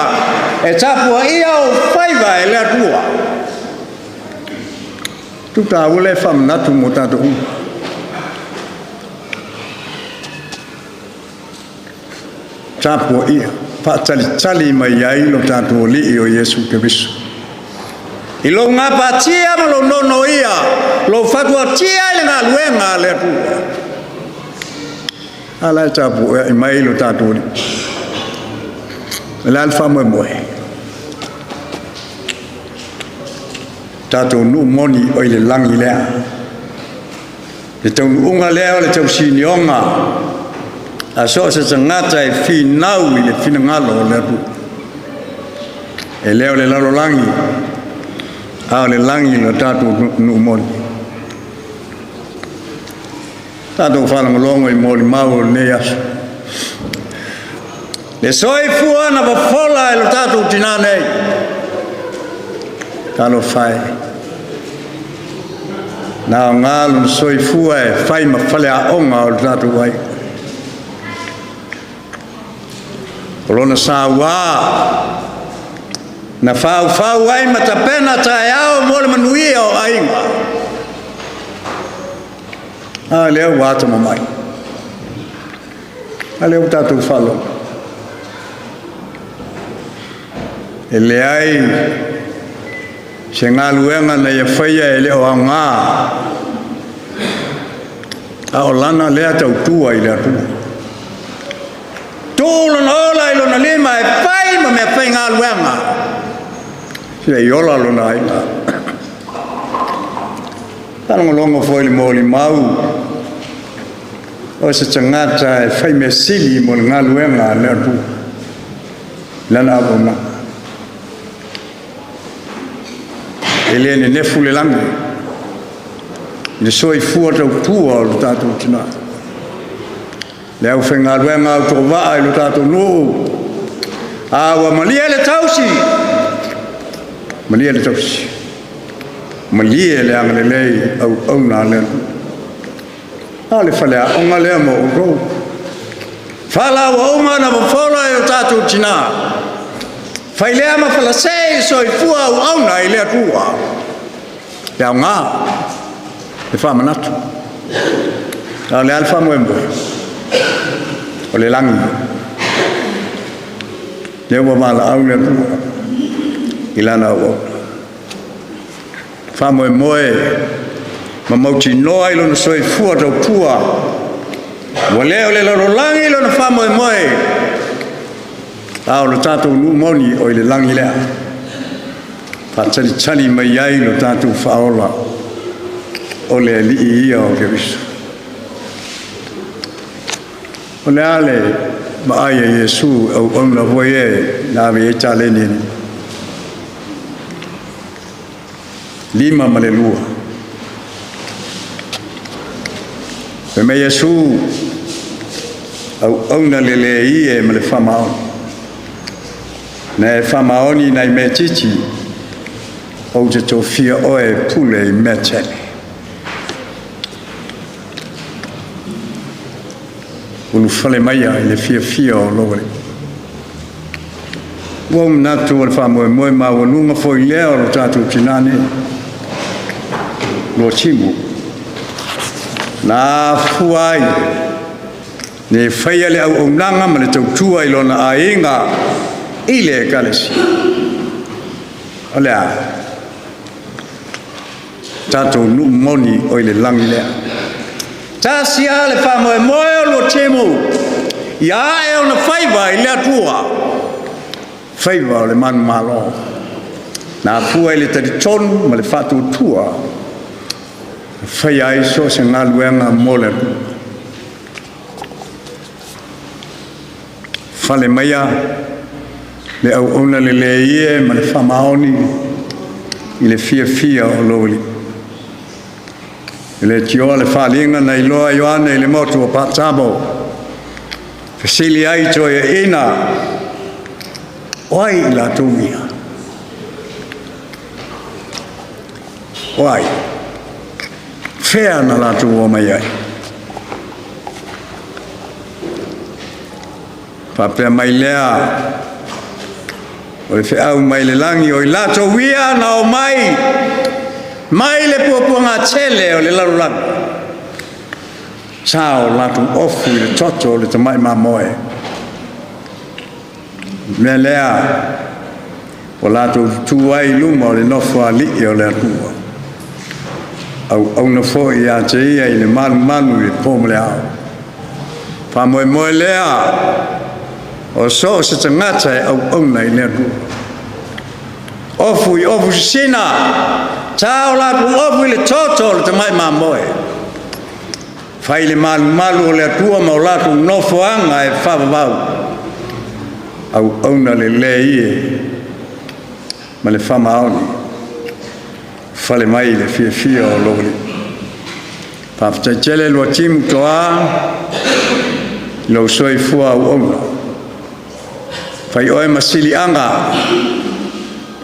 e tapuaia ou faiva e le Atua. Tu taua le faamanatu mo tatou uma. Tapuaia, faatalitali mai ai lo tatou Alii o Iesu Keriso. I lou gapatia ma lou nonoia, lou fatuatia i le galuega a le Atua. Ala e tapuai mai lo tatou Alii. O le a le faamoemoe? Tatou nuu moni o i le lagi lea. Le taunuuga lea o le tausinioga a so o se tagata e finau i le finagalo o le Atua. E le o le lalolagi, a o le lagi lo tatou nuu moni. Tatou faalogologo i molimau o lenei aso. Le soifua na fofola e lo tatou tinā nei. Talofa e. Na aoga lona soifua e fai ma faleaoga o le tatou aiga. O lona sauā na faufau ai ma tapena taeao mo le manuia o aiga. A lea ua atamamai. A lea ua tatou faalogo. E leai se galuega na ia faia e le o aoga, a o lana lea tautua i le Atua. Tuu lona ola i lona lima e fai ma mea faigaluega, seia ola lona aiga. Faalogologo foi i le molimau o se tagata e fai mea sili mo le galuega a le Atua, lana auaunaga. E le nenefu le lagi i le soifua tautua o le tatou tinā. Le aufaigaluega autovaa i lo tatou nuu, a ua malie le tausi, malie le tausi, malie le agalelei auauna a le Atua. A o le faleaoga lea mo outou. Fala ua uma na fofola e o tatou tinā. Fai lea ma falasē i soifua auauna i le Atua. Le aoga, le faamanatu. A o le a le faamoemoe? O le lagi. Lea ua valaau le Atua i lana auauna. Faamoemoe ma mautinoa i lona soifua tautua, ua le o le lalolagi lona faamoemoe, a o le tatou nuu moni o i le lagi lea. Faatalitali mai ai lo tatou Faaola, o le Alii ia o Keriso. O le a le vaai a Iesu auauna foi e na ave i ai taleni nei? 52. Fai mai Iesu, auauna lelei e ma le faamaoni. Na e faamaoni i nai mea itiiti, ou te tofia oe e pule i mea tele. Ulufale maia i le fiafia o lou Alii. Ua ou manatu o le faamoemoe maualuga foi lea o lo tatou tinā nei, Luatimu, na afua ai ne faia le auaunaga ma le tautua i lona aiga i le Ekalesia. O le a? Tatou nuu moni o i le lagi lea. Tasi lava le faamoemoe o Luatimu, ia ae ona faiva i le Atua, faiva o le manumalo. Na afua i le talitonu ma le faatuatua, na faia ai so o se galuega mo le Atua. Fale maia le auauna lelei e ma le faamaoni i le fiafia o lou Alii. E leitioa le faaaliga na iloa e Ioane i le motu o Patamo, fesili ai toeaiina, o ai i latou ia? O ai? Fea na latou omai ai? Faapea mai lea, o le feau mai le lagi o i latou ia na omai mai le puapuaga tele o le lalolagi, sa o latou ofu i le toto o le tamai mamoe. Mea lea, ua latou tutu ai i luma o le nofo a alii o le Atua. Auauna foi ia te ia i le malumalu i le po ma le ao. Faamoemoe lea o so o se tagata e auauna i le Atua. Ofu i ofu sisina, ta o latou ofu i le toto o le tamai mamoe. Fai le malumalu o le Atua ma o latou nofoaga e faavavau. Auauna lelei e ma le faamaoni, fale mai le fiafia o lou Alii. Faafetai tele Luatimu Toa i lou soifua auauna. Fai oe ma siliaga,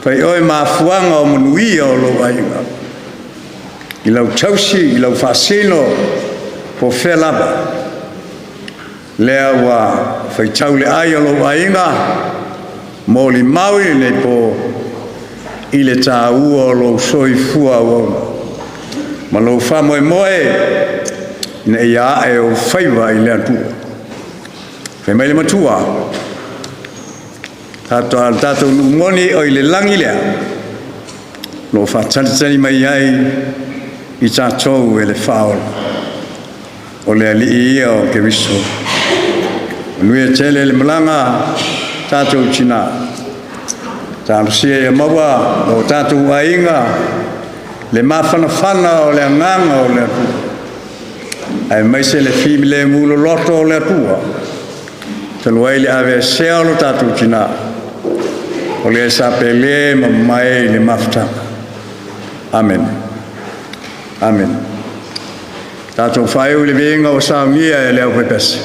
fai oe ma afuaga o manuia o lou aiga. I lau tausi, i lau faasino, po o fea lava. Lea ua faitau le ai o lou aiga, molimau i lenei po i le tāua o lou soifua auauna. Ma lou faamoemoe ina ia ae ou faiva i le Atua. Fai mai le matua, tatou tatou nuu moni o i le lagi lea, lo faatalitali mai ai i tatou e le faaola. O le alii ia o Keriso. Manuia tele le malaga tatou tinā. Talosia ia maua o tatou aiga le mafanafana o le agaga o le Atua. Aemaise le filemu loloto o le Atua. Talu ai le aveesea o lo tatou tinā, o le sa pele ma mamae i le mafutaga. Amene. Amene. Tatou faaiu i le viiga ua saunia e le aufaipese.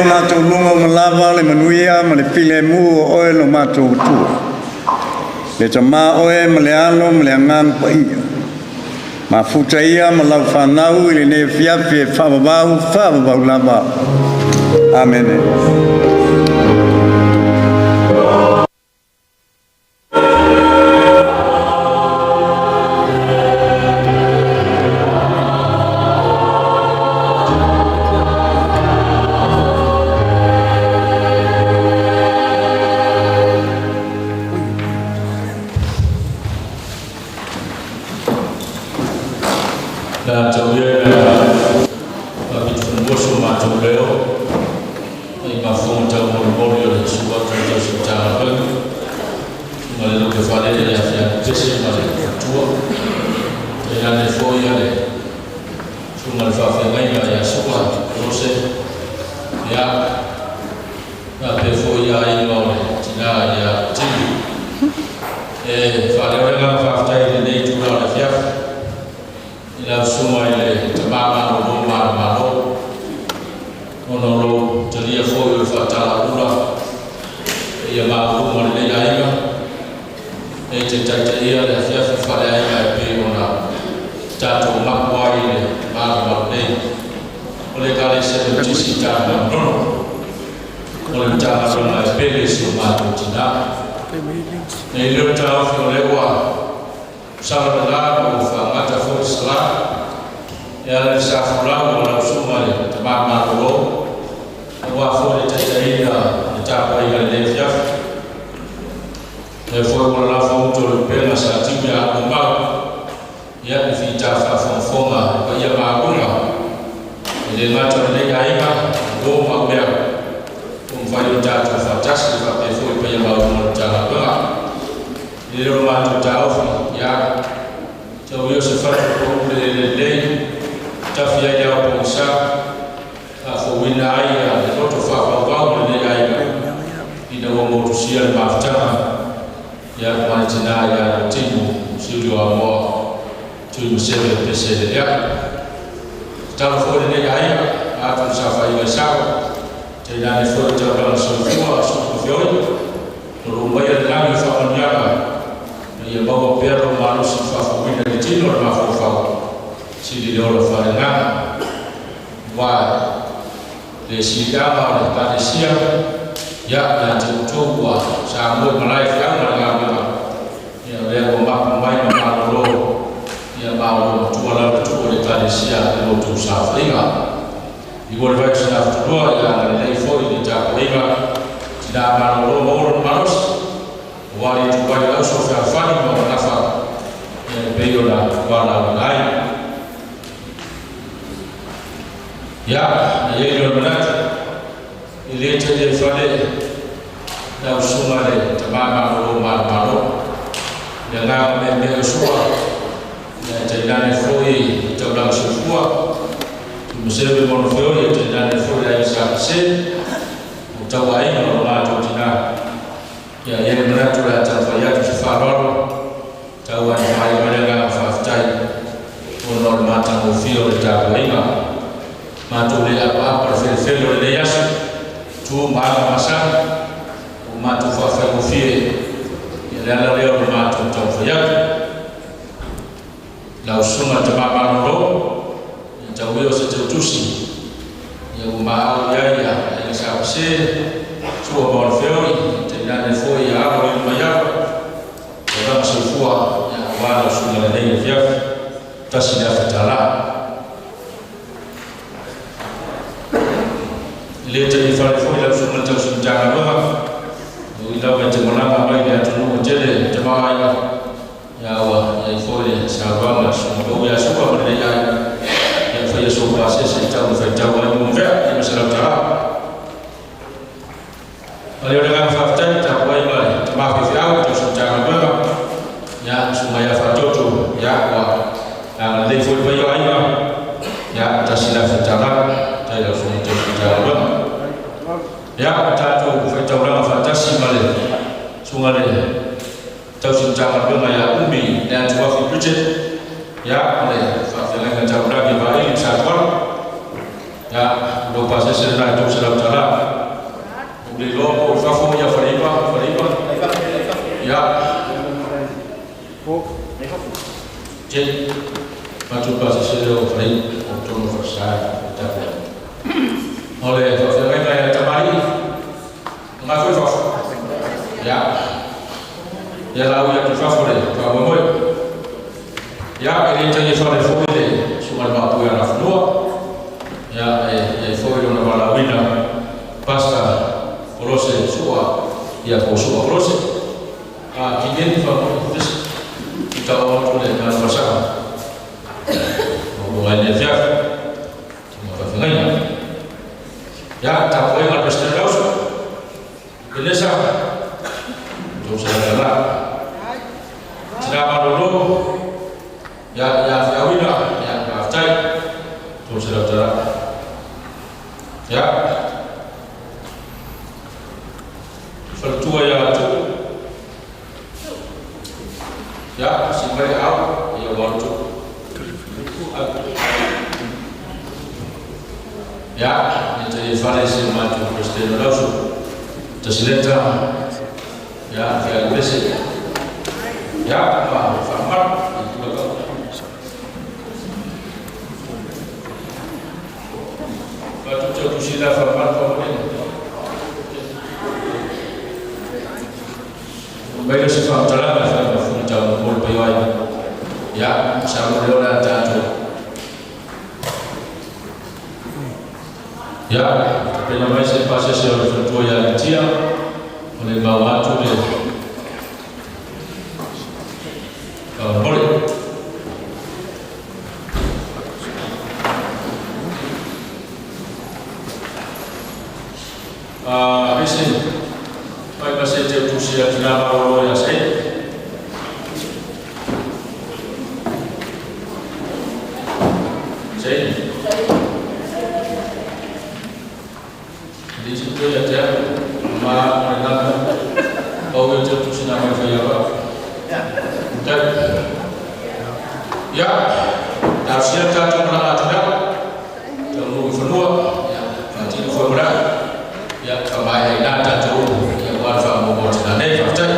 o matou luga uma lava le manuia ma le filemu o oe lo matou Atua, le Tamā oe ma le Alo ma le Agaga Paia. Mafuta ia ma lau fanau i lenei afiafi e faavavau, faavavau lava. Amene. Na tauia ina faapitofanua so matou leo ai mafuga taumolimoli o le su'a tautausi Matagaluega ma le lupe faalele le afiafi pese ma le matua tainane foi a le susuga le faafeagaiga ia Su'a Rose ia faapea foi aiga o le tinā ia Tili. E faaleo le agaga faafetai i lenei itula o le afiafi i lau susuga i le tamā malolo manumalo ona o lou talia foi o le faatalaula ia mauluga o lenei aiga e te taitaia le afiafi faaleaiga e pei ona tatou mapu ai i le malumalu nei o le Ekalesia Metotisi i Tanugamanono o le Matagaluega e pele si o matou tinā. Nei lea o le taofi o lea ua sala le la ma ua faagata foi le sala e ala i le safolau o lau susuga i le tamā malolo aua foi le taitaiina le tapuaiga i lenei afiafi. Lea foi ua lalafo uto le upega sa timu ia Aumau ia le fita faafogafoga e paia maualuga e le gata o lenei aiga uo ma mea ua mafai ona tatou faatasi faapea foi paia maualuga o le Matagaluega. I le leo matou taofi ia tau ia o se fatu po o le lelei tafi ai le ao pogisa faafouina ai le loto faafauvau o lenei aiga ina ua motusia le mafutaga ia ma le tinā ia Timu Siuli o Amoa Tuimaseve Pese le lea. Tatalo foi lenei aiga atu le saofaiga i sao tainane foi le taulaga soifua supu feoi o loo maia le lagi o faamanuiaga ma ia maua pea lou malosi faafouina i le tino o le mafaufau sili le ola faaleagaga ua le siliaga o le Ekalesia ia ia te outou ua Samoa i malae feauga le galuega ia lea ua mapu mai ma malolo ia ma o matua lau le tuu o le Ekalesia i lo outou saofaiga. I ua le vai o sina futulua ia agalelei foi le tapuaiga tina malolo ma olo malosi ua le itupai le auso fealofani ma ona nafa ia e pei ona valaauina ai. Ia, na i ai lea o le manatu, e le talia i fale lau susuga le tamā malolo manumalo. Le agaga meamea o sua, ia e tainane foi i taulaga soifua, Tuimaseve ma ona feoi e tainane foi le aiga sa Pese, o tauaiga o lo matou tinā. Ia, e i ai le manatu o le a taumafai atu se faaaloalo, tau ai faaiu mai le agaga faafetai ona o le matagofie o le tapuaiga. Matou le apaapa le felefele o lenei aso, tu ma aga masani, ua matou faafaigofie ia le ala lea o le matou taumafai atu. Lau susuga le tamā malolo, ia tau ia o se teutusi, ia ua maau i ai ia aiga sa Pese, Sua ma ona feoi, tainane foi ia alo i luma i alo, taulaga soifua ia aua lau susuga lenei afiafi, $1,000. E le taia fale foi lau susuga le tausi Matagaluega, e ui lava i te malaga mai le atunuu e tele tamaoaiga, ia ua i ai foi le saunoaga a le susuga Pau ia Su'a ma lenei aiga, ia faia sou pasese i tau le faitau ai mo mea, $500. A lea o le agaga faafetai le tapuai ma le tamā faifeau tausi Matagaluega, ia susuga ia Faatoto, ia ua agalelei foi le paia o aiga, ia $1,000, tai lau susuga tausi Matagaluega. Ia ua tatou faitaulaga faatasi ma le susuga le tausi Matagaluega ia Umi le Atuafi Bridget, ia ma le faafeagaiga taulagi Vaili ma Satuala. Ia Lou pasese lena e $300. Ou le iloa po o i fafo ia Faleiva, Faleiva. Ia. Che. Matou pasese lea o Faleiva o totonu o Falesa e tatou. O le faafeagaiga ia tamalii. Nga foi fafo. Ia. Ia la ui atu i fafo le faamoemoe. Ia, e le tagi fale foi le susuga i le Maopu ia Nafanua. Ia, e i ai foi lona valaauina Pastor Kolose Sua, ia po Sua Kolose. A kigeni faamoe fesi. I tau atu le ngā pasaka. O ngai le fiafi. Ma faafeagaiga. Ia, tapuaiga le President Lauso. Elesa, $300. Tina malolo, ia ia fiauina, ia faafetai, $300. Ia, faletua ia tu. Ia, si mai au, ia walu tu. Ia, e te fale se matou President o Lauso. Tasileta, ia, fia pese. Ia, ma whaamaru, i tula kau. Whatu te tusila whaamaru whaamaru. Mai le se whaamatalanga whai ma funa tau mo le pai ai. Ia, sa mo le ola tātou. Ia, tapena mai se pasese o le faletua ia Alitia, o le mau atu le faamolemole. Ese, mai ma se te tusi atu nā malolo ia se. Se. Li se te ia te au, ma o le nana, pau ia te tusi nā mai whai awa. Tai. Ia, tausia tātou mana atu nā, tau nuu i whanua, ia, whātino whai mara, ia, whamai ai nā tātou, ia, wā wha mō mō te nā nei, whātai.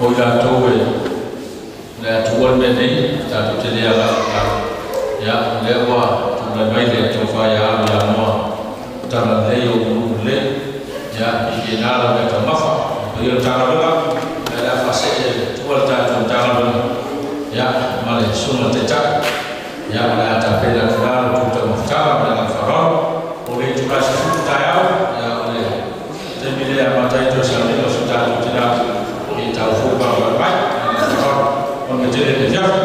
O i latou e le Atua le mea nei, tatou te le agai i lalo. Ia, o lea ua tulai mai le tofa ia alu ia Noa, tala lelei o uluulu lelei, ia, i kena lau mea taumafa. O ia le Matagaluega, ia le a faasee tua le tatou Matagaluega, ia, ma le Susuga i le Taitai, ia, o le a tapena atu la lo outou taumafataga ma le agaga faaaloalo. O le itula 10 taeao, ia, o le taimi lea e amata ai toe sauniga o si o tatou tina i tau fou palapala mai. Ma le faaaloalo, manuia tele le afiafi.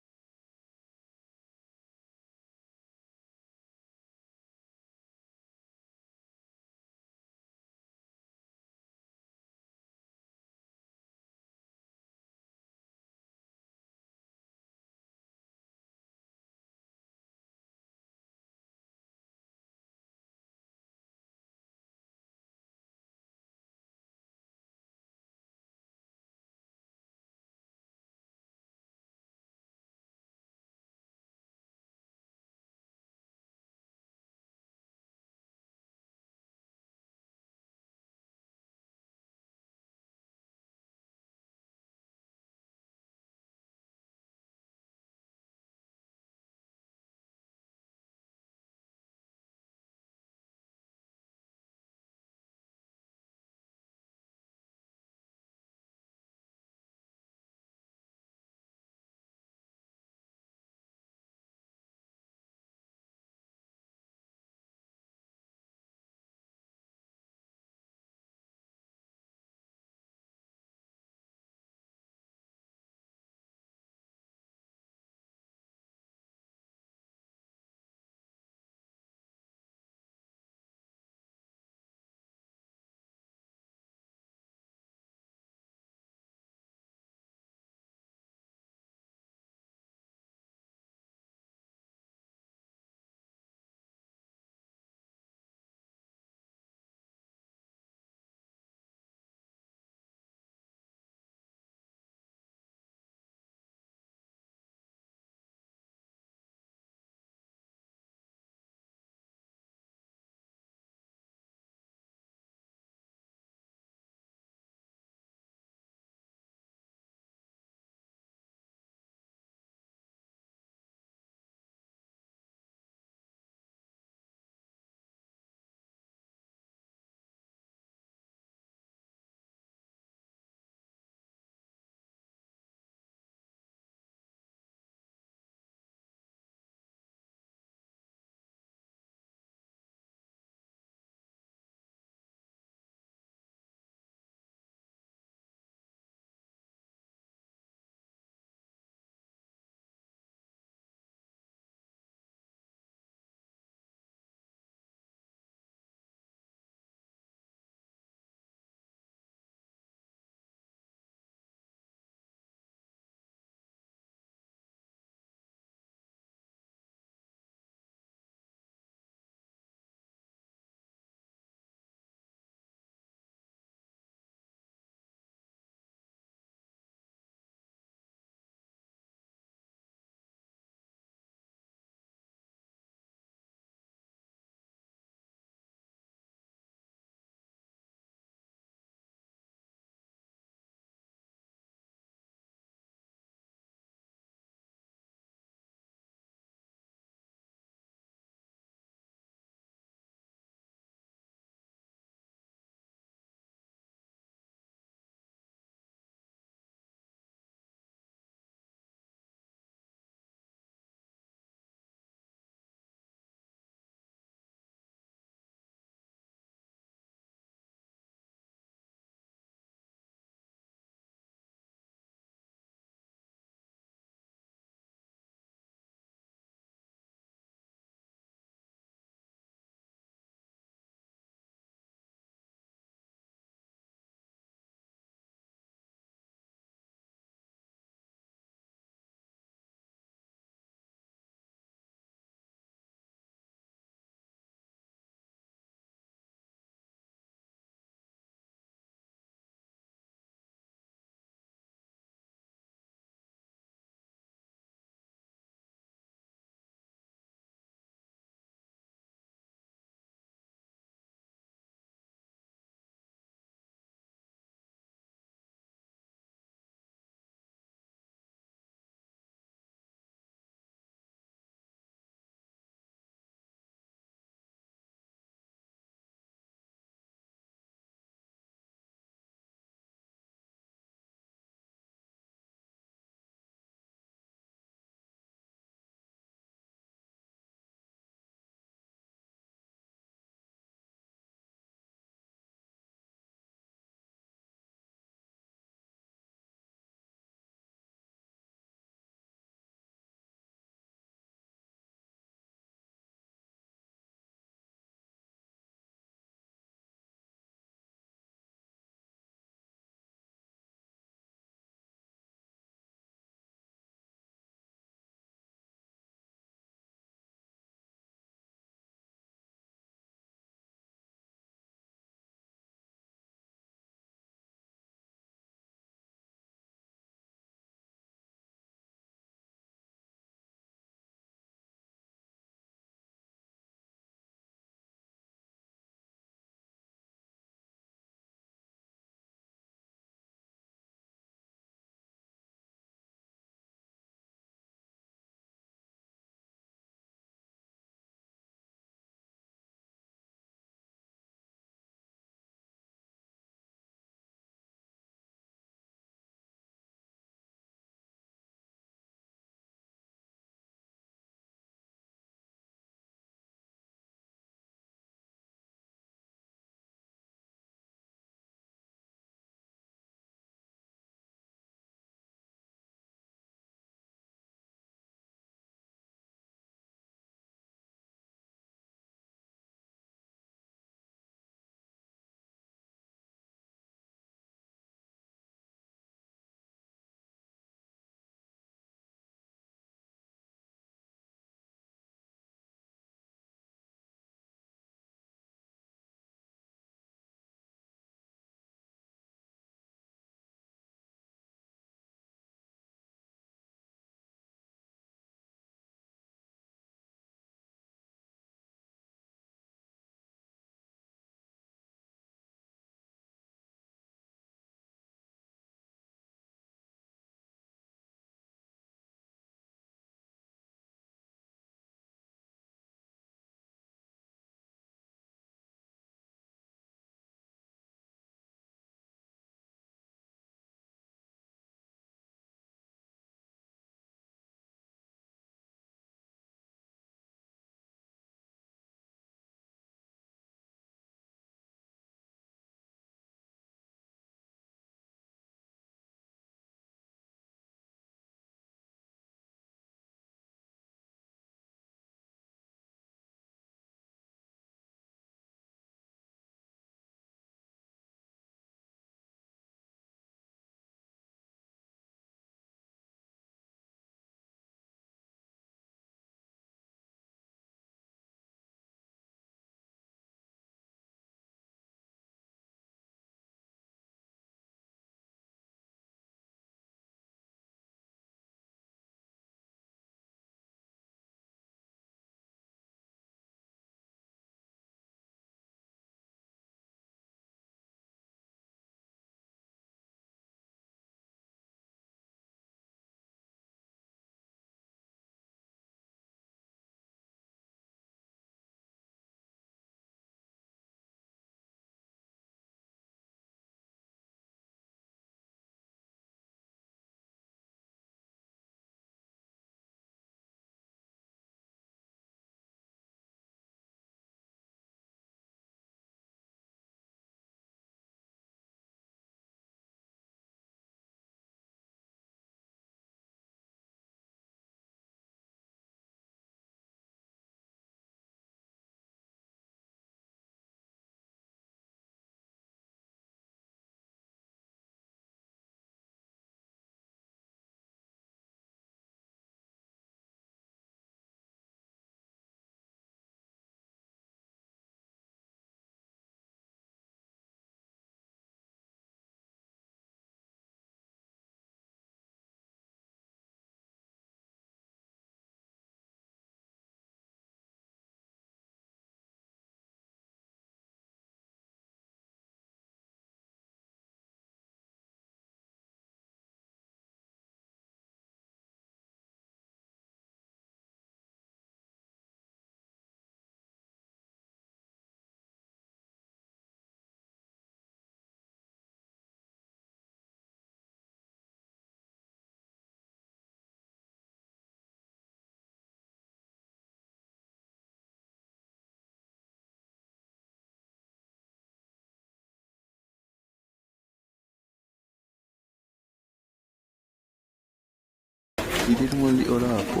I le luga o alii o la po.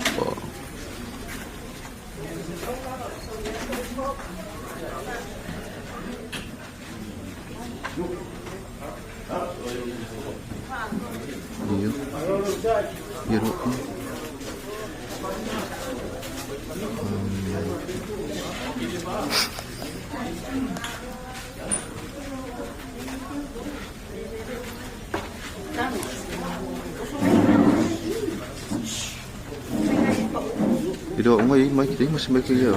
Ia. Ia ro. I do ngai mai ki mas mai ki ia.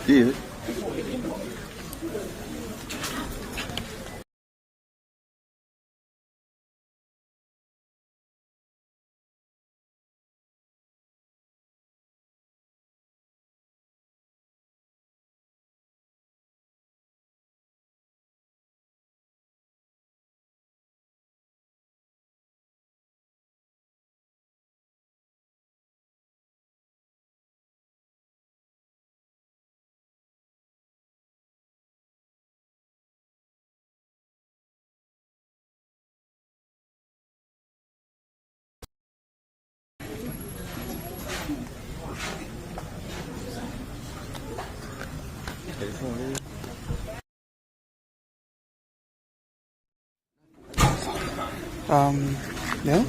Iya. Yeah?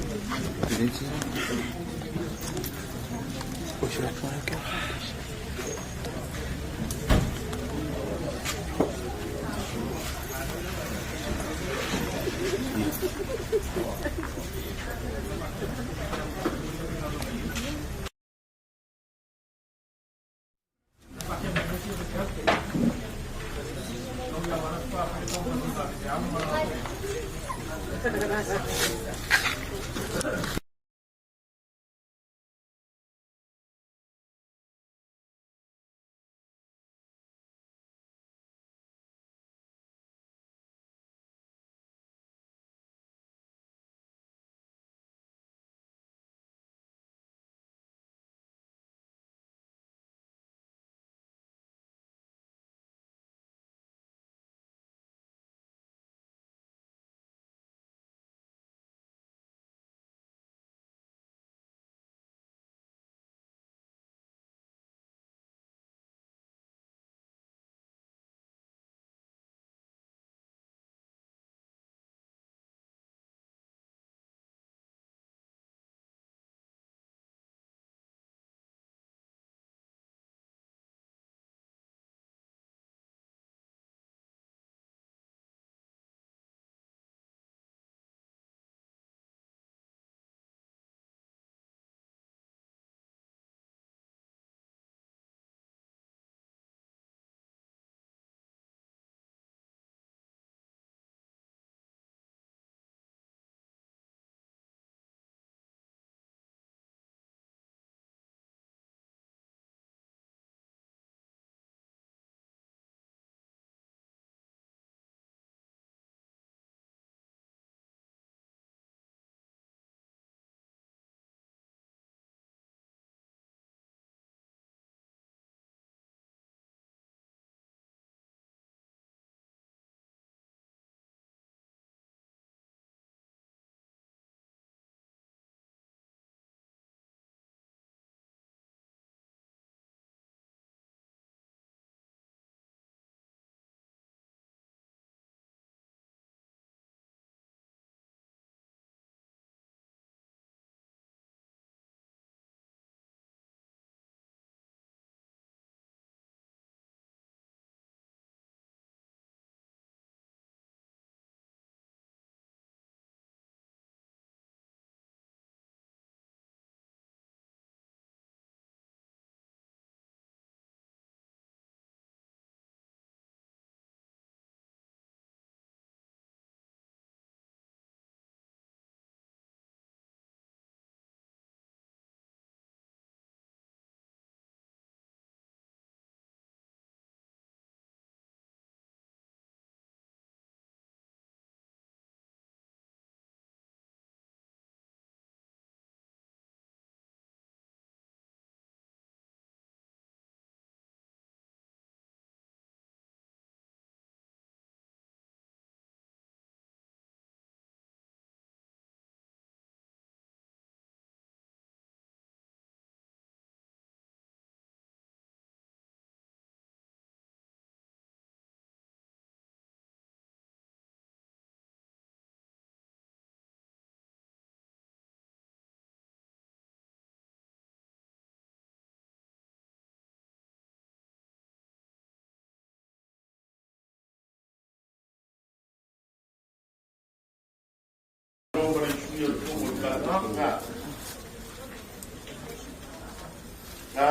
A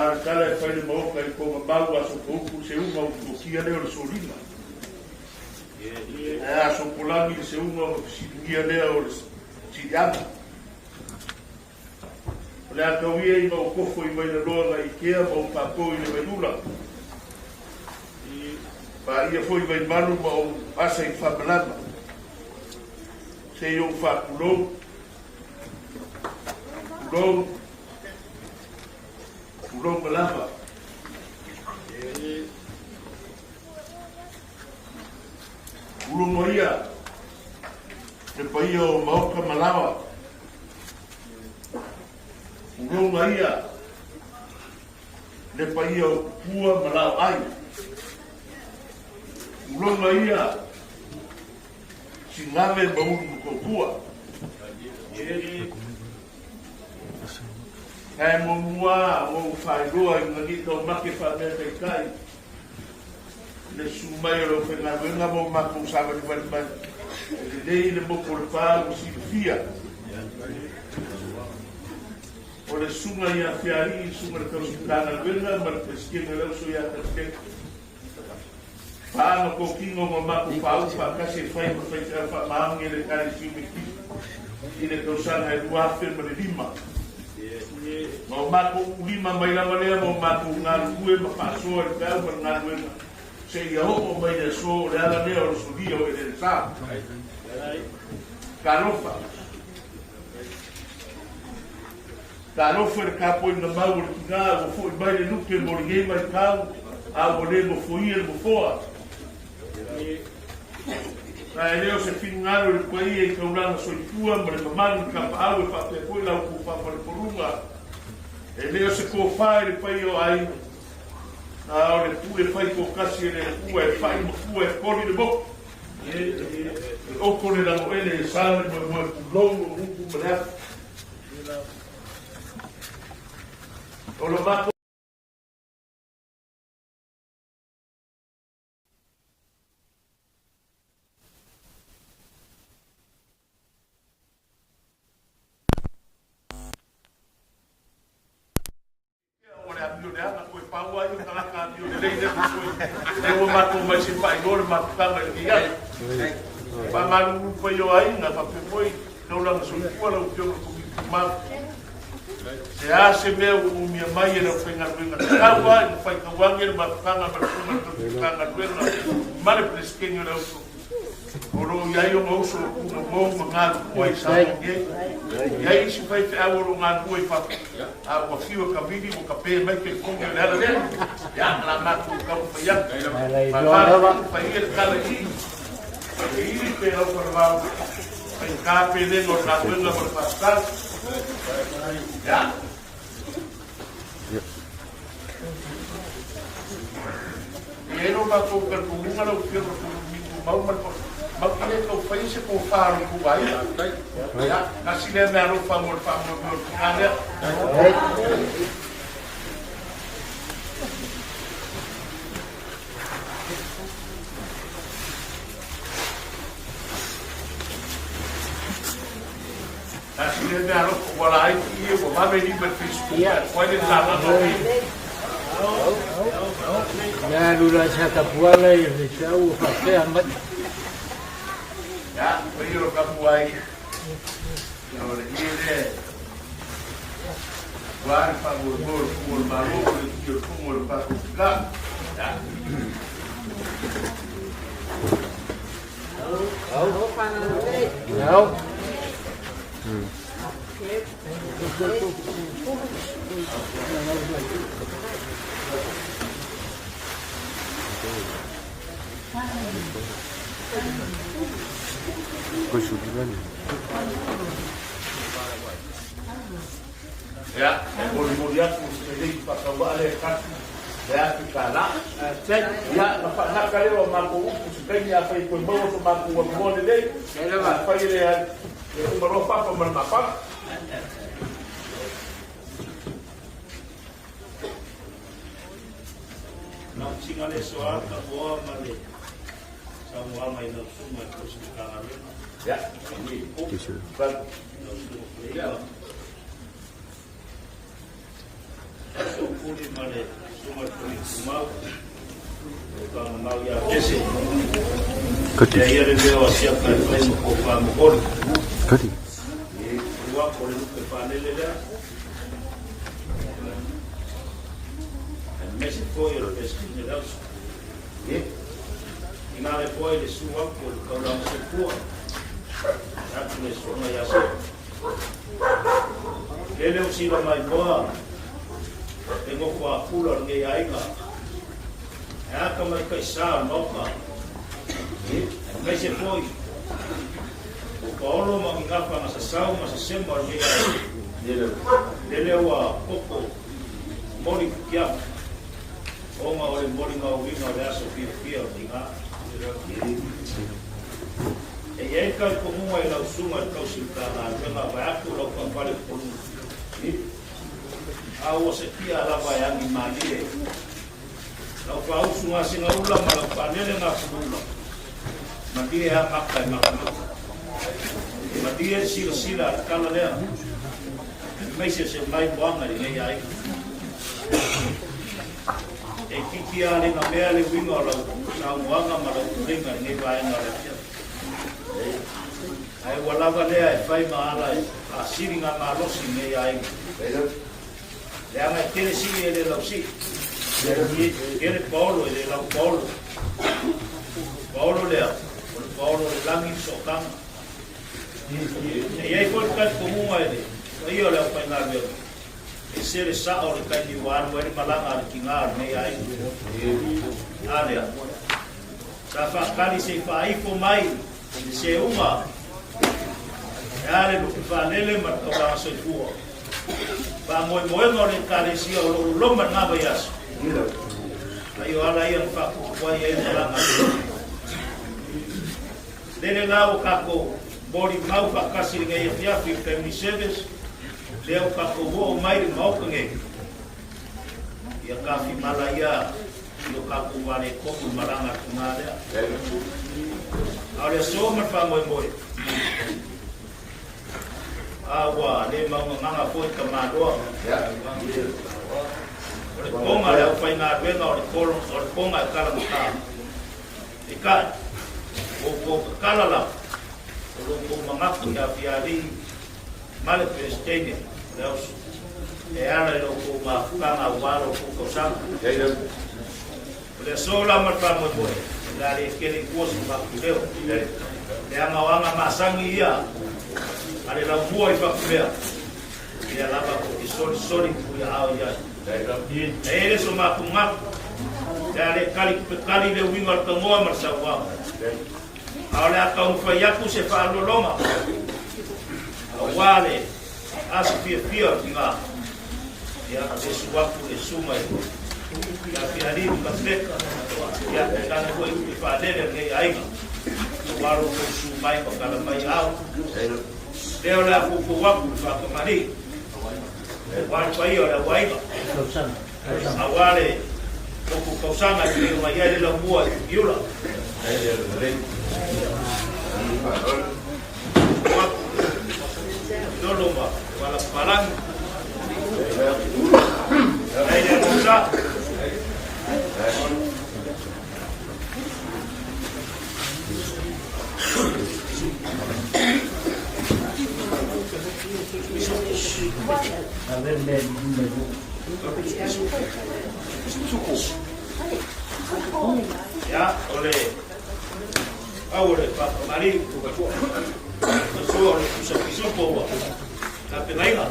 o le tala e fai le maoka i Togamau aso poupu le seuga o tokia lea o le soliga. Ae aso polagi le seuga o fesiligia lea o le siliaga. O le a tau ia i mau kofo i Vailaloa na ikea ma ou papo i le Vailula. Paia foi Vaimalu ma ou asa i Faamalama. Se i ou faatulou. Tulou. Tulou malava. Ulogo ia le paia o Maoka Malawa. Uloga ia le paia o Pua ma Laoai. Uloga ia Sigave ma Ulu Motootua. Ae muamua ua ou faailoa i gani taumate faameataitai i le susu mai o le aufaigaluega ma o matou savalivali mai. E lelei le motu o Lepa ua silafia. O le susuga ia Fealii, le susuga i le tausi Matagaluega ma le Peresetene o le Auso ia Tauteka. Paaga tokino ma matou faauu faatasi e fai ma faifeau faamaoni e le Ekalesia Metotisi i le tausaga e 2005. Ma o matou uulima mai lava lea ma o matou galulue ma faasoa i le feau ma le galuega seia oo mai le aso o le ala lea o le solia o eleele sa. Talofa! Talofa i le tapuaiga mau a le tinā ua foi mai le lupe mo lenei vaitau a ua le nofoia le nofoa. A e le o se finagalo i le paia i taulaga soifua ma le mamalu i tapaau e faapea foi la outou faafalepoluga, e le o se tofa i le paia o aiga, a o le pule fai toatasi e le Atua e fai ma fua e koli le motu. E oko le lagoele e sa le moemoe pulou o upu ma le afi. O lo matou O le amio leaga toe pau ai o tagata amio lelei lea ua toe lea ua matou mai se faailoa le mafutaga i lenei aso. Faamalulu pai o aiga faapea foi taulaga soifua lau Afioga i le Komiti Tumau. Se a se mea ua umia mai e le aufaigaluega tatau lava ina faitauage le mafutaga ma le Susuga i le Tausi Matagaluega ma le Peresetene o le Auso O lo o i ai ona uso o Tumamou ma galulue i Samoa nei. E i ai isi faifeau o lo o galulue i fafo, a ua fiu e kavili ua kape mai telefoni o le ala lea. Ia, o le a matou taumafai atu. Faamalo, fai ia le tala i i. E ili pe lau falavao, faigata pe lega o le galuega ma le faafetai. Ia. E i ai lo matou talitonuga lau Afioga i le Tumau ma le Matou te le tau faia se tofa a lo outou aiga. Ia, tasi lea meaalofa mo le faamoemoe o le tina lea. Tasi lea mea alofa ua laiti ia ua vave lima i le Facebook ae tuai le talosaga o i. Na alu la sa tapuala i le sau o faapea mai. Ia, paia o tapuai. O le ie lea. Ua le faamoemoe o le Fono o le Malo, o le tio o le Fono o le tatou tina. Ia. Ia, e molimoli atu se lei faatauvaa lea e tasi le afe tala. Ia, na faanaka lea o matou upu se taimi afai e toe maua so matou avanoa lelei, afai e leai, e uma loa papa ma le mafana. Lau tinga le soa ka oa ma le saunoaga i lau susuga i le Tausi Matagaluega. Ia, Lau susuga Faleia. Ma le Susuga i le Polisi Tumau, le Fagamau ia Pese. Kati. Ia ia le leo a siaka e fai ma kofa momoli. Kati. E ua o le lupe faalele lea. Aemaise foi o le Peresetene o le Auso. I ngā le foi le su atu o le taulaga soifua. Atu le susuga ia Soo. Lele o sila mai moa le nofo a pula o lenei aiga. E ata mai kaisa o le maoka. Aemaise foi o Paolo ma Gigafa na sasau ma sasema o lenei aiga. Lele ua koko moli kutiafu. Ona o le molimauina o le aso fiafia o tiga. E i ai talitonuga i lau susuga i le tausi Matagaluega vaeatu lau faafale poluga. A ua setia lava e agi malie lau faausu gasegauula ma lau faalele gafuluula. Malie a maka e makamaka. Malie le silasila a le tala lea. Aemaise se mai moaga i lenei aiga. E itiiti lava le mea le uiga o lau saunoaga ma lau tuleiga i lenei vaega o le afiafi. Ae ua lava lea e fai ma ala e faasili ngā malosi i lenei aiga. Leaga e tele sii e le lau sii. E tele paolo e le lau paolo. Paolo lea, o le paolo o le lagi le sootaga. E i ai foi le talitonuga i le paia o le aufaigaluega, e ese le sao o le taimi ua alu ai le malaga a le tiga o lenei aiga. A lea, sa faatali se i faaifo mai le seuga e a le lupe faalele ma le taulaga soifua. Faamoemoega o le Ekalesia o lo o loloma i lena vaiaso. Ai o ala ia na faaputu ai ai le malaga a le tiga. Lele la ua tatou molimau faatasi i lenei afiafi i le Family Service, lea ua tatou oo mai i le Maota nei, ia tafimala ia i o tatou faaletonu i malaga a le tina lea. A o le aso ma le faamoemoe, a ua le maugagaga foi tamaloa. O le toga a le aufaigaluega o le toga e talagata. Peitai, ua outou tatala lava o lo outou manatu ia Fialii ma le Peresetene o le Auso e ala i lo outou mafutaga aua lo outou tausaga. O le aso la ma le faamoemoe, o le a le tele i tua se faatuleo, leaga o aga masani ia a le laumua i Fatumea, lea lava tou te solisoli muliaao i ai. E i ai le so matou manatu, pe a le tali tupe tali le uiga o le tanoa ma le saunoaga. A o le a taumafai atu se faaloloma aua le aso fiafia o le tina, ia le su atu le susuga i ia Fialii Lukapeka, ia tainane foi upu faalele a lenei aiga, aua lo outou susu mai ma tala mai au. Lea o le a foufou atu le faatamalii aua le paia o le auaiga, aua le motu tausaga e pei ona i ai le laumua i Piula. Lolo ma Palapalagi. Ai le Anusa. Ia, o le au o le faatamalii, sua o le pusa pisupo ua tapenaina.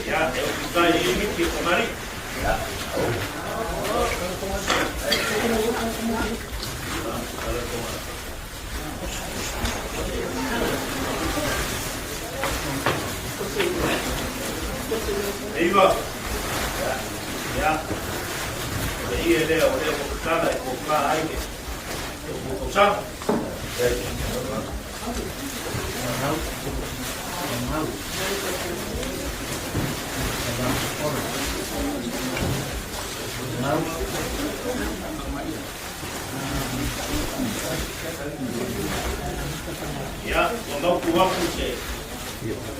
Ia, e opitai i miti e tamalii. Eiva. Ia. O le ie lea o lea ua tatala e kōkā ai le tou tausaga. Ia, ua mautu atu se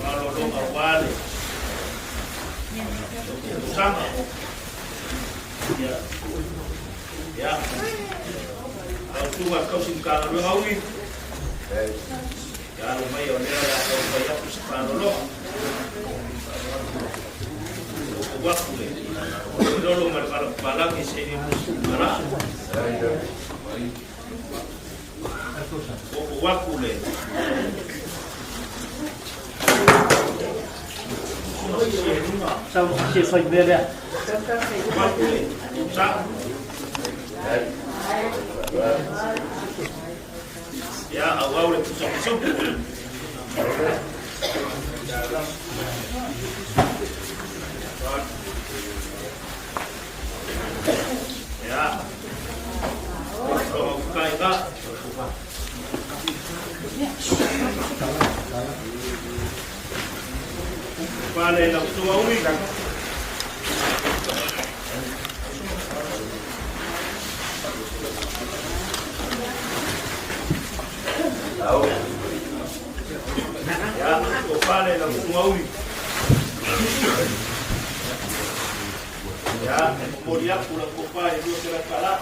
Malologa aua le tausaga. Ia. Ia. Lau susuga i le tausi Matagaluega ui. Ia alo mai o lea o le a taumafai atu se malologa. Outou atu le lolo ma le valapapalagi se i malaa. Outou atu le Sau se fai mea lea. Atu le sa. Ia, auau le pusapusupu. Ia, tonga ukai ka. Pale lau tua ui. Ia, o pale lau tua ui. Ia, e momoli atu lau tofa e $200.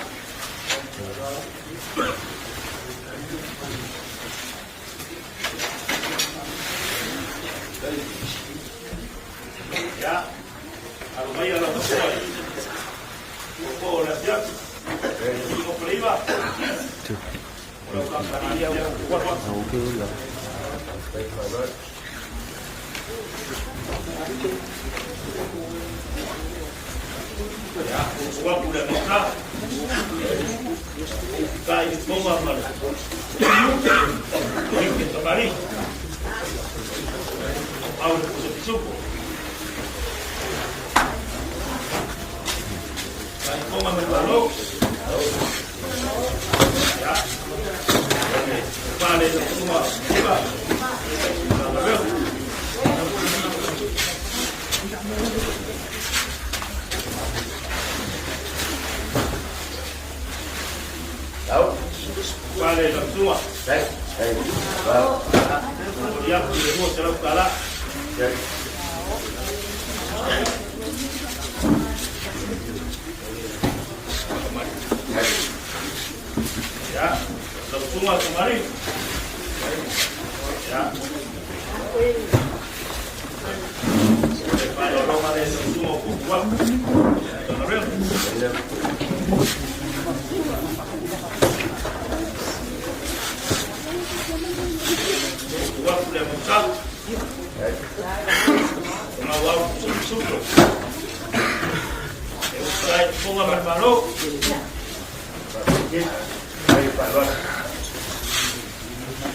Ia, alo maia lau tofa i o o le asiasi. Tino Paleiva. O lau kamupani ia ua Ia, o atu le Minisita. Ka i tonga ma le Ke tamari. Au le pusa pisupo. Ka i tonga ma le malo. Ia. Pale le tunga. Iva. Pale le tunga. Ia, i le $200. Ia, lau susuga Tamari. Ia. Le faaaloaloga lea i lau susuga o Pupuaku. Pupuaku le Mausau. O ngau au pusupusupu. E utai tupunga ma le Malo.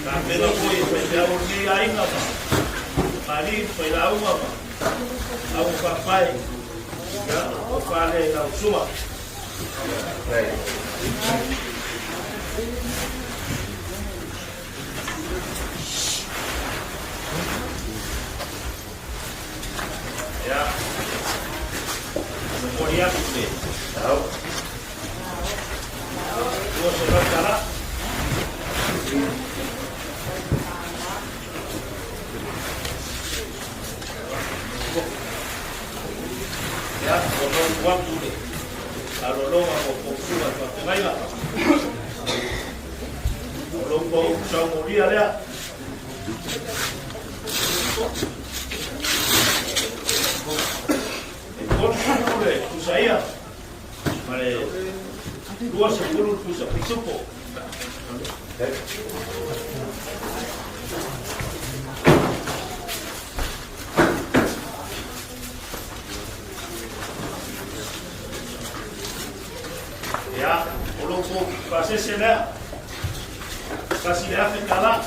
Tapena foi e faifeau o lenei aiga ma mali ma failauga ma auga faapae. Ia, o fale i lau susuga. Ia, momoli atu le $200. Ia, ua maua atu le alologa mo Pousuga i Faafeagaiga. O lou pau saumolia lea. E 30 le pusa ia, ma le 20 le pusa pisupo. Ia, o lou pou pasese lea, $1,000.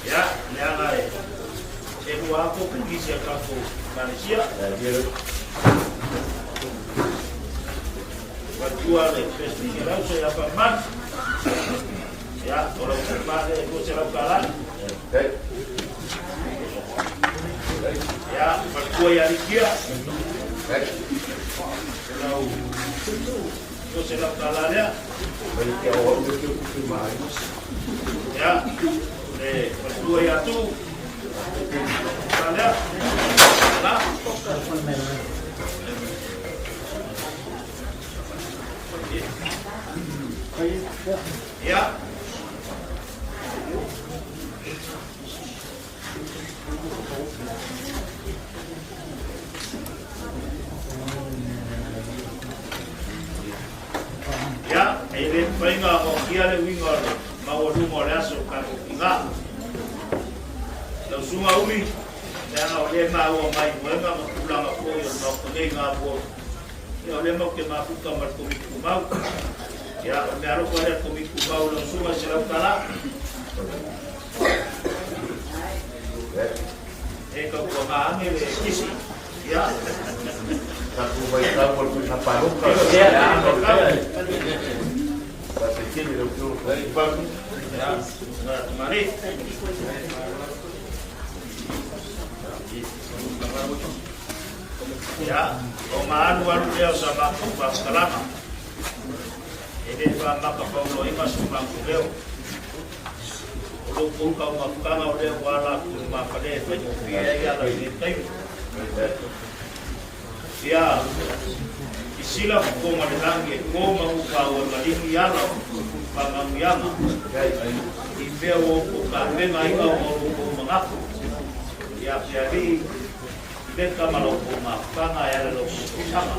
Ia, leaga e lua lava pokokisi a tatou Ekalesia. Matua le Presbytera uso ia Falemanu. Ia, o lau tofa lea e $200. Ia, faletua ia Likia. Selau, $200 lea. Ia, le faletua ia Tu. Lea. La. Ia. Ia, e le mafai ona aoaotia le uiga o le maualuga o le aso o tatou tiga. Lau Susuga Uli, leaga o lea e maua mai moega ma tulaga foi o le Maota nei Gavua, ia o lea matou te mafuta ma le Komiti Tumau. Ia, o le meaalofa lea a le Komiti Tumau i lau Susuga i $100. E tautuaga ane le kisi. Ia. Tatou vaitau o le faiga palota. Faafetai tele i lau Afioga i le Fofoga Fetalai. Ia, Ia, o alu alu lea o sa matou faamatalaga. E le faamakafauloaina so matou leo. O lo outou taumafataga o lea ua ala atu i lumafale e faigofie ai ala i lenei taimi. Ia sisila fofoga le lagi e to ma upa ua maligi ala o faamanuiaga i mea ua outou tapena ai ona o lo outou manatu. Ia Fealii i leta ma la outou mafutaga e ala i la outou tausaga.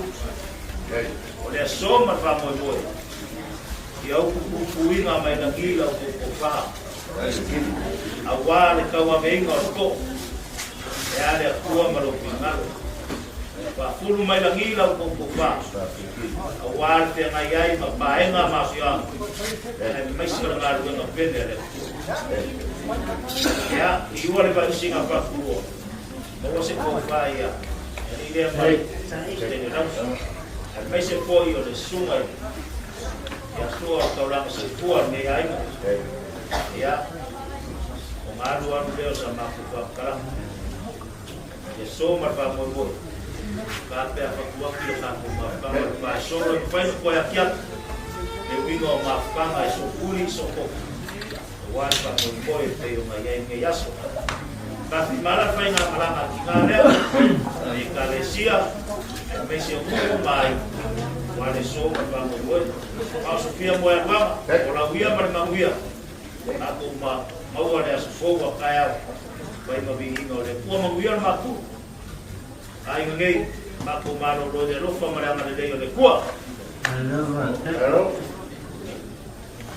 O le aso ma le faamoemoe. Ia upu puipuiga mai lagi la outou tofa, Auā le tauaveina o le too, E a le Atua ma lou finagalo. Faafulu mai lagi la outou tofa, Auā le feagai ai ma paega ma afioaga, Aemaise o le galuega pele a le Atua. Ia, iua le vaisiga faatulua, Maua se tofa ia alii lea mai Stene Lausa, Aemaise foi o le susuga i Ia sua o le taulaga soifua o lenei aiga. Ia, o ga alu alu lea o sa matou faamatalaga. Ia so ma le faamoemoe, ka pe a fatuaki le tatou mafutaga o le paesolo e mafai ona toe akiaki le uiga o mafutaga e soopuli i sootofu, aua le faamoemoe e pei ona i ai lenei aso. Ka fimala le faigamalaga a tina lea, i Ekalesia, aemaise o nuu ma aiga, aua le so ma le faamoemoe. Faaosofia moealuaga, o lau ia ma le manuia, tatou ma maua le aso fou a taeao, mai ma viiga o le Atua. Manuia le matua. Aiga nei, matou malolo i le alofa ma le agalelei o le Atua. Alo.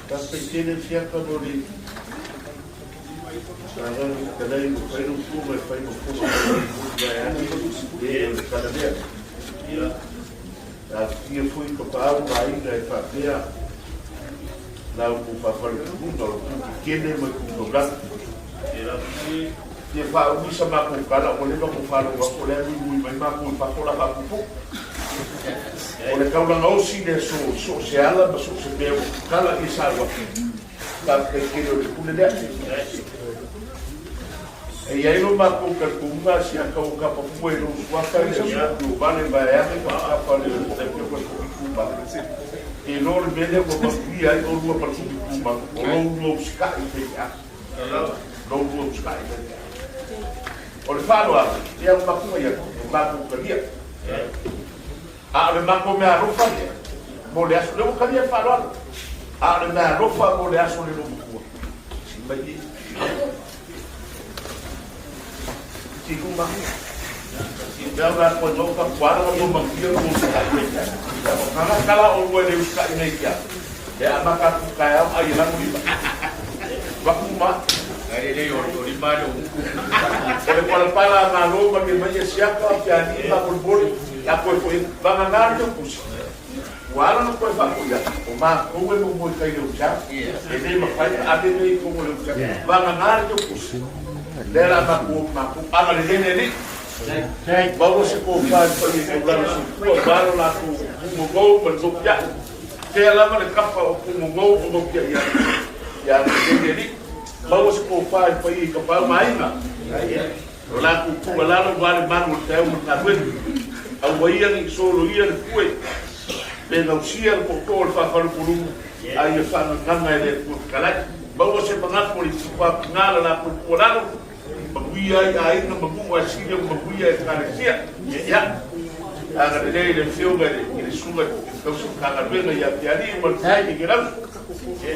Faafetai tele Siaka mo le Saga fetalai ua fai lou fuga e fai ma fuga vaeane e o le tala lea. E afifio foi tapaau ma aiga e faapea la outou faafaletunuga o itu tetele ma itu taulaga. Fia faaumi sa matou tala ua leva ona faalogo atu o lea e muimui mai matou i fafo la faapuupuu. O le taulaga osi le aso so o se ala ma so o se mea ua tatala ia sa alu atu. Faafetai tele o le pule lea. E i ai lo matou talitonuga si ata ua tapafua i lou suafa i le aso Iovale vaeane ma tapa le afioga i le Tumau. E lo le mea lea ua manuia ai oulua ma le Tumau, o lou lua usitai i faifeau. Lou lua usitai i faifeau. O le faaaloalo, ia ua matou fai atu, e matou talia. A o le matou meaalofa lea mo le aso, lea ua talia le faaaloalo, a o le meaalofa mo le aso o le loomatua, sii mai i. Sii luma. Mea o la koe no ka kuala wa lua manuia lua usitai nei kia. Kala kala o lua le usitai nei kia. E a maka ku kaeao ai e lago lima. Vaku ma. Ai le o lima le o uku. O le palapala a Malo ma le mai e siaka pe alii ma molimoli la koe foi vagana le pusi. Ua ala ona toe faafoi atu, o matou e momoe kai le usiau. E le mafai ona ave nei i totonu o le usiau. Vagana le pusi. Lea la matou o matou agalelei le Alii. Maua se tofa i le paia taulaga soifua aua lo latou pugogou ma le nopiai. Fea lava le kapa o pugogou o nopiai ai. Ia agalelei le Alii. Maua se tofa i le paia i Tapaau ma Aiga. O la tuualalo ua le malu o le taeao ma le galuega. Aua ia ne i soloia le pue pe gausia le tootoo o le faafalepoluga, a ia faagagaga e le Atua Fetalai. Maua se manatu o le itupa le latou tuualalo, manuia ai aiga ma nuu ae sili ona manuia Ekalesia. Ia, agalelei le Afioga i le Susuga i le Tausi Matagaluega ia Fialii ma le Toeaina.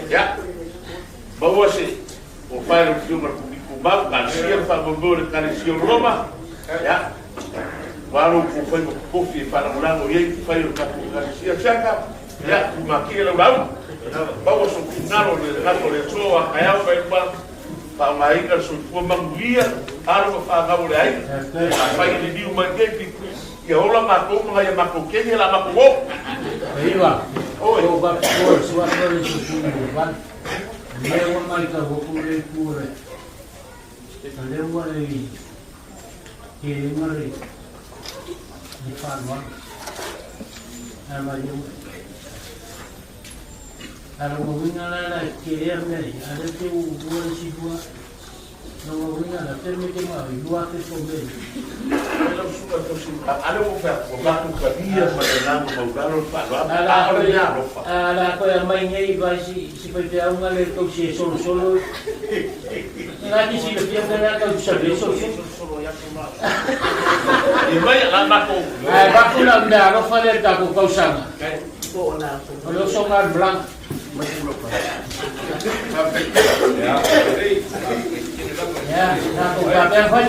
Ia, maua se tofa i lau Afioga i le Komiti Tumau, talosia le faamoemoe o le Ekalesia o Roma. Ia, ua lou fai ma totofi e faalagolago i ai upufai o le tatou Ekalesia. Siaka, ia, tumatie lau lauga. Maua sou finagalo i le gata o le aso a taeao ma luma, faaaogaina le soifua manuia alo ma fanau o le aiga. Afai i le liu mai lenei, ia ola matou ma nai a matou kene la matou o. Iwa, o ba ko sua ko le su ku ba. Le wa mai ka ho ku le ku le. Le wa le ke ngare ni fa wa. Ala yo. Ala mo winga la la ke er me ale te u wa le si wa. No mo winga la te me ke ma i wa te ko me. Ale ua fai atu, ua matou talia ma le agaga maualalo le faaaloalo, a o le mea alofa. Ala koe a mai nei vai si si fai pe au ngale tau si e solo solo. Na ki si le fia na tau sa le solo solo. E mai a matou. Ai ba ku la mea alofa le ta ku kau sanga. O le oso ngal blanc. Ya, na ko ka pe fai.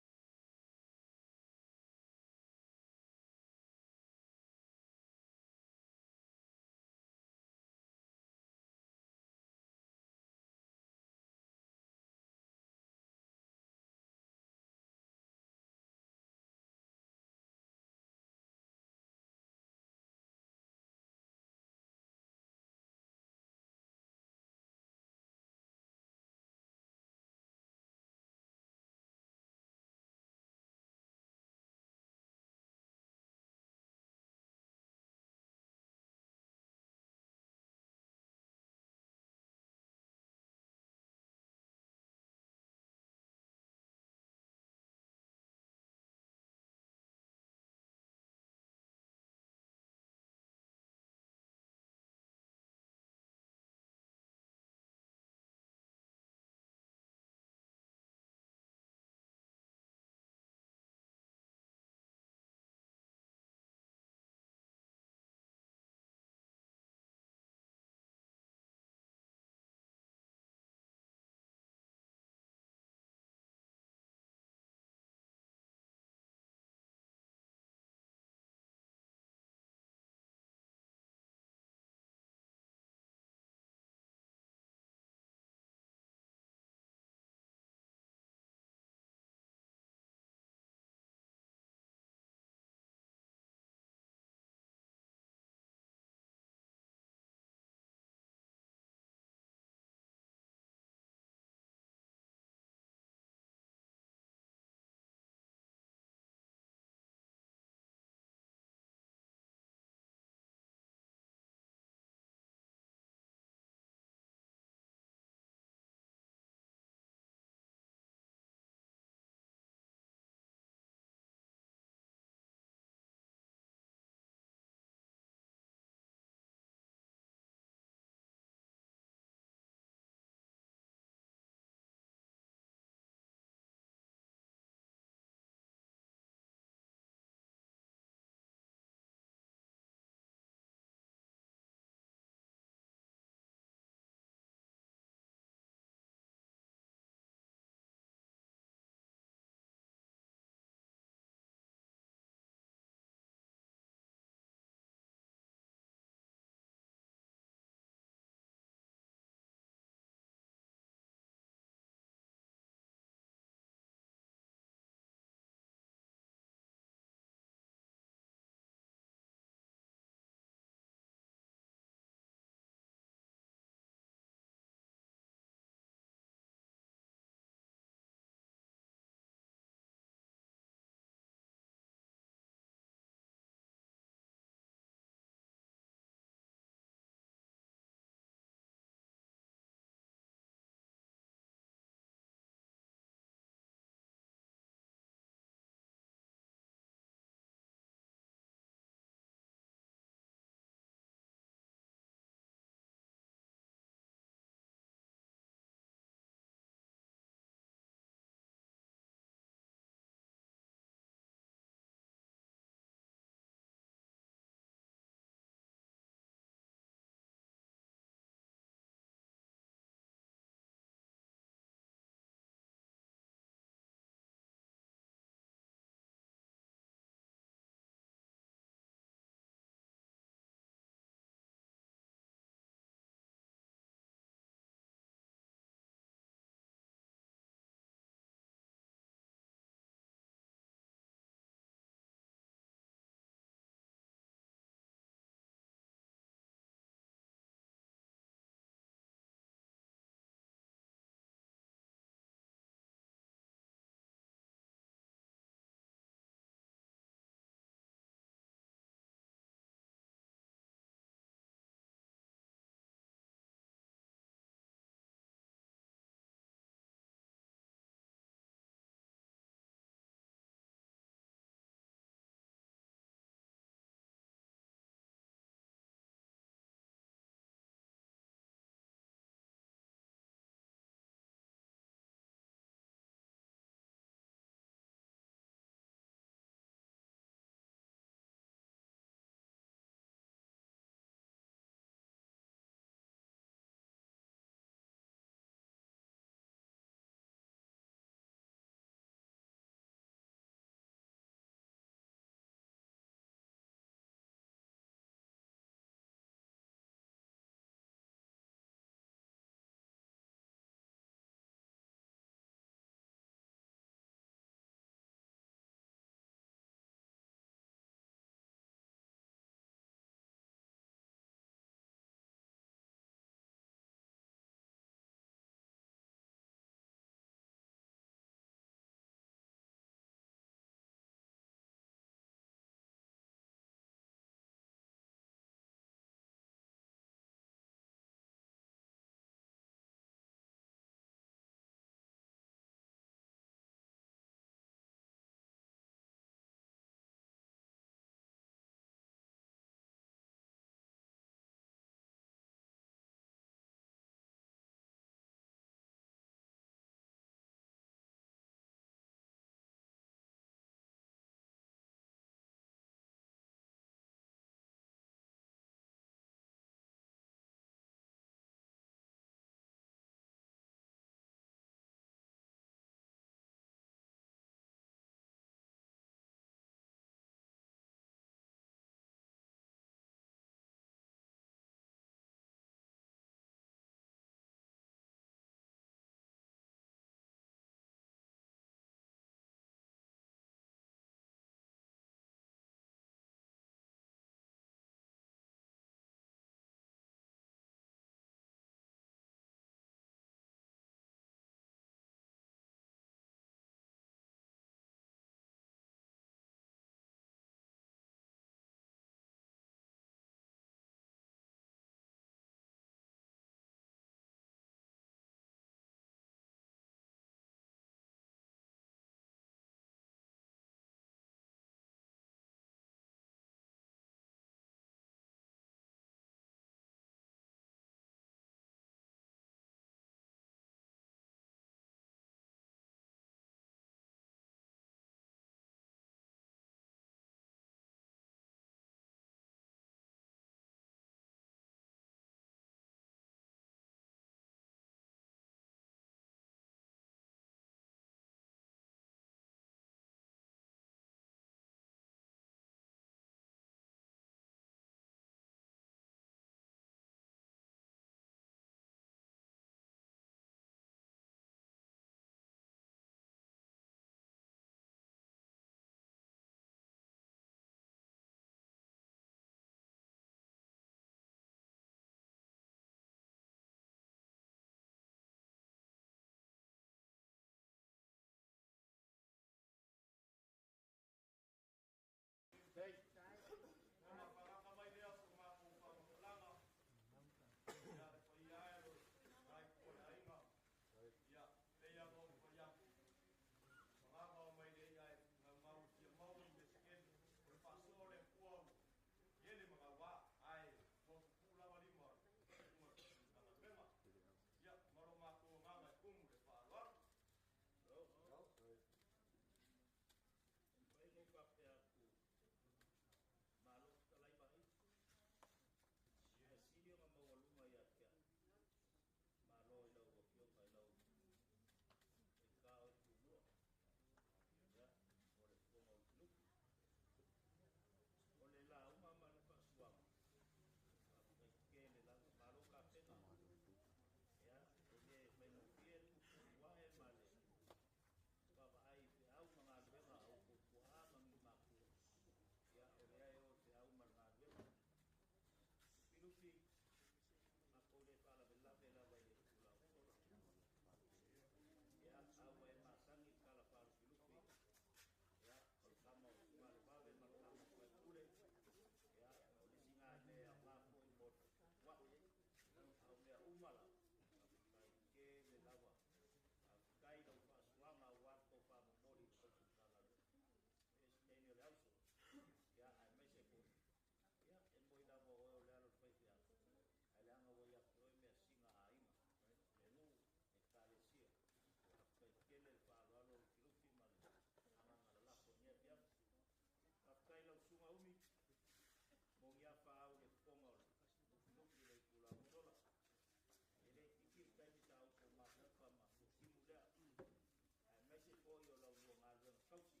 faatausi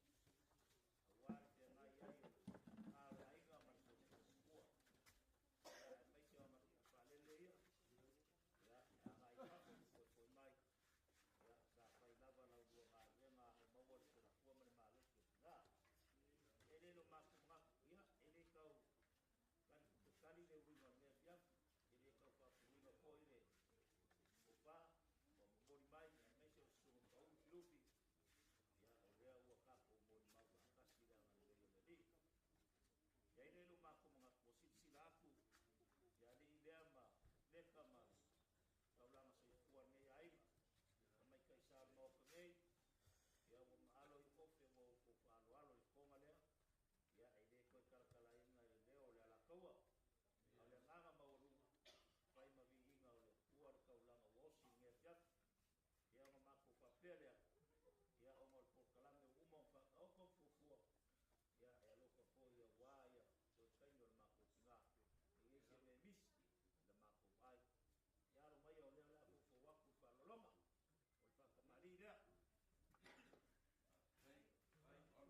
auā le feagai ai o le o le aiga ma le soifua. Ia, aemaise o aga faalele ia, ia, e agai i fafo ma foefoe mai. Ia, sa fai lava la ulua galuega a o maua le soifua ma le malosi o tina. E le lo matou manatu, ia, e le tau tali le uiga o lenei afiafi, e le tau faafuluina foi le tofa ua momoli mai, aemaise o se susuga Pauli Filupi. Ia, o lea ua tatou molimau faatasi le agalelei o le Alii. Ia i le lo matou manatu, ua silasila atu ia alii lea ma leka ma le taulaga soifua lenei aiga tamaitai sa o le Maota nei. Ia, ua maalo i ofe ua outou faaaloalo i le toga lea. Ia, e le toe talatalaina i le leo o le Alataua, a o le agaga maualuga fai ma viiga o le Atua le taulaga ua osi i lenei afiafi. Ia, ona matou faapea lea, ia, ona o le polokalame ua uma ona faataoto ma fuafua, ia, e alofa foi auā ia toe taimi o le matou tina e i ai se mea misi i la matou vaai. Ia, alo maia o lea o le a foufou atu i faaaloaloga o le faatamalii lea. Ia, foufou atu le sa.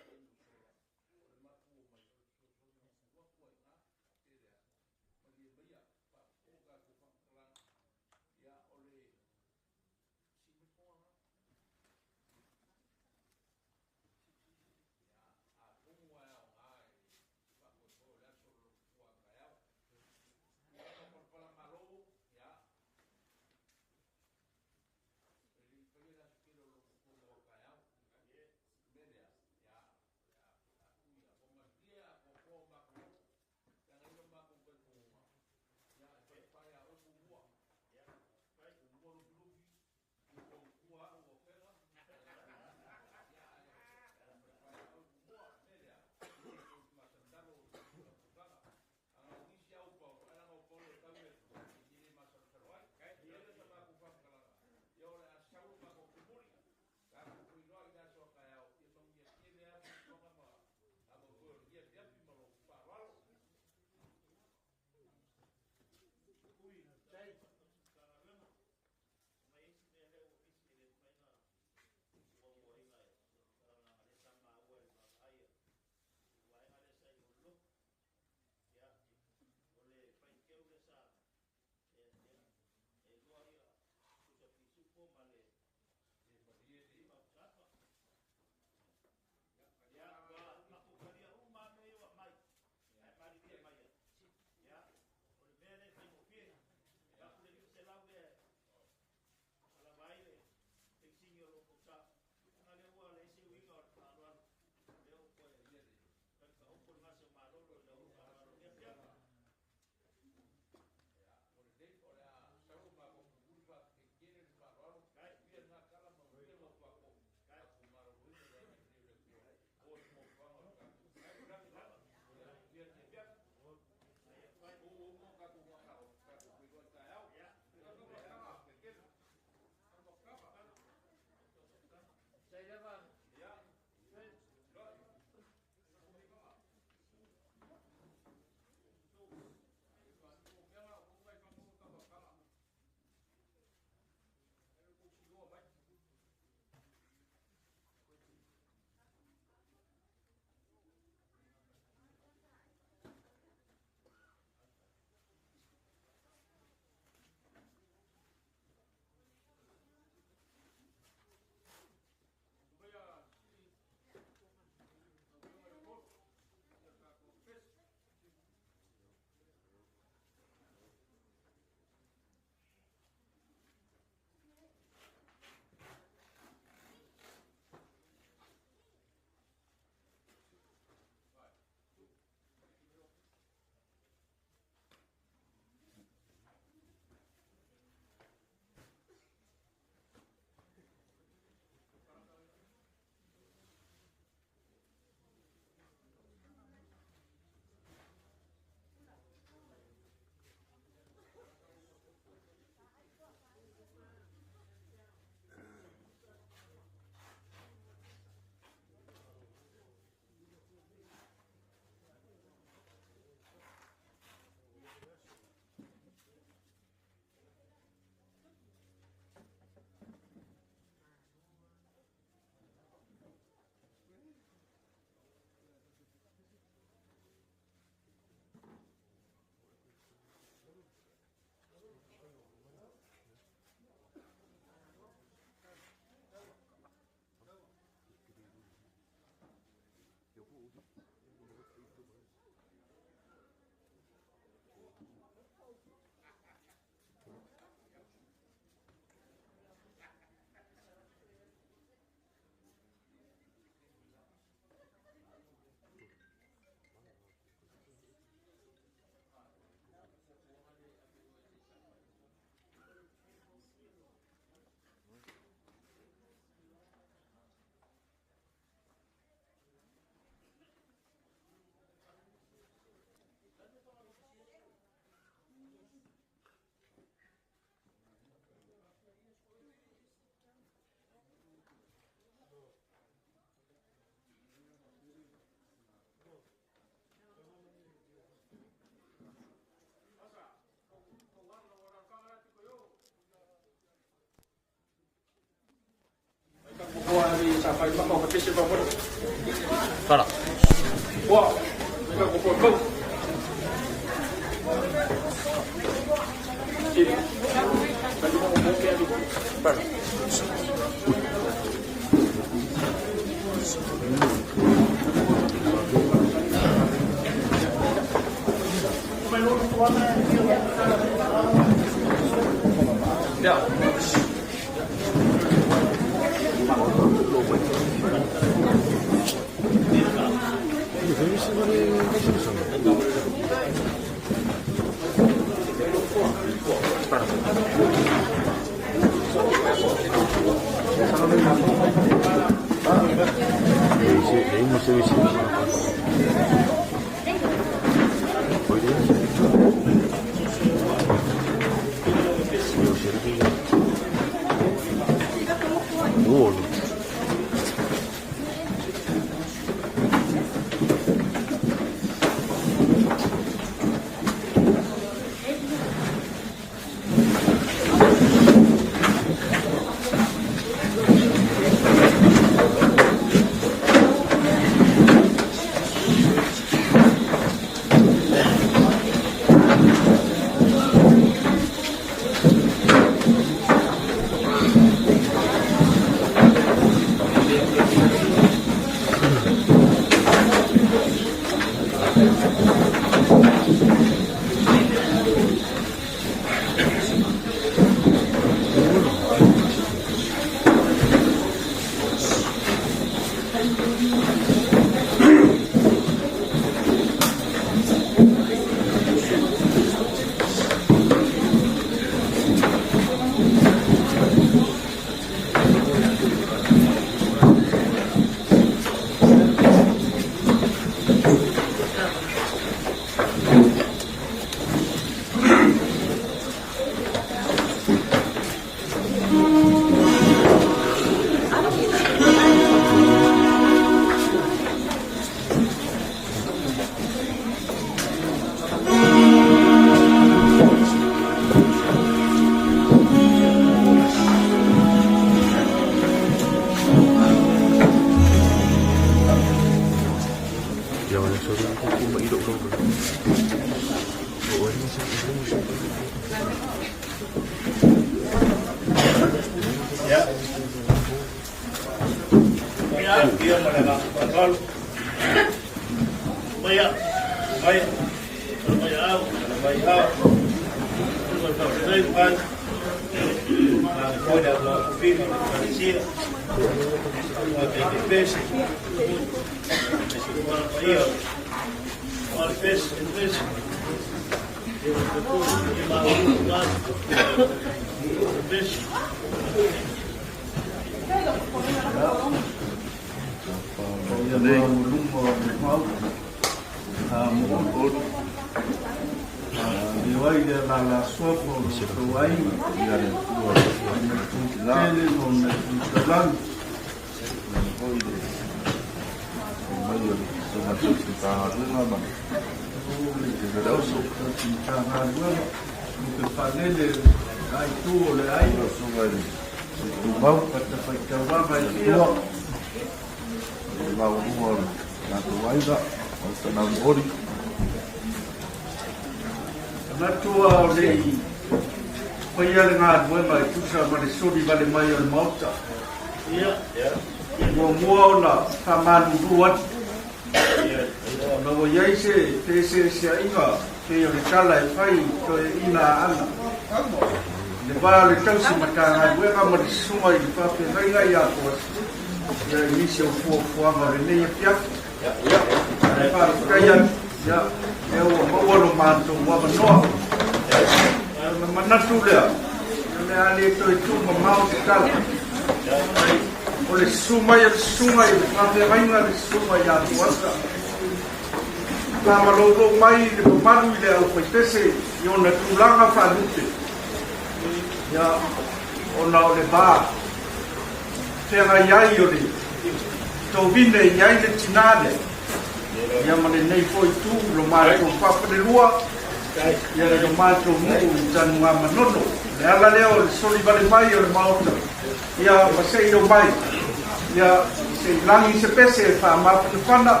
Se i lagi se pese e faamafanafana,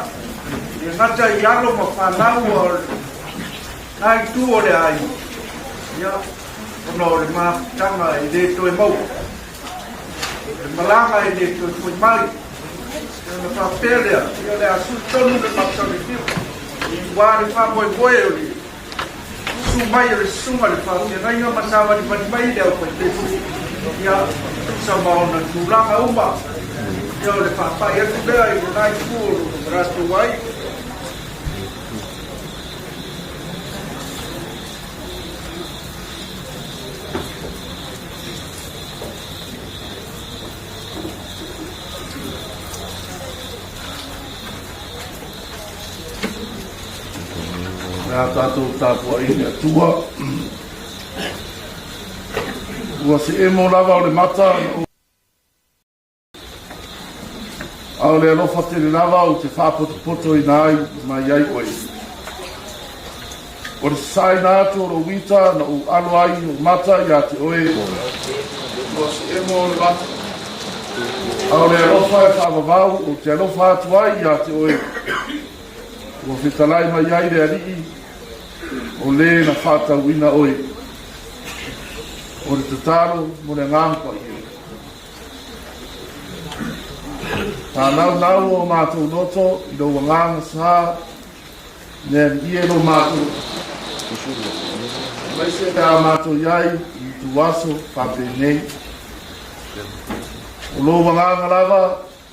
e le gata i alo ma fanau a o lena itu o le aiga, ia, ona o le mafutaga e le toe maua, o le malaga e le toe foi mai. Ia ona faapea lea, ia o le a sui tonu le matou aua le faamoemoe o le Susu mai o le susuga i le faafeagaiga ma savalivali mai le aufaipese, ia, tusa ma ona tulaga uma, ia o le faapai atu lea i lena itu o lo latou ai. Le a tatou tapuai i le Atua. Ua seemo lava o le mata a o le alofa tele lava ou te faapotopotoina ai mai ai oe. O le sasaina atu o lou ita na ou alo ai ou mata ia te oe. Ua seemo o le mata a o le alofa e faavavau ou te alofa atu ai ia te oe. Ua fetalai mai ai le Alii, o lē na faatauina oe. O le tatalo mo le Agaga Paia. Fānaunau o matou loto i lou agaga sā, le alii e lo matou. Aemaise pe a matou i ai i ituaso faapenei. O lou agaga lava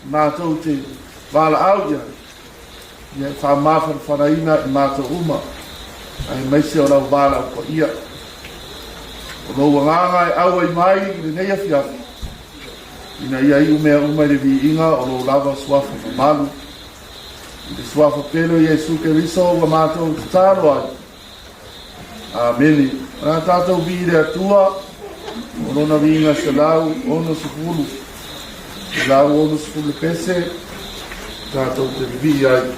matou te valaau i ai, ia e faamafanafanaina i matou uma, aemaise o lau valaau paia. O lou agaga e auai mai i lenei afiafi, ina ia iu mea uma i le viiga o lou lava suafa mamalu. I le suafa pele o Iesu Keriso ua matou tatalo ai. Amene. O le a tatou vii i le Atua, o Lona viiga 160, 160 le pese, tatou te vivii ai.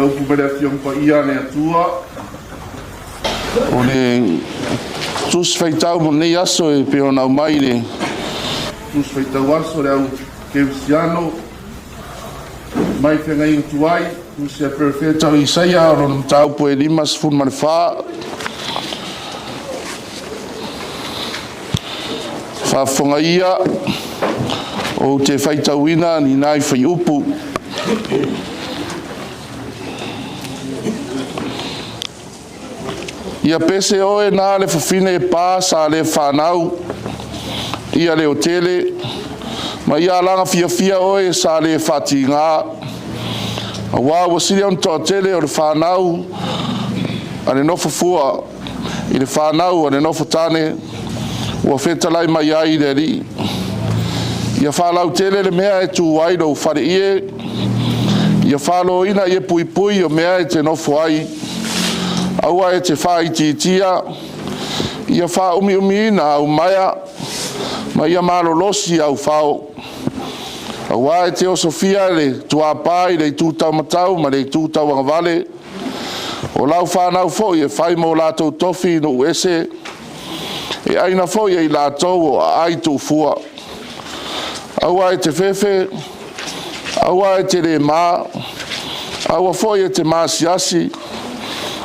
Na upu ma le Afioga Paia a le Atua. O le Tusi Faitau mo lenei aso e pei ona aumai i le Tusi Faitau Aso le Au Kerisiano mai Feagaiga Tuai, Tusi a Perofeta o Isaia, o lona mataupu e 54. Faafofoga ia, ou te faitauina ni nai fuaiupu. Ia pese oe na le fafine pa sa le fanau, ia leotele, ma ia alaga fiafia oe sa le faatiga, auā ua sili ona toatele o le fanau a le nofo fua i le fanau a le nofo tane ua fetalai mai ai le Alii. Ia faalautele le mea e tu ai lou faleie, ia faloina ie puipui o mea e te nofo ai, aua e te faaitiitia, ia faaumiumiina au maea, ma ia malolosi au fao. Auā e te osofia le tuapā i le itu taumatau ma le itu tauagavale, o lau fanau foi e fai mo latou tofi i nuu ese, e aina foi e i latou o aai tuufua. Aua e te fefe, aua e te lē mā, aua foi e te maasiasi,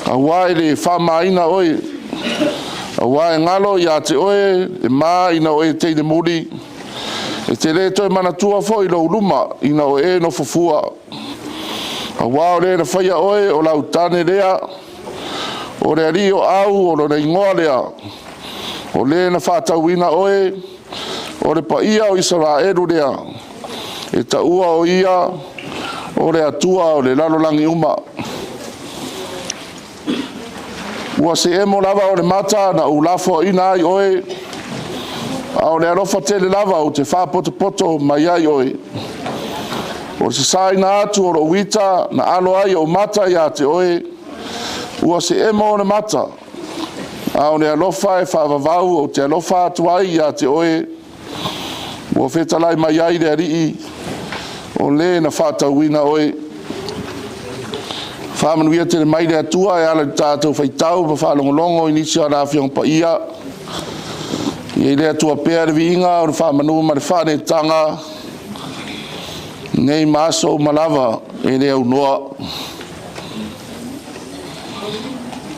auā e lē faamāina oe, auā e galo iā te oe le ma ina o e teine muli, e te lē toe manatua foi lou luma ina o e nofo fua. Auā o le na faia oe o lau tane lea, o le Alii o au o lona igoa lea, o le na faatauina oe, o le Paia o Isaraelu lea, e taua o ia o le Atua o le lalolagi uma. Ua seemo lava o le mata na ou lafoaina ai oe, a o le alofa tele lava ou te faapotopoto mai ai oe. O le sasaina atu o lou ita na alo ai ou mata iā te oe, ua seemo ona mata, a o le alofa e faavavau ou te alofa atu ai iā te oe, ua fetalai mai ai le Alii, o le na faatauina oe. Faamanuia tele mai le Atua e ala i le tatou faitau ma faalogologo i nisi o ana Afioga Paia. Ia i le Atua pea le viiga o le faamanu ma le faaneetaga, nei ma aso uma lava e le aunoa.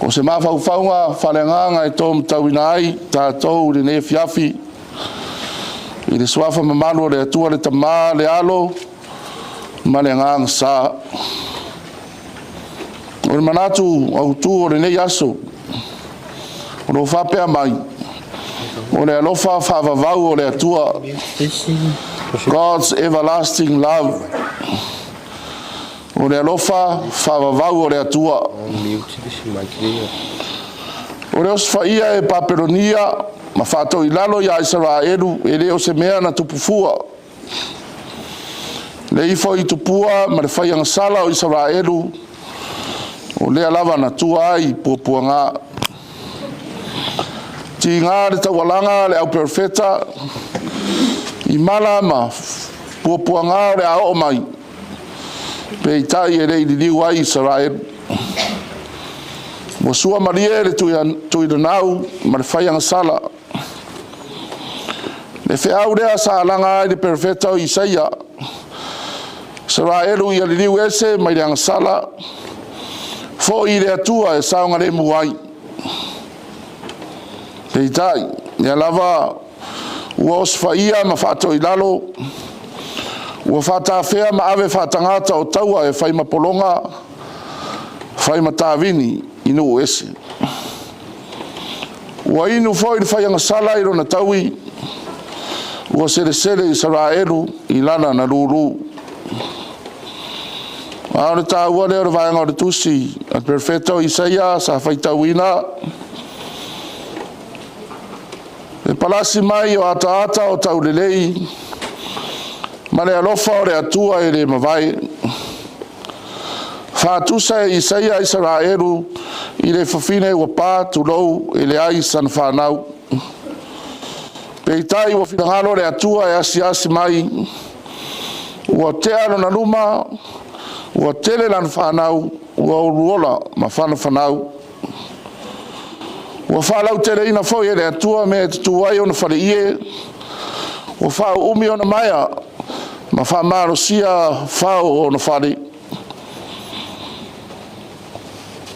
O se mafaufauga faaleagaga e taumatauina ai tatou i lenei afiafi, i le suafa mamalu o le Atua le Tamā, le Alo ma le Agaga Sa. O le manatu autū o lenei aso, o lo o faapea mai, o le alofa faavavau o le Atua, God's everlasting love. O le alofa faavavau o le Atua. O le osofaia e Papelonia ma faatoilalo iā Isaraelu e le o se mea na tupu fua. Le ifo i tupua ma le faiagasala o Isaraelu, o lea lava na tua ai puapuagā. Tigā le taualaga a le au perofeta i mala ma puapuagā o le a oo mai, peitai e le i liliu ai Isaraelu. Ua sua malie le tuilanau ma le faiagasala. Le feau lea sa alaga ai le perofeta o Isaia, Isaraelu ia liliu ese mai le agasala, fo'i i le Atua e saogalemu ai. Peitai, lea lava ua osofaia ma faatoilalo, ua faatafea ma ave faatagata o taua e fai ma pologa, fai ma tavini i nuu ese. Ua inu foi le faiagasala i lona taui, ua selesele Isaraelu i lana na lūlū. A o le taua lea o le vaega o le tusi a le perofeta o Isaia sa faitauina, le palasi mai o ataata o taulelei ma le alofa o le Atua e le mavae. Faatusa e Isaia Isaraelu i le fafine ua pa tulou e leai sana fanau. Peitai ua finagalo le Atua e asiasi mai, ua tea lona luma, ua tele lana fanau, ua uluola ma fanafanau. Ua faalauteleina foi e le Atua mea e tutū ai ona faleie, ua faauumi ona maea ma faamalosia fao o ona fale.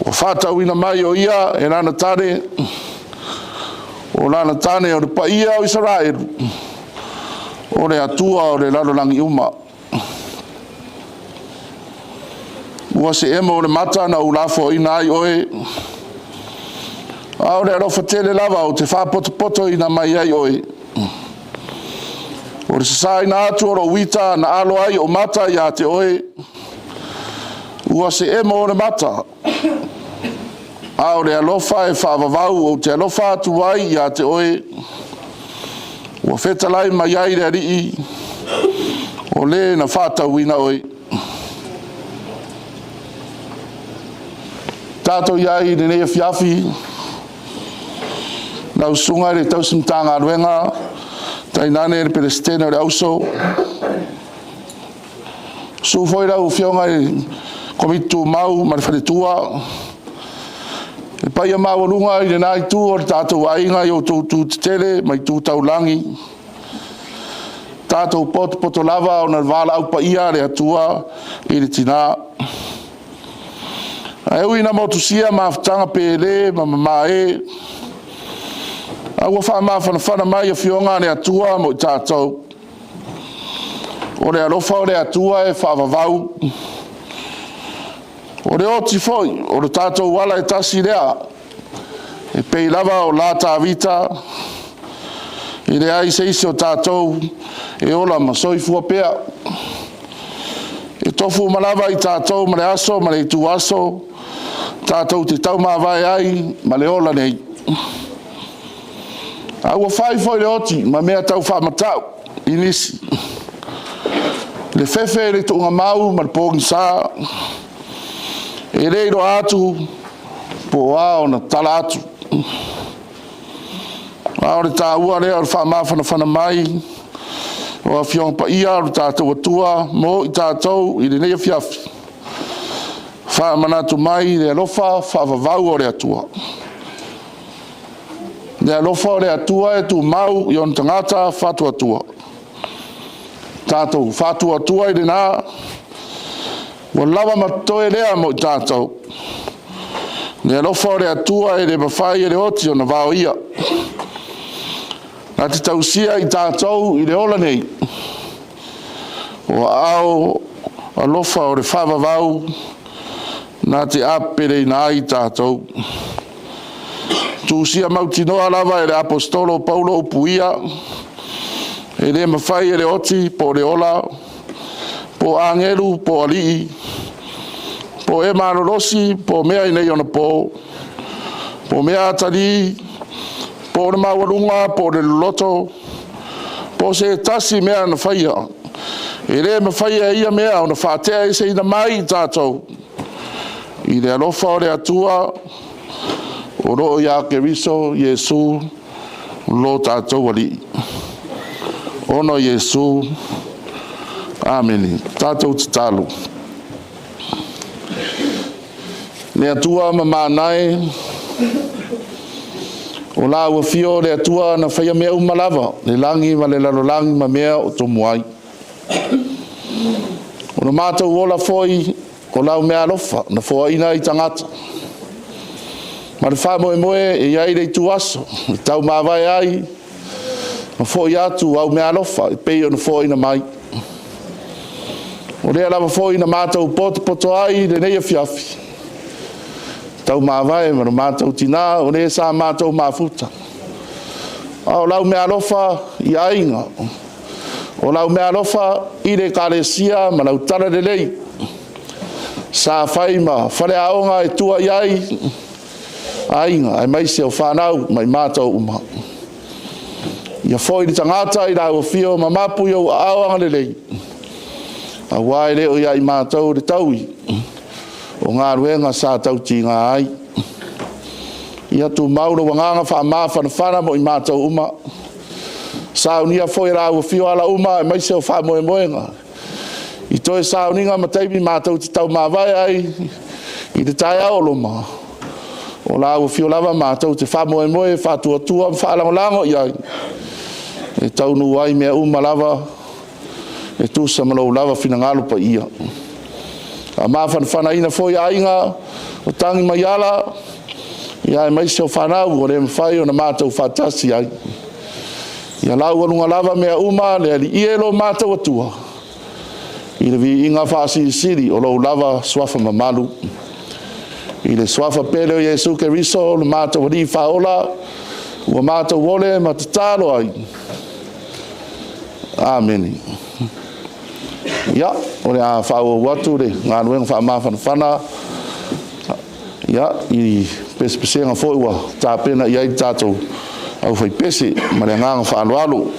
Ua faatauina mai o ia e lana tane, o lana tane o le paia o Isaraelu, o le Atua o le lalolagi uma. Ua se emo le mata na ou lafoaina ai oe, a o le alofa tele lava ou te faapotopotoina mai ai oe. O le sasaina atu o lou ita na alo ai ou mata ia te oe, ua se emo le mata, a o le alofa e faavavau ou te alofa atu ai ia te oe. Ua fetalai mai ai le Alii, o le na faatauina oe. Tatou i ai i lenei afiafi, lau susuga i le tausi Matagaluega, tainane le Peresetene o le Auso, susu foi lau Afioga i le Komiti Tumau ma le Faletua, le paia maualuga i lena itu o le tatou aiga i outou tu tetele ma itu taulagi, tatou potopoto lava ona o le valaau paia a le Atua i le tina. Ae ui ina motusia mafutaga pele ma mamae, a ua faamafanafana mai afioga a le Atua mo i tatou. O le alofa o le Atua e faavavau. O le oti foi o le tatou ala e tasi lea, e pei lava o la Tavita, e leai se isi o tatou e ola ma soifua pea. E tofu uma lava i tatou ma le aso ma le ituaso, tatou te taumavae ai ma le ola nei. A ua fai foi le oti ma mea tau faamatau i nisi, le fefe i le tuugamau ma le pogisa, e le iloa atu po o a ona tala atu. A o le taua lea o le faamafanafana mai o Afioga Paia a lo tatou Atua mo i tatou i lenei afiafi, faamanatu mai le alofa faavavau o le Atua. Le alofa o le Atua e tumau i ona tagata faatuatua. Tatou faatuatua i lena, ua lava ma totoe lea mo i tatou. Le alofa o le Atua e le mafai e le oti ona vaoia. Na te tausia i tatou i le ola nei, o aao alofa o le faavavau na te apeleina ai tatou. Tusia mautinoa lava e le Aposetolo o Paulo upu ia, e le mafai e le oti po o le ola, po o agelu po o alii, po o e malolosi po o mea i nei ona po, po o mea atalii, po o le maualuga po o le loloto, po o se tasi mea na faia, e le mafai e ia mea ona faateaeseina mai i tatou i le alofa o le Atua o lo o ia Keriso Iesu lo tatou Alii. Ona o Iesu. Amene. Tatou tatalo. Le Atua ma manae, o la ua fio le Atua na faia mea uma lava, le lagi ma le lalolagi ma mea o tomu ai. O le matou ola foi, o lau mea alofa, na foaina i tagata. Ma le faamoemoe e i ai le ituaso, e taumavae ai, ma foi atu au mea alofa e pei ona foaina mai. O lea lava foi na matou potopoto ai i lenei afiafi, taumavae ma le matou tinā o le sa matou mafuta. A o lau mea alofa i aiga, o lau mea alofa i le Ekalesia ma lau talalelei, sa fai ma faleaoga e tua i ai aiga aemaise o fanau mai matou uma. Ia foi le tagata i lau afio ma mapu i ou aao agalelei, aua e le o ia i matou le taui o galuega sa tautiga ai. Ia tumau lou agaga faamafanafana mo i matou uma. Saunia foi e lau afio ala uma aemaise o faamoemoega i toe sauniga ma taimi matou te taumavae ai I le taeao o loma, o la ua fio lava matou te faamoemoe, faatuatua ma faalagolago i ai, e taunuu ai mea uma lava e tusa ma lou lava finagalo paia. Faamafanafanaina foi aiga o tagi mai ala, ia aemaise o fanau ua le mafai ona matou faatasi ai. Ia laualuga lava mea uma le Alii e lo matou Atua, i le viiga faasilisili o lou lava suafa mamalu. I le suafa pele o Iesu Keriso lo matou Alii Faaola, ua matou ole ma tatalo ai. Amene. Ia, o le a faaauau atu le galuega faamafanafana ia, i pesepesega foi ua tapena i ai le tatou aufaipese ma le agaga faaaloalo.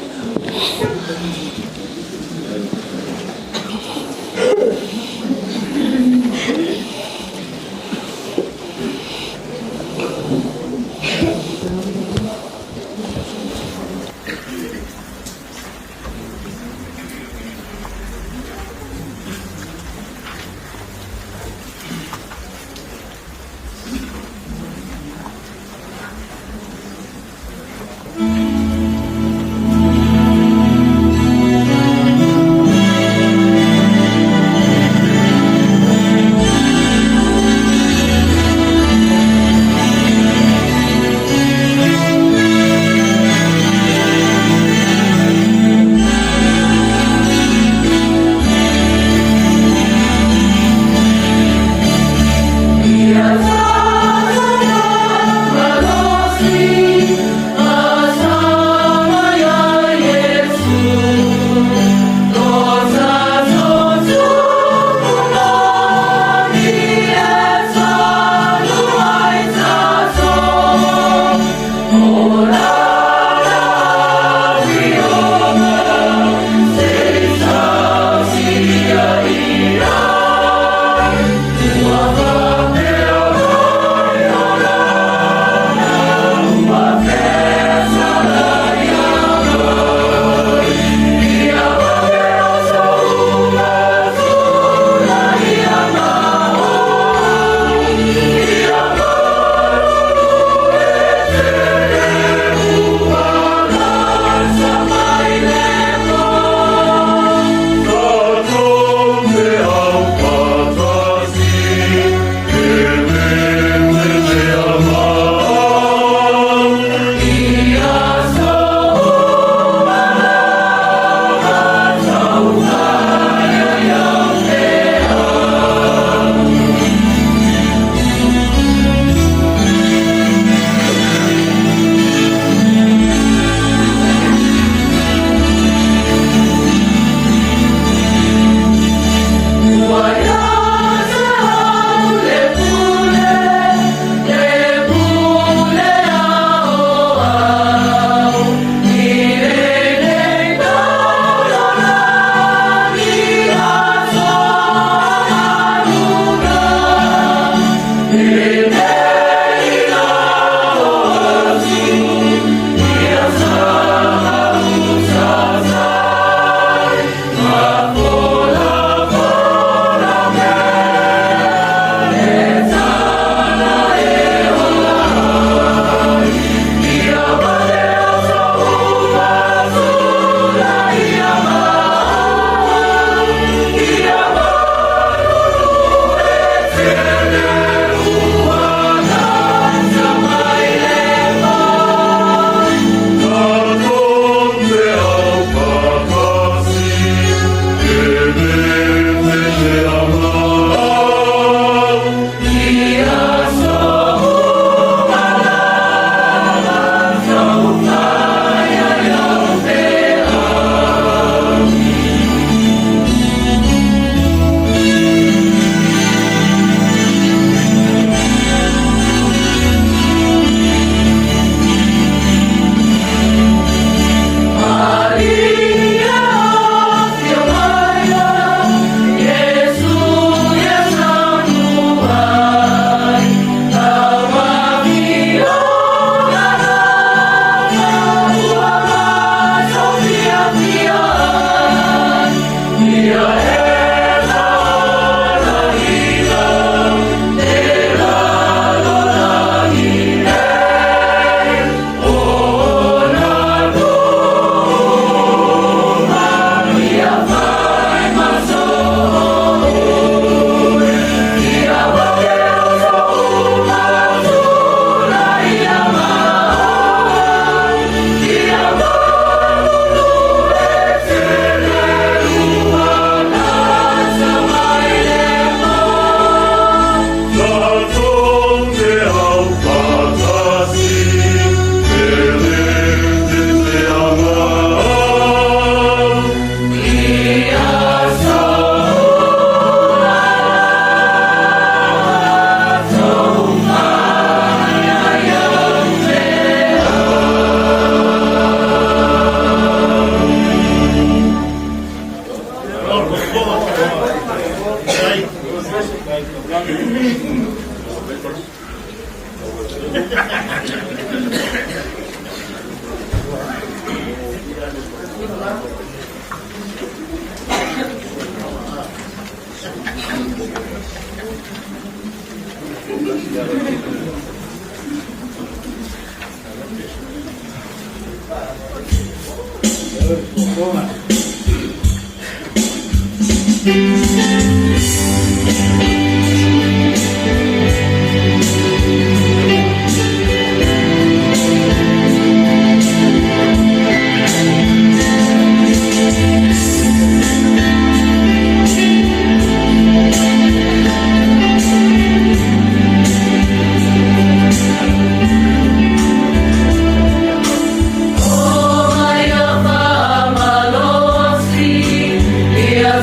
Ia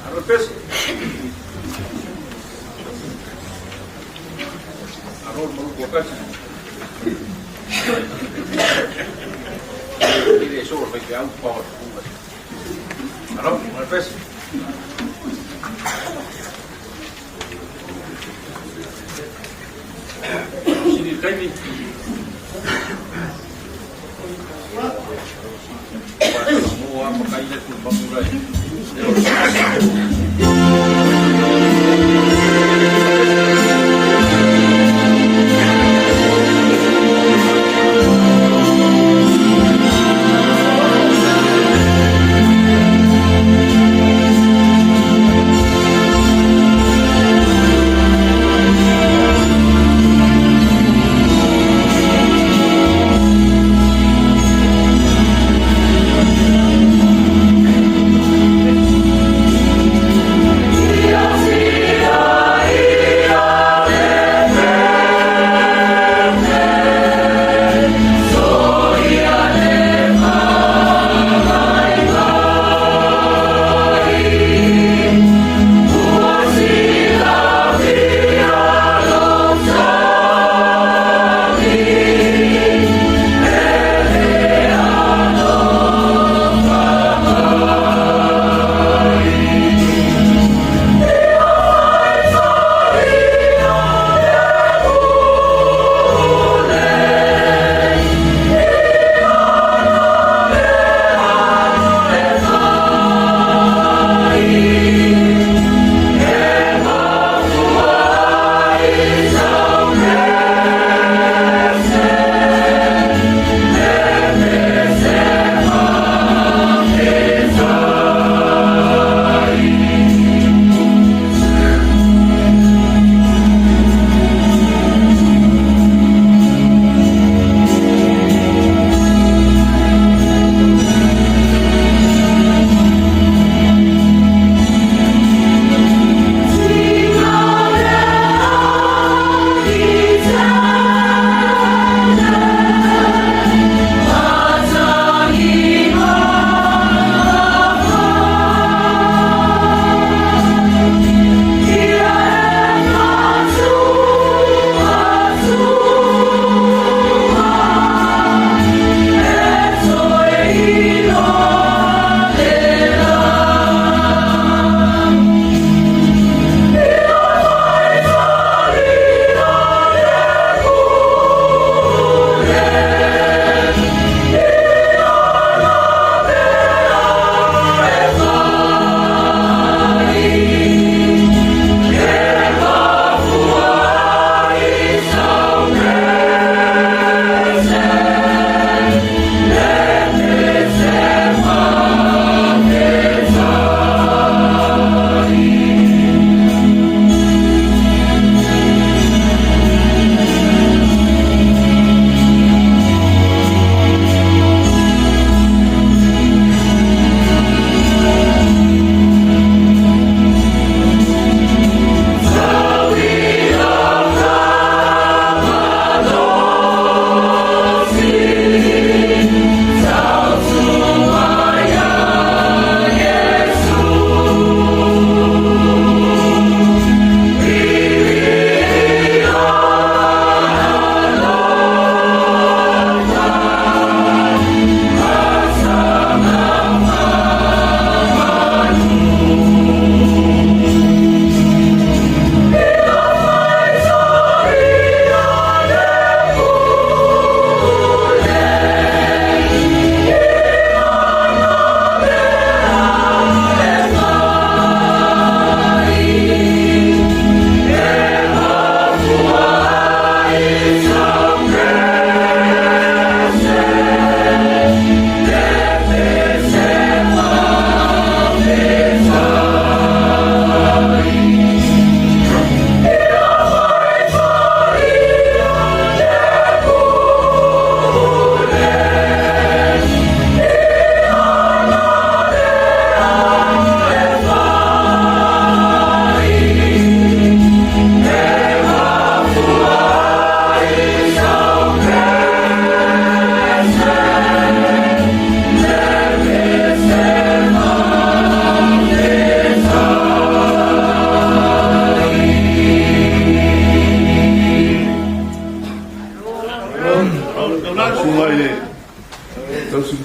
Alo pesi. Alo malu kuakasi. Ile so fai ke au pa. Alo, malu pesi. Sini kaimi. Mua makaile tu pamurai.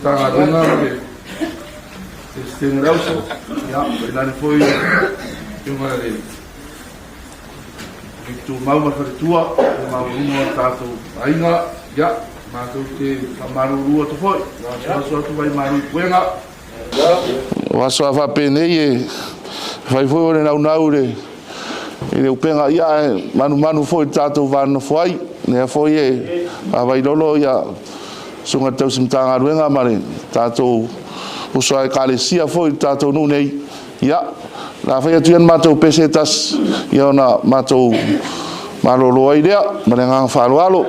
Matagaluega ma le Peresetene o le Auso, ia, tainane foi le Afioga i le Alii Tumau ma le Faletua, le maualuga o le tatou aiga, ia, matou te faamalulu atu foi, asuasu atu vai malu i puega. O aso a faapenei e fai foi o le naunau i le upega ia ae manumanu foi i le tatou va nonofo ai. Lea foi e vaavailolo ia susuga i le tausi Matagaluega ma le tatou uso a Ekalesia foi i le tatou nuu nei. Ia, o le a fai atu ia le matou pese e tasi, ia ona matou malolo ai lea ma le agaga faaaloalo.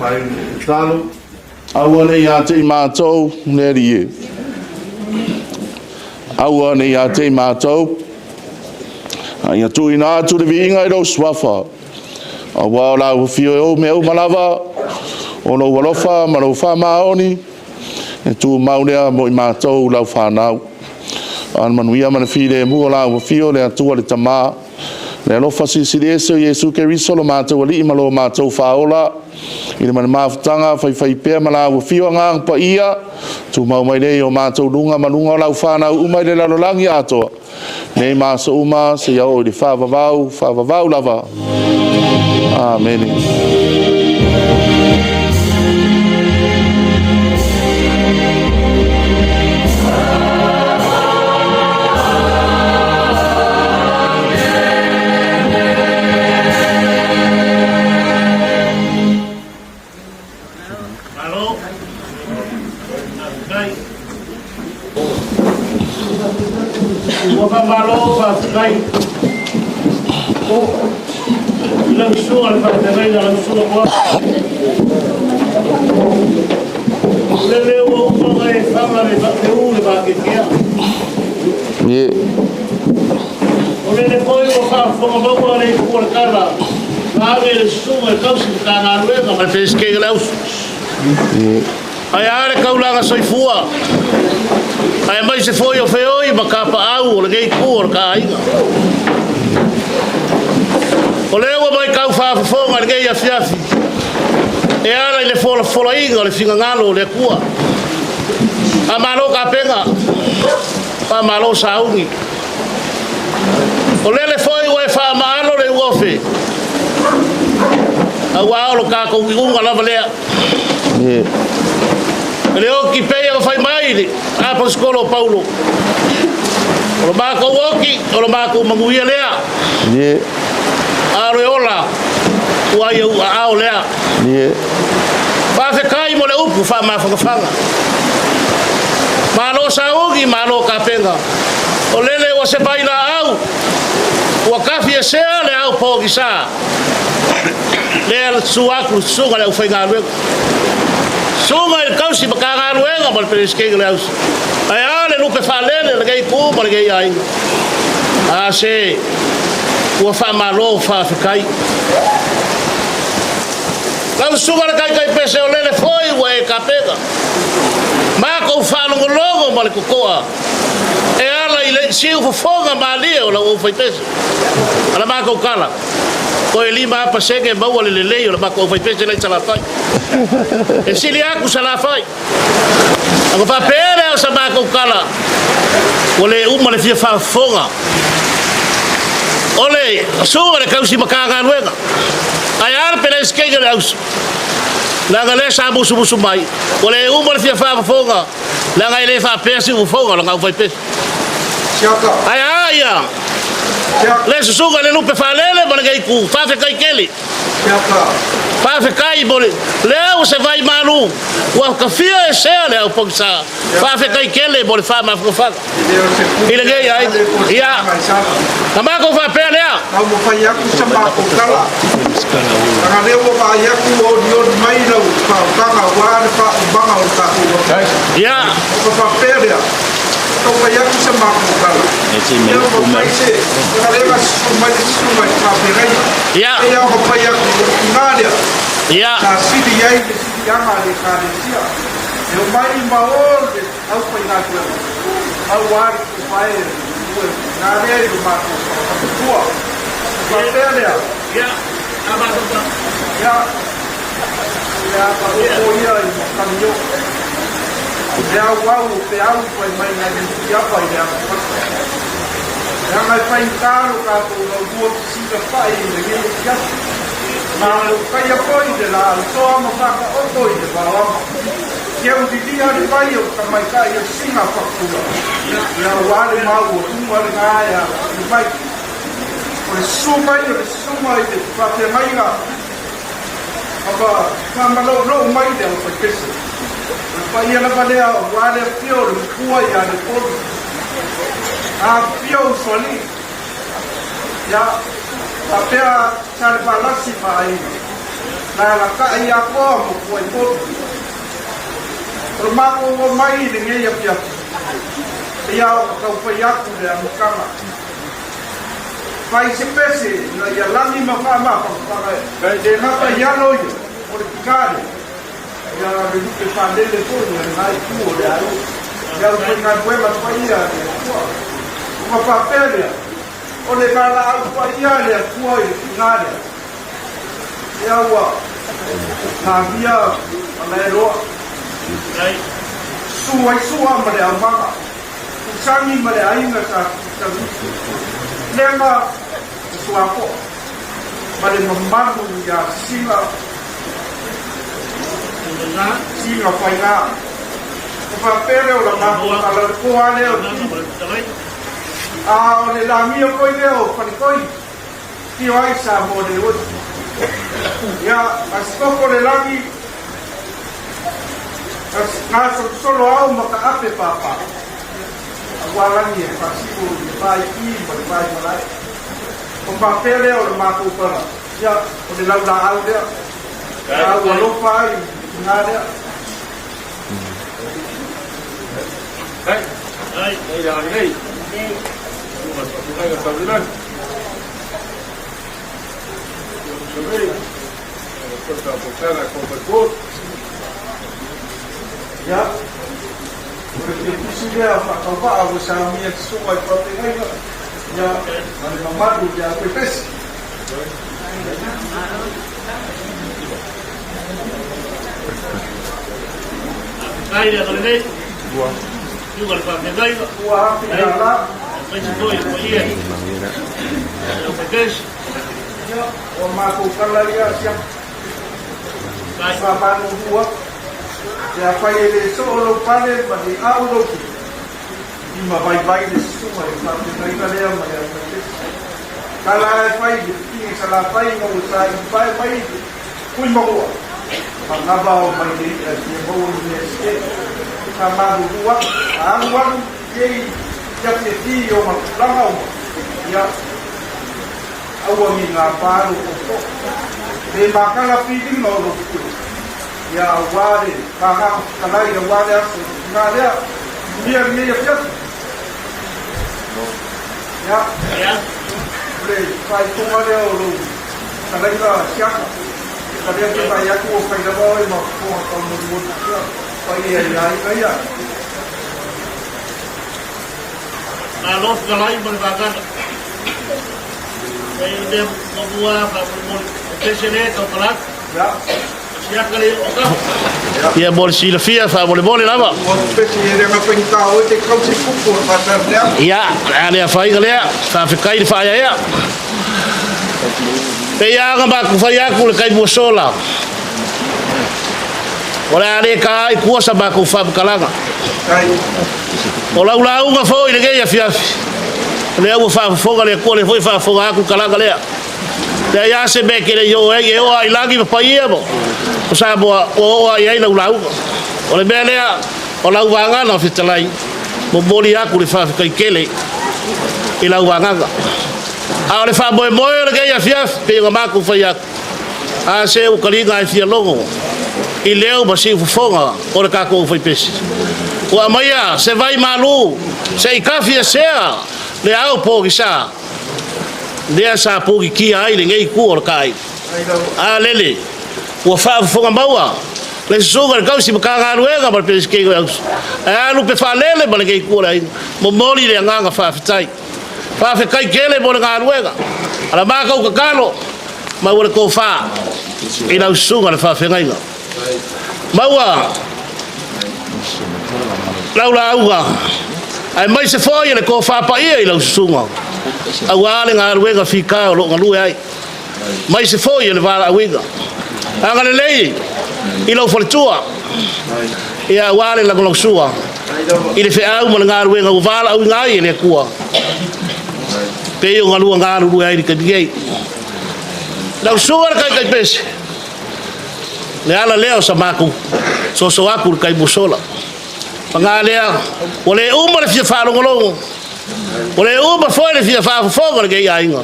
Tatalo. Aua ne i ia te i matou le Alii e. Aua ne i ia te i matou, a ia tuuina atu le viiga i lou suafa, auā o lau afio e ou mea uma lava, o lou alofa ma lou faamaoni, e tumau lea mo i matou lau fanau. A o le manuia ma le filemu o lau afio le Atua le Tama, le alofa silisili ese o Iesu Keriso lo matou Alii ma lo matou Faaola, i le mafutaga faifaipea ma lau afio Agaga Paia, tumau mai lea i o matou luga ma luga o lau fanau uma i le lalolagi atoa, nei ma aso uma seia oo i le faavavau, faavavau lava. Amene. Malo. Faafetai. Ua faamalo faafetai. I lau susuga le faafeagaiga lau susuga Moa. O le leo ua uma ona e faga le u le vakeikea. O lele foi ua faafofoga maua le itu o le tala na ave e le susuga i tausi Matagaluega ma le Peresetene o le Auso. Ae a le taulaga soifua, aemaise foi o feoi ma tapaau o lenei itu o le ta aiga. O lea ua matau faafofoga i lenei afiafi e ala i le folafolaina o le finagalo o le Atua. Faamalo tapena, faamalo sauni. O lele foi ua e faamaalo le uofe, auā o lo tatou iuga lava lea. E le oti pei ona fai mai le Aposetolo o Paulo, o lo matou oti, o lo matou manuia lea. A o le ola, ua i ou aao lea. Faafetai mo le upu faamafanafana. Malo sauni, malo tapena. O lele ua se vailaau, ua tafi esea le ao pogisa. Lea susu atu le susuga i le aufaigaluega. Susuga i le tausi Matagaluega ma le Peresetene o le Ausi. Ae a le lupe faalele o lenei itu ma lenei aiga. A se ua faamalo faafetai. Lau susuga i le Taitaipese o lele foi ua e tapena. Matou faalogologo ma le totoa e ala i le siufofoga malie o lau aufaipese. A la matou tala, toe 5% maua le lelei o le matou aufaipese la i Salafai. E sili atu Salafai. Ona faapea lea o sa matou tala, ua le uma le fia faafofoga o le susuga i le tausi Matagaluega. Ae a le Peresetene o le Auso? Leaga lea sa musumusu mai, ua le uma le fia faafofoga, leaga e le faapea siufofoga o lana aufaipese. Ae a ia le susuga i le lupe faalele ma lenei itu, faafetai tele. Faafetai mo le lea ua se vai malu ua tafia esea le aupogisa. Faafetai tele mo le faamafanafana i lenei aiga. Ia, na matou faapea lea. Taumafai atu sa matou tala. Leaga lea ua vaai atu ua olioli mai lau faautaga aua le faaumaga o le tatou atunuu. Ia. Ona faapea lea, taumafai atu sa matou tala. Ia ua fai se, leaga lea na susu mai le susuga i le faafeagaiga. Ia. Pei lava ona fai atu, o le tina lea. Ia. Sa sili ai le siliaga a le Ekalesia. E omai ma o le aufaigaluega aua le tuufae e le tina lea i lo matou matua. Faapea lea. Ia, a matou tala. Ia, le a taoto ia i makalio. Le auau o peau fai mai nai Mutiapa i le aso fasa. Leaga e faigata lo tatou laulua fesilafai i lenei afiafi. Matou faia foi le laau toa ma faataoto i le vaoama. Keu lilia le vai o le tamaitai o Sina Fakula, ia aua le maualuga lena e alafio mai. O le susu mai o le susuga i le faafeagaiga ma faamaloulou mai le aufaipese. O le paia lava lea aua le afio o le Matua ia Lepolu. Afifio usoalii, ia faapea Salevalasi ma aiga. Alaalatai Akoa ma Fuaifolu. O le matou omai i lenei afiafi, ia ona tau fai atu le amataga. Fai se pese ina ia lagi ma faamafanafana e le gata i alo ia o le pika lea, ia le lupe faalele foi a lena itu o le aiga, le aufaigaluega paia a le Atua. Ona faapea lea, o le valaau paia a le Atua i le pika lea, Ia ua tavia Malaeloa, Susu ai Sua ma le aumaga, Pusani ma le aiga sa Tuisamisi, Lega ma Suapoa, ma le mamalu ia Sila, Sila Faiga. Ua faapea lea o la matou tala le koa lea o le tino. A o le lagia foi lea o Faletoi. Tio ai Samoa le oi. Ia, a sitoko le lagi, gasolosolo ao ma ka ape pāpā. Aua lagi e faasiu i le vai i ma le vai malae. O faapea lea o le matou tala, ia, o le laulaau lea. A ua alofa ai i le tina lea. Ai, ai, ai, ai, ai. Ia, o le fia tusi lea faatauvaa ua saunia te susuga i faafeagaiga, ia, ma le mamalu ia Pepesi. Ua afe ia la. Ia, o matou tala ia siaka. Faamanu atu. Pe afai e le soo lou pale ma le au lou pito, lima vaivai le susuga i le faafeagaiga lea ma le aufaipesi. Tala e fai i le pipigi salafai ina ua saili pae mai le Tuimaroa, manava ao mai le i'a e fia maua ni mea sese. Faamalulu atu, a alualu i ia fiafia i ona tulaga uma, ia, aua ni gapa lou tootoo. Le makala piliga o lou pule, ia auā le Agaga Fetalai auā le aso i le tina lea, manuia lenei afiafi. Ia, o le faaipoga lea o lou fetalaiga siaka, ka lea te vaai atu ua fai lava oe ma fofoga taumolimoli ia paia i aiga ia. Malo fetalai ma le vagana. Nei mea muamua faamolemole, e pese lea e tautala atu. Ia. Siaka le o ka. Ia mo le silafia faamolemole lava. Ia, a le afaina lea, faafetai le faaeaea. Pei lava ona matou fai atu le taimi ua sola, o le a le ta ai tua sa matou faamatalaga. O lau lauga foi i lenei afiafi, o lea ua faafofoga le Atua, o lea foi e faafofoga atu le talaga lea. Leai lava se mea e te le i oo ai, e oo lava i lagi ma paia ma Samoa, ua oo lava i ai lau lauga. O le mea lea, o lau vagana fetalai, momoli atu le faafetai tele i lau vagana. A o le faamoemoe o lenei afiafi, pei ona matou fai atu, a se ua taliga e fia logo i leo ma siufofoga o le tatou aufaipese. Ua aumaia se vai malu se i tafiesea le ao pogisa lea sa pugitia ai lenei itu o le tai. A lele, ua faafofoga maua le susuga i le tausi Matagaluega ma le Peresetene o le Ausi, ae alu pe faalele ma lenei itu o le aiga, momoli le agaga faafetai. Faafetai tele mo le galuega. A la matou tatalo, maua le tofa i lau susuga i le faafeagaiga. Maua lau lauga aemaise foi le tofa paia i lau susuga aua le galuega fita o lo o galue ai, aemaise foi o le valaauina. Agalelei i lou faletua, ia aua le lagolagosua i le feau ma le galuega ua valaauina ai e le Atua, pei o galua galulue ai i le taimi nei. Lau susuga i le Taitaipese, le ala lea o sa matou soso atu i le taimi ua sola. Paga lea, ua le uma le fia faalogologo, ua le uma foi le fia faafofoga o lenei aiga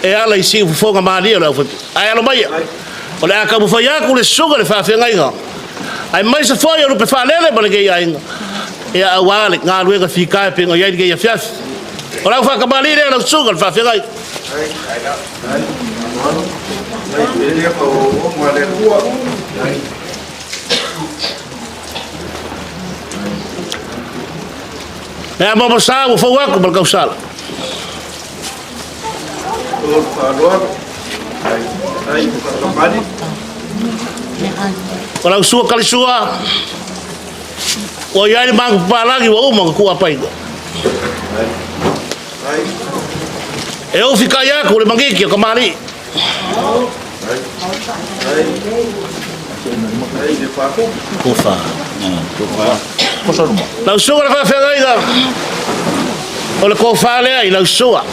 e ala i siufofoga malie o le aufaipea. Ae alo maia, O le a taumafai atu le susuga i le faafeagaiga, aemaise foi o lupe faalele ma lenei aiga, ia aua le galuega fita e pei ona i ai lenei afiafi. O lau faatamalii lea lau susuga i le faafeagaiga. E a maua sa ua fou atu ma le tausala. O lau sua kalisua, ua i ai le magu papalagi ua uma ona tuuapaina. E ufi kai aku le magiki o kamali'i. Lau susuga le faafeagaiga, o le kofa lea i lau susuga.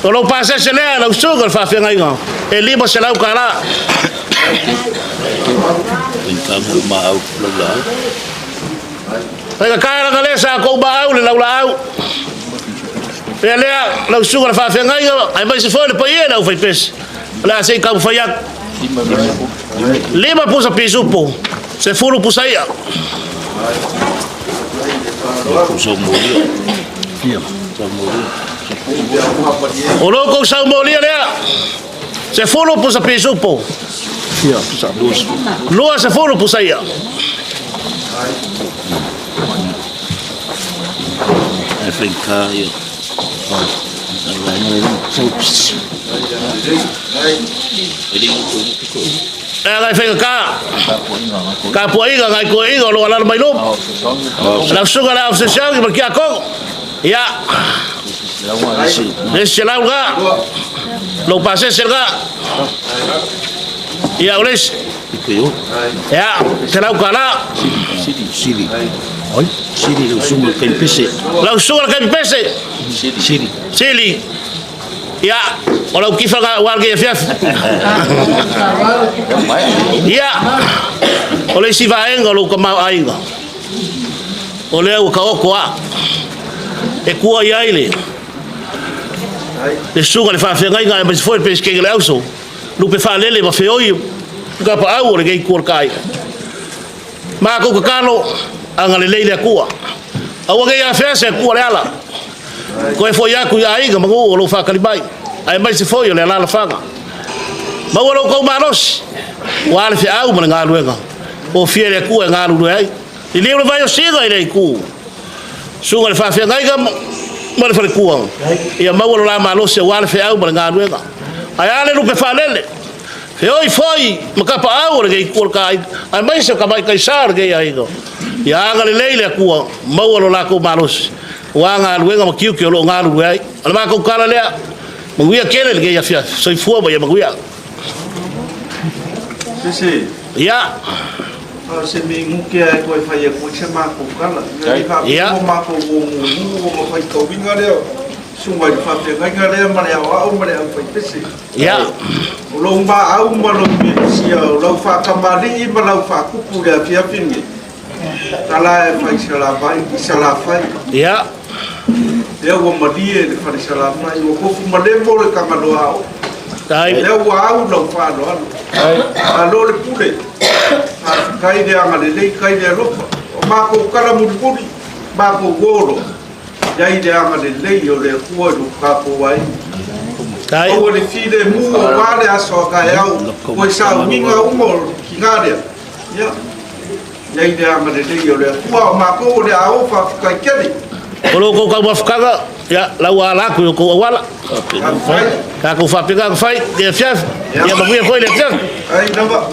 O lou pasese lea lau susuga le faafeagaiga, e $500. Faigata laga lea sa kou maau le laulaau. Pea lea lau susuga le faafeagaiga, aemaise foi le paia i le aufaipese. O le a se i taumafai atu. 5 pusa pisupo, 10 pusa ia. O lo kou saumolia lea, 10 pusa pisupo, 20 pusa ia. E agai faigata tapuaiga nai toeaiga o lo o alaala mai luma. Lau susuga i le Ao Fesoasoani ma le Tiakono, ia, le isi 100 lena, lou pasese lena, ia o le isi, ia, $100. Lau susuga i le Kaimipese, Sili, ia, o lau kifa lena aua lenei afiafi. Ia, o le isi vaega o lou tamaoaiga, o lea ua taoto lava, e tua i ai le susuga i le faafeagaiga aemaise foi le Peresetene o le Auso, lupe faalele ma feoi tapaau o lenei itu o le taaiga. Matou tatalo, agalelei le Atua. Aua ne i afea se Atua le ala. Toe foi atu i aiga ma nuu o lo o faatali mai, aemaise foi o le alaalafaga. Maua lo outou malosi, ua le feau ma le galuega, o fia le Atua e galulue ai. Liliu le vai o Siga i le itu, susuga i le faafeagaiga ma le faletua, ia maua lo la malosi aua le feau ma le galuega. Ae a le lupe faalele, feoi foi ma tapaau o lenei itu o le taaiga, aemaise o tamaitai sa o lenei aiga. Ia agalelei le Atua, maua lo latou malosi, aua galuega ma tiute o lo o galulue ai. O le matou tala lea, manuia tele lenei afiafi, soifua ma ia manuia. Sese. Ia. O se minute a e toe fai atu ai se matou tala. Ia le faapea o matou o mumu o ma faitauina lea. Susuga i le faafeagaiga lea ma le aoao ma le aufaipese. Ia. O lou maau ma lou metosia, o lau faatamalii ma lau faatupu i le afiafi lenei. Tala e fai Salafai, i Salafai. Ia. Lea ua malie le fale Salafai, ua tofu malemo le Tagaloa ao. Lea ua au lau faaaloalo. Malo le pule, faafetai le agalelei, tai le alofa. O matou tala mulimuli, matou olo, iai le agalelei o le Atua i lo tatou aiga. Aua le filemu aua le aso a taeao, toe sauniga uma o tina lea. Ia, iai le agalelei o le Atua, o matou o le a o faafetai tele. O lo outou taumafataga, ia, lau ua ala atu i outou auala. Tatou faapena ona fai, le afiafi, ia manuia foi le afiafi. Ai lava.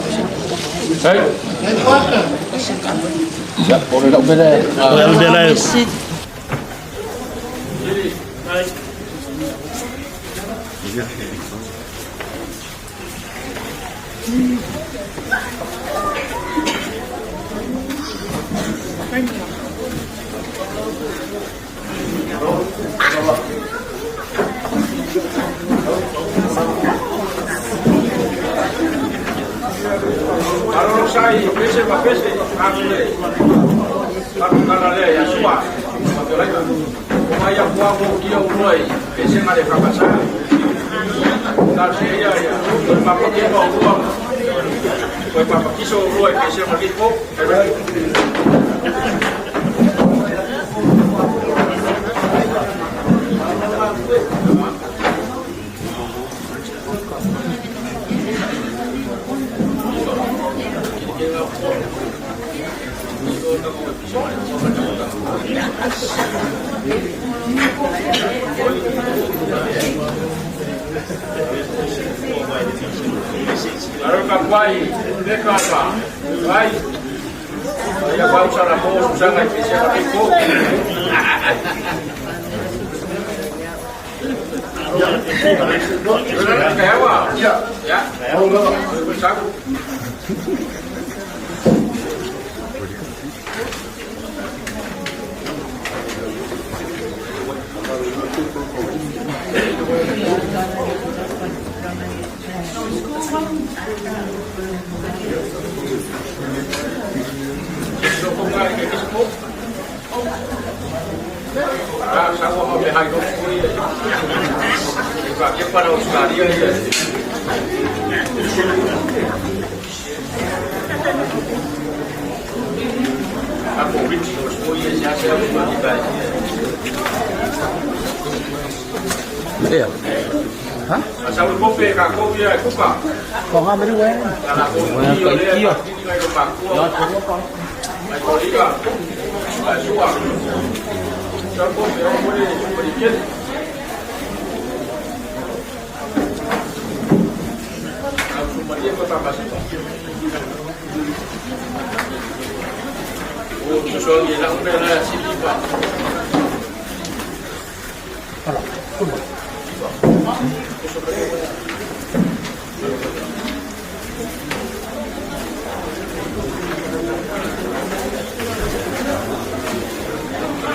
Mai aku a mo kia ulua i pesega le fakasa. Talosia ia ia toe papakino ulua. Toe papakiso ulua i pesega lipo. Aro ka kwai le ka pa. Vai. Ia vau sa la mo sanga i pesega lipo. Ya. Ya. Ia. Ha? Sa ulu kope ka ko ia e kuka. Ko ngā meri wē. La ko Wē, i o kai le kia. ngai lo pakua. Ai ko liga. Ai sua. Sa kope o mo le ko i kele. Au su maria ko ta pasi. O so so i la umbe la si pa. Ala, kuma.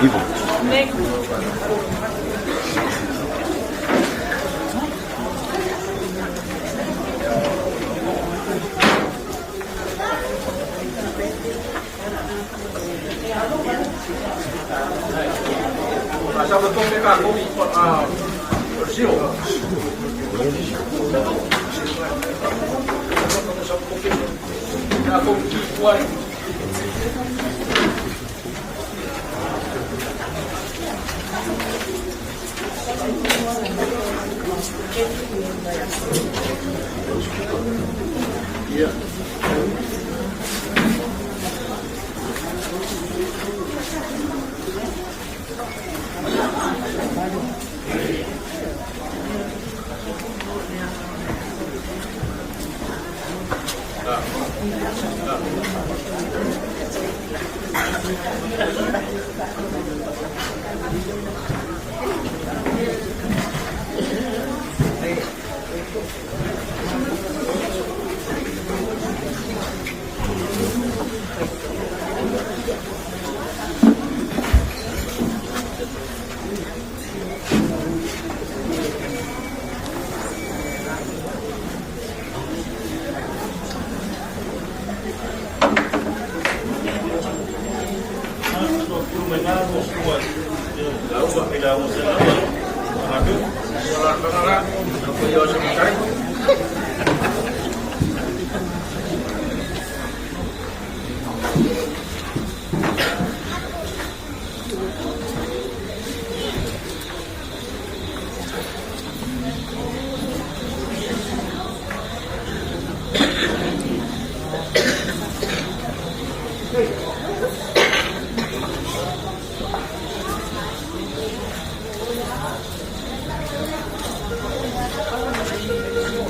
Ivo. Sa ko kope ka ko i a o sio. Ka ko ki kuai.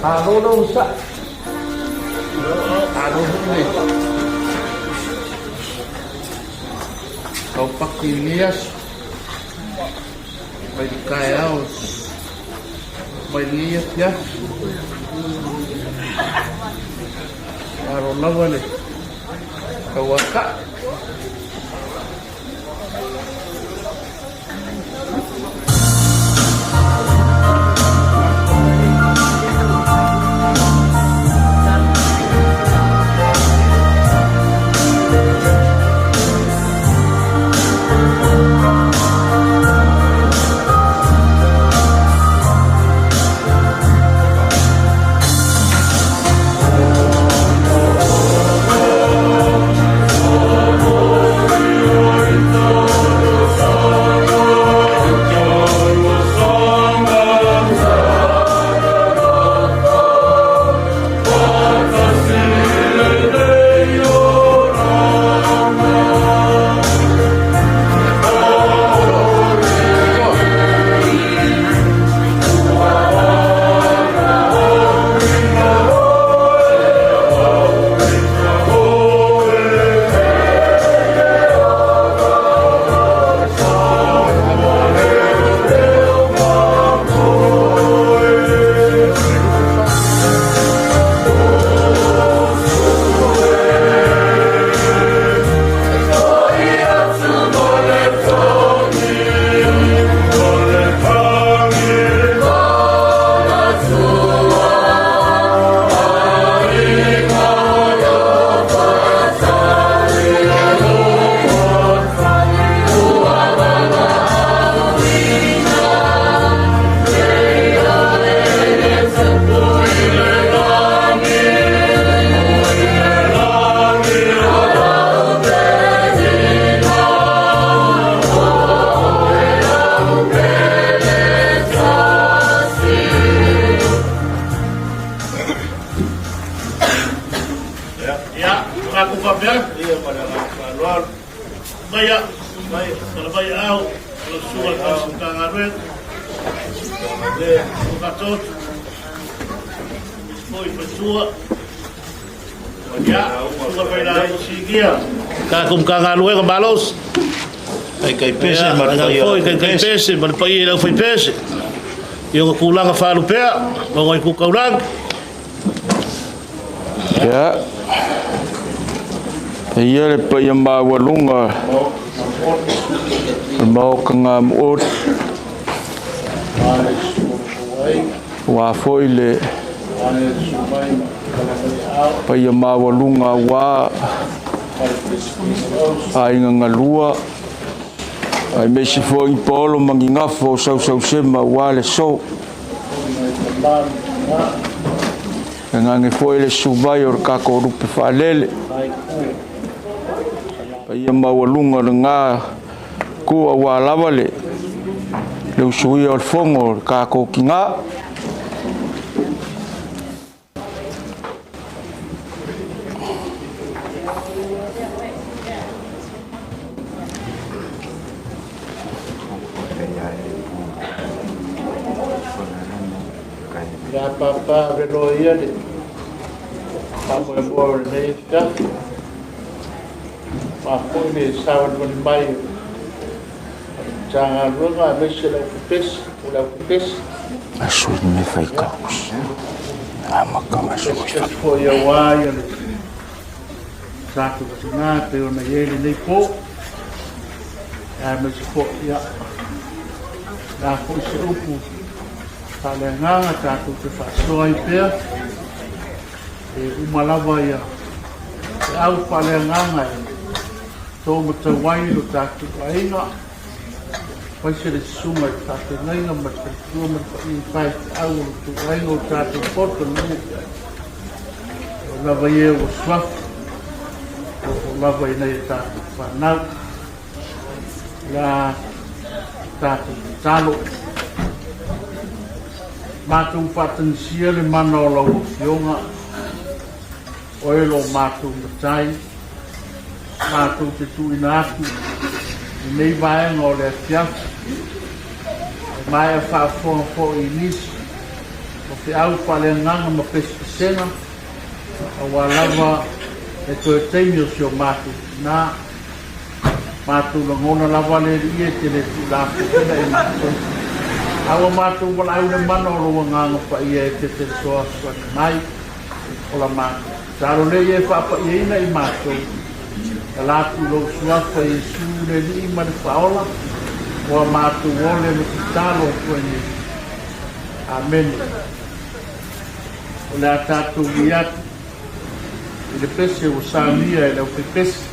Alo sa. Alo ni. Kau pakilias. Mai kaya mai lias ya. Aro lava le. Kau aka. Talavai aao o lau susuga i le Tausi Matagaluega, le Ulugatootu, foi faletua, ia, susuga Failauga Sinia, tatou Matagaluega malosi. Kaikai pese ma le paia o Kaikai pese ma le paia i le aufaipese i ona tulaga faalupea ma ona itu taulagi. Ia, e ia le paia maualuga o le Maota Gamuoli, aua foi le paia maualuga aua aiga galua, aemaise foi ni paolo ma ni gafa o sausausema aua le aso. E gage foi le susu mai o le tatou lupe faalele, paia maualuga o lena itu aua lava le usuia o le fono a le tatou tina. Ia papa velo ia le faamoemoe o lenei afiafi. Faafoi le savalivali mai o le Matagaluega aemaise le aufaipeche, o le aufaipeche. Pesepese foi aua ia le tatou tina e pei ona i ai lenei po. Aemaise foi ia le a foi se upu faaleagaga tatou te faasoa ai pea. E uma lava ia feau faaleagaga e to matau ai lo tatou aiga, aemaise le susuga i le faafeagaiga ma le faletua ma le paia i faifeau o lo outou aiga o tatou poto lenei afiafi. O lava ia ua suafa, o lava i nai a tatou fanau. O le a tatou tatalo. Matou faatagisia le mana o lau Afioga, oe lo matou Matai, matou te tuuina atu lenei vaega o le afiafi, e maea faafofoga foi i nisi o feau faaleagaga ma pesepesega, aua lava le toe taimi o si o matou tina. Matou lagona lava le Alii e te le tuulafoaiina i matou. A ua matou valaau i le mana o lou Agaga Paia e te fesoasoani mai, o la matou tatalo lea ia e faapaiaina i matou, e ala atu i lou Suafa Iesu le Alii ma le Faaola, ua matou ole ma tatalo atu ai nei. Amene. O le a tatou ui atu i le pese ua saunia e le aufaipese.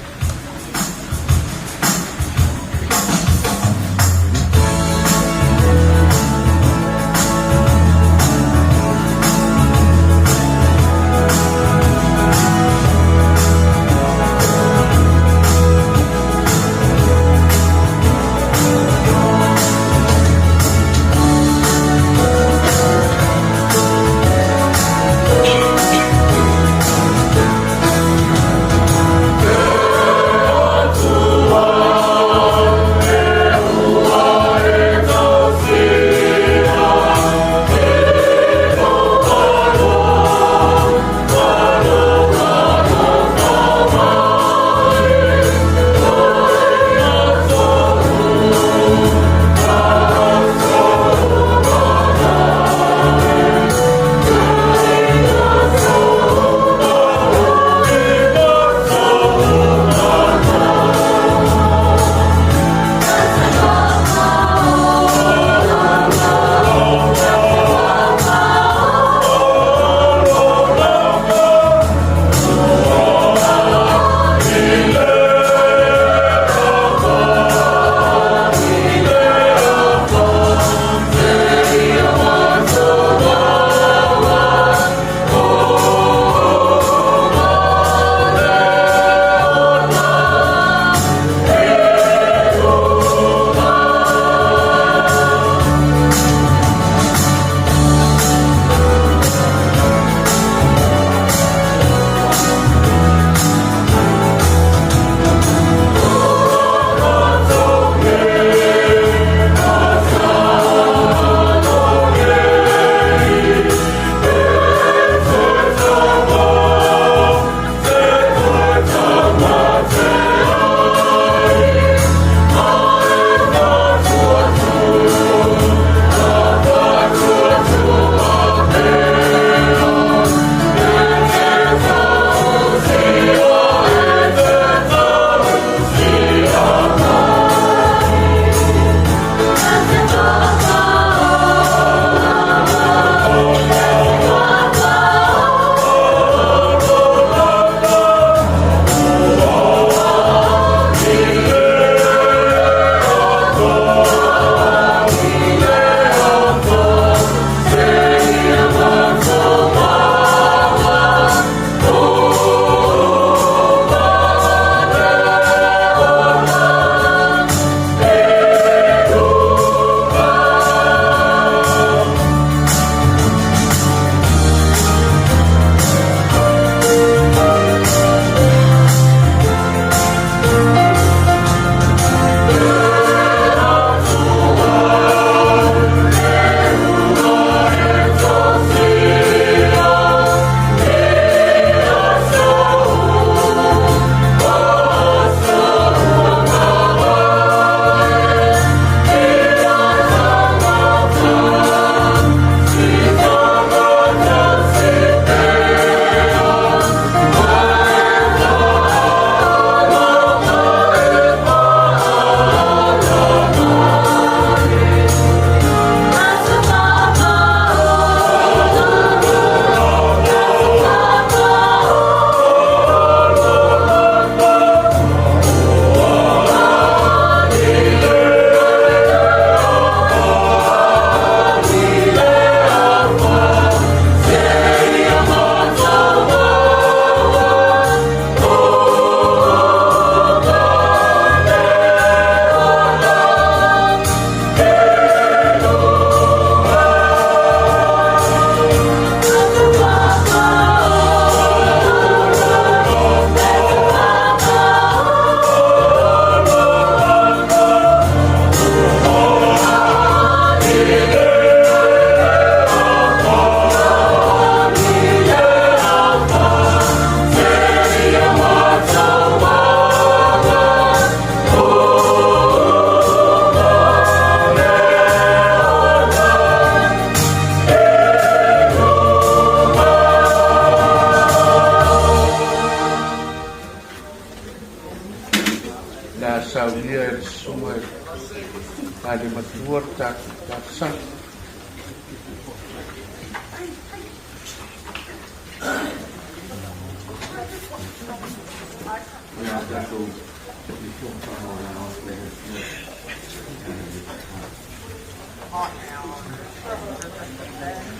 A le matua le tatou talosaga.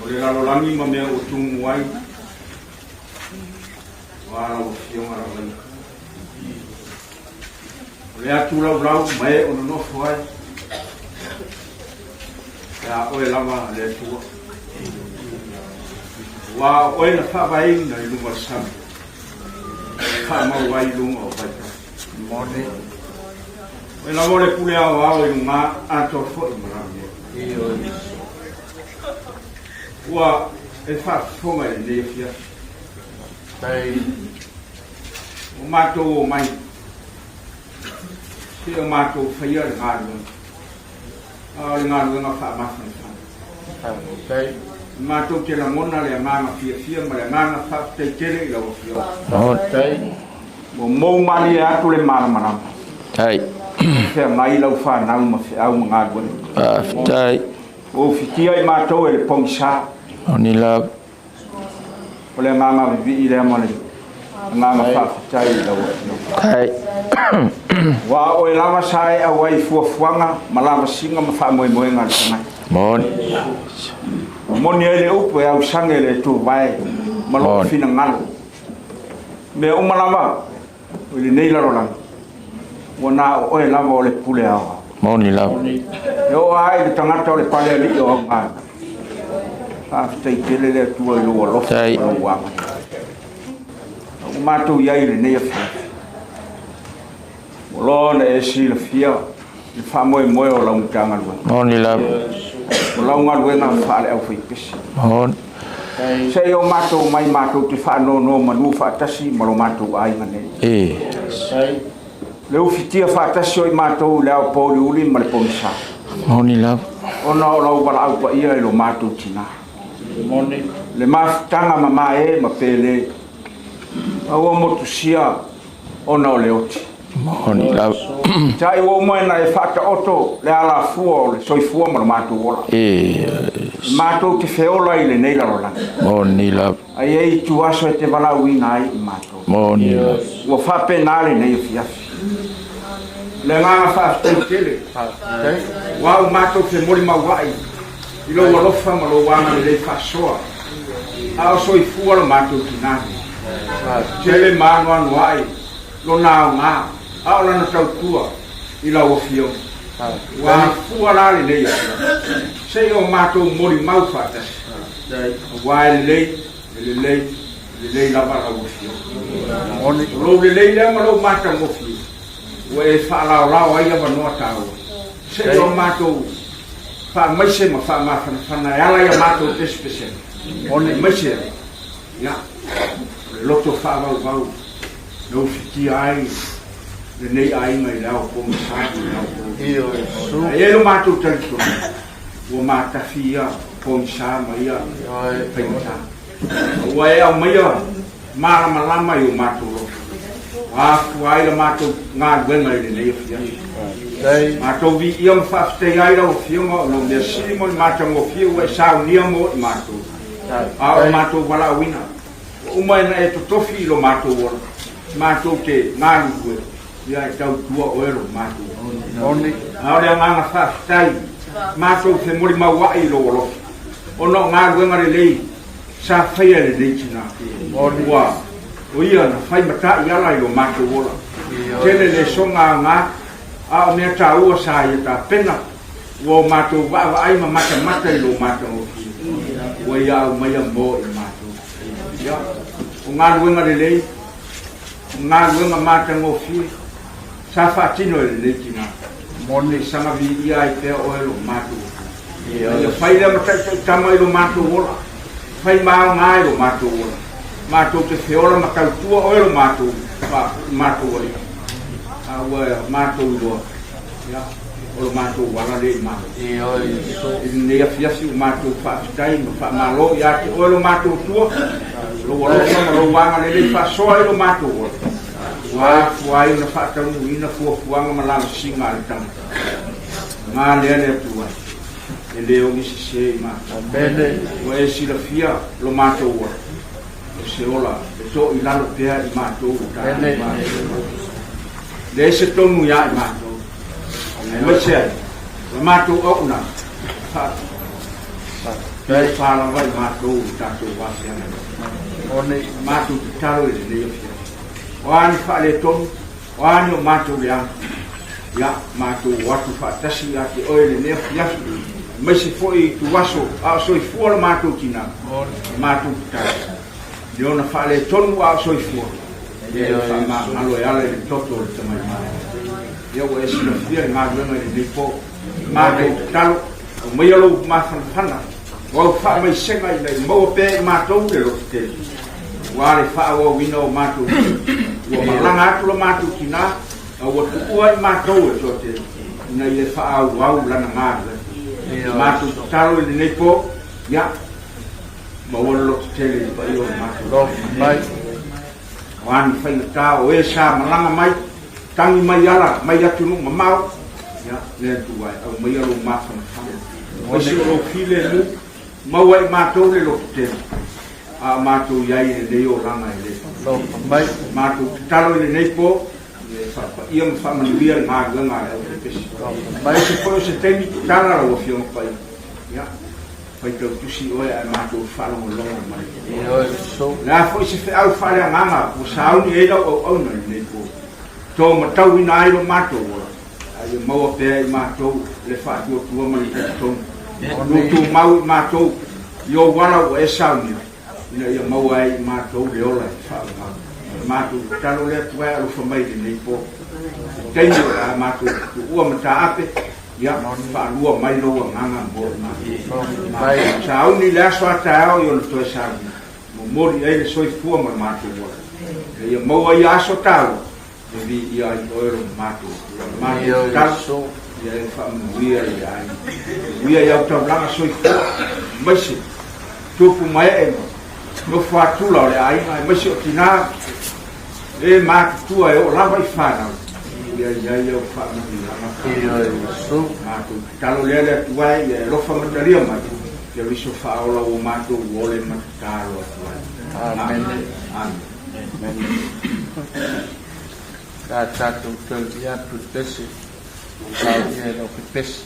O le lalolagi ma mea ua tumu ai, o a lau Afioga lava ia. O le atu laulau ma e o nonofo ai, ia oe lava le Atua. Ua o oe na faavaeina i luga o le sami, faamau ai i luga o vaitau. Moni. Oe lava o le pule aoao i luga atoa foi ma lalo nei. Ua e faafofoga i lenei afiafi. Ua matou omai se o matou faia le galuega. A o le galuega faamafanafana. Matou te lagona le agaga fiafia ma le agaga faafetai tele i lau Afioga. Ua mou malie atu le malamalama. Feagai lau fanau ma feau ma galuega. Faafetai. Ua ufitia i matou e le pogisa. Moni lava. O le agaga vivii lea ma le agaga faafetai i lau Afioga. Aua o oe lava sa e auai i fuafuaga ma lavasiga ma faamoemoega a le tagata. Moni. Moni ai le upu e ausage e le tuvae ma lou finagalo. Mea uma lava i lenei lalolagi, ua na o oe lava o le pule aoao. Moni lava. E oo lava i le tagata o le pale alii o Augalo. Faafetai tele le Atua i lou alofa ma lou agalelei. Ua matou i ai i lenei afiafi. Ua loa ona e silafia le faamoemoe o lau Matagaluega. Moni lava. O lau galuega faale-aufaipese. Moni. Se i o matou mai matou te faanonomanu faatasi ma lo matou aiga nei. E. Le ufitia faatasi o i matou i le ao pouliuli ma le pogisa. Moni lava. Ona o lau valaau paia i lo matou tinā. Moni. Le mafutaga mamae ma pele, a ua motusia ona o le oti. Moni lava. Ta'i ua uma ona e faataoto le alafua o le soifua ma lo matou ola. E. Matou te feola i lenei lalolagi. Moni lava. Ai e itu aso e te valaauina ai i matou. Moni lava. Ua faapena lenei afiafi. Le agaga faafetai tele. Ua au matou femolimaua'i i lou alofa ma lou agalelei faasoa, a o soifua lo matou tinā nei. Tele ma anoanoa'i lona aoga, a o lana tautua i lau Afioga. Ua afua la lenei afiafi, se i o matou molimau faatasi, aua e lelei, e lelei, e lelei lava lau Afioga. O lou lelei lea ma lou matagofie, ua e faalaolao ai avanoa taua, se i o matou faamaise ma faamafanafana e ala i a matou pesepesega, aemaise ai, ia, o le loto faavauvau na ufitia ai lenei aiga i le ao pogisa ma le ao pogisa. Ae i ai lo matou talitonuga, ua matafi ia pogisa ma ia faigata. Ua e aumaia malamalama i o matou loto, ua afua ai la matou galuega i lenei afiafi. Matou viia ma faafetai ai lau Afioga ona o mea sili mo le matagofie ua e saunia mo i matou, a o le matou valaauina. Ua uma ona e totofi i lo matou ola, matou te galulue, ia e tautua oe lo matou ola. A o le agaga faafetai, matou femolimaua'i i lou alofa, ona o galuega lelei sa faia e lenei tinā. Ua o ia na fai mata'i ala i lo matou ola. Tele le soga aoga, a o mea taua sa ia tapena, ua o matou vaavaai ma matamata i lo matagofie, ua ia aumaia mo i matou. Ia, o galuega lelei, o galuega matagofie, sa faatino e lenei tinā. Moni saga viia ai pea oe lo matou Atua. Ia fai lea ma taitaitama i lo matou ola, fai ma aoga i lo matou ola, matou te feola ma tautua oe lo matou, matou alii. A ua matou iloa, ia, o lo matou ala lea i matou. I lenei afiafi ua matou faafetai ma faamalo ia te oe lo matou Atua, lou alofa ma lou agalelei faasoa i lo matou ola. Ua afua ai ona faataunuuina fuafuaga ma lavasiga a le tagata. Paga lea le Atua, e le ogi sesē i matou. Ua e silafia lo matou ola, o se ola e to i lalo pea i matou ua tatou mafutaga. E leai se tonu iā i matou, aemaise ai la matou auaunaga faapitoa lava i matou i tatou vafeagai. Matou tatalo i lenei afiafi, o a ni faaletonu, O a ni o matou leaga, ia, matou o atu faatasi ia te Oe i lenei afiafi, aemaise foi i ituaso a o soifua lo matou tinā, e matou tatalo, i le ona faaletonu a o soifua, ia e faamagalo e ala i le toto o le Tamaimalo. Ia ua e silafia le galuega i lenei po, matou tatalo, aumaia lou mafanafana, o au faamaisega ina ia maua pea e matou le loto tele, aua le faaauauina o matou ua malaga atu lo matou tinā, a ua tuua i matou e toatele ina ia faaauau lana galuega. Matou tatalo i lenei po, ia, maua le loto tele i le paia o le matou mai. O a ni faigata o e sa malaga mai, tagi mai ala mai atunuu mamao, ia, le Atua e aumaia lou mafanafana. Aemaise o lou filemu, maua e matou le loto tele, a o matou i ai i lenei olaga e le mai. Matou tatalo i lenei po, ia e faapaia ma faamanuia le galuega a le aufaipesu. Aemaise foi o se taimi tatala lau Afioga Paia, ia, faitau tusi oe ae matou faalogologo mai. O le a foi se feau faaleagaga ua sauni ai lau auauna i lenei po, to matauina ai lo matou ola, a ia maua pea i matou le faatuatua ma le talitonu. Tutumau i matou i ou ala ua e saunia, ina ia maua ai i matou le ola e faavavau. Matou tatalo le Atua e alofa mai i lenei po. I taimi o le a matou tuua mataape, ia faalua mai lou agaga mo i matou. Matou sauni i le aso a taeao i ona toe saunia, momoli ai le soifua ma le matou ola. Ina ia maua ia aso taua, E viia ai oe lo matou Atua. Le matou tatalo, ia e faamanuia i le aiga. Manuia i au taulaga soifua, aemaise tupu ma ee ma nofo atula o le aiga, aemaise o tinā e matutua e oo lava i fanau. Ia i ai au faamanuiaga. Matou tatalo lea le Atua e, ia e alofa ma talia mai Keriso faaola ua matou ole ma tatalo atu ai. Amen. Amen. Sa tatou taulia atu le pese, saunia e lau pepesi.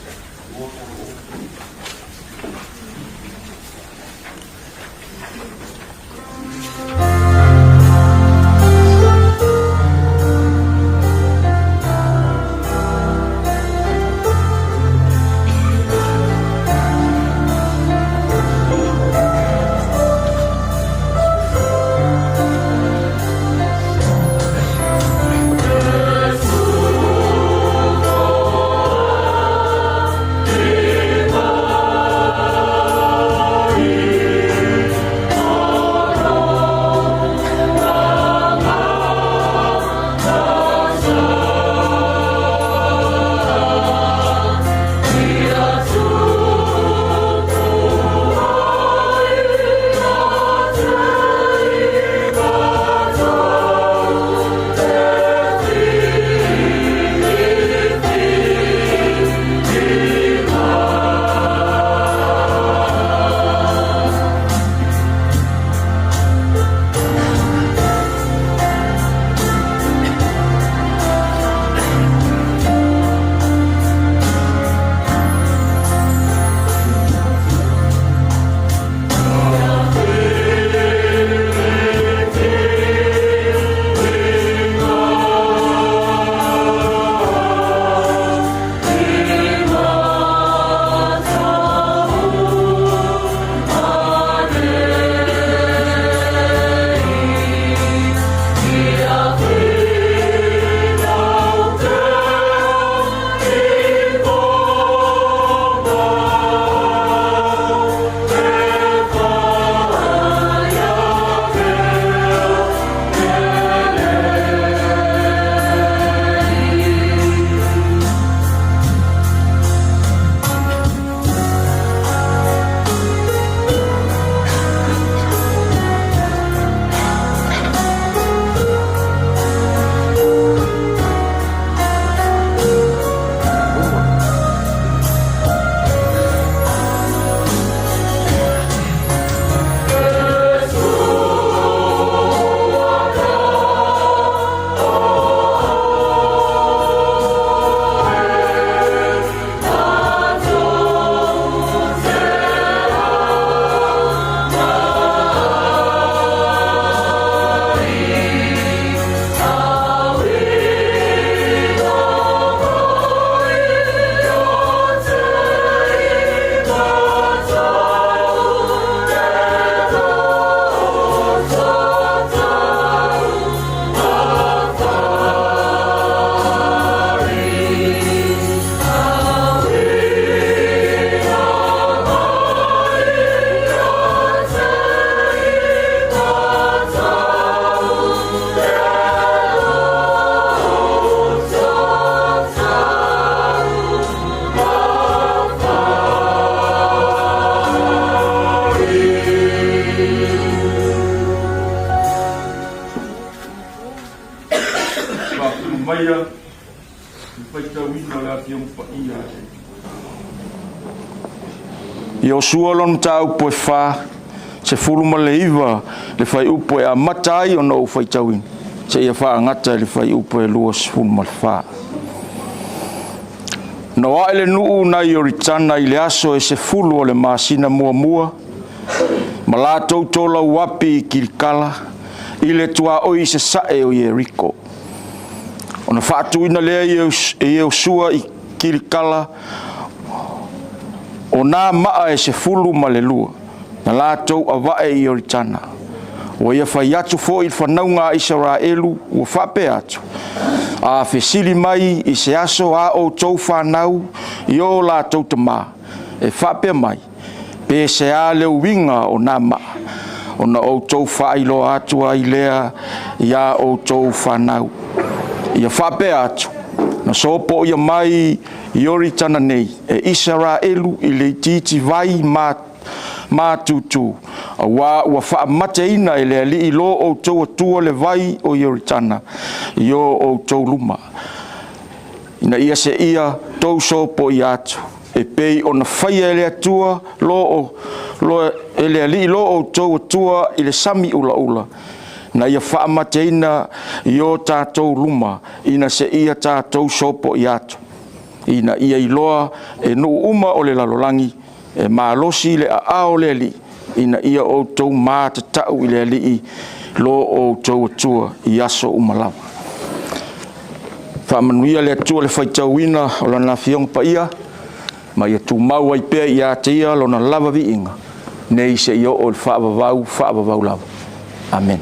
Iosua lona mataupu e fa, 19 le fuaiupu e amata ai ona ou faitauina, seia faagata i le fuaiupu e 24. Na o ae le nuu nai Ioritana i le aso e 10 o le masina muamua, ma latou tolauapi i Kilikala, i le tuaoi i sasae o Ieriko. Ona faatuina lea e Iosua i Kilikala o nā maa e 12, na latou avae i Ioritana. Ua ia fai atu foi i le fanauga a Isaraelu, ua faapea atu, A fesili mai i se aso a outou fanau i o latou tamā, e faapea mai, Pe se a le uiga o nā maa, ona outou faailoa atu ai lea iā outou fanau. Ia faapea atu, na sopoia mai Ioritana nei e Isaraelu i le itiiti vai matutu, auā ua faamateina e le Alii lo outou Atua le vai o Ioritana i o outou luma, ina ia seia tou sopoia atu, e pei ona faia e le Atua lo, lo, e le Alii lo outou Atua i le sami ulaula, na ia faamateina i o tatou luma, ina seia tatou sopoia atu, ina ia iloa e nuu uma o le lalolagi, e malosi le aao o le Alii, ina ia outou matatau i le Alii lo outou Atua i aso uma lava. Faamanuia le Atua i le faitauina o Lana Afioga Paia, ma ia tumau ai pea ia te Ia Lona lava viiga, nei seia oo i le faavavau faavavau lava. Amene.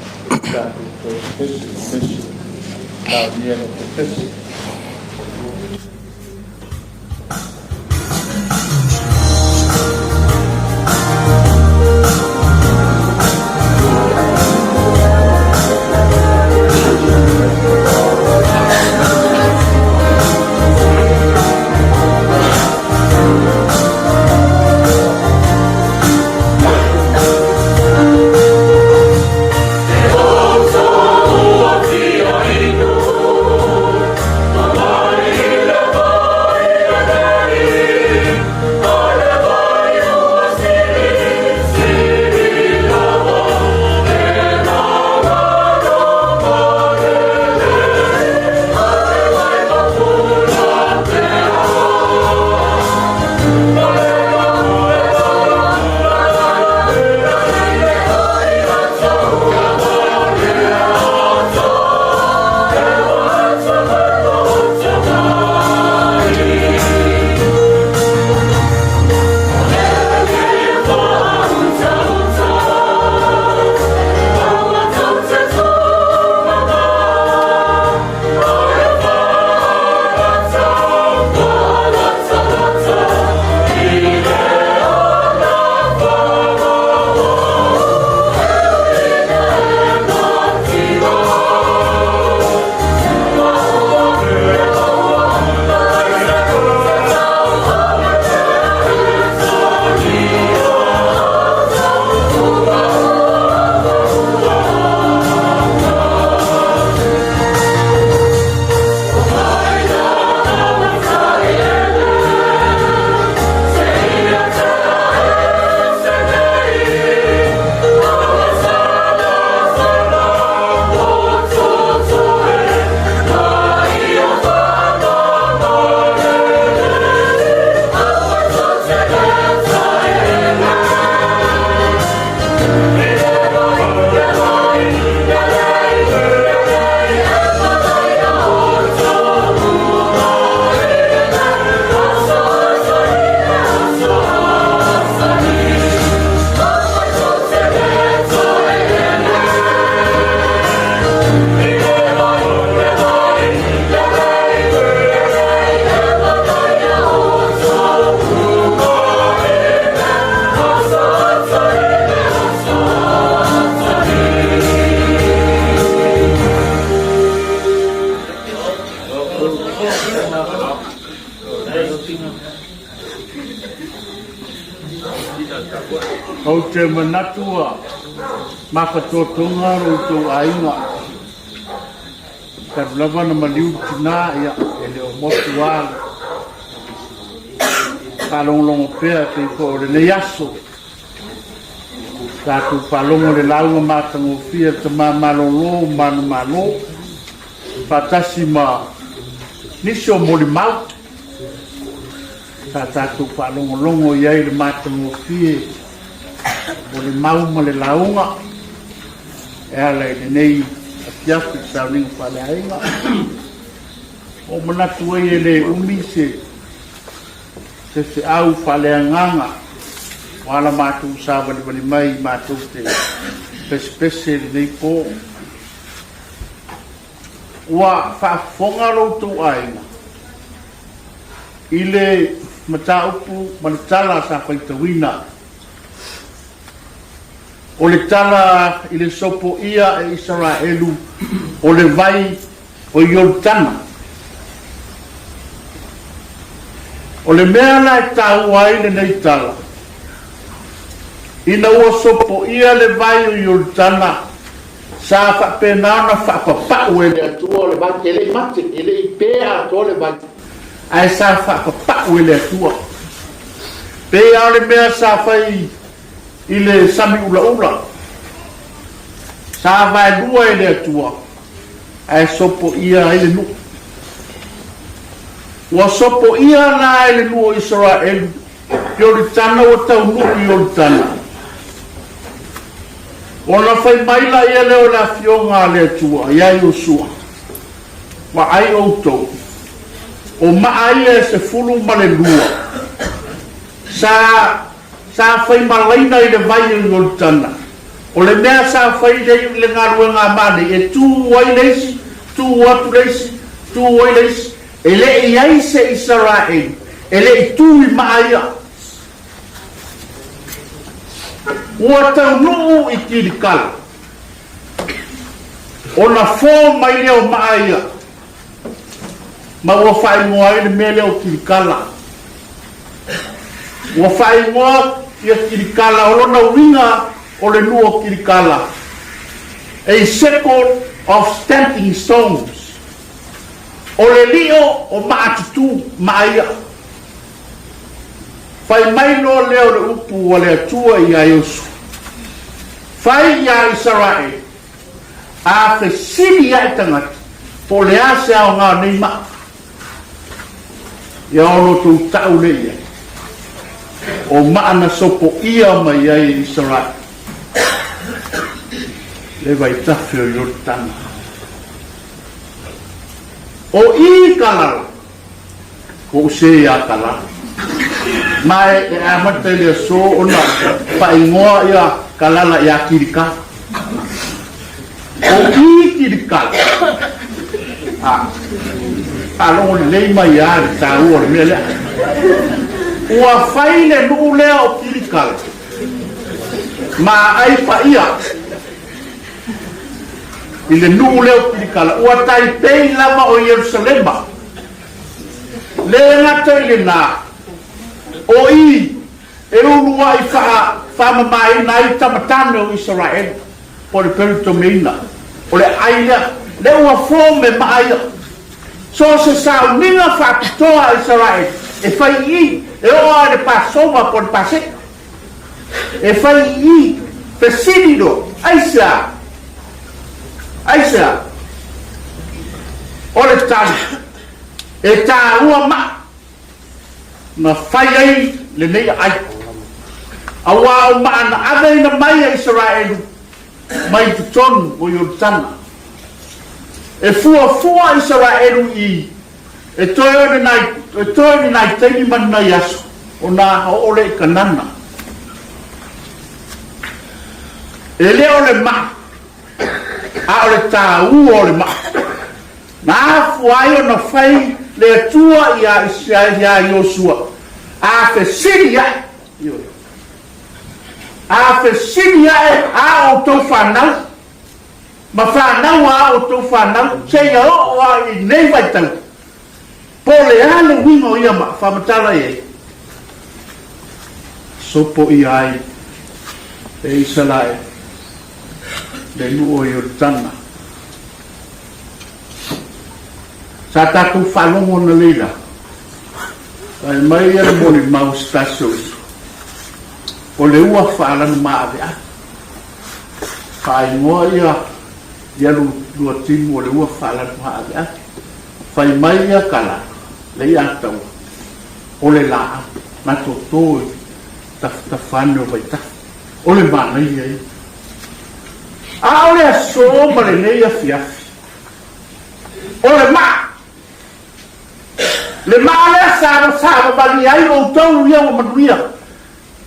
Ou te manatu ua mafatotoga lo outou aiga. Talu lava na maliu le tina, ia, e le o motu lava. Faalogologo pea pei foi o lenei aso. Tatou faalogo i le lauga matagofie a le Tama Malolo Manumalo faatasi ma nisi o molimau sa tatou faalogologo i ai i le matagofie o le mau ma le lauga e ala i lenei afiafi i sauniga faaleaiga. Ua ou manatu ai e le umi se se feau faaleagaga ua ala matou savalivali mai matou te pesepese i lenei po. Ua faafofoga lo outou aiga i le mataupu ma le tala sa faitauina. O le tala i le sopoia e Isaraelu o le vai o Ioritana. O le mea la e taua ai lenei tala, ina ua sopoia le vai o Ioritana, sa faapena ona faapapau e le Atua le vai, e le i mate, e le i pe atoa le vai, ae sa faapapau e le Atua. Pei lava o le mea sa fai i le sami ulaula, sa vaelua e le Atua, ae sopoia ai le nuu. Ua sopoia la e le nuu o Isaraelu Ioritana ua taunuu i Ioritana. Ona fai mai laia lea o le Afioga a le Atua iā Iosua, Vaai outou, o maa ia e 12, sa Sa fai malaina i le vai o Ioritana. O le mea sa fai i le galuega a Manei, e tu ai le isi, tu atu le isi, tu ai le isi. E le i ai se Isaraelu e le i tu i maa ia. Ua taunuu i Kilikala, ona fo mai lea o maa ia, ma ua faaigoa ai le mea lea o Kilikala. Ua faaigoa ia Kilikala, o lona uiga o le nuu o Kilikala, a circle of standing stones, o le lio o maatutu maa ia. Fai mai loa lea o le upu a le Atua iā Iosua, Fai iā Isaraele, a fesili ae tagata, po o le a se aoga o nei maa. Ia ono outou tau lea i ai, o maa na sopoia mai ai e Isaraele le vaitafe o Ioritana. O i Kalala, ko ou se iā Kalala. Ma e amata i le aso ona faaigoa ia Kalala iā Kilikala. O i Kilikala, a, faalogo lelei mai lava i le taua o le mea lea. Ua fai le nuu lea o Kilikala ma aai paia i le nuu lea o Kilikala, ua taipei lava o Ierusalema. Le gata i lenā, o i e uluai faamamaina ai tamatane o Isaraelu, po o le Peritomeina, o le aai lea, lea ua fome maa ia. So o se sauniga faapitoa a Isaraelu e fai i i, e oo lava i le Pasova po o le Paseka, e fai i i, fesili loa, Aisea? Aisea? O le tali, e taua maa. Na fai ai lenei aai, auā o maa na aveina mai e Isaraelu mai i totonu o Ioritana. E fuafua Isaraelu i e toe o ni nai, e toe o ni nai taimi ma ni nai aso, ona oo lea i Kanana. E le o le maa, a o le tāua o le maa. Na afua ai ona fai le Atua iā iā Iosua, a fesili ae, ioe, a fesili ae a outou fanau, ma fanau a outou fanau, seia oo lava i nei vaitau, po o le a le uiga o ia faamatala i ai, sopo ia ai e Isaraele le nuu o Ioritana. Sa tatou faalogo analeila. Fai mai ia le molimau se tasi o uso, o le ua faalanumaaveave. Faaigoa ia ia lua timu o le ua faalanumaaveave. Fai mai ia kala, le iataua, o le laau, na toto i tafatafa ane o vaitafe. O le manaia ia. A o le aso ma lenei afiafi, o le maa. Le maa lea sa savavali ai outou ia ua manuia.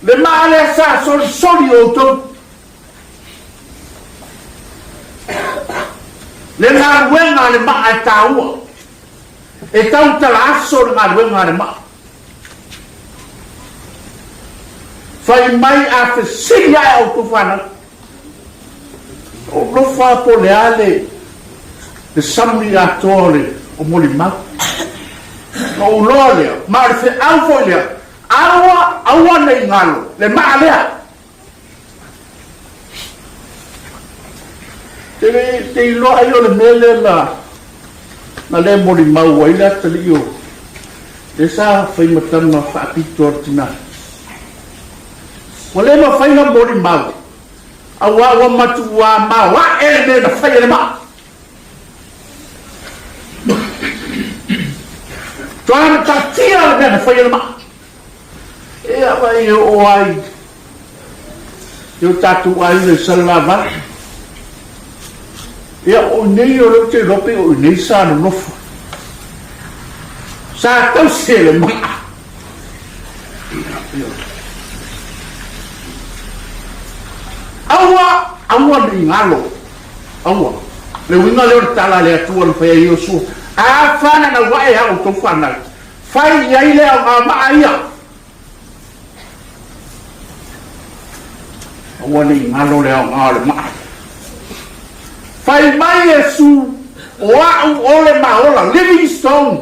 Le maa lea sa solisoli outou. Le galuega a le maa e taua. E tautala aso le galuega a le maa. Fai mai a fesili ae a outou fanau. Ou nofo lava po o le a le le summary atoa o le o molimau. Na ou iloa lea, ma o le feau foi lea, aua, aua ne i galo le maa lea. Te le te iloa ai o le mea lea na na le molimau ai le atalii o lea sa fai ma tama faapito a le tina. Ua le mafai ona molimau, auā ua matuā maoae le mea na fai e le maa. Toa na taatia le mea na fai e le maa. E awa e oo ai i o tatou aiga i Salelavalu. Ia, o inei o lea ou te iloa pei o inei sa nonofo. Sa tausi e le maa. Aua, aua ne i galo. Aua. Le uiga lea o le tala a le Atua na fai ai Iosua. A fananau ae a outou fanau, fai i ai le aoga maa ia. Aua ne i galo le aoga o le maa. Fai mai Iesu, o a'u o le maola, living stone.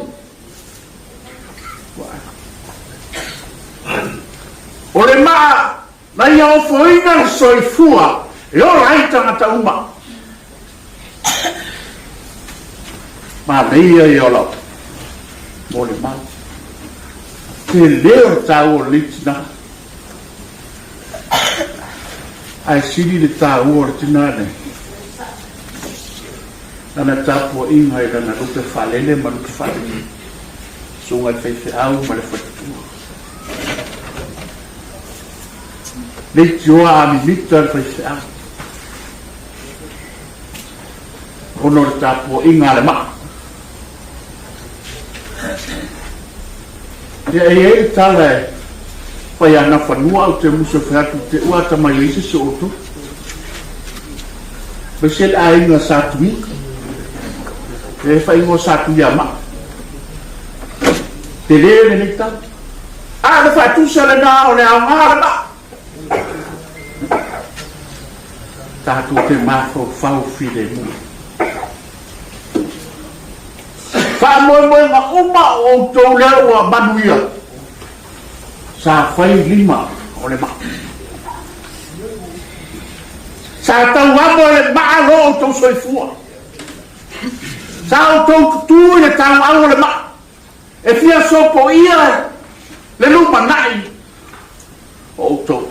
O le maa na ia ofoina le soifua e ola ai tagata uma. Manaia ia o lau molimau. Tele o le taua o lenei tina. Ae sili le taua o le tina nei. Lana tapuaiga i lana lupe faalele ma lupe faalelei, susuga i le faifeau ma le faletua. Leitioa a mimita le faifeau ona o le tapuaiga a le maa. Ia e i ai le tala e fai ana fanua au te musu e fai atu te ua atamai ai se isi o outou. Aemaise le aiga Sa Tui. E faaigoa Sa Tuiamaa. Tele lenei tala. A o le faatusa lena o le aoga o le maa. Tatou te mafaufau filemu. Faamoemoega uma o outou lea ua manuia, sa fai lima o le maa. Sa tauamo e le maa lo outou soifua. Sa outou tutū i le tauau o le maa. E fia sopoia le lumanai o outou.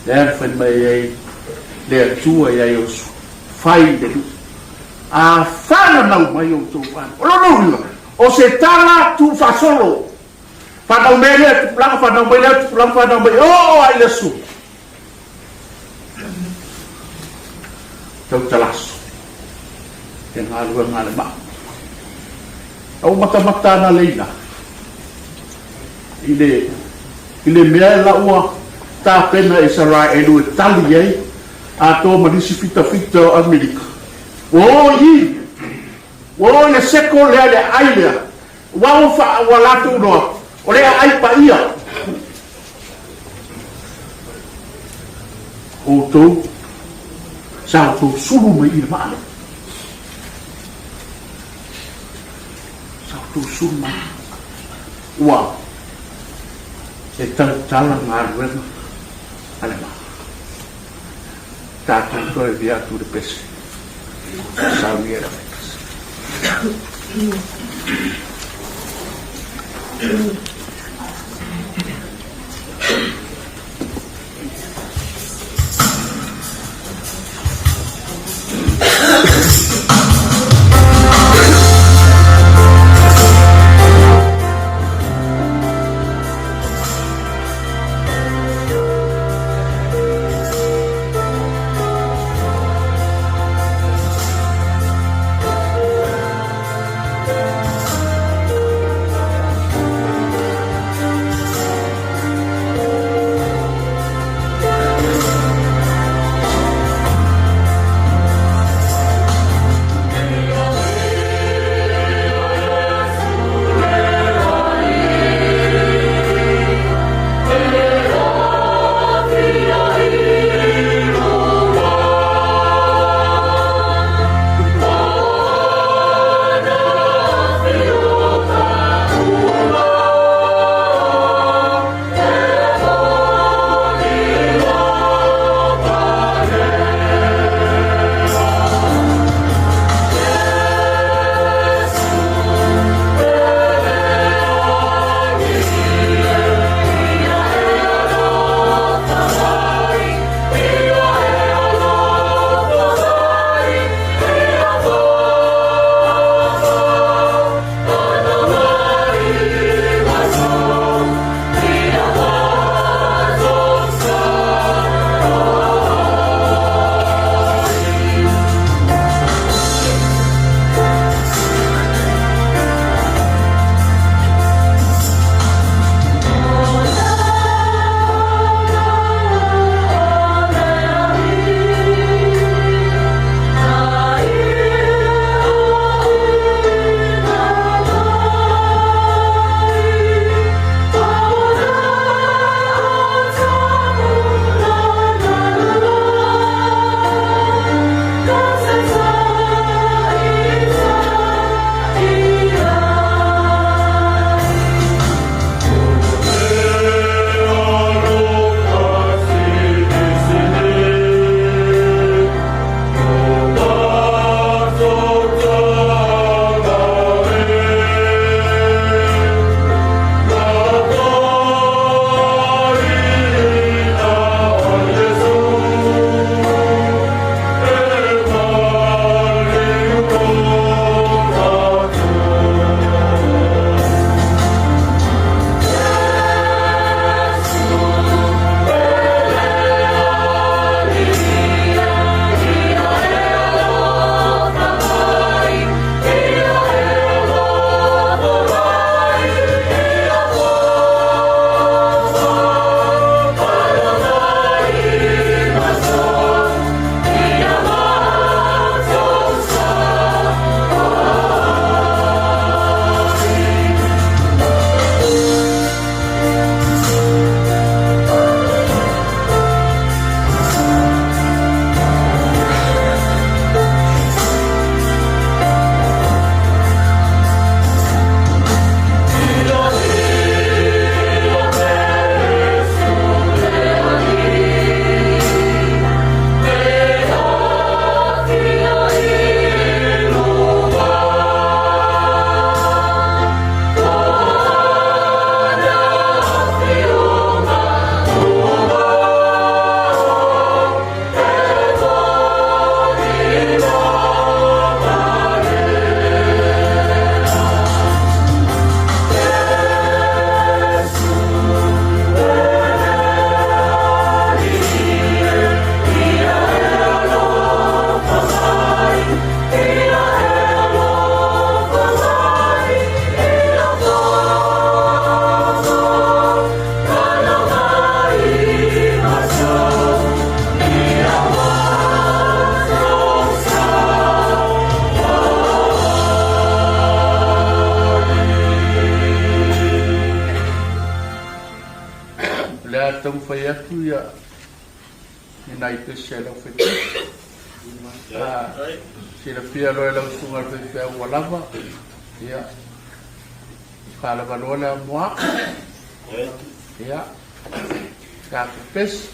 Lea na fai mai ai le Atua ia Iosua, Fai le luʻu, a fananau mai outou fanau. O lona uiga, o se tala tuufaasolo. Fanau mai lea tupulaga, fanau mai lea tupulaga, fanau mai, oo lava i le aso. Tautalaso, le galuega a le maa. A ua matamata ana leina i le, i le mea e la ua tapena e Isaraelu e tali ai atoa ma nisi fitafita o Amerika. Ua o i i, ua o i le seko lea, le aai lea, ua ua fa, ua latou iloa, o le aai paia. Outou, sa outou sulu mai i le maa lea. Sa outou sulu mai. Ua e tautala galuega a le maa. Tatou toe via atu le pese. Saunia le pese. O le a taumafai atu ia ni nai pese a lau faipule. A silafia loa e lau susuga i le faifeau ua lava, ia, faalava loa le amoa. Ia, tatou pese.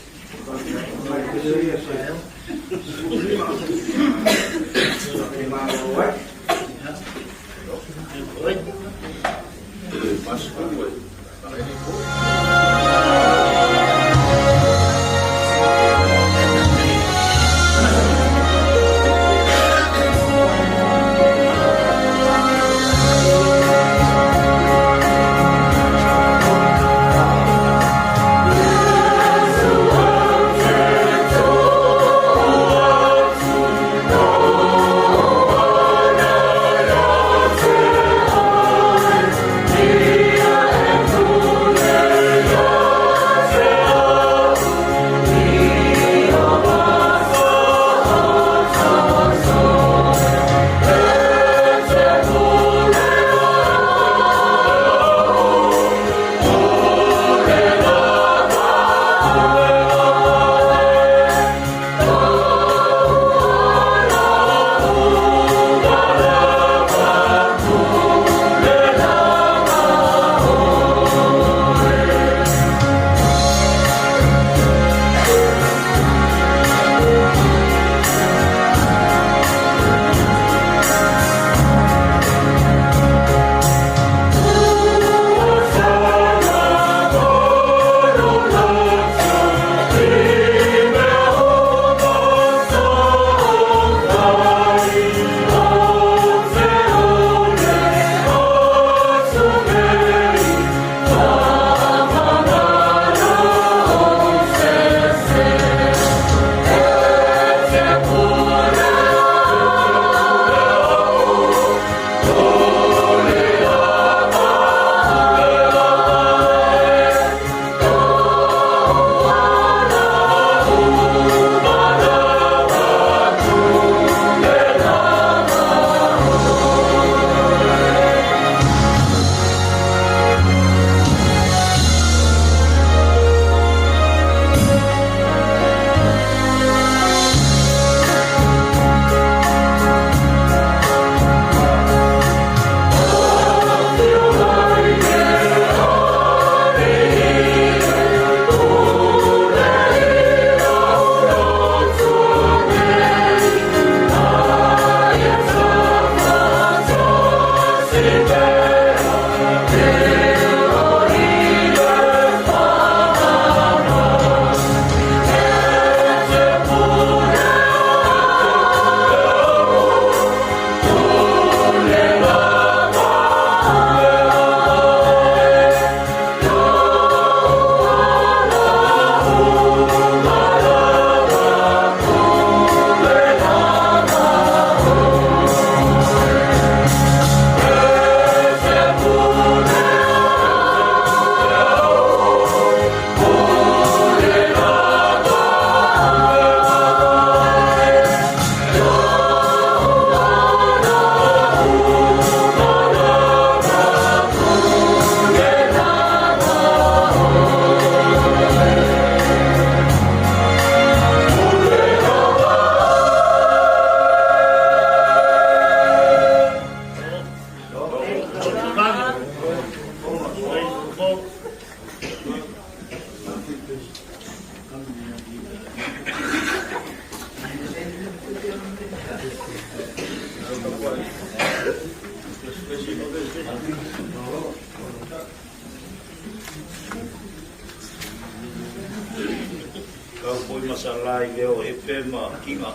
Kau foi masala i leo epe ma kinga.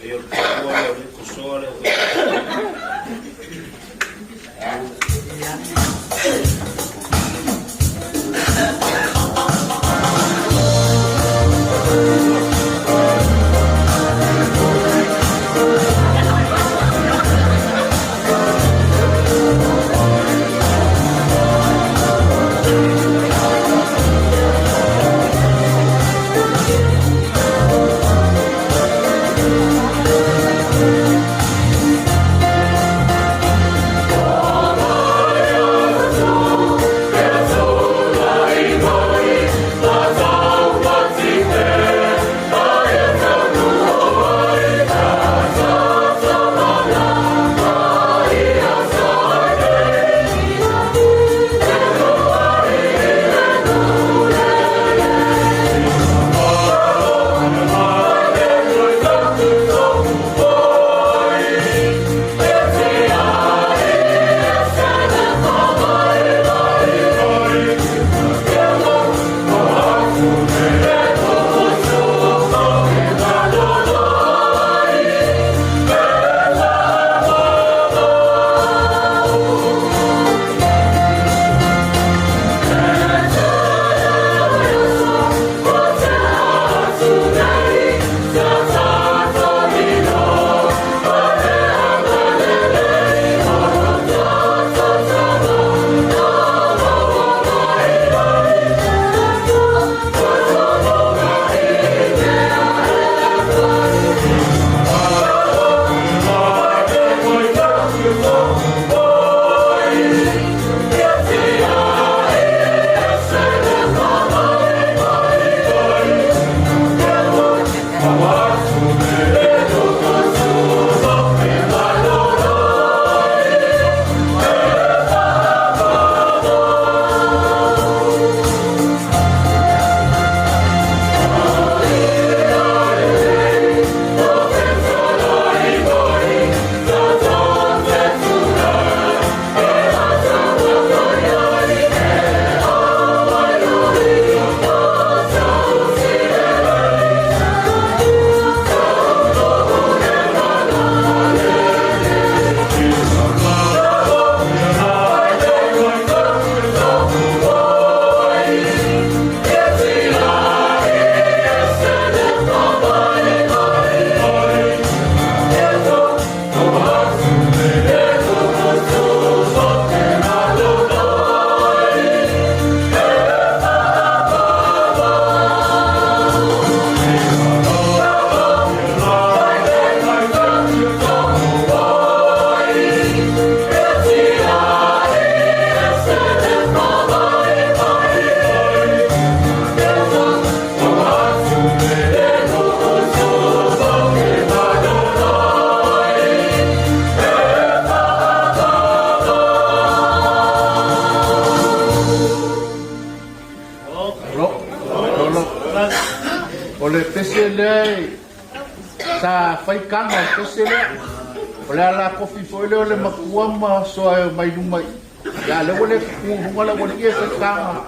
E o le papua leo le kosoa leo. O le pese lea e sa fai kaga o le pese lea. O le ala kofi foi lea o le matua ma soa e mai luma i. Ia lea ua le tutu i luga le aualii e fai kaga.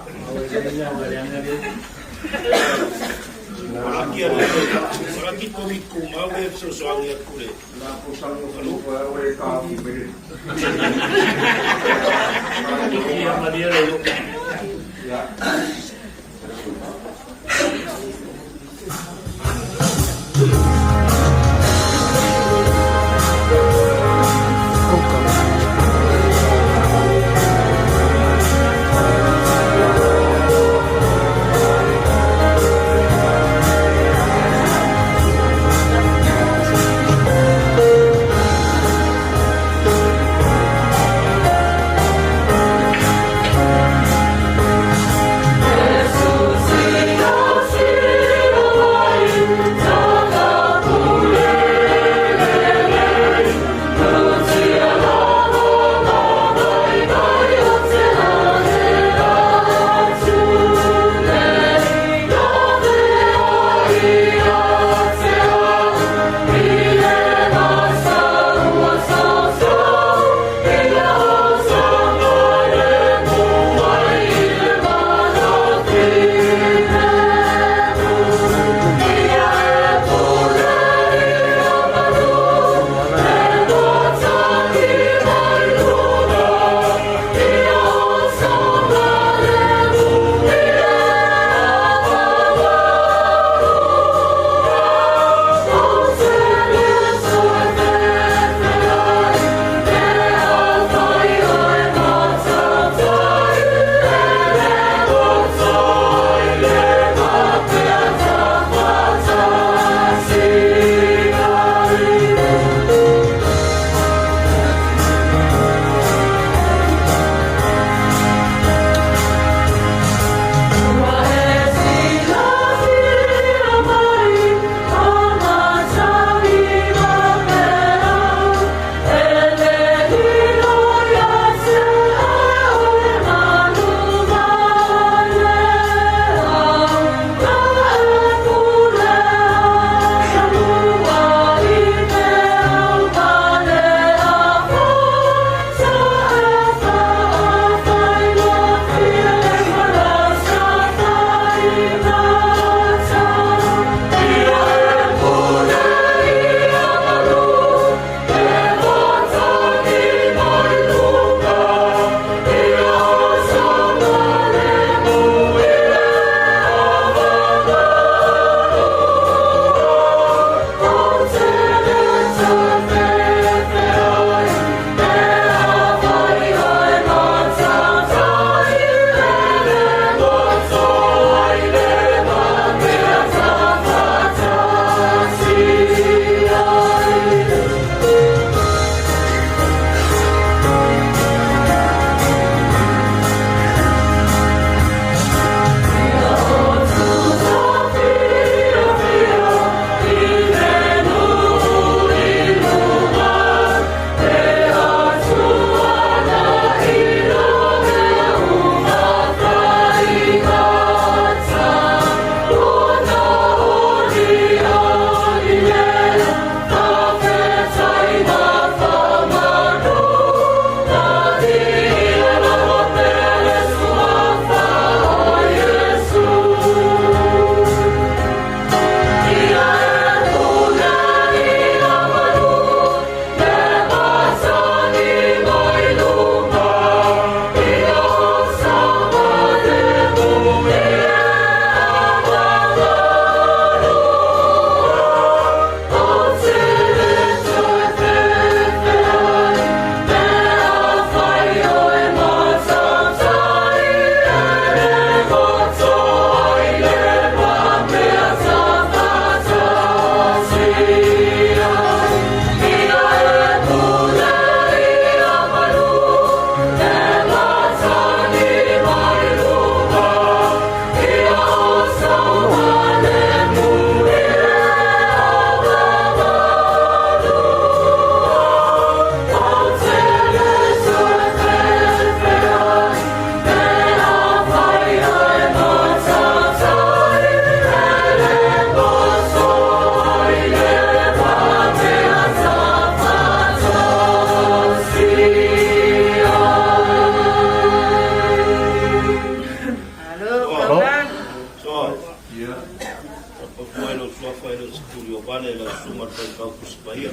taavale lau susuga i le faifeau Tusi Paia.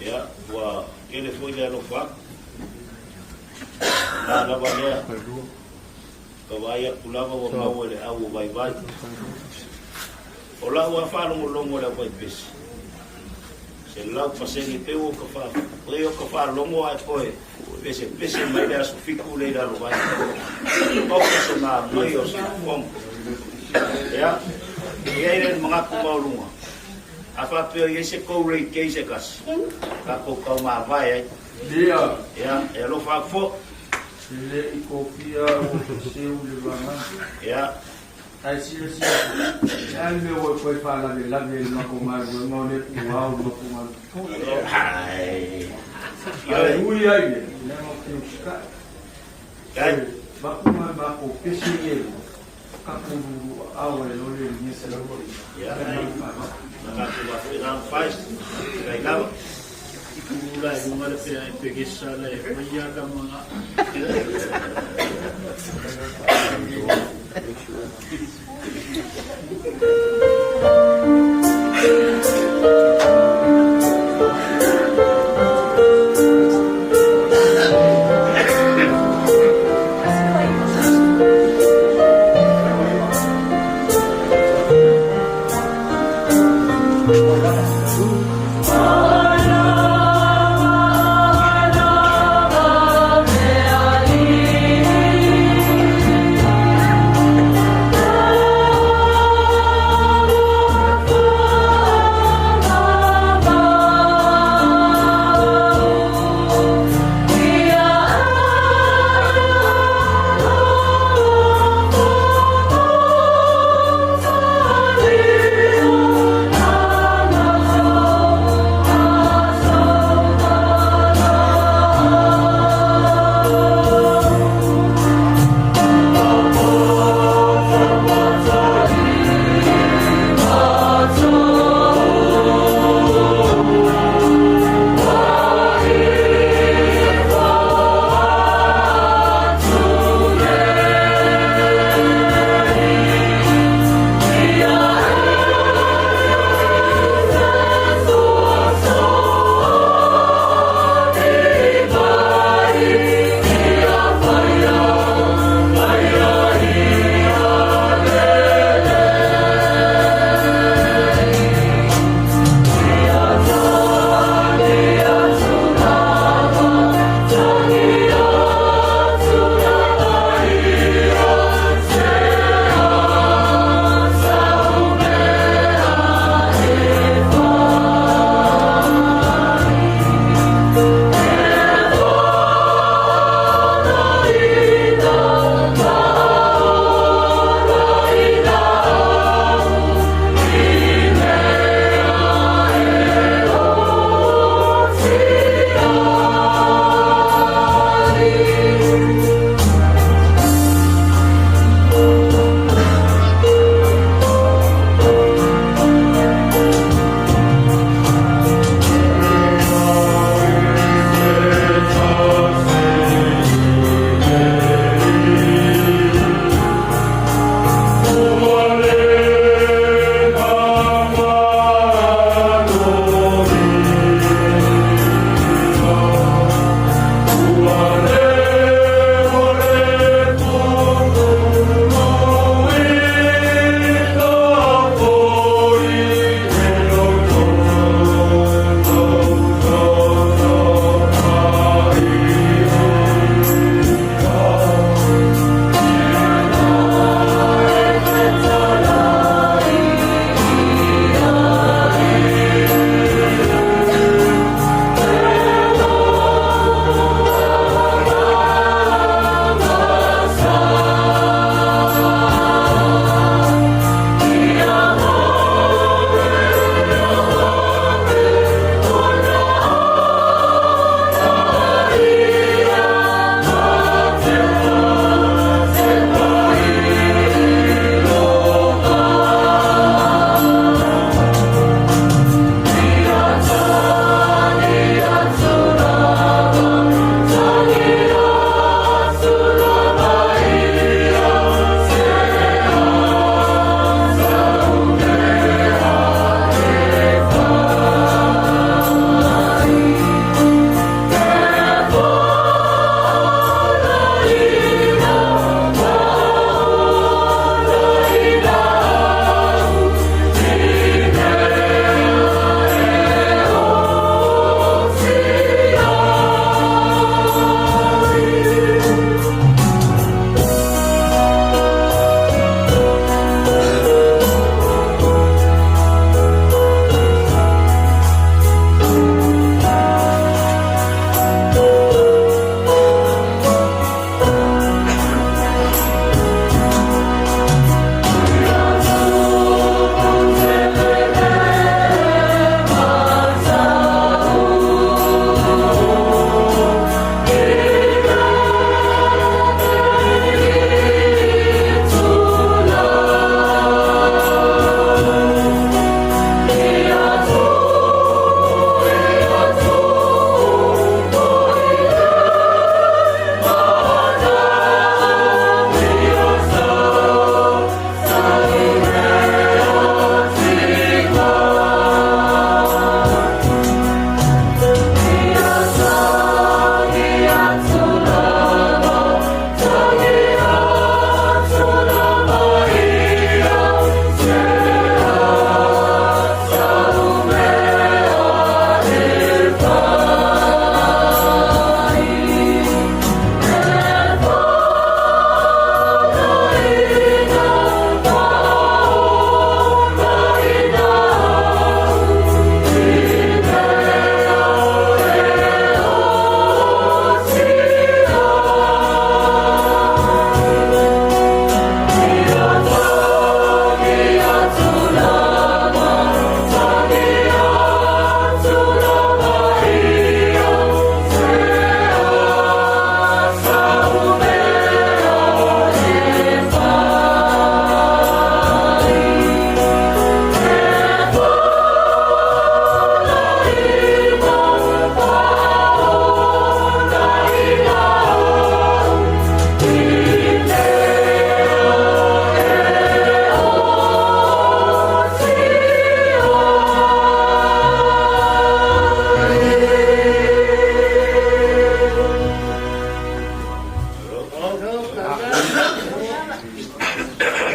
Ia, ua tele foi le alofa atu. O lena lava lea, ka vaai atu lava ua maua i le au o vaivai. O lau lava faalogologo i le aufaipese, 100% pei ua pei o ka faalogo ae toe pesepese mai le aso fitu lea i lalo vai. Oka se manaia o se fofoga. Ia, e i ai le manatu maualuga, a faapea o i ai se tou reitei se tasi, tatou taumavae ai. Ia, e alofa atu foi. E le i tofia au e seu le vagana. Ia. Ae silasila foi, e a le mea ua e toe faalavelave ai i le matou galuega o lea puao i le matou galuega. Ae ui ai lea, leaga ou te usitai. E avatu nai matou pese ia e lua, tatou luluaao ai loa le nia se lau. Ia, ai, na tatou fai, fai lava. Ula e luga le pea e pegesa le faia ka mga.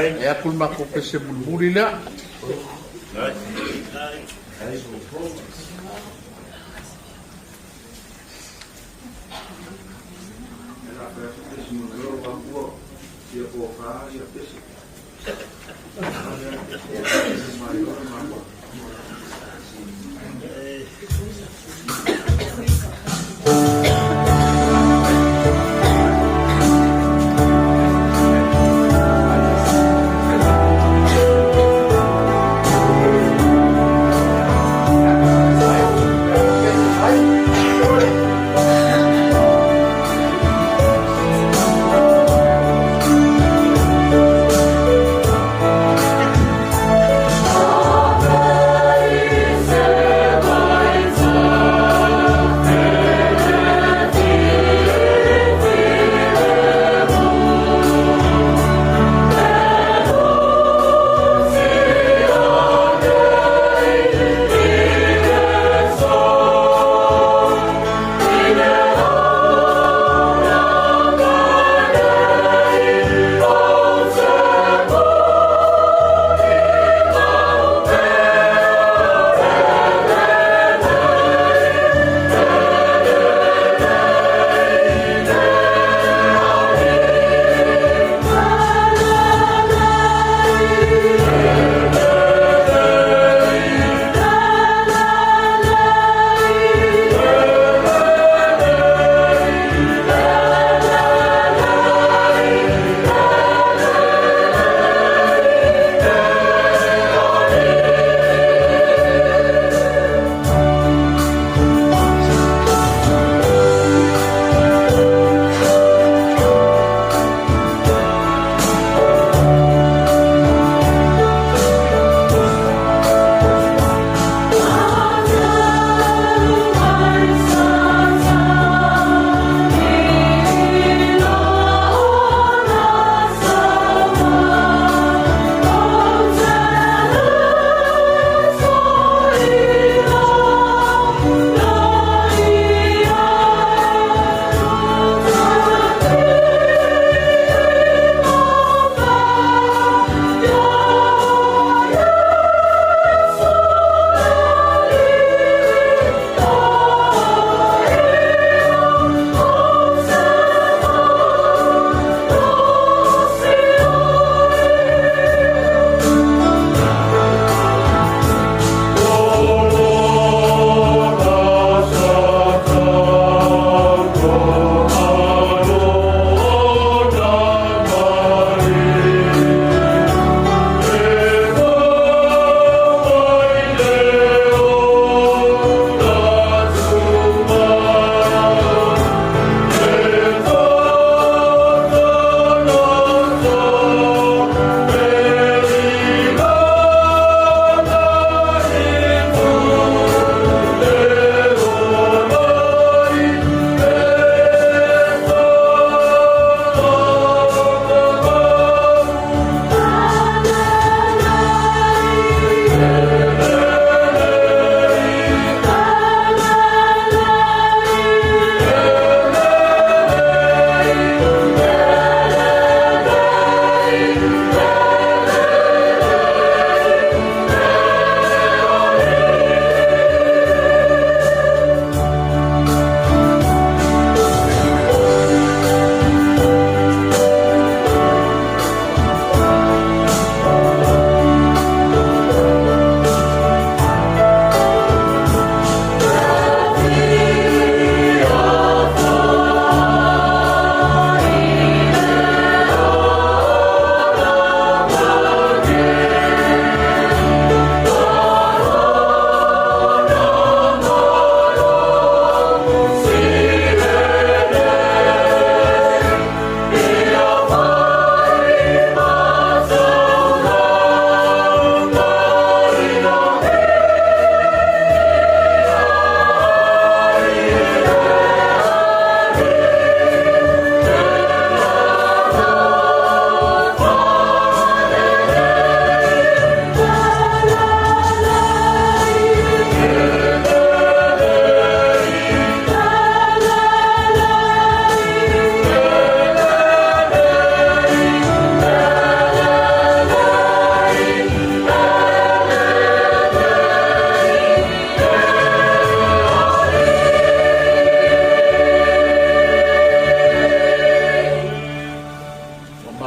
E atu le matou pese mulimuli lea.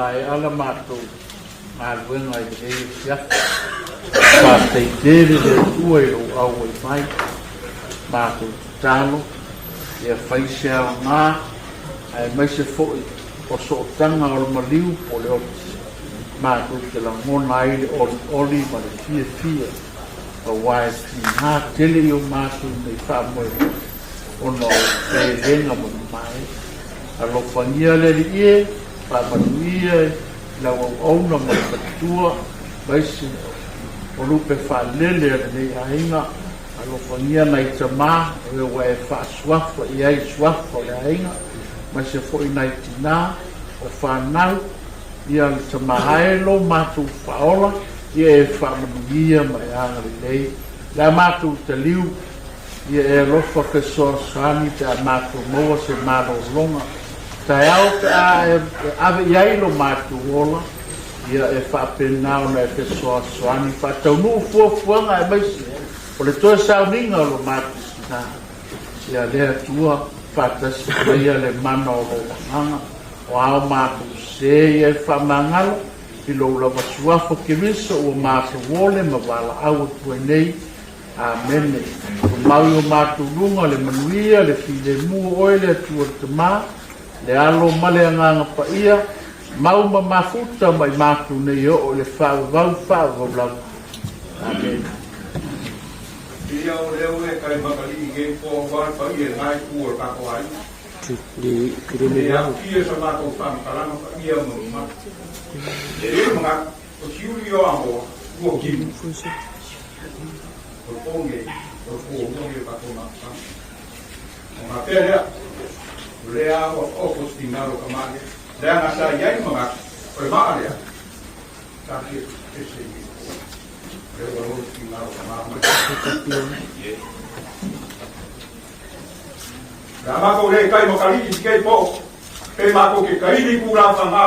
maea la matou galuega i lenei afiafi. Faafetai tele le Atua i lou auai mai. Matou tatalo ia fai se aoga aemaise foi o sootaga o le maliu po o le oti matou te lagona ai le olioli ma le fiafia aua e tiga tele i o matou nei faamoemoe ona o pelega ma mamae. Alofagia le Alii e, faamanuia i lau auauna ma le faletua, aemaise o lupe faalele a lenei aiga. Alofagia nai tama o e ua e faasuafa i ai suafa o le aiga, aemaise foi nai tina o fanau, ia le tama ae lo matou faaola, ia e faamanuia ma e agalelei le a matou taliu. Ia e alofa fesoasoani pe a matou maua se malologa taeao pe a e ave i ai lo matou ola, ia e faapena ona e fesoasoani faataunuu fuafuaga aemaise o le toe sauniga o lo matou tina. Ia le Atua faatasi maia le mana o lou Agaga, o a o matou sē ia e faamagalo i lou lava Suafa Keriso ua matou ole ma valaau atu ai nei. Amene. Tumau i o matou luga le manuia, le filemu o oe le Atua le Tama, le Alo ma le Agaga Paia, mau ma mafuta ma i matou nei oo i le faavavau faavavau lava. Amene. Ia o lea ua e kai makalii nei po aua le paia i lena itu o le tatou aiga. E aafia sa matou faamatalaga paia ma mamalu. E i ai le manatu. O Siuli o Amoa, ua kimu. O le po nei, o le fualua nei o tatou mafutaga. O ngā pea lea, o lea ua whaopo te finagalo o ka maa lea. Leaga sa i ai le manatu, o le maa lea, sa fia pese i nei po. O lea ua lolo te finagalo o ka maa mai. Le a matou le kai makalii i kei po, pe matou ke kaili ku la whanga,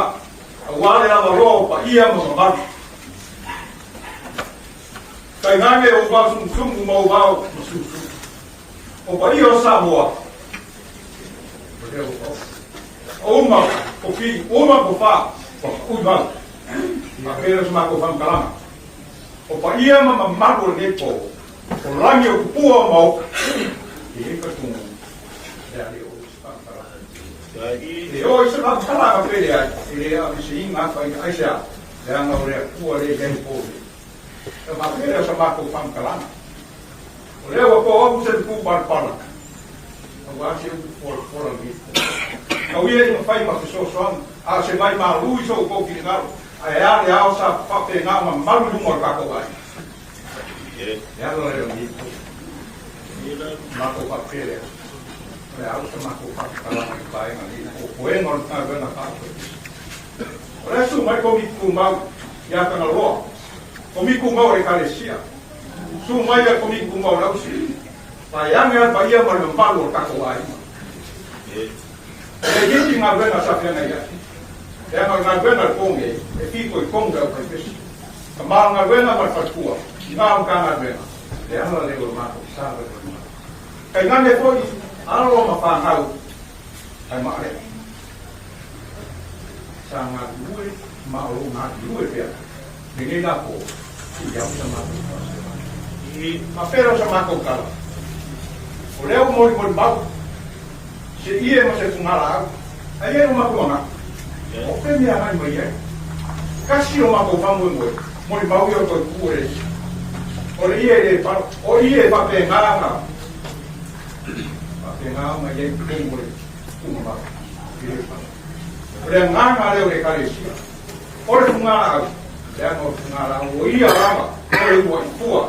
Aua le lavaloa o paia ma mamalu. Tainane ou vao sumusumu ma ou vao masusumu. O paia o Samoa, o lea ua oo. O uma ko fi, uma ko fa, ua paʻu i mau. Faapea se matou faamatalaga. O paia ma mamalu o lenei po, o lagi o tupua o maoka, e i ai faitumuga, le a le oo i se faamatalaga. E oo i se faamatalaga pe leai, e le aveseina afaina aisea, leaga o le Atua lea e i ai po nei. E faapea lea o sa matou faamatalaga. O lea ua to atu se luku palapala, aua se upu polapola lenei po. Tau ia ina fai ma fesoasoani, a o se mai malu i so outou finagalo, ae a le ao sa faapena ona malu i luma o le tatou aiga. E ala lea o lenei po. Matou faapea lea. O le a sa matou faamatalaga i vaega nei po o koega o le galuega faa-Ofisa. O le asu mai Komiti Tumau ia Tagaloa, Komiti Tumau a le Ekalesia, su mai le Komiti Tumau a le Ausili, vaeane a le paia ma le mamalu o le tatou aiga. E le iti galuega sa feagai ai, leaga o le galuega a le po nei e fitoitonu i le aufaipesi. Ka ma o le galuega ma le faletua i na o Matagaluega, le ala lea o le matou sa vaivai mai. Tainane foi alo ma fanau ae maʻalea. Sa galulue ma o loo galulue pea lenei la po i au sa matou faasoa. Faapea o sa matou tala, o lea ua molimoli mau se ie ma se fugalaau, ae i ai lo matou manatu, o fe mea agai mai ai. Kasi o matou faamoemoe, molimau ia o toe tu o le isi. O le ie e le palo, o ie e faapena na faapena ona i ai totonu o le tuumamalu i le palo. O le agaga lea o le Ekalesia, o le fugalaau, leaga o le fugalaau o ia lava o le uluai fua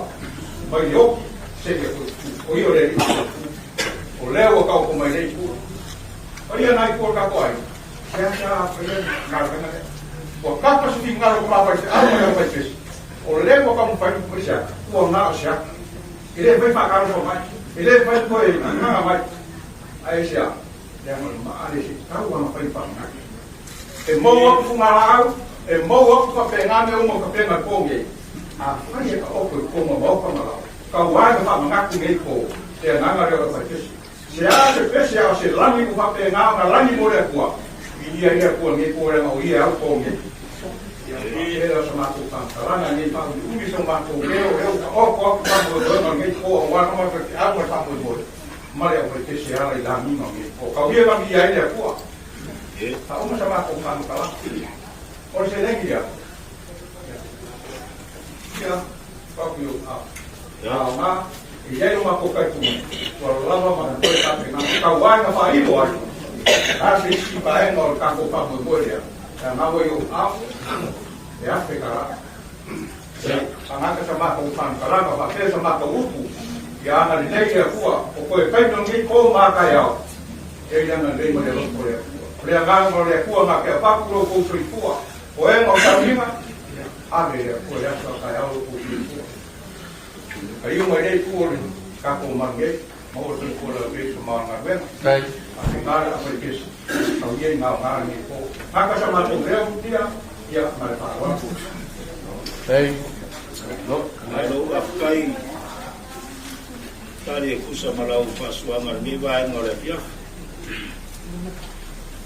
mai le oki seia toe tu. O ia o le alii toe tu. O lea ua taoto mai nei fua. O ia nai fua o le tatou aiga, seasea a faia le galuega lea. Ua kapa se finagalo o ka mafaifeau ma le aufaipesi, o lea ua taumafai mai se ata, ua na o se ata. E le mafai faatalofa mai, e le mafai toe agaga mai. Ae aisea? Leaga o le maa lea se i tau ana fai faamanatu. E mou atu fugalaau, e mou atu faapena mea uma o tapena i po nei. Afai e taoto i totonu o maota ma lao, tau ai na faamanatu nei po, le agaga lea o le aufaipesi. Se a se pese a o se lagi ua faapena ona lagi mo le Atua. Viia ai le Atua i lenei po leaga o Ia e au po nei. Ia faapea lea o sa matou faamatalaga nei faauliuli so matou leo o lea ua taoto atu faamoemoega o lenei po aua le matou feau ma le faamoemoe ma le aufaipese e ala i lagiga o lenei po. Tau ia na viia ai le Atua. Faauma sa matou faamatalaga. O le seleni lea. Ia, atu i ou ao. Aoga, e i ai lo matou talitonuga, ua lava ma totoe tapenaga, tau ai na faailo ai, a se isi vaega o le tatou faamoemoe lea, e aga ua i ou ao, e $1,000. Tagata sa matou faamatalaga, faapea sa matou upu, ia agalelei le Atua, o toe taimi o lenei po ma a taeao, ia i le agalelei ma le alofa o le Atua. O le agaga o le Atua na te avatu lo outou soifua, o ega o tauniga, ia ave e le Atua i le aso a taeao lo outou soifua. Paiu mai lea itu o le tatou malu nei, maua le soifua laulelei i se mao o le galuega. Faapena le aufaipese, tau ia i gaoga lenei po. Gata sa matou leo, ia, ia, ma le faaaloalo. Malo, faafetai tali e tusa ma lau faasoaga i lenei vaega o le afiafi.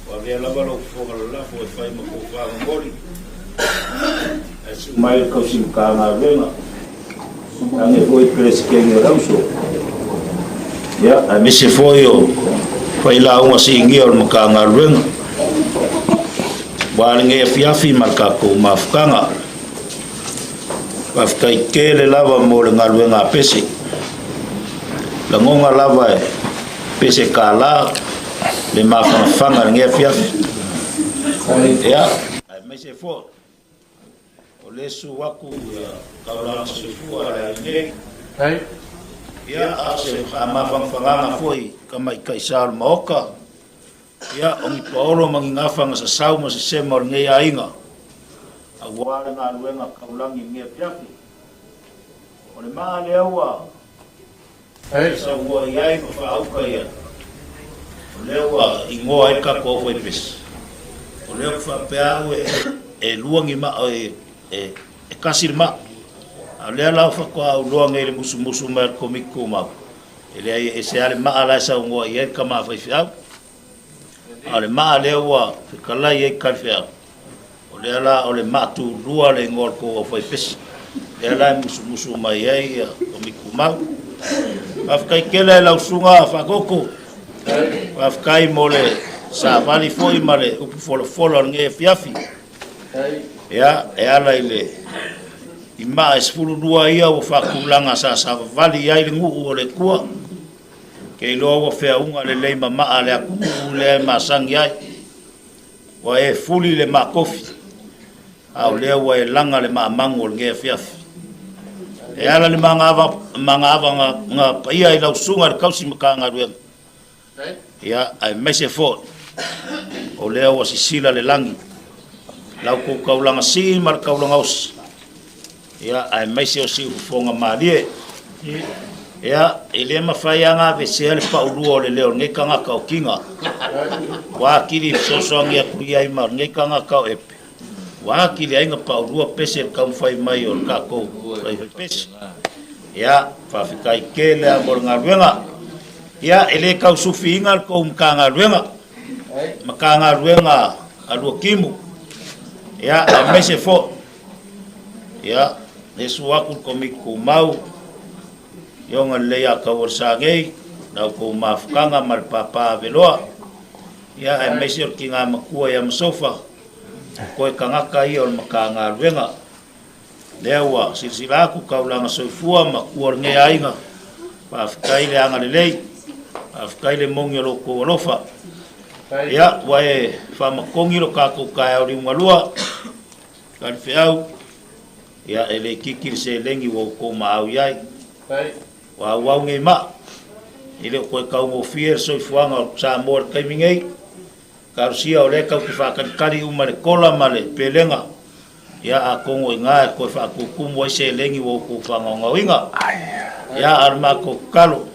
Ua avea lava lou fofoga lalafo e fai ma kou fagogoli, ae sui mai le tausi Matagaluega, age foi Peresetene o le Auso, ia, aemaise foi o failauga sinia o le Matagaluega. Ua lenei afiafi ma le tatou mafutaga. Faafetai tele lava mo le galuega a Pese. Lagona lava e Pese kālā le mafanafana i lenei afiafi. Ia, aemaise foi o le susu atu ia taulaga soifua a le aiga nei. Ia, a o se faamafanafanaga foi i tamaitai sa o le Maota, ia, o ni paolo ma ni gafaga sasau ma sesema o lenei aiga, aua le galuega taulagi i lenei afiafi. O le maa lea ua E saunoa i ai ma faauka ia, o lea ua igoa ai le tatou aufaipese, o lea ou te faapea au e lua ni maa, e tasi le maa. A o lea la faatoa ou iloa nei i le musumusu mai a le Komiti Tumau, e leai e ese lava le maa la e saunoa i ai le tama faifeau. A o le maa lea ua fetalai i ai talifeau, o lea la o le maa tulua le igoa o le tou aufaipese. Lea la e musumusu mai ai ia Komiti Tumau. Faafetai tele i lau susuga Faatoko. Faafetai mo le savali foi ma le upu folafola o lenei afiafi. Ia, e ala i le i maa e 12 ia ua faatulaga sa savavali ai le nuu o le Atua. Ke iloa ua feauga lelei ma maa le atunuu lea e masani ai. Ua e fuli le makofi, a o lea ua e laga le maamagu o lenei afiafi. E ala le magaava ga paia i lau susuga i le tausi Matagaluega, ia, aemaise foi o lea ua sisila le lagi, la outou taulaga sii ma le taulaga osi, ia, aemaise o siufofoga malie. Ia, e le mafai lava ona aveesea le paulua o le leo o lenei tagata o Tiga. Ua atili fesoasoani atu i ai ma lenei tagata o Epe, ua atili ai ona paulua pese i le taumafai mai o le tatou faifaipese. Ia, faafetai tele lava mo le galuega. Ia, e le tau sufiina le tou Matagaluega, Matagaluega a Luatimu, ia, aemaise foi Ia, e susu atu le Komiti Tumau, Ioga lelei a Taualesa nei, la outou mafutaga ma le papa Aveloa, ia aemaise o le tina matua ia Masofa, o toe tagata ia o le Matagaluega. Lea ua silasila atu taulaga soifua ma tua o lenei aiga, faafetai le agalelei, faafetai le moni o lo outou alofa. Ia, ua e faamatogi lo tatou taeao liugalua, Talifeau, ia e le itiiti le seleni ua outou maau i ai. Ua auau nei maa, e le o toe taugofie le soifuaga o Samoa i le taimi nei. Talosia o lea tatou te faatalitali uma i le kola ma le pelega, ia atonu o i ina e toe faatutumu ai seleni ua outou faagaogaoina. Ia a o le matou tatalo,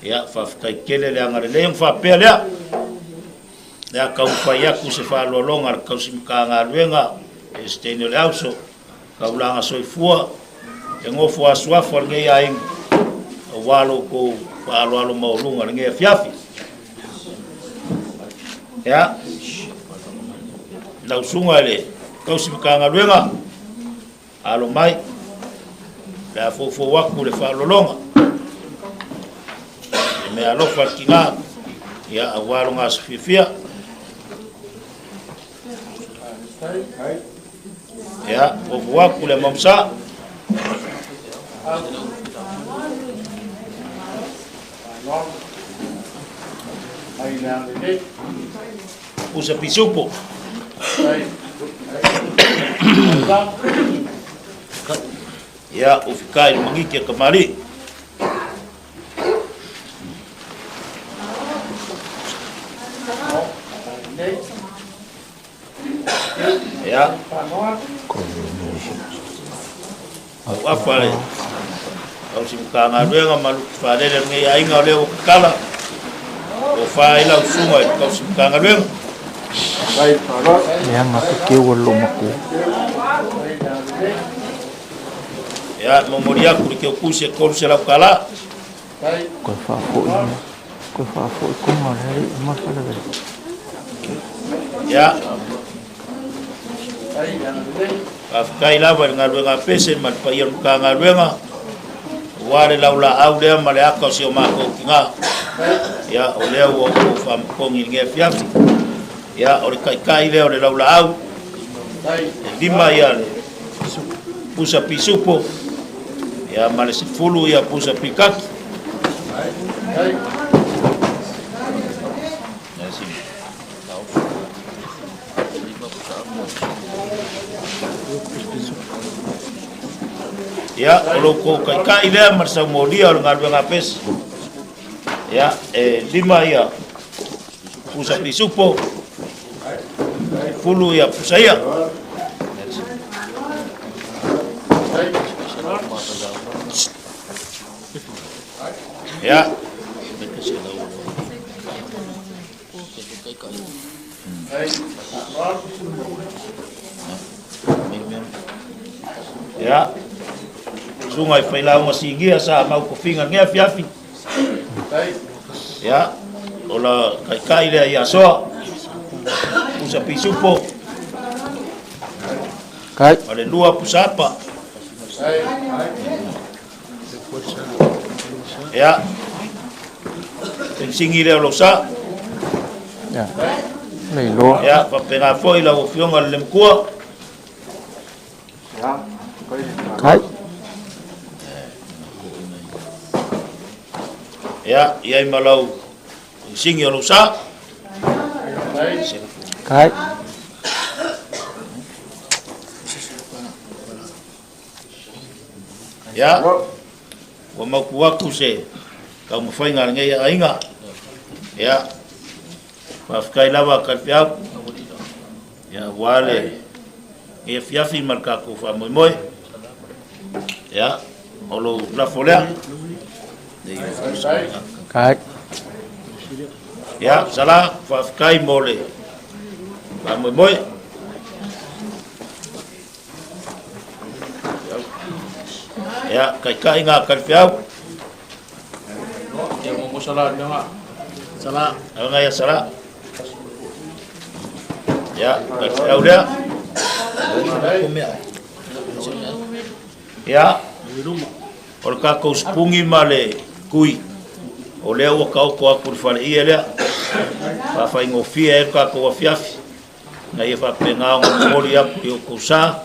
Ia, faafetai tele le agalelei ona faapea lea. O le a taumafai atu se faaaloaloga a le tausi Matagaluega, Peresetene o le Auso, Taulaga Soifua, le nofo asuafu a lenei aiga, aua lo outou faaaloalo maualuga i lenei afiafi. Ia. Lau Susuga i le Tausi Matagaluega, alo mai, le a foufou atu le faaolologa. Le mea alofa le tina, ia aua lona aso fiafia. Ia, foufou atu le Mamusa. Pusa pisupo. Ia, ufikai le mangiki a kamali. Ia. Au afa le tausi Matagaluega ma Lupe Faalele o lenei aiga o lea ua tatala. Ua fa ai lau susuga i le tausi Matagaluega. Leaga te keu a lo matua. Ia, momoli atu le keupusi e $300. Koe faafoi koe faafoi konga le alii ma le falavela. Ia. Faafetai lava i le galuega a Pese ma le paia o le Matagaluega, aua le laulaau lea ma le aka o si o matou tina. Ia, o lea ua outou faamapogi i lenei afiafi. Ia, o le taitai lea o le laulaau, e 5 ia le pusa pisupo, ia ma le 10 ia pusa pikaki. Ia, o lo outou taitai lea ma le saumolia o le galuega a Pese. Ia, e 5 ia pusa pisupo, 10 ia pusa ia. Ia. Ia. Susuga i failauga sinia sa mau tofiga i lenei afiafi. Ia, o la taitai lea ia Soa, pusa pisupo, ma le 2 pusa apa. Ia, penisini lea o lou sa. Ia, le iloa. Ia, faapena foi lau Afioga i le Matua. Kai. Ia, i ai ma lau penisini o lou sa. Kai. Ia, ua mautu atu se taumafaiga a lenei aiga. Ia, faafetai lava Talifeau. Ia, aua le lenei afiafi ma le tatou faamoemoe. Ia, o lou lafo lea. Kai. Ia, Sala, faafetai mo le faamoemoe. Ia, taitai ngā Talifeau. Ia, mo sala nga. Sala, nga ia sala. Ia, Talifeau lea. Ia, o le tatou sipungi ma le kui, o lea ua taoto atu i le faleie lea. Faafaigofie ai le tatou afiafi. Ina ia faapena ona momoli atu i outou sa,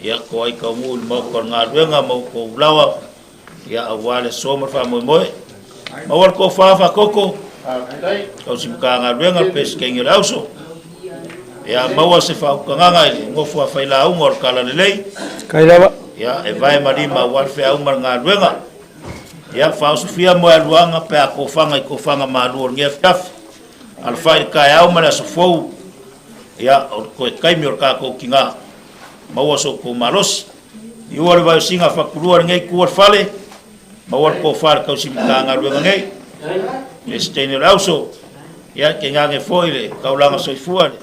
ia toai taunuu i le maota o le galuega ma outou laoa, ia aua le aso ma le faamoemoe. Maua le tofa faatoko, tausi Matagaluega le Peresetene o le Auso, ia maua se faautagaga i le nofo a failauga o le Talalelei, Kai lava. ia e vae ma lima aua le feau ma le galuega. Ia faaosofia moealuaga pe a tofaga i tofaga malu o lenei afiafi. Alafai i le taeao ma le aso fou, ia, o le toe taimi o le tatou tina, maua so outou malosi. Iua le vaeosiga fatulua i lenei itu o le fale, maua le tofa i le tausi Matagaluega nei, Peresetene o le Auso, ia, tainane foi le taulaga soifua i le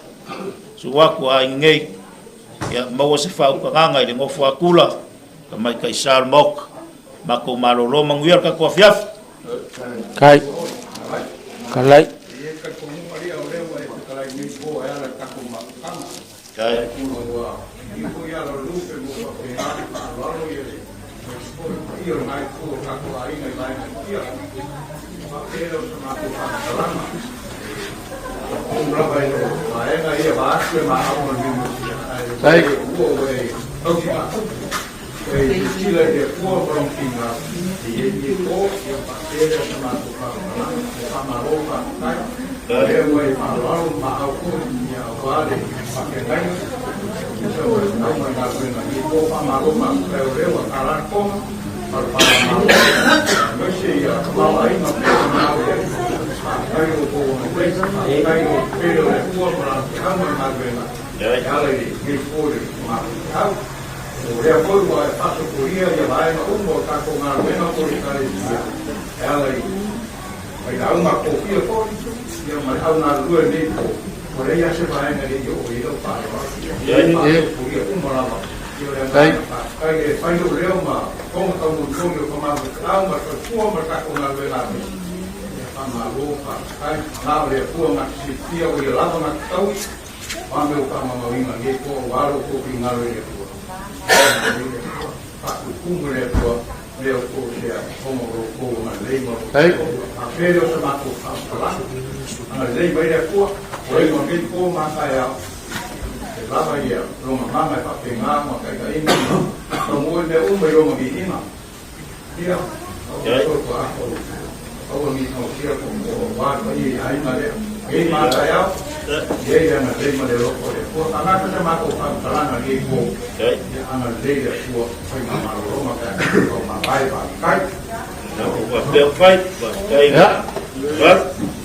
susu atu a aiga nei, ia, maua se faautagaga i le nofo a tula, tamaitai sa o le Maota. Matou malolo manuia le tatou afiafi. Kai. Kalai. Ua i foi ala o lupe mo faapena ona faaaloalo ia le foi paia o lena itu o tatou aiga i vaega e fia. Faapea lea o sa matou faamatalaga. Atonu lava e le o vaega ia vaeatu le maau ma le minosia, ae ua ua e tausi faatupu. E silasila i le Atua ma Lona finagalo, e i ai nei po, ia faapea lea o sa matou faamatalaga. E faamalo faafetai, o lea ua e faaaloalo ma maau foi, ia aua le faafeagaiga, tusa ma le sau ma le galuega i nei po. Faamalo faafetai o lea ua tala le toga ma le faamalalo, aemaise ia tamaoaiga pei ona ao i ai. Faafetai i lo outou agalelei, faafetai i lo pele o le Atua ma Lana feau ma le galuega e ala i lenei po i le matou feau. O lea foi ua e faasopolia ia vaega uma o tatou galuega po o le Ekalesia e ala i failauga tofia foi ia ma le au galulue i lenei po, ua leai lava se vaega e le i oo i ai lau faaaloalo. Ia e faasopolia uma lava ia o le agaga faafetai e fai lou leo ma fofoga taumolimoli o Tamaofeau ma le faletua ma le tatou galuega aemaise. Ia faamalo faafetai, na o le Atua na te silafia o Ia lava na te taui. O a mea ua faamaumauina nei po o ua alo outou finagalo i le Atua, agalelei le Atua, faatutumu e le Atua mea o tou sea ona o lo outou agalelei ma lo outou alofa. Faapea lea o sa matou faamatalaga, agalelei mai le Atua, o ai ma nei po ma taeao, e lava ia lona mana e faapena ma taitaiga ma taumua i mea uma i lona viiga. Ia, aua toe toaafa o aua ni tausia ko ko wā pa i aiga lea. Ei mā taeao, i ei agalelei ma le alofa o le Atua. Tagata sa matou faamatalaga i ei po, ia agalelei le Atua, fai ma malologa pe a tatou mavae faafetai. Ia,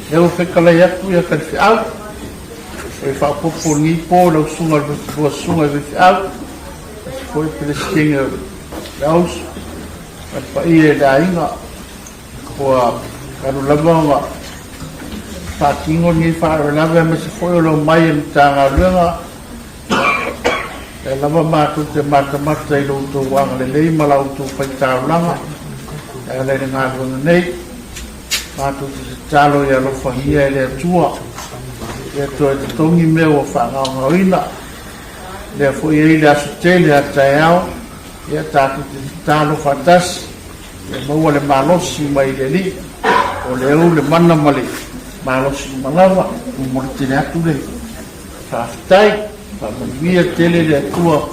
lea ua fetalai atu ia Taifeau, o le faaopoopo o lenei po i lau susuga i le lua susuga i faifeau, aemaise foi le Peresetene o le Auso, ma le paia i le aiga ua talu lava ona faatino lenei faalavelave aemaise foi o le omai a le Matagaluega. Lea lava matou te matamata i lo outou agalelei ma la outou faitaulaga e ala i le galuega nei. Matou te tatalo ia alofagia e le Atua ia toe totogi mea ua faagaogaoina. Lea foi e i ai le aso tele a taeao. Ia tatou te tatalo faatasi ia maua le malosi mai le Alii, o le ou le mana ma le malosi uma lava. Momoli tele atu le faafetai, faamanuia tele le Atua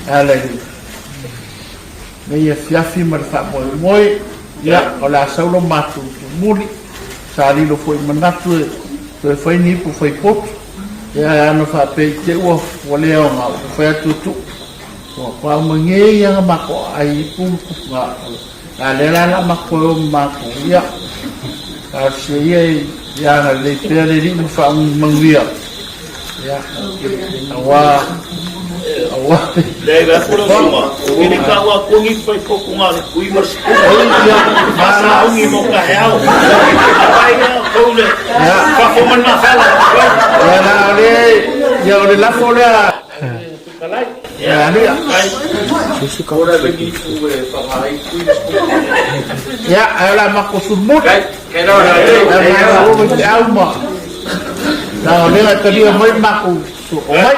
e ala i lenei afiafi ma le faamoemoe. Ia, o le a sau lo matou tumuli, sa lilo foi manatu e toe fai ni ipu fai potu, ia ae ana faapea i te ua le aoga, ua fai atu e tuu. Ua pau mai nei ia na matou aai ipu ma a lea la la matou o ma matou ia talosia ia ia agalelei pea le Alii ma faamanuia ia aua aua Leai vai atu lau susuga, e le taua atu ni fai potu na o le tui ma le sipuna. Faasalauni mo taeao. Apai ia tou le fafo ma le mafala. Ia na o le ia o le lafo lea. Ia, ae o le a matou sulumuli. Ia, malo i te au ma. Na o lea e talia mai le matou omai.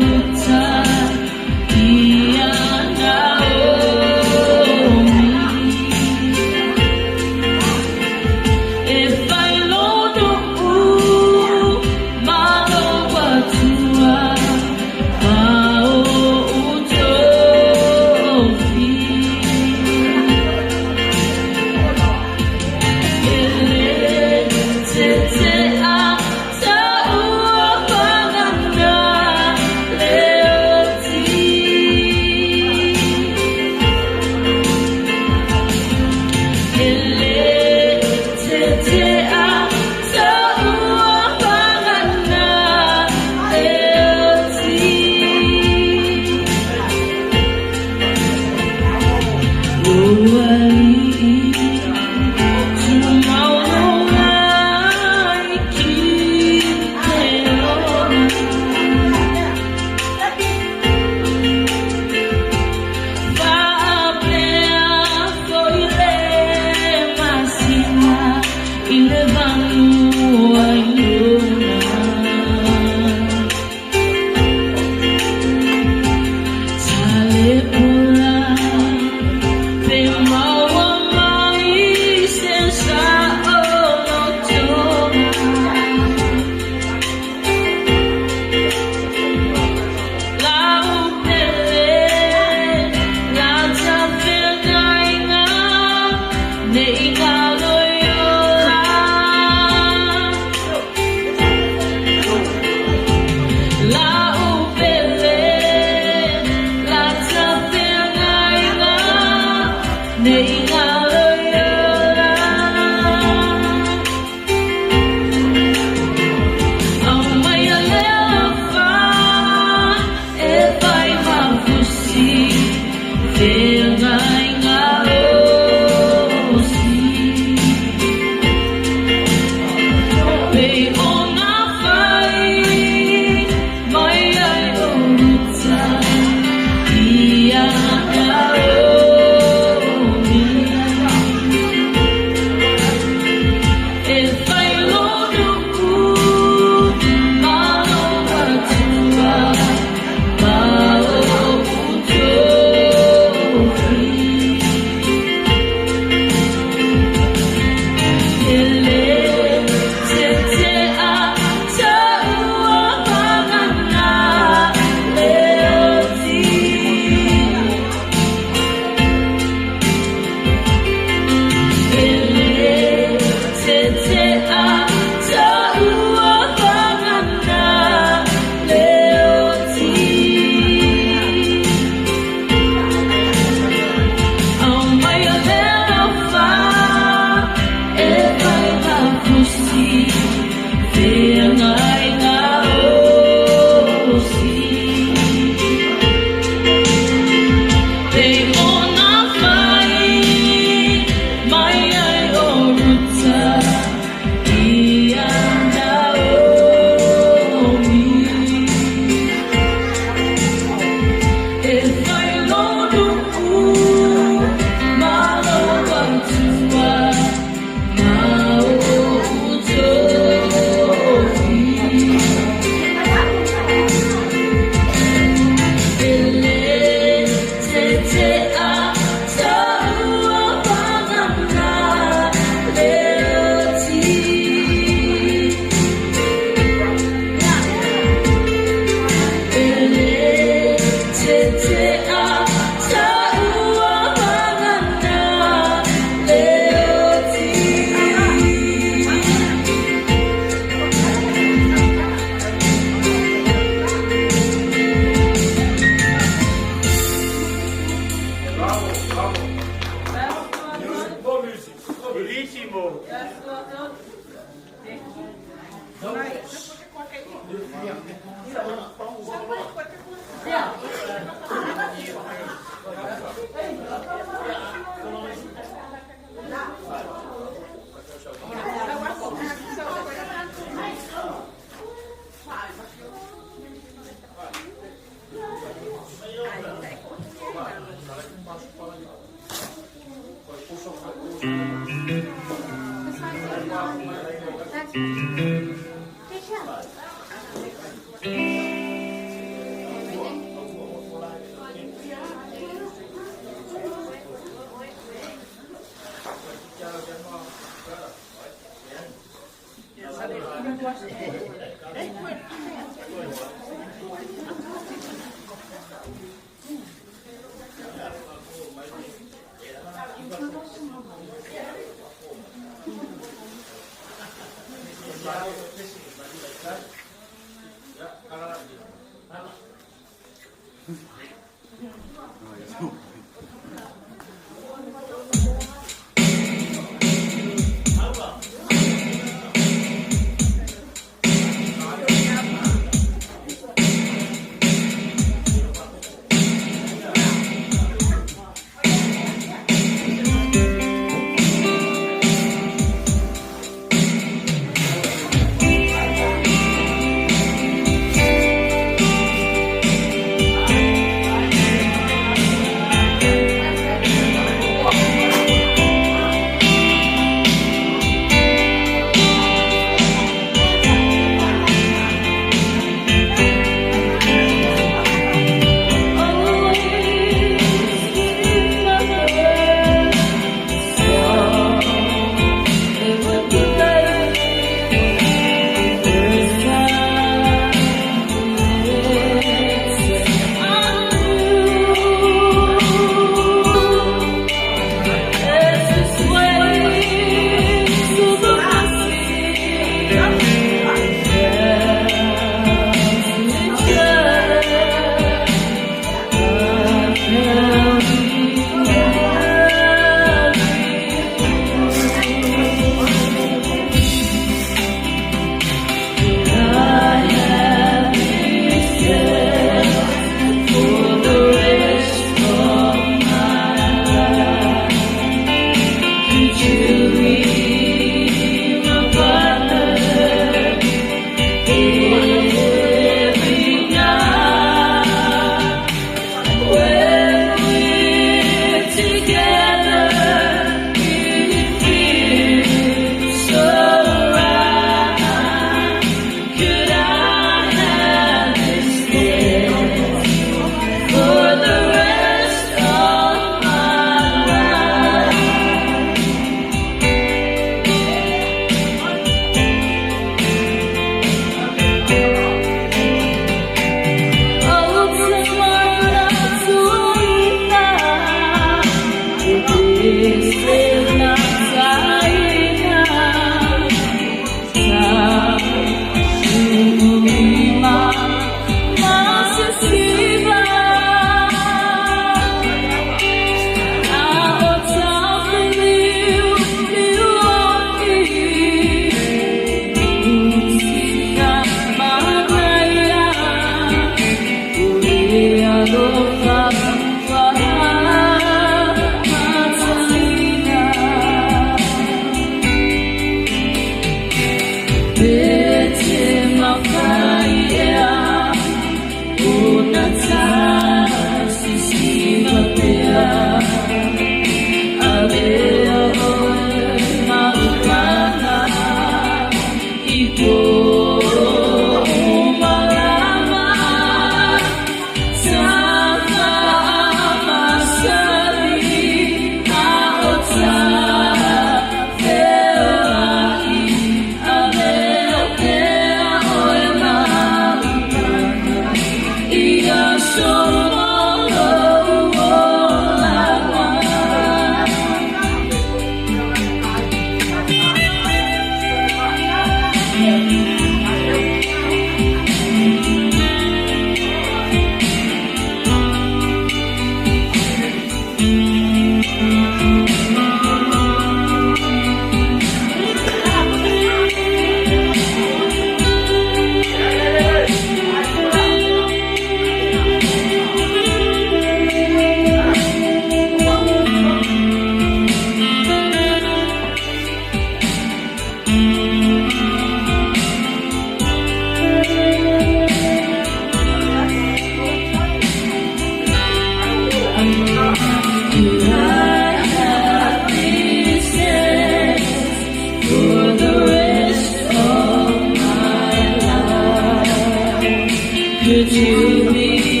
Could you be